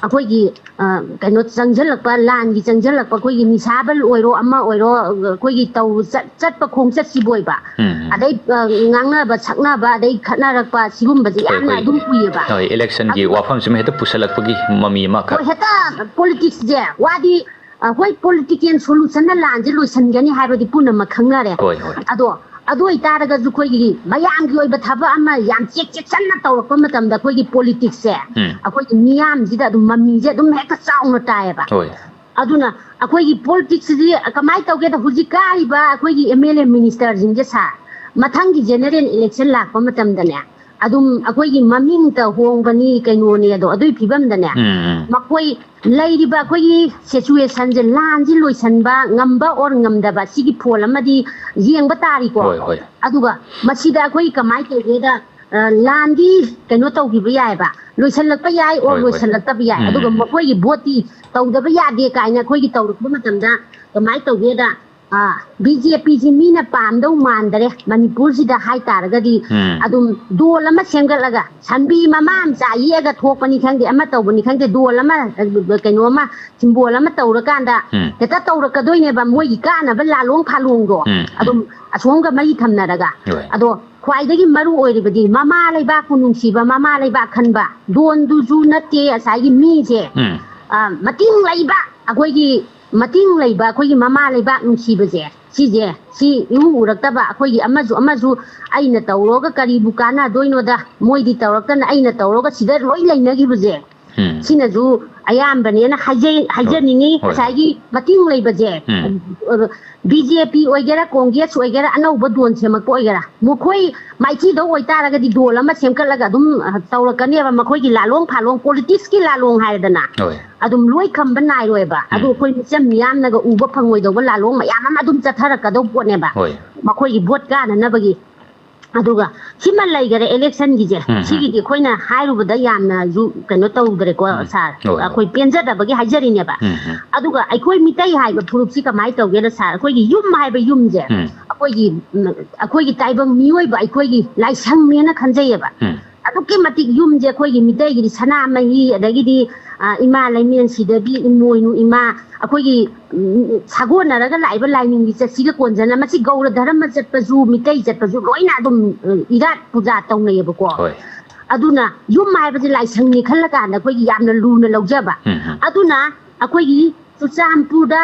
ꯑꯩꯈꯣꯏꯒꯤ, ꯑ, ꯀꯩꯅꯣ ꯆꯪꯁꯤꯜꯂꯛꯄ, ꯂꯥꯟꯒꯤ ꯆꯪꯁꯤꯜꯂꯛꯄ, ꯑꯩꯈꯣꯏꯒꯤ ꯅꯤꯁꯥꯕ ꯑꯣꯏꯔꯣ, ꯑꯃ ꯑꯣꯏꯔꯣ, ꯑꯩꯈꯣꯏꯒꯤ ꯇꯧ-, ꯆꯠ-, ꯆꯠꯄ ꯈꯣꯡꯆꯠꯁꯤꯕꯨ ꯑꯣꯏꯕ, ꯎꯝ, ꯎꯝ꯫ ꯑꯗꯩ, ꯑ, ꯉꯥꯡꯅꯕ ꯁꯛꯅꯕ, ꯑꯗꯩ ꯈꯠꯅꯔꯛꯄ, ꯁꯤꯒꯨꯝꯕꯁꯦ ꯍꯣꯏ, ꯌꯥꯝꯅ ꯑꯩꯈꯣꯏ, ꯑꯗꯨꯝ ꯎꯏꯌꯦꯕ꯫ ꯍꯣꯏ, ꯏꯂꯦꯛꯁꯟꯒꯤ ꯑꯗꯨꯒ ꯋꯥꯐꯝꯁꯤꯃ ꯍꯦꯛꯇ ꯄꯨꯁꯜꯂꯛꯄꯒꯤ ꯃꯃꯤ ꯑꯃꯈꯛ꯫ ꯍꯣꯏ, ꯍꯦꯛꯇ ꯄꯣꯂꯤꯇꯤꯛꯁꯁꯦ ꯋꯥꯗꯤ, ꯑ, ꯍꯣꯏ, ꯄꯣꯂꯤꯇꯤꯀꯦꯜ ꯁꯣꯂꯨꯁꯟꯅ ꯂꯥꯟꯁꯦ ꯂꯣꯏꯁꯤꯟꯒꯅꯤ ꯍꯥꯏꯕꯗꯤ ꯄꯨꯝꯅꯃꯛ ꯈꯪꯅꯔꯦ꯫ ꯍꯣꯏ, ꯍꯣꯏ꯫ ꯑꯗꯣ ꯑꯗꯨ ꯑꯣꯏꯇꯥꯔꯒꯁꯨ ꯑꯩꯈꯣꯏꯒꯤ ꯃꯌꯥꯝꯒꯤ ꯑꯣꯏꯕ ꯊꯕꯛ ꯑꯃ ꯌꯥꯝ ꯆꯦꯛ ꯆꯦꯛꯁꯟꯅ ꯇꯧꯔꯛꯄ ꯃꯇꯝꯗ ꯑꯩꯈꯣꯏꯒꯤ ꯄꯣꯂꯤꯇꯤꯛꯁꯁꯦ, ꯎꯝ꯫ ꯑꯩꯈꯣꯏꯒꯤ ꯃꯤꯌꯥꯝꯁꯤꯗ ꯑꯗꯨꯝ ꯃꯃꯤꯁꯦ ꯑꯗꯨꯝ ꯍꯦꯛꯇ ꯆꯥꯎꯅ ꯇꯥꯏꯌꯦꯕ꯫ ꯍꯣꯏ꯫ ꯑꯗꯨꯅ ꯑꯩꯈꯣꯏꯒꯤ ꯄꯣꯂꯤꯇꯤꯛꯁꯁꯤꯗꯤ ꯀꯃꯥꯏꯅ ꯇꯧꯒꯦꯗ, ꯍꯧꯖꯤꯛ ꯀꯥꯔꯤꯕ ꯑꯩꯈꯣꯏꯒꯤ ꯑꯦꯝ ꯑꯦꯜ ꯑꯦ ꯃꯤꯅꯤꯁꯇꯔꯁꯤꯡꯁꯦ, ꯁꯥꯔ, ꯃꯊꯪꯒꯤ ꯖꯦꯅꯦꯔꯦꯜ ꯏꯂꯦꯛꯁꯟ ꯂꯥꯛꯄ ꯃꯇꯝꯗꯅꯦ, ꯑꯗꯨꯝ ꯑꯩꯈꯣꯏꯒꯤ ꯃꯃꯤꯡꯇ ꯍꯣꯡꯕꯅꯤ, ꯀꯩꯅꯣꯅꯦ, ꯑꯗꯣ ꯑꯗꯨꯒꯤ ꯐꯤꯕꯝꯗꯅꯦ, ꯎꯝ, ꯎꯝ꯫ ꯃꯈꯣꯏ ꯂꯩꯔꯤꯕ ꯑꯩꯈꯣꯏꯒꯤ ꯁꯤꯆꯨꯋꯦꯁꯟꯁꯦ, ꯂꯥꯟꯁꯤ ꯂꯣꯏꯁꯤꯟꯕ ꯉꯝꯕ ꯑꯣꯔ ꯉꯝꯗꯕ, ꯁꯤꯒꯤ ꯐꯣꯜ ꯑꯃꯗꯤ ꯌꯦꯡꯕ ꯇꯥꯔꯤꯀꯣ꯫ ꯍꯣꯏ, ꯍꯣꯏ꯫ ꯑꯗꯨꯒ ꯃꯁꯤꯗ ꯑꯩꯈꯣꯏ ꯀꯃꯥꯏꯅ ꯇꯧꯒꯦꯗ, ꯑ, ꯂꯥꯟꯗꯤ ꯀꯩꯅꯣ ꯇꯧꯈꯤꯕ ꯌꯥꯏꯑꯕ, ꯂꯣꯏꯁꯤꯜꯂꯛꯄ ꯌꯥꯏ ꯑꯣꯔ ꯍꯣꯏ, ꯍꯣꯏ꯫ ꯂꯣꯏꯁꯤꯜꯂꯛꯇꯕ ꯌꯥꯏ꯫ ꯎꯝ, ꯑꯗꯨꯒ ꯎꯝ꯫ ꯃꯈꯣꯏꯒꯤ ꯚꯣꯠꯇꯤ ꯇꯧꯗꯕ ꯌꯥꯗꯦ ꯀꯥꯏꯅ ꯑꯩꯈꯣꯏꯒꯤ ꯇꯧꯔꯛꯄ ꯃꯇꯝꯗ ꯀꯃꯥꯏꯅ ꯇꯧꯒꯦꯗ, ꯕꯤ ꯖꯦ ꯄꯤꯁꯤ ꯃꯤꯅ ꯄꯥꯝꯗꯧ ꯃꯥꯟꯗꯔꯦ ꯃꯅꯤꯄꯨꯔꯁꯤꯗ ꯍꯥꯏꯇꯥꯔꯒꯗꯤ꯫ ꯎꯝ꯫ ꯑꯗꯨꯝ ꯗꯣꯜ ꯑꯃ ꯁꯦꯝꯒꯠꯂꯒ ꯁꯟꯕꯤ ꯃꯃꯥ ꯃꯆꯥ ꯌꯦꯛꯑꯒ ꯊꯣꯛꯄꯅꯤ ꯈꯪꯗꯦ, ꯑꯃ ꯇꯧꯕꯅꯤ ꯈꯪꯗꯦ, ꯗꯣꯜ ꯑꯃ, ꯀꯩꯅꯣ ꯑꯃ, ꯁꯤꯝꯕꯣꯜ ꯑꯃ ꯇꯧꯔꯀꯥꯟꯗ ꯎꯝ꯫ ꯍꯦꯛꯇ ꯇꯧꯔꯛꯀꯗꯣꯏꯅꯦꯕ ꯃꯣꯏꯒꯤ ꯀꯥꯟꯅꯕ ꯂꯥꯂꯣꯡ ꯐꯥꯂꯣꯡꯗꯣ꯫ ꯎꯝ, ꯎꯝ꯫ ꯑꯗꯨꯝ ꯑꯁꯣꯝꯒ ꯃꯔꯤ ꯊꯝꯅꯔꯒ꯫ ꯍꯣꯏ꯫ ꯑꯗꯣ ꯈ꯭ꯋꯥꯏꯗꯒꯤ ꯃꯔꯨ ꯑꯣꯏꯔꯤꯕꯗꯤ ꯃꯃꯥ ꯂꯩꯕꯥꯛꯄꯨ ꯅꯨꯡꯁꯤꯕ, ꯃꯃꯥ ꯂꯩꯕꯥꯛ ꯈꯟꯕ, ꯗꯣꯟꯗꯨꯁꯨ ꯅꯠꯇꯦ ꯉꯁꯥꯏꯒꯤ ꯃꯤꯁꯦ꯫ ꯎꯝ꯫ ꯑ, ꯃꯇꯤꯡ ꯂꯩꯕ, ꯑꯩꯈꯣꯏꯒꯤ ꯃꯇꯤꯡ ꯂꯩꯕ, ꯑꯩꯈꯣꯏꯒꯤ ꯃꯃꯥ ꯂꯩꯕꯥꯛ ꯅꯨꯡꯁꯤꯕꯁꯦ, ꯁꯤꯁꯦ, ꯁꯤ ꯏꯎ ꯎꯔꯛꯇꯕ, ꯑꯩꯈꯣꯏꯒꯤ ꯑꯃꯁꯨ ꯑꯃꯁꯨ ꯑꯩꯅ ꯇꯧꯔꯒ ꯀꯔꯤꯕꯨ ꯀꯥꯟꯅꯗꯣꯏꯅꯣꯗ, ꯃꯣꯏꯗꯤ ꯇꯧꯔꯛꯇꯅ ꯑꯩꯅ ꯇꯧꯔꯒ ꯁꯤꯗ ꯂꯣꯏ ꯂꯩꯅꯈꯤꯕꯁꯦ꯫ ꯎꯝ꯫ ꯁꯤꯅꯁꯨ ꯑꯌꯥꯝꯕꯅꯦꯅ ꯍꯥꯏꯖꯩ-, ꯍꯥꯏꯖꯅꯤꯡꯉꯤ꯫ ꯍꯣꯏ, ꯍꯣꯏ꯫ ꯉꯁꯥꯏꯒꯤ ꯃꯇꯤꯡ ꯂꯩꯕꯁꯦ, ꯎꯝ꯫ ꯕꯤ ꯖꯦ ꯄꯤ ꯑꯣꯏꯒꯦꯔꯥ, ꯀꯣꯡꯒ꯭ꯔꯦꯁ ꯑꯣꯏꯒꯦꯔꯥ, ꯑꯅꯧꯕ ꯗꯣꯟ ꯁꯦꯝꯃꯛꯄ ꯑꯣꯏꯒꯦꯔꯥ, ꯃꯈꯣꯏ ꯃꯥꯏꯊꯤꯗꯧ ꯑꯣꯏꯇꯥꯔꯒꯗꯤ ꯗꯣꯟ ꯑꯃ ꯁꯦꯝꯒꯠꯂꯒ ꯑꯗꯨꯝ, ꯑ, ꯇꯧꯔꯛꯀꯅꯦꯕ꯫ ꯃꯈꯣꯏꯒꯤ ꯂꯥꯂꯣꯡ ꯐꯥꯂꯣꯡ, ꯄꯣꯂꯤꯇꯤꯛꯁꯀꯤ ꯂꯥꯂꯣꯡ ꯍꯥꯏꯔꯗꯅ, ꯍꯣꯏ꯫ ꯑꯗꯨꯝ ꯂꯣꯏ ꯈꯝꯕ ꯅꯥꯏꯔꯣꯏꯕ꯫ ꯑꯗꯨ ꯎꯝ꯫ ꯑꯩꯈꯣꯏ ꯃꯤꯆꯝ ꯃꯤꯌꯥꯝꯅꯒ ꯎꯕ ꯐꯪꯉꯣꯏꯗꯧꯕ ꯂꯥꯂꯣꯡ ꯃꯌꯥꯝ ꯑꯃ ꯑꯗꯨꯝ ꯆꯠꯊꯔꯛꯀꯗꯧꯕ ꯄꯣꯠꯅꯦꯕ, ꯍꯣꯏ꯫ ꯃꯈꯣꯏꯒꯤ ꯚꯣꯠ ꯀꯥꯅꯅꯕꯒꯤ꯫ ꯑꯗꯨꯒ ꯁꯤꯃ ꯂꯩꯈꯔꯦ, ꯏꯂꯦꯛꯁꯟꯒꯤꯁꯦ꯫ ꯎꯝ, ꯎꯝ꯫ ꯁꯤꯒꯤꯗꯤ ꯑꯩꯈꯣꯏꯅ ꯍꯥꯏꯔꯨꯕꯗ ꯌꯥꯝꯅꯁꯨ ꯀꯩꯅꯣ ꯇꯧꯗ꯭ꯔꯦꯀꯣ, ꯎꯝ꯫ ꯁꯥꯔ꯫ ꯍꯣꯏ, ꯍꯣꯏ꯫ ꯑꯩꯈꯣꯏ ꯄꯦꯟꯖꯗꯕꯒꯤ ꯍꯥꯏꯖꯔꯤꯅꯦꯕ꯫ ꯎꯝ, ꯎꯝ꯫ ꯑꯗꯨꯒ ꯑꯩꯈꯣꯏ ꯃꯤꯇꯩ ꯍꯥꯏꯕ ꯐꯨꯔꯨꯞꯁꯤ ꯀꯃꯥꯏꯅ ꯇꯧꯒꯦꯗ, ꯁꯥꯔ, ꯑꯩꯈꯣꯏꯒꯤ ꯌꯨꯝ ꯍꯥꯏꯕ ꯌꯨꯝꯁꯦ, ꯎꯝ꯫ ꯑꯩꯈꯣꯏꯒꯤ, ꯎꯝ, ꯑꯩꯈꯣꯏꯒꯤ ꯇꯥꯏꯕꯪ ꯃꯤꯑꯣꯏꯕ, ꯑꯩꯈꯣꯏꯒꯤ ꯂꯥꯏꯁꯪꯅꯦꯅ ꯈꯟꯖꯩꯌꯦꯕ꯫ ꯎꯝ꯫ ꯑꯗꯨꯛꯀꯤ ꯃꯇꯤꯛ ꯌꯨꯝꯁꯦ ꯑꯩꯈꯣꯏꯒꯤ ꯃꯤꯇꯩꯒꯤꯗꯤ ꯁꯅꯥꯃꯍꯤ, ꯑꯗꯒꯤꯗꯤ, ꯑ, ꯏꯃꯥ ꯂꯩꯃꯦꯟ ꯁꯤꯗꯕꯤ, ꯏꯃꯣꯏꯅꯨ ꯏꯃꯥ, ꯑꯩꯈꯣꯏꯒꯤ, ꯎꯝ, ꯁꯥꯒꯣꯟꯅꯔꯒ ꯂꯥꯛꯏꯕ ꯂꯥꯏꯅꯤꯡ ꯂꯤꯆꯠꯁꯤꯒ ꯀꯣꯟꯖꯅ, ꯃꯁꯤ ꯒꯧꯔ ꯙꯔꯃ ꯆꯠꯄꯁꯨ, ꯃꯤꯇꯩ ꯆꯠꯄꯁꯨ ꯂꯣꯏꯅ ꯑꯗꯨꯝ, ꯎꯝ, ꯏꯔꯥꯠ ꯄꯨꯖꯥ ꯇꯧꯅꯩꯌꯦꯕꯀꯣ꯫ ꯍꯣꯏ꯫ ꯑꯗꯨꯅ ꯌꯨꯝ ꯍꯥꯏꯕꯁꯦ ꯂꯥꯏꯁꯪꯅꯤ ꯈꯜꯂꯀꯥꯟꯗ ꯑꯩꯈꯣꯏꯒꯤ ꯌꯥꯝꯅ ꯂꯨꯅ ꯂꯧꯖꯕ꯫ ꯎꯝ, ꯎꯝ꯫ ꯑꯗꯨꯅ ꯑꯩꯈꯣꯏꯒꯤ ꯆꯨꯔꯆꯥꯟꯄꯨꯔꯗ,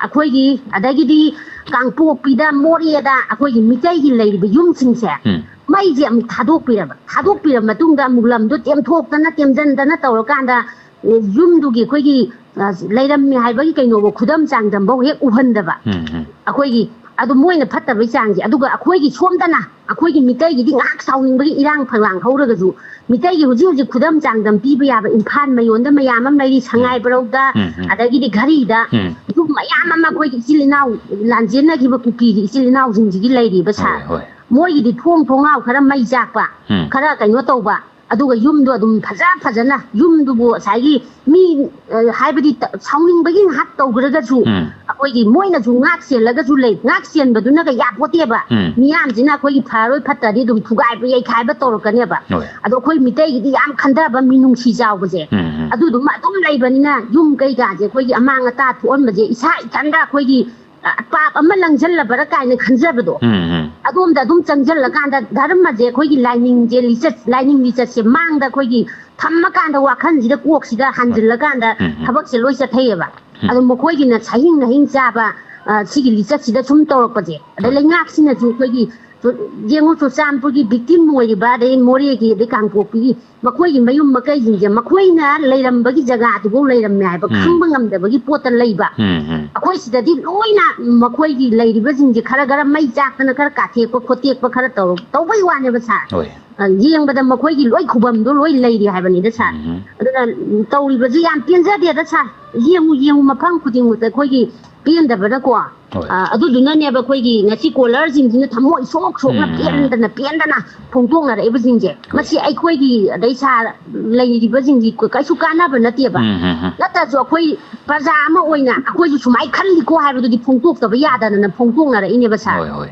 ꯑꯩꯈꯣꯏꯒꯤ, ꯑꯗꯒꯤꯗꯤ ꯀꯥꯡꯄꯣꯛꯄꯤꯗ, ꯃꯣꯔꯦꯗ ꯑꯩꯈꯣꯏꯒꯤ ꯃꯤꯇꯩꯒꯤ ꯂꯩꯔꯤꯕ ꯌꯨꯝꯁꯤꯡꯁꯦ, ꯎꯝ꯫ ꯃꯩꯁꯦ ꯑꯃꯨꯛ ꯊꯥꯗꯣꯛꯄꯤꯔꯕ, ꯊꯥꯗꯣꯛꯄꯤꯔꯕ ꯃꯇꯨꯡꯗ ꯑꯃꯨꯛ ꯂꯝꯗꯣ ꯇꯦꯝꯊꯣꯛꯇꯅ ꯇꯦꯝꯖꯟꯗꯅ ꯇꯧꯔꯀꯥꯟꯗ, ꯑꯦ, ꯌꯨꯝꯗꯨꯒꯤ ꯑꯩꯈꯣꯏꯒꯤ, ꯑ, ꯂꯩꯔꯝꯃꯤ ꯍꯥꯏꯕꯒꯤ ꯀꯩꯅꯣꯕꯨ ꯈꯨꯗꯝ ꯆꯥꯡꯗꯝꯐꯧ ꯍꯦꯛ ꯎꯍꯟꯗꯕ꯫ ꯎꯝ, ꯎꯝ꯫ ꯑꯩꯈꯣꯏꯒꯤ, ꯑꯗꯨ ꯃꯣꯏꯅ ꯐꯠꯇꯕꯩ ꯆꯥꯡꯁꯦ꯫ ꯑꯗꯨꯒ ꯑꯩꯈꯣꯏꯒꯤ ꯁꯣꯝꯗꯅ, ꯑꯩꯈꯣꯏꯒꯤ ꯃꯤꯇꯩꯒꯤꯗꯤ ꯉꯥꯏꯍꯥꯛ ꯁꯥꯎꯅꯤꯡꯕꯒꯤ ꯏꯔꯥꯡ ꯐꯂꯥꯡ ꯍꯧꯔꯒꯁꯨ, ꯃꯤꯇꯩꯒꯤ ꯍꯧꯖꯤꯛ ꯍꯧꯖꯤꯛ ꯈꯨꯗꯝ ꯆꯥꯡꯗꯝ ꯄꯤꯕ ꯌꯥꯕ ꯏꯝꯐꯥꯜ ꯃꯌꯣꯟꯗ ꯃꯌꯥꯝ ꯑꯃ ꯂꯩꯔꯤ, ꯁꯉꯥꯏ ꯕ꯭ꯔꯧꯗ, ꯎꯝ, ꯎꯝ꯫ ꯑꯗꯒꯤꯗꯤ ꯘꯔꯤꯗ, ꯎꯝ꯫ ꯌꯨꯝ ꯃꯌꯥꯝ ꯑꯃ ꯑꯩꯈꯣꯏꯒꯤ ꯏꯆꯤꯜ ꯏꯅꯥꯎ ꯂꯥꯟꯖꯦꯟꯅꯈꯤꯕ ꯀꯨꯀꯤꯒꯤ ꯏꯆꯤꯜ ꯏꯅꯥꯎꯁꯤꯡꯁꯤꯒꯤ ꯂꯩꯔꯤꯕ, ꯁꯥꯔ꯫ ꯍꯣꯏ, ꯍꯣꯏ꯫ ꯃꯣꯏꯒꯤꯗꯤ ꯊꯣꯡ ꯊꯣꯡꯅꯥꯎ ꯈꯔ ꯃꯩ ꯆꯥꯛꯄ, ꯎꯝ꯫ ꯈꯔ ꯀꯩꯅꯣ ꯇꯧꯕ, ꯑꯗꯨꯒ ꯌꯨꯝꯗꯣ ꯑꯗꯨꯝ ꯐꯖ ꯐꯖꯅ, ꯌꯨꯝꯗꯨꯕꯨ ꯉꯁꯥꯏꯒꯤ ꯃꯤ, ꯑ, ꯍꯥꯏꯕꯗꯤ ꯇ-, ꯁꯥꯎꯅꯤꯡꯕꯒꯤ ꯉꯥꯏꯍꯥꯛ ꯇꯧꯈ꯭ꯔꯒꯁꯨ, ꯎꯝ꯫ ꯑꯩꯈꯣꯏꯒꯤ ꯃꯣꯏꯅꯁꯨ ꯉꯥꯛ ꯁꯦꯜꯂꯒꯁꯨ ꯂꯩ, ꯉꯥꯛ ꯁꯦꯟꯕꯗꯨꯅꯒ ꯌꯥꯄꯣꯠꯇꯦꯕ꯫ ꯎꯝ꯫ ꯃꯤꯌꯥꯝꯁꯤꯅ ꯑꯩꯈꯣꯏꯒꯤ ꯐꯔꯣꯏ ꯐꯠꯇ꯭ꯔꯗꯤ ꯑꯗꯨꯝ ꯊꯨꯒꯥꯏꯕ ꯌꯩꯈꯥꯏꯕ ꯇꯧꯔꯛꯀꯅꯦꯕ꯫ ꯍꯣꯏ꯫ ꯑꯗꯣ ꯑꯩꯈꯣꯏ ꯃꯤꯇꯩꯒꯤꯗꯤ ꯌꯥꯝ ꯈꯟꯊꯕ, ꯃꯤꯅꯨꯡꯁꯤ ꯆꯥꯎꯕꯁꯦ꯫ ꯎꯝ, ꯎꯝ꯫ ꯑꯗꯨꯗꯨꯃ ꯑꯗꯨꯝ ꯂꯩꯕꯅꯤꯅ ꯌꯨꯝ ꯀꯩꯀꯥꯁꯦ ꯑꯩꯈꯣꯏꯒꯤ ꯑꯃꯥꯡ ꯑꯇꯥ ꯊꯣꯛꯍꯟꯕꯁꯦ ꯏꯁꯥ ꯏꯊꯟꯗ ꯑꯩꯈꯣꯏꯒꯤ, ꯑ, ꯄꯥꯞ ꯑꯃ ꯂꯪꯁꯤꯜꯂꯕꯔꯥ ꯀꯥꯏꯅ ꯈꯟꯖꯕꯗꯣ꯫ ꯎꯝ, ꯎꯝ꯫ ꯑꯗꯣꯝꯗ ꯑꯗꯨꯝ ꯆꯪꯁꯤꯜꯂꯀꯥꯟꯗ ꯙꯔꯃꯁꯦ ꯑꯩꯈꯣꯏꯒꯤ ꯂꯥꯏꯅꯤꯡꯁꯦ, ꯂꯤꯆꯠ, ꯂꯥꯏꯅꯤꯡ ꯂꯤꯆꯠꯁꯦ ꯃꯥꯡꯗ ꯑꯩꯈꯣꯏꯒꯤ ꯊꯝꯃꯀꯥꯟꯗ ꯋꯥꯈꯜꯁꯤꯗ, ꯀꯣꯛꯁꯤꯗ ꯍꯟꯖꯤꯜꯂꯀꯥꯟꯗ ꯎꯝ, ꯎꯝ꯫ ꯊꯕꯛꯁꯦ ꯂꯣꯏ ꯆꯠꯊꯩꯌꯦꯕ꯫ ꯎꯝ꯫ ꯑꯗꯣ ꯃꯈꯣꯏꯒꯤꯅ ꯁꯍꯤꯡ ꯅꯍꯤꯡ ꯆꯥꯕ, ꯑ, ꯁꯤꯒꯤ ꯂꯤꯆꯠꯁꯤꯗ ꯁꯨꯝ ꯇꯧꯔꯛꯄꯁꯦ꯫ ꯑꯗꯩ ꯍꯣꯏ꯫ ꯂꯩꯉꯥꯛꯁꯤꯅꯁꯨ ꯑꯩꯈꯣꯏꯒꯤ ꯆꯨ-, ꯌꯦꯡꯉꯨ, ꯆꯨꯔꯆꯥꯟꯄꯨꯔꯒꯤ victim ꯑꯣꯏꯔꯤꯕ, ꯑꯗꯩ ꯃꯣꯔꯦꯒꯤ, ꯑꯗꯩ ꯀꯥꯡꯄꯣꯛꯄꯤꯒꯤ ꯃꯈꯣꯏꯒꯤ ꯃꯌꯨꯝ ꯃꯀꯩꯁꯤꯡꯁꯦ ꯃꯈꯣꯏꯅ ꯂꯩꯔꯝꯕꯒꯤ ꯖꯒꯥꯗꯨꯐꯥꯎ ꯂꯩꯔꯝꯃꯦ ꯍꯥꯏꯕ ꯎꯝ꯫ ꯈꯪꯕ ꯉꯝꯗꯕꯒꯤ ꯄꯣꯠꯇ ꯂꯩꯕ꯫ ꯎꯝ, ꯎꯝ꯫ ꯑꯩꯈꯣꯏ ꯁꯤꯗꯗꯤ ꯂꯣꯏꯅ ꯃꯈꯣꯏꯒꯤ ꯂꯩꯔꯤꯕꯁꯤꯡꯁꯦ ꯈꯔ ꯈꯔ ꯃꯩ ꯆꯥꯛꯇꯅ ꯈꯔ ꯀꯥꯊꯦꯛꯄ ꯈꯣꯠꯇꯦꯛꯄ ꯈꯔ ꯇꯧꯔ-, ꯇꯧꯕꯩ ꯋꯥꯅꯦꯕ ꯁꯥꯔ꯫ ꯍꯣꯏ꯫ ꯑ, ꯌꯦꯡꯕꯗ ꯃꯈꯣꯏꯒꯤ ꯂꯣꯏ ꯈꯨꯕꯝꯗꯣ ꯂꯣꯏ ꯂꯩꯔꯤ ꯍꯥꯏꯕꯅꯤꯗ ꯁꯥꯔ꯫ ꯎꯝ꯫ ꯑꯗꯨꯅ, ꯎꯝ, ꯇꯧꯔꯤꯕꯁꯤ ꯌꯥꯝ ꯄꯦꯟꯖꯗꯦꯗ ꯁꯥꯔ꯫ ꯌꯦꯡꯉꯨ, ꯌꯦꯡꯉꯨ, ꯃꯐꯝ ꯈꯨꯗꯤꯡꯃꯛꯇ ꯑꯩꯈꯣꯏꯒꯤ ꯄꯦꯟꯗꯕꯅꯀꯣ꯫ ꯍꯣꯏ꯫ ꯑ, ꯑꯗꯨꯗꯨꯅꯅꯦꯕ ꯑꯩꯈꯣꯏꯒꯤ ꯉꯁꯤ ꯀꯣꯂꯔꯁꯤꯡꯁꯤꯅ ꯊꯃꯣꯏ ꯁꯣꯛ ꯁꯣꯛꯅ ꯎꯝ, ꯎꯝ꯫ ꯄꯦꯟꯗꯅ ꯄꯦꯟꯗꯅ ꯐꯣꯡꯗꯣꯛꯅꯔꯛꯏꯕꯁꯤꯡꯁꯦ꯫ ꯍꯣꯏ꯫ ꯃꯁꯤ ꯑꯩꯈꯣꯏꯒꯤ ꯑꯗꯩ ꯁꯥꯔ ꯂꯩꯔꯤꯕꯁꯤꯡꯁꯤ ꯀꯩꯁꯨ ꯀꯥꯟꯅꯕ ꯅꯠꯇꯦꯕ꯫ ꯎꯝ, ꯎꯝ, ꯎꯝ꯫ ꯅꯠꯇ꯭ꯔꯁꯨ ꯑꯩꯈꯣꯏ ꯄ꯭ꯔꯖꯥ ꯑꯃ ꯑꯣꯏꯅ ꯑꯩꯈꯣꯏꯁꯨ ꯁꯨꯃꯥꯏꯅ ꯈꯜꯂꯤꯀꯣ ꯍꯥꯏꯕꯗꯨꯗꯤ ꯐꯣꯡꯗꯣꯛꯇꯕ ꯌꯥꯗꯗꯅ ꯐꯣꯡꯗꯣꯛꯅꯔꯛꯏꯅꯦꯕ ꯁꯥꯔ꯫ ꯍꯣꯏ, ꯍꯣꯏ꯫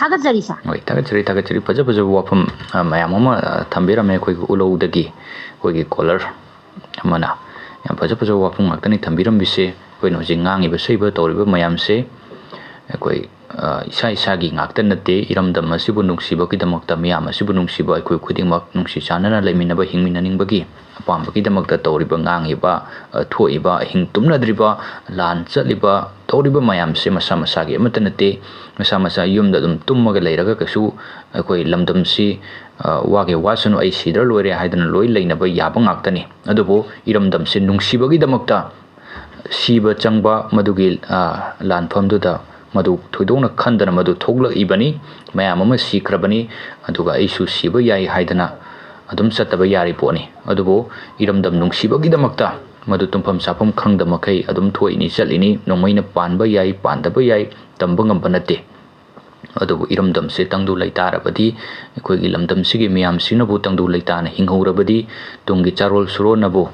ꯊꯥꯒꯠꯆꯔꯤ ꯁꯥꯔ꯫ ꯍꯣꯏ, ꯊꯥꯒꯠꯆꯔꯤ, ꯊꯥꯒꯠꯆꯔꯤ꯫ ꯐꯖ ꯐꯖꯕ ꯋꯥꯐꯝ, ꯑ, ꯃꯌꯥꯝ ꯑꯃ, ꯑ, ꯊꯝꯕꯤꯔꯝꯃꯦ ꯑꯩꯈꯣꯏꯒꯤ ꯎꯂꯧꯗꯒꯤ ꯑꯩꯈꯣꯏꯒꯤ ꯀꯣꯂꯔ ꯑꯃꯅ꯫ ꯌꯥꯝ ꯐꯖ ꯐꯖꯕ ꯋꯥꯐꯝ ꯉꯥꯛꯇꯅꯤ ꯊꯝꯕꯤꯔꯝꯃꯤꯁꯦ꯫ ꯑꯩꯈꯣꯏꯅ ꯍꯧꯖꯤꯛ ꯉꯥꯡꯉꯤꯕ ꯁꯛꯏꯕ ꯇꯧꯔꯤꯕ ꯃꯌꯥꯝꯁꯦ ꯑꯩꯈꯣꯏ, ꯑ, ꯏꯁꯥ ꯏꯁꯥꯒꯤ ꯉꯥꯛꯇ ꯅꯠꯇꯦ꯫ ꯏꯔꯝꯗꯝ ꯑꯁꯤꯕꯨ ꯅꯨꯡꯁꯤꯕꯒꯤꯗꯃꯛꯇ, ꯃꯤꯌꯥꯝ ꯑꯁꯤꯕꯨ ꯅꯨꯡꯁꯤꯕ, ꯑꯩꯈꯣꯏ ꯈꯨꯗꯤꯡꯃꯛ ꯅꯨꯡꯁꯤ ꯆꯥꯟꯅꯅ ꯂꯩꯃꯤꯟꯅꯕ, ꯍꯤꯡꯃꯤꯟꯅꯅꯤꯡꯕꯒꯤ ꯑꯄꯥꯝꯕꯒꯤꯗꯃꯛꯇ ꯇꯧꯔꯤꯕ, ꯉꯥꯡꯉꯤꯕ, ꯑ, ꯊꯣꯛꯏꯕ, ꯑꯍꯤꯡ ꯇꯨꯝꯅꯗ꯭ꯔꯤꯕ, ꯂꯥꯟ ꯆꯠꯂꯤꯕ, ꯇꯧꯔꯤꯕ ꯃꯌꯥꯝꯁꯦ ꯃꯁꯥ ꯃꯁꯥꯒꯤ ꯑꯃꯠꯇ ꯅꯠꯇꯦ꯫ ꯃꯁꯥ ꯃꯁꯥ ꯌꯨꯝꯗ ꯑꯗꯨꯝ ꯇꯨꯝꯃꯒ ꯂꯩꯔꯒ ꯀꯩꯁꯨ ꯑꯩꯈꯣꯏ ꯂꯝꯗꯝꯁꯤ, ꯑ, ꯋꯥꯒꯦ ꯋꯥꯁꯅꯨ, ꯑꯩ ꯁꯤꯗ꯭ꯔ ꯂꯣꯏꯔꯦ ꯍꯥꯏꯗꯅ ꯂꯣꯏ ꯂꯩꯅꯕ ꯌꯥꯕ ꯉꯥꯛꯇꯅꯤ꯫ ꯑꯗꯨꯕꯨ ꯏꯔꯝꯗꯝꯁꯦ ꯅꯨꯡꯁꯤꯕꯒꯤꯗꯃꯛꯇ ꯁꯤꯕ ꯆꯪꯕ, ꯃꯗꯨꯒꯤ, ꯑ, ꯂꯥꯟꯐꯝꯗꯨꯗ ꯃꯗꯨ ꯊꯣꯏꯗꯣꯛꯅ ꯈꯟꯗꯅ ꯃꯗꯨ ꯊꯣꯛꯂꯛꯏꯕꯅꯤ꯫ ꯃꯌꯥꯝ ꯑꯃ ꯁꯤꯈ꯭ꯔꯕꯅꯤ, ꯑꯗꯨꯒ ꯑꯩꯁꯨ ꯁꯤꯕ ꯌꯥꯏ ꯍꯥꯏꯗꯅ ꯑꯗꯨꯝ ꯆꯠꯇꯕ ꯌꯥꯔꯤ ꯄꯣꯠꯅꯤ꯫ ꯑꯗꯨꯕꯨ ꯏꯔꯝꯗꯝ ꯅꯨꯡꯁꯤꯕꯒꯤꯗꯃꯛꯇ ꯃꯗꯨ ꯇꯨꯝꯐꯝ ꯆꯥꯐꯝ ꯈꯪꯗ ꯃꯈꯩ ꯑꯗꯨꯝ ꯊꯣꯛꯏꯅꯤ, ꯆꯠꯂꯤꯅꯤ꯫ ꯅꯣꯡꯃꯩꯅ ꯄꯥꯟꯕ ꯌꯥꯏ, ꯄꯥꯟꯗꯕ ꯌꯥꯏ, ꯇꯝꯕ ꯉꯝꯕ ꯅꯠꯇꯦ꯫ ꯑꯗꯨꯕꯨ ꯏꯔꯝꯗꯝꯁꯦ ꯇꯪꯗꯨ ꯂꯩꯇꯥꯔꯕꯗꯤ, ꯑꯩꯈꯣꯏꯒꯤ ꯂꯝꯗꯝꯁꯤꯒꯤ ꯃꯤꯌꯥꯝꯁꯤꯅꯕꯨ ꯇꯪꯗꯨ ꯂꯩꯇꯥꯅ ꯍꯤꯡꯍꯧꯔꯕꯗꯤ, ꯇꯨꯡꯒꯤ ꯆꯥꯔꯣꯜ ꯁꯨꯔꯣꯟꯅꯕꯨ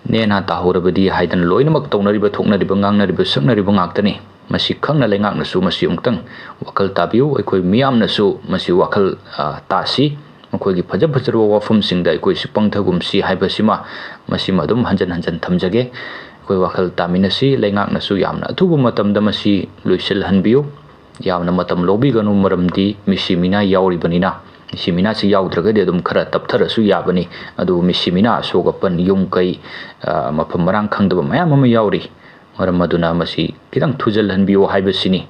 ꯅꯦꯅꯥ ꯇꯥꯍꯧꯔꯕꯗꯤ ꯍꯥꯏꯗꯅ ꯂꯣꯏꯅꯃꯛ ꯇꯧꯅꯔꯤꯕ, ꯊꯣꯛꯅꯔꯤꯕ, ꯉꯥꯡꯅꯔꯤꯕ, ꯁꯛꯅꯔꯤꯕ ꯉꯥꯛꯇꯅꯤ꯫ ꯃꯁꯤ ꯈꯪꯅ ꯂꯩꯉꯥꯛꯅꯁꯨ ꯃꯁꯤ ꯑꯃꯨꯛꯇꯪ ꯋꯥꯈꯜ ꯇꯥꯕꯤꯌꯨ꯫ ꯑꯩꯈꯣꯏ ꯃꯤꯌꯥꯝꯅꯁꯨ ꯃꯁꯤ ꯋꯥꯈꯜ, ꯑ, ꯇꯥꯁꯤ꯫ ꯃꯈꯣꯏꯒꯤ ꯐꯖ ꯐꯖꯔꯕ ꯋꯥꯐꯝꯁꯤꯡꯗ ꯑꯩꯈꯣꯏꯁꯨ ꯄꯪꯊꯒꯨꯝꯁꯤ ꯍꯥꯏꯕꯁꯤꯃ, ꯃꯁꯤꯃ ꯑꯗꯨꯝ ꯍꯟꯖꯟ ꯍꯟꯖꯟ ꯊꯝꯖꯒꯦ꯫ ꯑꯩꯈꯣꯏ ꯋꯥꯈꯜ ꯇꯥꯃꯤꯟꯅꯁꯤ꯫ ꯂꯩꯉꯥꯛꯅꯁꯨ ꯌꯥꯝꯅ ꯑꯊꯨꯕ ꯃꯇꯝꯗ ꯃꯁꯤ ꯂꯣꯏꯁꯤꯜꯍꯟꯕꯤꯌꯨ꯫ ꯌꯥꯝꯅ ꯃꯇꯝ ꯂꯧꯕꯤꯒꯅꯨ, ꯃꯔꯝꯗꯤ ꯃꯤꯁꯤ ꯃꯤꯅꯥ ꯌꯥꯎꯔꯤꯕꯅꯤꯅ꯫ ꯃꯤꯁꯤ ꯃꯤꯅꯥꯁꯤ ꯌꯥꯎꯗ꯭ꯔꯒꯗꯤ ꯑꯗꯨꯝ ꯈꯔ ꯇꯞꯊꯔꯁꯨ ꯌꯥꯕꯅꯤ꯫ ꯑꯗꯨꯕꯨ ꯃꯤꯁꯤ ꯃꯤꯅꯥ, ꯑꯁꯣꯛ ꯑꯄꯟ, ꯌꯨꯝ ꯀꯩ, ꯑ, ꯃꯐꯝ ꯃꯔꯥꯡ ꯈꯪꯗꯕ ꯃꯌꯥꯝ ꯑꯃ ꯌꯥꯎꯔꯤ꯫ ꯃꯔꯝ ꯑꯗꯨꯅ ꯃꯁꯤ ꯈꯤꯇꯪ ꯊꯨꯖꯜꯍꯟꯕꯤꯌꯨ ꯍꯥꯏꯕꯁꯤꯅꯤ꯫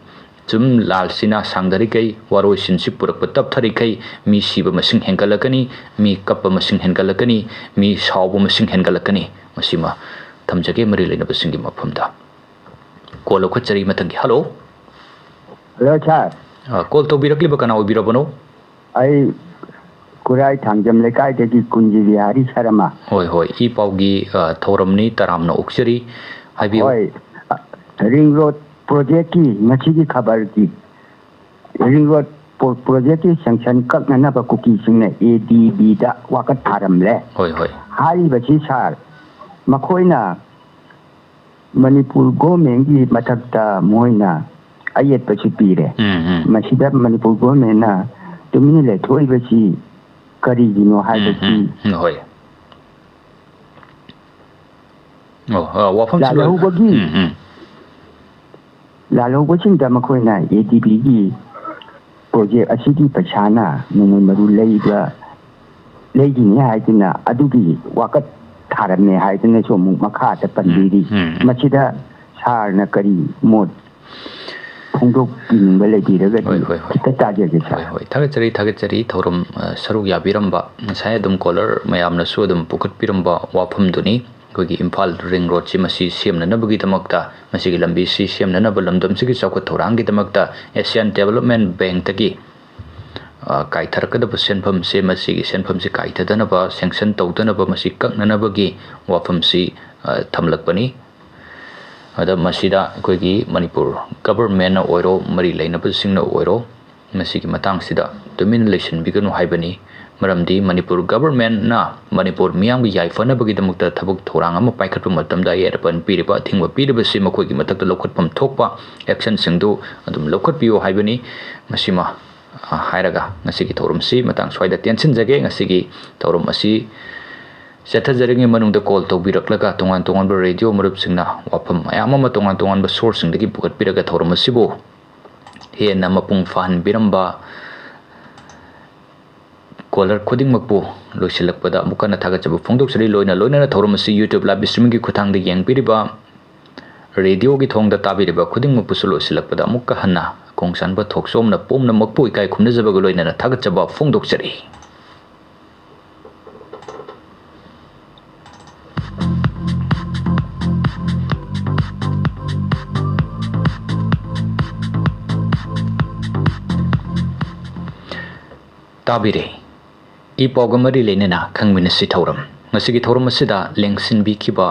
ꯁꯨꯝ ꯂꯥꯜꯁꯤꯅ ꯁꯥꯡꯊꯔꯤꯈꯩ, ꯋꯥꯔꯣꯏꯁꯤꯟꯁꯤ ꯄꯨꯔꯛꯄ ꯇꯞꯊꯔꯤꯈꯩ, ꯃꯤ ꯁꯤꯕ ꯃꯁꯤꯡ ꯍꯦꯟꯒꯠꯂꯛꯀꯅꯤ, ꯃꯤ ꯀꯞꯄ ꯃꯁꯤꯡ ꯍꯦꯟꯒꯠꯂꯛꯀꯅꯤ, ꯃꯤ ꯁꯥꯎꯕ ꯃꯁꯤꯡ ꯍꯦꯟꯒꯠꯂꯛꯀꯅꯤ꯫ ꯃꯁꯤꯃ ꯊꯝꯖꯒꯦ ꯃꯔꯤ ꯂꯩꯅꯕꯁꯤꯡꯒꯤ ꯃꯐꯝꯗ꯫ ꯀꯣꯜ ꯂꯧꯈꯠꯆꯔꯤ ꯃꯊꯪꯒꯤ꯫ ꯍꯜꯂꯣ꯫ ꯍꯜꯂꯣ, ꯁꯥꯔ꯫ ꯑ, ꯀꯣꯜ ꯇꯧꯕꯤꯔꯛꯂꯤꯕ ꯀꯅꯥ ꯑꯣꯏꯕꯤꯔꯕꯅꯣ? ꯑꯩ ꯈꯨꯔꯥꯏ ꯊꯥꯡꯖꯝ ꯂꯩꯀꯥꯏꯗꯒꯤ ꯀꯨꯟꯖ ꯕꯤꯍꯥꯔꯤ ꯁꯔꯃ꯫ ꯍꯣꯏ, ꯍꯣꯏ, ꯏ ꯄꯥꯎꯒꯤ, ꯑ, ꯊꯧꯔꯝꯅꯤ, ꯇꯔꯥꯝꯅ ꯑꯣꯛꯆꯔꯤ꯫ ꯍꯥꯏꯕꯤꯌꯨ꯫ ꯍꯣꯏ, ꯑ, ꯔꯤꯡ ꯔꯣꯗ ꯄ꯭ꯔꯣꯖꯦꯛꯀꯤ ꯉꯁꯤꯒꯤ ꯈꯕꯔꯒꯤ ꯔꯤꯡ ꯔꯣꯗ ꯄ꯭ꯔꯣ-, ꯄ꯭ꯔꯣꯖꯦꯛꯀꯤ ꯁꯦꯡꯁꯟ ꯀꯛꯅꯅꯕ ꯀꯨꯀꯤꯁꯤꯡꯅ ꯑꯦ ꯗꯤ ꯕꯤꯗ ꯋꯥꯀꯠ ꯊꯥꯔꯝꯂꯦ꯫ ꯍꯣꯏ, ꯍꯣꯏ꯫ ꯍꯥꯏꯔꯤꯕꯁꯤ ꯁꯥꯔ, ꯃꯈꯣꯏꯅ ꯃꯅꯤꯄꯨꯔ ꯒꯣꯔꯃꯦꯟꯒꯤ ꯃꯊꯛꯇ ꯃꯣꯏꯅ ꯑꯌꯦꯠꯄꯁꯨ ꯄꯤꯔꯦ꯫ ꯎꯝ, ꯎꯝ꯫ ꯃꯁꯤꯗ ꯃꯅꯤꯄꯨꯔ ꯒꯣꯔꯃꯦꯟꯅ ꯇꯨꯃꯤꯟꯅ ꯂꯩꯊꯣꯛꯏꯕꯁꯤ ꯀꯔꯤꯒꯤꯅꯣ ꯍꯥꯏꯕꯁꯤ ꯎꯝ, ꯎꯝ, ꯍꯣꯏ꯫ ꯑꯣ, ꯑ, ꯋꯥꯐꯝꯁꯤ ꯂꯣꯏ-, ꯂꯥꯜꯍꯧꯕꯒꯤ ꯎꯝ, ꯎꯝ꯫ ꯂꯥꯜꯍꯧꯕꯁꯤꯡꯗ ꯃꯈꯣꯏꯅ ꯑꯦ ꯗꯤ ꯕꯤꯒꯤ ꯄ꯭ꯔꯣꯖꯦꯛ ꯑꯁꯤꯒꯤ ꯄꯩꯁꯥꯅ ꯅꯣꯡꯃꯩ ꯃꯔꯨ ꯂꯩꯕ, ꯂꯩꯈꯤꯅꯤ ꯍꯥꯏꯗꯨꯅ ꯑꯗꯨꯒꯤ ꯋꯥꯀꯠ ꯊꯥꯔꯝꯃꯦ ꯍꯥꯏꯗꯨꯅꯁꯨ ꯑꯃꯨꯛ ꯃꯈꯥꯗ ꯄꯟꯕꯤꯔꯤ꯫ ꯎꯝ, ꯎꯝ, ꯎꯝ꯫ ꯃꯁꯤꯗ ꯁꯥꯔꯅ ꯀꯔꯤ ꯃꯣꯠ ꯐꯣꯡꯗꯣꯛꯄꯤꯅꯤꯡꯕ ꯂꯩꯕꯤꯔꯒꯗꯤ ꯍꯣꯏ, ꯍꯣꯏ, ꯍꯣꯏ꯫ ꯈꯤꯇ ꯇꯥꯖꯒꯦ, ꯁꯥꯔ꯫ ꯍꯣꯏ, ꯍꯣꯏ꯫ ꯊꯥꯒꯠꯆꯔꯤ, ꯊꯥꯒꯠꯆꯔꯤ꯫ ꯊꯧꯔꯝ, ꯑ, ꯁꯔꯨꯛ ꯌꯥꯕꯤꯔꯝꯕ, ꯉꯁꯥꯏ ꯑꯗꯨꯝ ꯀꯣꯂꯔ ꯃꯌꯥꯝꯅꯁꯨ ꯑꯗꯨꯝ ꯄꯨꯈꯠꯄꯤꯔꯝꯕ ꯋꯥꯐꯝꯗꯨꯅꯤ꯫ ꯑꯩꯈꯣꯏꯒꯤ ꯏꯝꯐꯥꯜ ꯔꯤꯡ ꯔꯣꯗꯁꯤ ꯃꯁꯤ ꯁꯦꯝꯅꯅꯕꯒꯤꯗꯃꯛꯇ, ꯃꯁꯤꯒꯤ ꯂꯝꯕꯤꯁꯤ ꯁꯦꯝꯅꯅꯕ, ꯂꯝꯗꯝꯁꯤꯒꯤ ꯆꯥꯎꯈꯠ ꯊꯧꯔꯥꯡꯒꯤꯗꯃꯛꯇ ꯑꯦꯁꯤꯌꯥꯟ ꯗꯦꯕꯂꯞꯃꯦꯟ ꯕꯦꯡꯛꯇꯒꯤ, ꯑ, ꯀꯥꯏꯊꯔꯛꯀꯗꯕ ꯁꯦꯟꯐꯝꯁꯦ, ꯃꯁꯤꯒꯤ ꯁꯦꯟꯐꯝꯁꯤ ꯀꯥꯏꯊꯗꯅꯕ, ꯁꯦꯡꯁꯟ ꯇꯧꯗꯅꯕ, ꯃꯁꯤ ꯀꯛꯅꯅꯕꯒꯤ ꯋꯥꯐꯝꯁꯤ, ꯑ, ꯊꯝꯂꯛꯄꯅꯤ꯫ ꯑꯗ ꯃꯁꯤꯗ ꯑꯩꯈꯣꯏꯒꯤ ꯃꯅꯤꯄꯨꯔ ꯒꯚꯔꯟꯃꯦꯟꯅ ꯑꯣꯏꯔꯣ, ꯃꯔꯤ ꯂꯩꯅꯕꯁꯤꯡꯅ ꯑꯣꯏꯔꯣ, ꯃꯁꯤꯒꯤ ꯃꯇꯥꯡꯁꯤꯗ ꯇꯨꯃꯤꯟꯅ ꯂꯩꯁꯤꯟꯕꯤꯒꯅꯨ ꯍꯥꯏꯕꯅꯤ꯫ ꯃꯔꯝꯗꯤ ꯃꯅꯤꯄꯨꯔ ꯒꯚꯔꯟꯃꯦꯟꯠꯅ ꯃꯅꯤꯄꯨꯔ ꯃꯤꯌꯥꯝꯒꯤ ꯌꯥꯏꯐꯅꯕꯒꯤꯗꯃꯛꯇ ꯊꯕꯛ ꯊꯧꯔꯥꯡ ꯑꯃ ꯄꯥꯏꯈꯠꯄ ꯃꯇꯝꯗ ꯑꯌꯦꯠ ꯑꯄꯟ ꯄꯤꯔꯤꯕ, ꯑꯊꯤꯡꯕ ꯄꯤꯔꯤꯕꯁꯤ ꯃꯈꯣꯏꯒꯤ ꯃꯊꯛꯇ ꯂꯧꯈꯠꯐꯝ ꯊꯣꯛꯄ ꯑꯦꯛꯁꯟꯁꯤꯡꯗꯨ ꯑꯗꯨꯝ ꯂꯧꯈꯠꯄꯤꯌꯨ ꯍꯥꯏꯕꯅꯤ꯫ ꯃꯁꯤꯃ, ꯑ, ꯍꯥꯏꯔꯒ ꯉꯁꯤꯒꯤ ꯊꯧꯔꯝꯁꯤ ꯃꯇꯥꯡ ꯁ꯭ꯋꯥꯏꯗ ꯇꯦꯟꯁꯤꯟꯖꯒꯦ꯫ ꯉꯁꯤꯒꯤ ꯊꯧꯔꯝ ꯑꯁꯤ ꯆꯠꯊꯖꯔꯤꯉꯩ ꯃꯅꯨꯡꯗ ꯀꯣꯜ ꯇꯧꯕꯤꯔꯛꯂꯒ ꯇꯣꯉꯥꯟ ꯇꯣꯉꯥꯟꯕ ꯔꯦꯗꯤꯑꯣ ꯃꯔꯨꯞꯁꯤꯡꯅ ꯋꯥꯐꯝ ꯃꯌꯥꯝ ꯑꯃ ꯇꯣꯉꯥꯟ ꯇꯣꯉꯥꯟꯕ ꯁꯣꯔꯁꯁꯤꯡꯗꯒꯤ ꯄꯨꯈꯠꯄꯤꯔꯒ ꯊꯧꯔꯝ ꯑꯁꯤꯕꯨ ꯍꯦꯟꯅ ꯃꯄꯨꯡ ꯐꯥꯍꯟꯕꯤꯔꯝꯕ ꯀꯣꯂꯔ ꯈꯨꯗꯤꯡꯃꯛꯄꯨ ꯂꯣꯏꯁꯤꯜꯂꯛꯄꯗ ꯑꯃꯨꯛ ꯍꯟꯅ ꯊꯥꯒꯠꯆꯕ ꯐꯣꯡꯗꯣꯛꯆꯔꯤ꯫ ꯂꯣꯏꯅ ꯂꯣꯏꯅꯅ ꯊꯧꯔꯝ ꯑꯁꯤ YouTube live streamingꯒꯤ ꯈꯨꯠꯊꯥꯡꯗ ꯌꯦꯡꯕꯤꯔꯤꯕ ꯔꯦꯗꯤꯑꯣꯒꯤ ꯊꯣꯡꯗ ꯇꯥꯕꯤꯔꯤꯕ ꯈꯨꯗꯤꯡꯃꯛꯄꯨꯁꯨ ꯂꯣꯏꯁꯤꯜꯂꯛꯄꯗ ꯑꯃꯨꯛꯀ ꯍꯟꯅ ꯈꯣꯡꯁꯥꯟꯕ ꯊꯣꯛꯆꯣꯝꯅ ꯄꯨꯝꯅꯃꯛꯄꯨ ꯏꯀꯥꯏ ꯈꯨꯝꯅꯖꯕꯒ ꯂꯣꯏꯅꯅ ꯊꯥꯒꯠꯆꯕ ꯐꯣꯡꯗꯣꯛꯆꯔꯤ꯫ ꯇꯥꯕꯤꯔꯦ꯫ ꯏ ꯄꯥꯎꯒ ꯃꯔꯤ ꯂꯩꯅꯅ ꯈꯪꯃꯤꯟꯅꯁꯤ ꯊꯧꯔꯝ꯫ ꯉꯁꯤꯒꯤ ꯊꯧꯔꯝ ꯑꯁꯤꯗ ꯂꯦꯡꯁꯤꯟꯕꯤꯈꯤꯕ,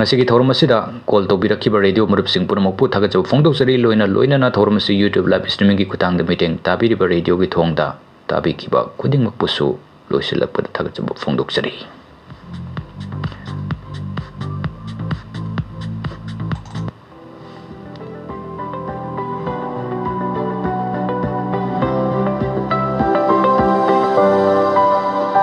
ꯉꯁꯤꯒꯤ ꯊꯧꯔꯝ ꯑꯁꯤꯗ ꯀꯣꯜ ꯇꯧꯕꯤꯔꯛꯈꯤꯕ ꯔꯦꯗꯤꯑꯣ ꯃꯔꯨꯞꯁꯤꯡ ꯄꯨꯝꯅꯃꯛꯄꯨ ꯊꯥꯒꯠꯆꯕ ꯐꯣꯡꯗꯣꯛꯆꯔꯤ꯫ ꯂꯣꯏꯅ ꯂꯣꯏꯅꯅ ꯊꯧꯔꯝ ꯑꯁꯤ YouTube live streamingꯒꯤ ꯈꯨꯠꯊꯥꯡꯗ ꯃꯤꯠꯌꯦꯡ ꯇꯥꯕꯤꯔꯤꯕ ꯔꯦꯗꯤꯑꯣꯒꯤ ꯊꯣꯡꯗ ꯇꯥꯕꯤꯈꯤꯕ ꯈꯨꯗꯤꯡꯃꯛꯄꯨꯁꯨ ꯂꯣꯏꯁꯤꯜꯂꯛꯄꯗ ꯊꯥꯒꯠꯆꯕ ꯐꯣꯡꯗꯣꯛꯆꯔꯤ꯫